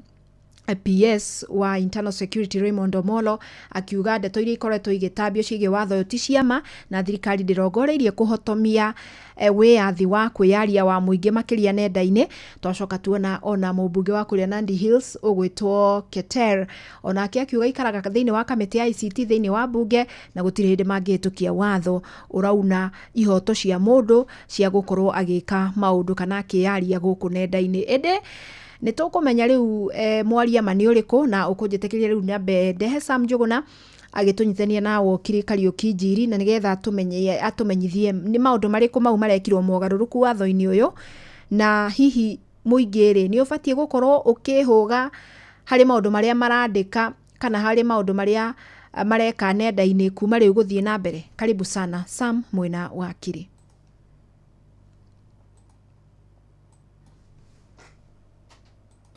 PS wa Internal Security Raymond Omolo akiuga ndeto iria ikoretwo igĩtambio ciĩgiĩ watho ũyũ ti ciama, na thirikari ndĩrongoreirie kũhotomia wĩyathi wa kwĩyaria wa mũingĩ makĩria nenda-inĩ. Twacoka tuona ona mũmbunge wa kũrĩa Nandi Hills ũgwĩtwo Keter onake akiuga ikaraga thĩinĩ wa kamĩtĩ ya ICT thĩinĩ wa mbunge na gũtirĩ hĩndĩ mangĩhĩtũkia watho ũrauna ihoto cia mũndũ cia gũkorwo agĩka maũndũ kana akĩyaria gũkũ nenda-inĩ. Ĩndĩ nĩ tũkũmenya rĩu mwaria ma nĩ ũrĩkũ, na ũkũnjĩtĩkĩria rĩu nyambe ndehe Sam Njũgũna agĩtũnyitithania na Wokiri Kariũki Njiri, na nĩgetha atũmenyithie nĩ maũndũ marĩkũ mau marekirwo mogarũrũku watho-inĩ ũyũ, na hihi mũingĩ rĩ nĩ ũbatiĩ gũkorwo ũkĩhũga harĩ maũndũ marĩa marandĩka Kana harĩ maũndũ marĩa mareka nenda-inĩ kuma rĩu gũthiĩ na mbere? Karibu sana Sam mwena wakiri.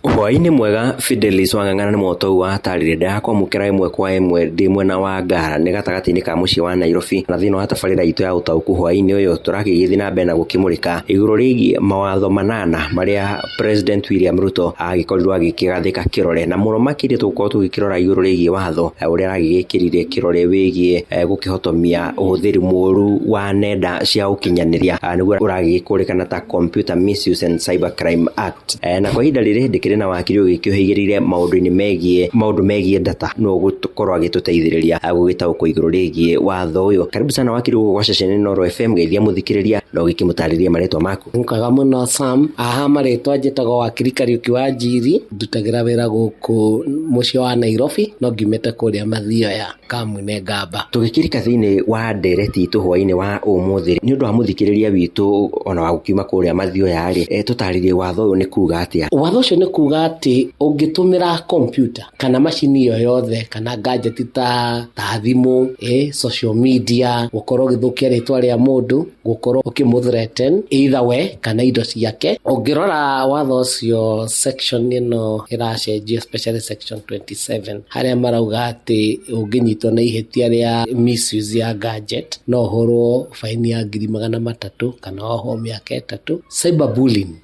Hwaĩ-inĩ mwega Fidelis Wang'ang'ana nĩ mwotou wa tarĩrĩ ndakwamũkĩra ĩmwe kwa ĩmwe ndĩ mwena wa Ngara nĩ gatagatĩ-inĩ ka mũciĩ wa Nairobi, na thĩinĩ wa tabarĩra itũ ya ũtaũku hwaĩ-inĩ ũyũ tũrakĩgĩthiĩ na mbere na gũkĩmũrĩka igũrũ rĩgiĩ mawatho manana marĩa President William Ruto agĩkorirwo agĩkĩgathĩka kĩrore, na mũno makĩria tũgũkorwo tũgĩkĩrora igũrũ rĩgiĩ watho ũrĩa aragĩgĩkĩrire kĩrore wĩgiĩ gũkĩhotomia ũhũthĩri mũru wa nenda cia ũkinyanĩria, nĩguo ũragĩgĩkũrĩkana ta Computer Misuse and Cybercrime Act. Na kwa ihinda rĩrĩ ndĩkĩrĩ na wakiri ũgĩkĩũhĩgĩrĩire maũndũ-inĩ megiĩ maũndũ megiĩ data no gũkorwo agĩtũteithĩrĩria gũgĩtaũkwo igũrũ rĩgiĩ watho ũyũ. Karibu sana wakiri gũkũ gwa ceceni Inooro FM, geithia mũthikĩrĩria na ũgĩkĩmũtarĩria marĩtwa maku. Nkaga mũno Sam, aha marĩtwa njĩtagwo wakiri Kariũki wa Njiri, ndutagĩra wĩra gũkũ mũciĩ wa Nairobi no ngiumĩte kũrĩa Mathioya Kamwine Ngamba. Tũgĩkĩrika thĩinĩ wa ndereti itũ hwaĩ-inĩ wa ũmũthĩ nĩ ũndũ wa mũthikĩrĩria witũ ona wa gũkiuma kũrĩa Mathioya rĩ, tũtarĩrie watho ũyũ nĩ kuga atĩa? Watho ũcio nĩ kuga atĩ ũngĩtũmĩra kompiuta kana macini yo yothe kana gadget ta thimũ, social media, gũkorwo ũgĩthũkia rĩtwa rĩa mũndũ, gũkorwo ũkĩmũ-threaten either we kana indo ciake. Ũngĩrora watho ũcio section ĩno ĩracenjio, especially section 27 harĩa marauga atĩ ũngĩnyitwo na ihĩtia rĩa misuse ya gadget no ũhũrwo faini ya 300,000 kana wohwo mĩaka 3.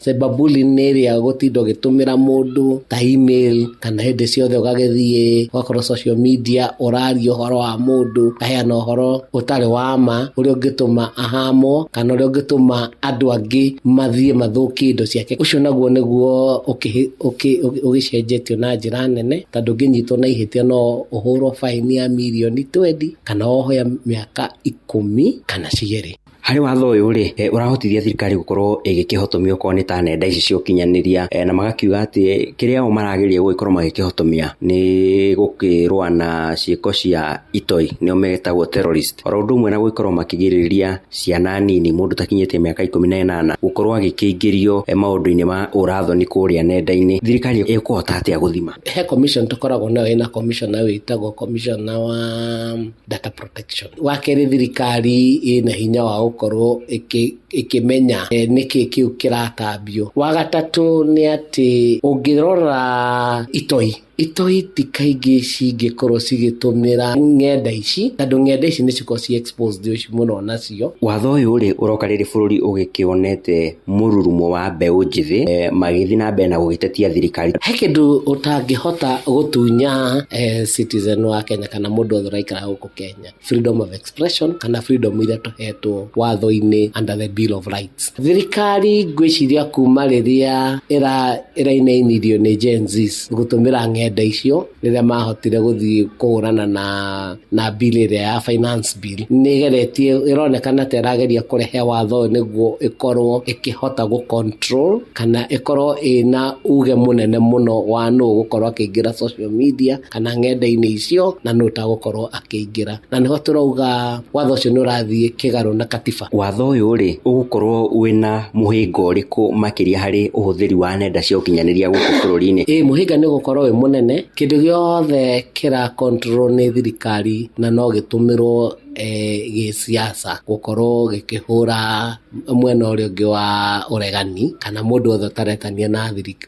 Cyberbullying nĩ ĩrĩa gũtinda ũgĩtũmĩra mũndũ ta email kana hĩndĩ ciothe ũgagĩthiĩ ũgakorwo social media ũraria ũhoro wa mũndũ, aheana ũhoro ũtarĩ wa ma ũrĩa ũngĩtũma ahamwo kana ũrĩa ũngĩtũma andũ angĩ mathiĩ mathũkie indo ciake. Ũcio naguo nĩguo ũgĩcenjetio na njĩra nene, tondũ ũngĩnyitwo na ihĩtia no ũhũrwo faini ya mirioni 20 kana wohwo mĩaka 10 kana 2. Harĩ watho ũyũ rĩ, ũrahotithia thirikari gũkorwo ĩgĩkĩhotomia okorwo nĩ ta nenda ici cia ũkinyanĩria, na magakiuga atĩ kĩrĩa o marageria gũgĩkorwo magĩkĩhotomia nĩ gũkĩrũa na ciĩko cia itoi, nĩo metagwo terrorist, oro ũndũ ũmwe na gũgĩkorwo makĩgirĩrĩria ciana nini mũndũ takinyĩtie mĩaka 18 gũkorwo agĩkĩingĩrio maũndũ-inĩ ma ũrathoni kũrĩa nenda-inĩ. Thirikari ĩkũhota atĩa gũthima? He commission tũkoragwo nayo, ĩna commissioner wĩtagwo commissioner wa data protection. Wa kerĩ, thirikari ĩna hinya wa gũkorwo ĩkĩmenya nĩkĩ kĩu kĩratambio. Wa gatatũ nĩ atĩ ũngĩrora itoi ti kaingĩ cingĩkorwo cigĩtũmĩra ng'enda ici, tondũ ng'enda ici nĩ cikoragwo ci exposed ũcio mũno nacio. Watho ũyũ rĩ ũroka rĩrĩ bũrũri ũgĩkĩonete mũrurumo wa mbeũ njĩthĩ magĩthiĩ na mbere na gũgĩtetia thirikari. He kĩndũ ũtangĩhota gũtunya citizen wa Kenya kana mũndũ wothe ũraikara gũkũ Kenya, freedom of expression kana freedom iria tũhetwo watho-inĩ under the Bill of Rights. Thirikari ngwĩciria kuma rĩrĩa ĩrainainirio nĩ Gen Zs gũtũmĩra ng'enda icio, rĩrĩa mahotire gũthiĩ kũhũrana na bill ĩrĩa ya finance bill, nĩ ĩgeretie, ĩronekana ta ĩrageria kũrehe watho ũyũ nĩguo ĩkorwo ĩkĩhota gũ control kana ĩkorwo ĩna uge mũnene mũno wa nũ gũkorwo akĩingĩra social media kana ng'enda-inĩ icio na nũ ũtagũkorwo akĩingĩra, na nĩho tũrauga watho ũcio nĩ ũrathiĩ kĩgarũ na katiba. Watho ũyũ rĩ ũgũkorwo wĩna mũhĩnga ũrĩkũ makĩria harĩ ũhũthĩri wa nenda cia ũkinyanĩria gũkũ bũrũri-inĩ? Mũhĩnga nĩ ũgũkorwo wĩ mũnene, kĩndũ gĩothe kĩra control nĩ thirikari na no gĩtũmĩrwo gĩsiasa gũkorwo gĩkĩhũra mwena ũrĩa ũngĩ wa ũregani kana mũndũ wothe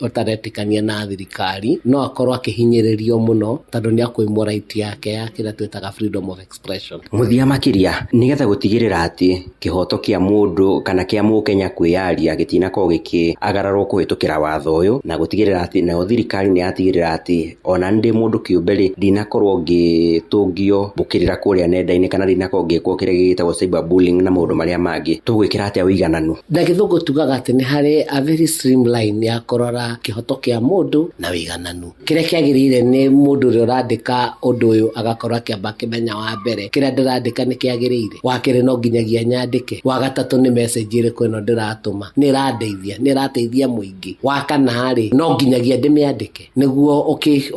ũtaretĩkania na thirikari no akorwo akĩhinyĩrĩrio mũno tondũ nĩ akũimwo right yake ya kĩrĩa twĩtaga freedom of expression. Mũthia makĩria nĩgetha gũtigĩrĩra atĩ kĩhoto kĩa mũndũ kana kĩa mũkenya kwĩyaria gĩtinakorwo gĩkĩagararwo kũhĩtũkĩra watho ũyũ, na gũtigĩrĩra atĩ nayo thirikari nĩ yatigĩrĩra atĩ ona ndĩ mũndũ kĩũmbe rĩ ndinakorwo ngĩtũngio mbũkĩrĩra kũrĩa nenda-inĩ kana ndinakorwo ngĩkwo kĩrĩa gĩgĩtagwo cyberbullying na maũndũ marĩa mangĩ, tũgwĩkĩra atĩa ũigananu? Na gĩthũngũ tugaga atĩ nĩ harĩ a very streamline ya kũrora kĩhoto kĩa mũndũ na ũigananu. Kĩrĩa kĩagĩrĩire nĩ mũndũ ũrĩa ũrandĩka ũndũ ũyũ agakorwo akĩamba akĩmenya wa mbere kĩrĩa ndĩrandĩka nĩ kĩagĩrĩire, wa kerĩ no nginyagia nyandĩke, wa gatatũ nĩ message ĩrĩkũ ĩno ndĩratũma nĩ ĩrandeithia, nĩ ĩrateithia mũingĩ, wa kana rĩ no nginyagia ndĩmĩandĩke nĩguo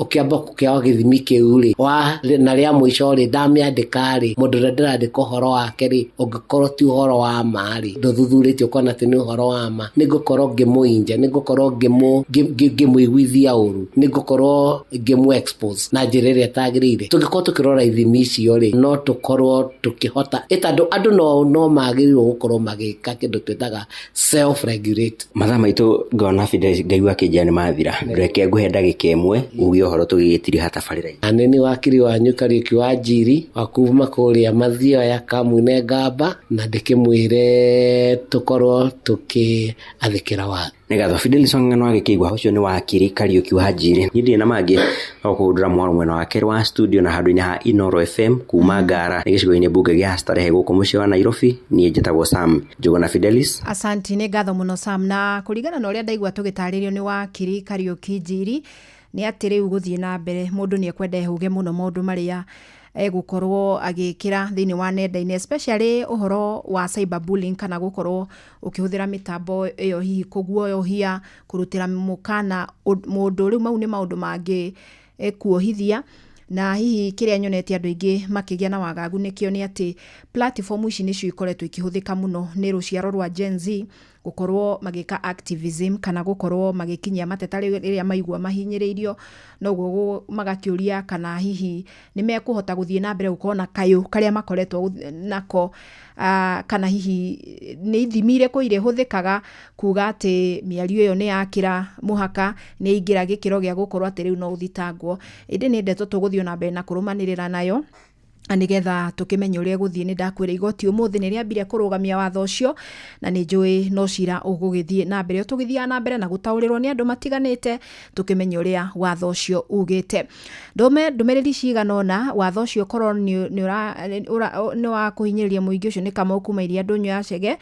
ũkĩamba gũkĩoya gĩthimi kĩu rĩ, wa na rĩa mũico rĩ ndamĩandĩka rĩ mũndũ ũrĩa ũrĩa ndĩrandĩka ũhoro wake rĩ, ũngĩkorwo ti ũhoro wa ma rĩ, ndũthuthurĩtie ũkona atĩ nĩ ũhoro wa ma, nĩ ngũkorwo ngĩmũinja, nĩ ngũkorwo ngĩmũiguithia ũru, nĩ ngũkorwo ngĩmũ expose na njĩra ĩrĩa ĩtagĩrĩire. Tũngĩkorwo tũkĩrora ithimi icio rĩ, no tũkorwo tũkĩhota ĩ tondũ andũ no magĩrĩirwo gũkorwo magĩka kĩndũ twĩtaga self regulate. Mathaa maitũ ngona Fidelis ngaigua akĩnjĩra nĩ mathira, reke ngũhe ndagĩka ĩmwe uge ũhoro tũgĩgĩtiriha tabarĩra. Na nĩ niĩ wakiri wanyu Kariũki wa Njiri wa kuma kũrĩa Mathioya Kamune Ngamba, na ndĩkĩmwĩre tũkorwo tũkĩathĩkĩra watho. Nĩ ngatho Fidelis Wang'ang'ano agĩkĩigua ũcio nĩ wakiri Kariũki wa Njiri. Niĩ ndirĩ na mangĩ no kũhundũra mwaro mwena wa kerĩ wa studio na handũ-inĩ ha Inooro FM kuma Ngara nĩ gĩcigo-inĩ mbunge gĩa Starehe gũkũ mũciĩ wa Nairobi. Niĩ njĩtagwo Sam Njũgũna Fidelis. Asanti, nĩ ngatho mũno Sam, na kũringana na ũrĩa ndaigua tũgĩtarĩrio nĩ wakiri Kariũki Njiri, nĩ atĩ rĩu gũthiĩ na mbere mũndũ nĩ ekwenda ehũge mũno maũndũ marĩa egũkorwo agĩkĩra thĩinĩ wa nenda-inĩ, especially ũhoro wa cyberbullying kana gũkorwo ũkĩhũthĩra mĩtambo ĩyo hihi kũguoyohia, kũrutĩra mũkana mũndũ. Rĩu mau nĩ maũndũ mangĩ kuohithia. Na hihi kĩrĩa nyonete andũ aingĩ makĩgĩa na wagagu nĩkĩo nĩ atĩ platform ici nĩcio ikoretwo ikĩhũthĩka mũno nĩ rũciaro rwa Gen Z gũkorwo magĩka activism kana gũkorwo magĩkinyia mateta rĩrĩa maigua mahinyĩrĩirio, noguo magakĩũria kana hihi nĩ mekũhota gũthiĩ na mbere gũkorwo na kayũ karĩa makoretwo nako, kana hihi nĩ ithimi irĩkũ irĩhũthĩkaga kuga atĩ mĩario ĩyo nĩ yakĩra mũhaka, nĩ yaingĩra gĩkĩro gĩa gũkorwo atĩ rĩu no ũthitangwo. Ĩndĩ nĩ ndeto tũgũthiĩ na mbere na kũrũmanĩrĩra nayo na nĩgetha tũkĩmenye ũrĩa gũthiĩ. Nĩ ndakwĩra igoti ũmũthĩ nĩ rĩambire kũrũgamia watho ũcio, na nĩ njũĩ no cira ũgũgĩthiĩ na mbere, tũgĩthiaga na mbere na gũtaũrĩrwo nĩ andũ matiganĩte tũkĩmenye ũrĩa watho ũcio ugĩte. Ndũme ndũmĩrĩri cigana ũna watho ũcio korwo nĩ wa kũhinyĩrĩria mũingĩ ũcio nĩ Kamau kuma Iria Ndũnyũ ya Chege.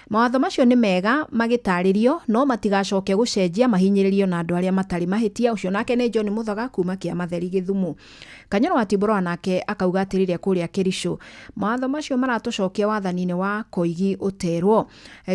Mawatho macio nĩ mega magĩtarĩrio, no matigacoke gũcenjia mahinyĩrĩrio na andũ arĩa matarĩ mahĩtia. Ũcio nake nĩ John Mũthaga kuma Kĩamatheri Gĩthumo. Kanyoro wa Timboroa nake akauga atĩrĩrĩ kũrĩa Kericho, mawatho macio maratũcokia wathani-inĩ wa Koigi ũterwo.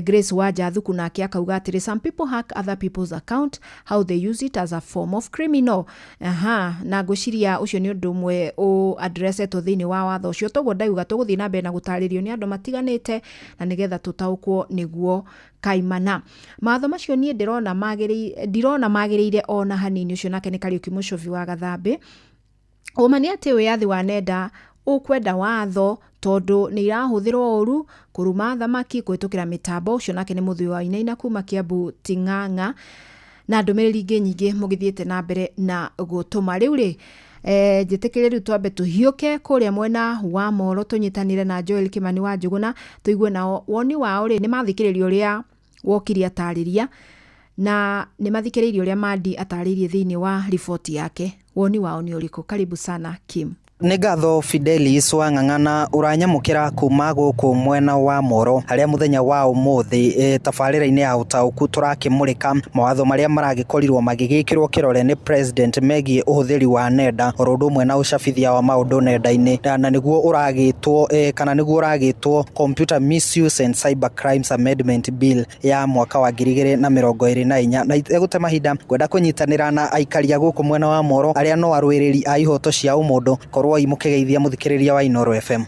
Grace Wanja Thuku nake akauga atĩrĩ, some people hack other people's account, how they use it as a form of criminal. Aha, na ngwĩciria ũcio nĩ ũndũ ũmwe ũ addressetwo thĩinĩ wa watho ũcio. Toguo ndauga tũgũthiĩ na mbere na gũtarĩrio nĩ andũ matiganĩte na nĩgetha tũtaũkwo nĩguo kaimana. Mawatho macio niĩ ndĩrona magĩrĩire, ndirona magĩrĩire ona hanini. Ũcio nake nĩ Kariũki Mũcobi wa Gathambĩ. Ũma nĩ atĩ wĩyathi wa nenda ũkwenda watho tondũ nĩ irahũthĩrwo ũru kũruma thamaki kũhĩtũkĩra mĩtambo. Ũcio nake nĩ Mũthuri wa Inaina kuma Kiambu Ting'ang'a. Na ndũmĩrĩri ingĩ nyingĩ mũgĩthiĩte na mbere na gũtũma. Rĩu rĩ, njĩtĩkĩrie rĩu twambe tũhiũke kũrĩa mwena wa Moro tũnyitanĩre na Joel Kimani wa Njũgũna tũigue nao woni wao rĩ, nĩ mathikĩrĩria ũrĩa wokire atarĩria na nĩ mathikĩrĩirie ũrĩa Mandi atarĩirie thĩinĩ wa riboti yake. Woni wao nĩ ũrĩkũ? Karibu sana Kim. Nĩ ngatho Fidelis Wang'ang'ana ũranyamũkĩra kuma gũkũ mwena wa Moro harĩa mũthenya wa ũmũthĩ tabarĩra-inĩ ya ũtaũku tũrakĩmũrĩka mawatho marĩa maragĩkorirwo magĩgĩkĩrwo kĩrore nĩ president megiĩ ũhũthĩri wa nenda oro ũndũ ũmwe na ũcabithia wa maũndũ nenda-inĩ, na nĩguo ũragĩtwo kana nĩguo ũragĩtwo Computer Misuse and Cyber Crimes Amendment Bill ya mwaka wa 2024. Na itegũte mahinda ngwenda kũnyitanĩra na aikari a gũkũ mwena wa Moro arĩa no arũĩrĩri a ihoto cia ũmũndũ, korwo imũkĩgeithia mũthikĩrĩria wa Inooro FM.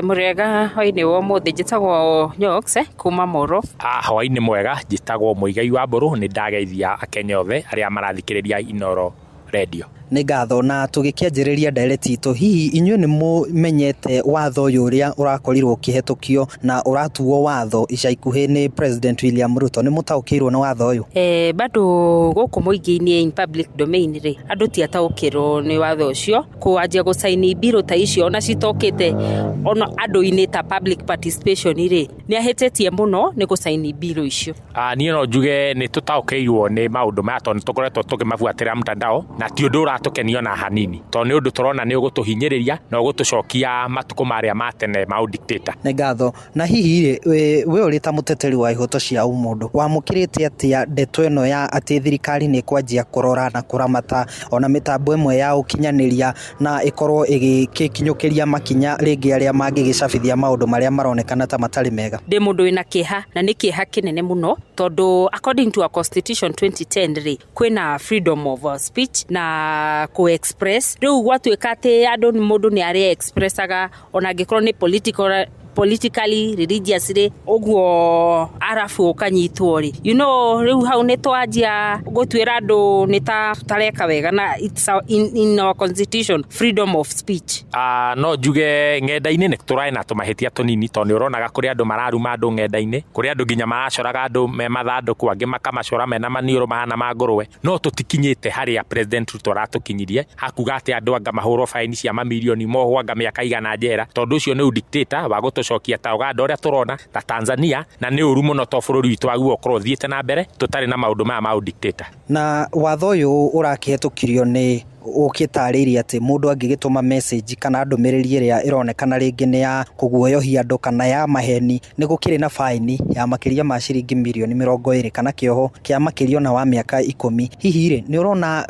Mũrĩega hwainĩ wa ũmũthĩ, njĩtagwo Nyox kuma Moro. Hwainĩ mwega, njĩtagwo Mũigai wa Mbũrũ, nĩ ndageithia Akenya othe arĩa marathikĩrĩria Inooro Radio. Nĩ ngatho. Na tũgĩkĩanjĩrĩria ndereti itũ, hihi inyuĩ nĩ mũmenyete watho ũyũ ũrĩa ũrakorirwo ũkĩhetũkio na ũratuo watho ica ikuhĩ nĩ President William Ruto? Nĩ mũtaũkĩirwo nĩ watho ũyũ? Bado gũkũ mũingĩ-inĩ in public domain rĩ, andũ ti ataũkĩrwo nĩ watho ũcio. Kwanjia gũcaini mbirũ ta icio ona citokĩte ona andũ-inĩ ta public participation rĩ, nĩ ahĩtĩtie mũno nĩ gũcaini mbirũ icio. Niĩ no njuge nĩ tũtaũkĩirwo nĩ maũndũ maya tondũ nĩ tũkoretwo tũkĩmabuatĩrĩra mtandao, na ti ũndũ ũratũkenia ona hanini, tondũ nĩ ũndũ tũrona nĩ ũgũtũhinyĩrĩria na ũgũtũcokia matukũ marĩa ma tene ma ũdictator. Nĩ ngatho. Na hihi rĩ, we ũrĩ ta mũteteri wa ihoto cia ũmũndũ, wamũkĩrĩte atĩa ndeto ĩno ya atĩ thirikari nĩ ĩkwanjia kũrora na kũramata ona mĩtambo ĩmwe ya ũkinyanĩria na ĩkorwo ĩgĩkinyũkĩria makinya rĩngĩ arĩa mangĩgĩcabithia maũndũ marĩa maronekana ta matarĩ mega? Ndĩ mũndũ wĩna kĩeha, na nĩ kĩeha kĩnene mũno tondũ according to our constitution 2010 rĩ, kwĩna freedom of speech na Kũ express rĩu gwatuĩka atĩ andũ mũndũ nĩ arĩ expressaga ona angĩkorwo nĩ politically, religiously ũguo, arabu ũkanyitwo rĩ, rĩu hau nĩ twanjia gũtuĩra andũ nĩ ta tũtareka wega, na it's in our constitution, freedom of speech. No njuge ng'enda-inĩ nĩ tũrarĩ na tũmahĩtia tũnini, tondũ nĩ ũronaga kũrĩ andũ mararuma andũ ng'enda-inĩ, kũrĩ andũ nginya maracoraga andũ me mathandũkũ, angĩ makamacora mena maniũrũ mahana ma ngũrwe, no tũtikinyĩte harĩa President Ruto aratũkinyirie hakuga atĩ andũ anga mahũrwo baini cia mamirioni, mohwo anga mĩaka igana njera, tondũ ũcio nĩ udictator wa gũtũcokia ta Uganda ũrĩa tũrona, ta Tanzania, na nĩ ũru mũno to bũrũri witũ waguo ũkorwo ũthiĩte na mbere tũtarĩ na maũndũ maya ma udictator. Na watho ũyũ ũrakĩhetũkirio nĩ ũgĩtarĩirie atĩ mũndũ angĩgĩtũma message kana ndũmĩrĩri ĩrĩa ĩronekana rĩngĩ nĩ ya kũguoyohia andũ kana ya maheni, nĩ gũkĩrĩ na baini ya makĩria ma ciringi mirioni 20 kana kĩoho kĩa makĩria ona wa mĩaka 10. Hihi rĩ, nĩ ũrona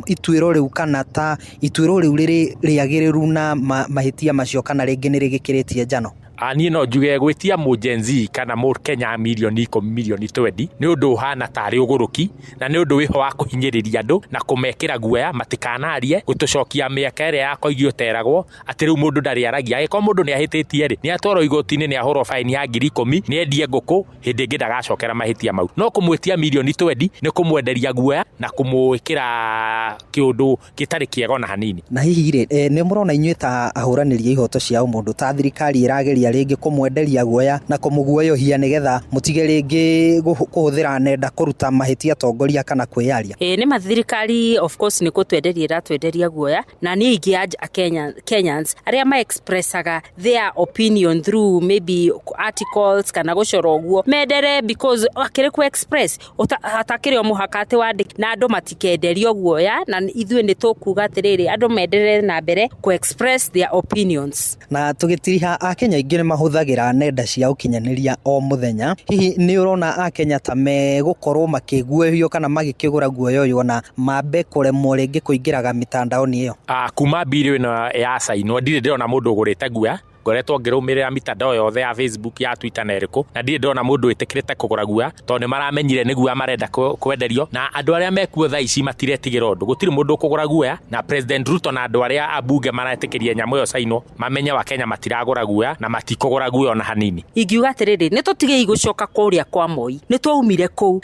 ituĩro rĩu kana ta ituĩro rĩu rĩrĩ rĩagĩrĩru na mahĩtia macio, kana rĩngĩ nĩ rĩgĩkĩrĩtie njano? Niĩ no njuge gwĩtia mũ Gen Z kana mũ Kenya mirioni 10, mirioni 20 nĩ ũndũ ũhana tarĩ ũgũrũki, na nĩ ũndũ wĩho wa kũhinyĩrĩria andũ na kũmekĩra guoya matikanarie, gũtũcokia mĩaka ĩrĩa ya koigi ũteragwo atĩ rĩu mũndũ ndarĩaragia. Angĩkorwo mũndũ nĩ ahĩtĩtie rĩ, nĩ atwarwo igoti-inĩ, nĩ ahũrwo baini ya 10,000, nĩ endie ngũkũ, hĩndĩ ĩngĩ ndagacokera mahĩtia mau. No kũmwĩtia mirioni 20 nĩ kũmwenderia guoya na kũmwĩkĩra kĩũndũ gĩtarĩ kĩega ona hanini. Na hihi rĩ, nĩ mũrona inyuĩ ta ahũranĩri a ihoto cia ũmũndũ ta thirikari ĩrageria rĩngĩ kũmwenderia guoya na kũmũguoyohia nĩgetha mũtige rĩngĩ kũhũthĩra nenda kũruta mahĩtia atongoria kana kwĩyaria? Ĩĩ, nĩ ma thirikari of course nĩ kũtwenderia ĩratwenderia guoya, na niĩ ingĩ Kenyans arĩa ma expressaga their opinion through maybe articles kana gũcora ũguo mendere, because akĩrĩ ku express hatakĩrĩ o mũhaka atĩ wandĩke, na andũ matikenderio guoya, na ithuĩ nĩ tũkuga atĩrĩrĩ, andũ menderere na mbere ku express their opinions. Na tũgĩtiriha, Akenya aingĩ nĩ mahũthagĩra nenda cia ũkinyanĩria o mũthenya. Hihi nĩ ũrona Akenya ta megũkorwo makĩguoyohio kana magĩkĩgũra guoya ũyũ ona mambe kũremwo rĩngĩ kũingĩraga mitandaoni ĩyo? Kuma bill ĩno ya cainwo, ndirĩ ndĩrona mũndũ ũgũrĩte guoya. Ngoretwo ngĩrũmĩrĩra mitandao yothe ya Facebook, ya Twitter na ĩrĩkũ, na ndirĩ ndĩrona mũndũ wĩtĩkĩrĩte kũgũra guoya, tondũ nĩ maramenyire nĩ guoya marenda kwenderio, na andũ arĩa mekuo thaa ici matiretigĩra ũndũ, gũtirĩ mũndũ ũkũgũra guoya. Na President Ruto na andũ arĩa ambunge maretĩkĩria nyamũ ĩyo cainwo mamenye wa Kenya matiragũra guoya na matikũgũra guoya ona hanini. Ingiuga atĩrĩrĩ, nĩ tũtigei gũcoka kũrĩa kwa Moi, nĩ twaumire kũu.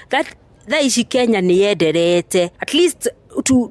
Thaa ici Kenya nĩ yenderete, at least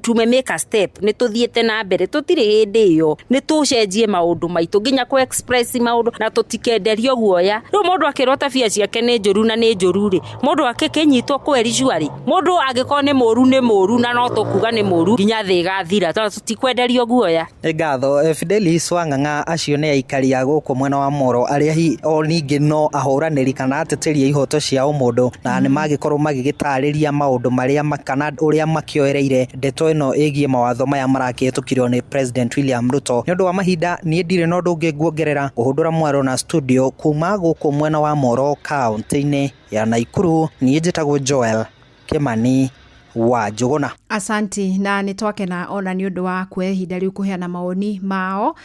tume make a step, nĩ tũthiĩte na mbere, tũtirĩ hĩndĩ ĩyo, nĩ tũcenjie maũndũ maitũ nginya kũ express maũndũ na tũtikenderio guoya. Rĩu mũndũ akĩrwo tabia ciake nĩ njũru na nĩ njũru rĩ, mũndũ akĩkĩnyitwo kwericua rĩ, mũndũ angĩkorwo nĩ mũru nĩ mũru, na no tũkuga nĩ mũru nginya thĩ ĩgathira, tondũ tũtikwenderio guoya. Nĩ ngatho, Fidelis Wang'ang'a. Acio nĩ aikari a gũkũ mwena wa Moro arĩa hi o ningĩ no ahũranĩri kana ateteri a ihoto cia ũmũndũ, na nĩ magĩkorwo magĩgĩtarĩria maũndũ marĩa kana ũrĩa makĩoereire ndeto ĩno ĩgiĩ mawatho maya marakĩhetũkirio nĩ President William Ruto. Nĩ ũndũ wa mahinda, niĩ ndirĩ na ũndũ ũngĩ nguongerera. Kũhũndũra mwaro na studio kuma gũkũ mwena wa Moro, kaunti-inĩ ya Naikuru, niĩ njĩtagwo Joel Kimani wa Njũgũna. Asanti, na nĩ twakena ona nĩ ũndũ wa kuoya ihinda rĩu kũheana mawoni mao,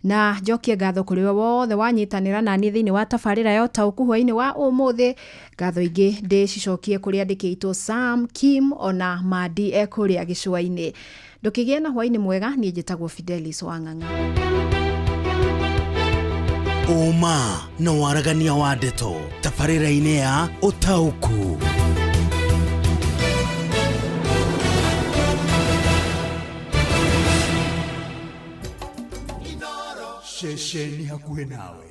na njokie ngatho kũrĩ we wothe wanyitanĩra nani thĩinĩ wa tabarĩra ya ũtaũku hwainĩ wa ũmũthĩ. Ngatho ingĩ ndĩcicokie kũrĩ andĩkĩtwo Sam Kim ona Madi e kũrĩa gĩcũa-inĩ. Ndũkĩgĩe na hwainĩ mwega. Niĩ njĩtagwo Fidelis Wang'ang'a. Ũma na waragania wa ndeto tabarĩra-inĩ ya ũtaũku. Ceceni hakuhĩ nawe.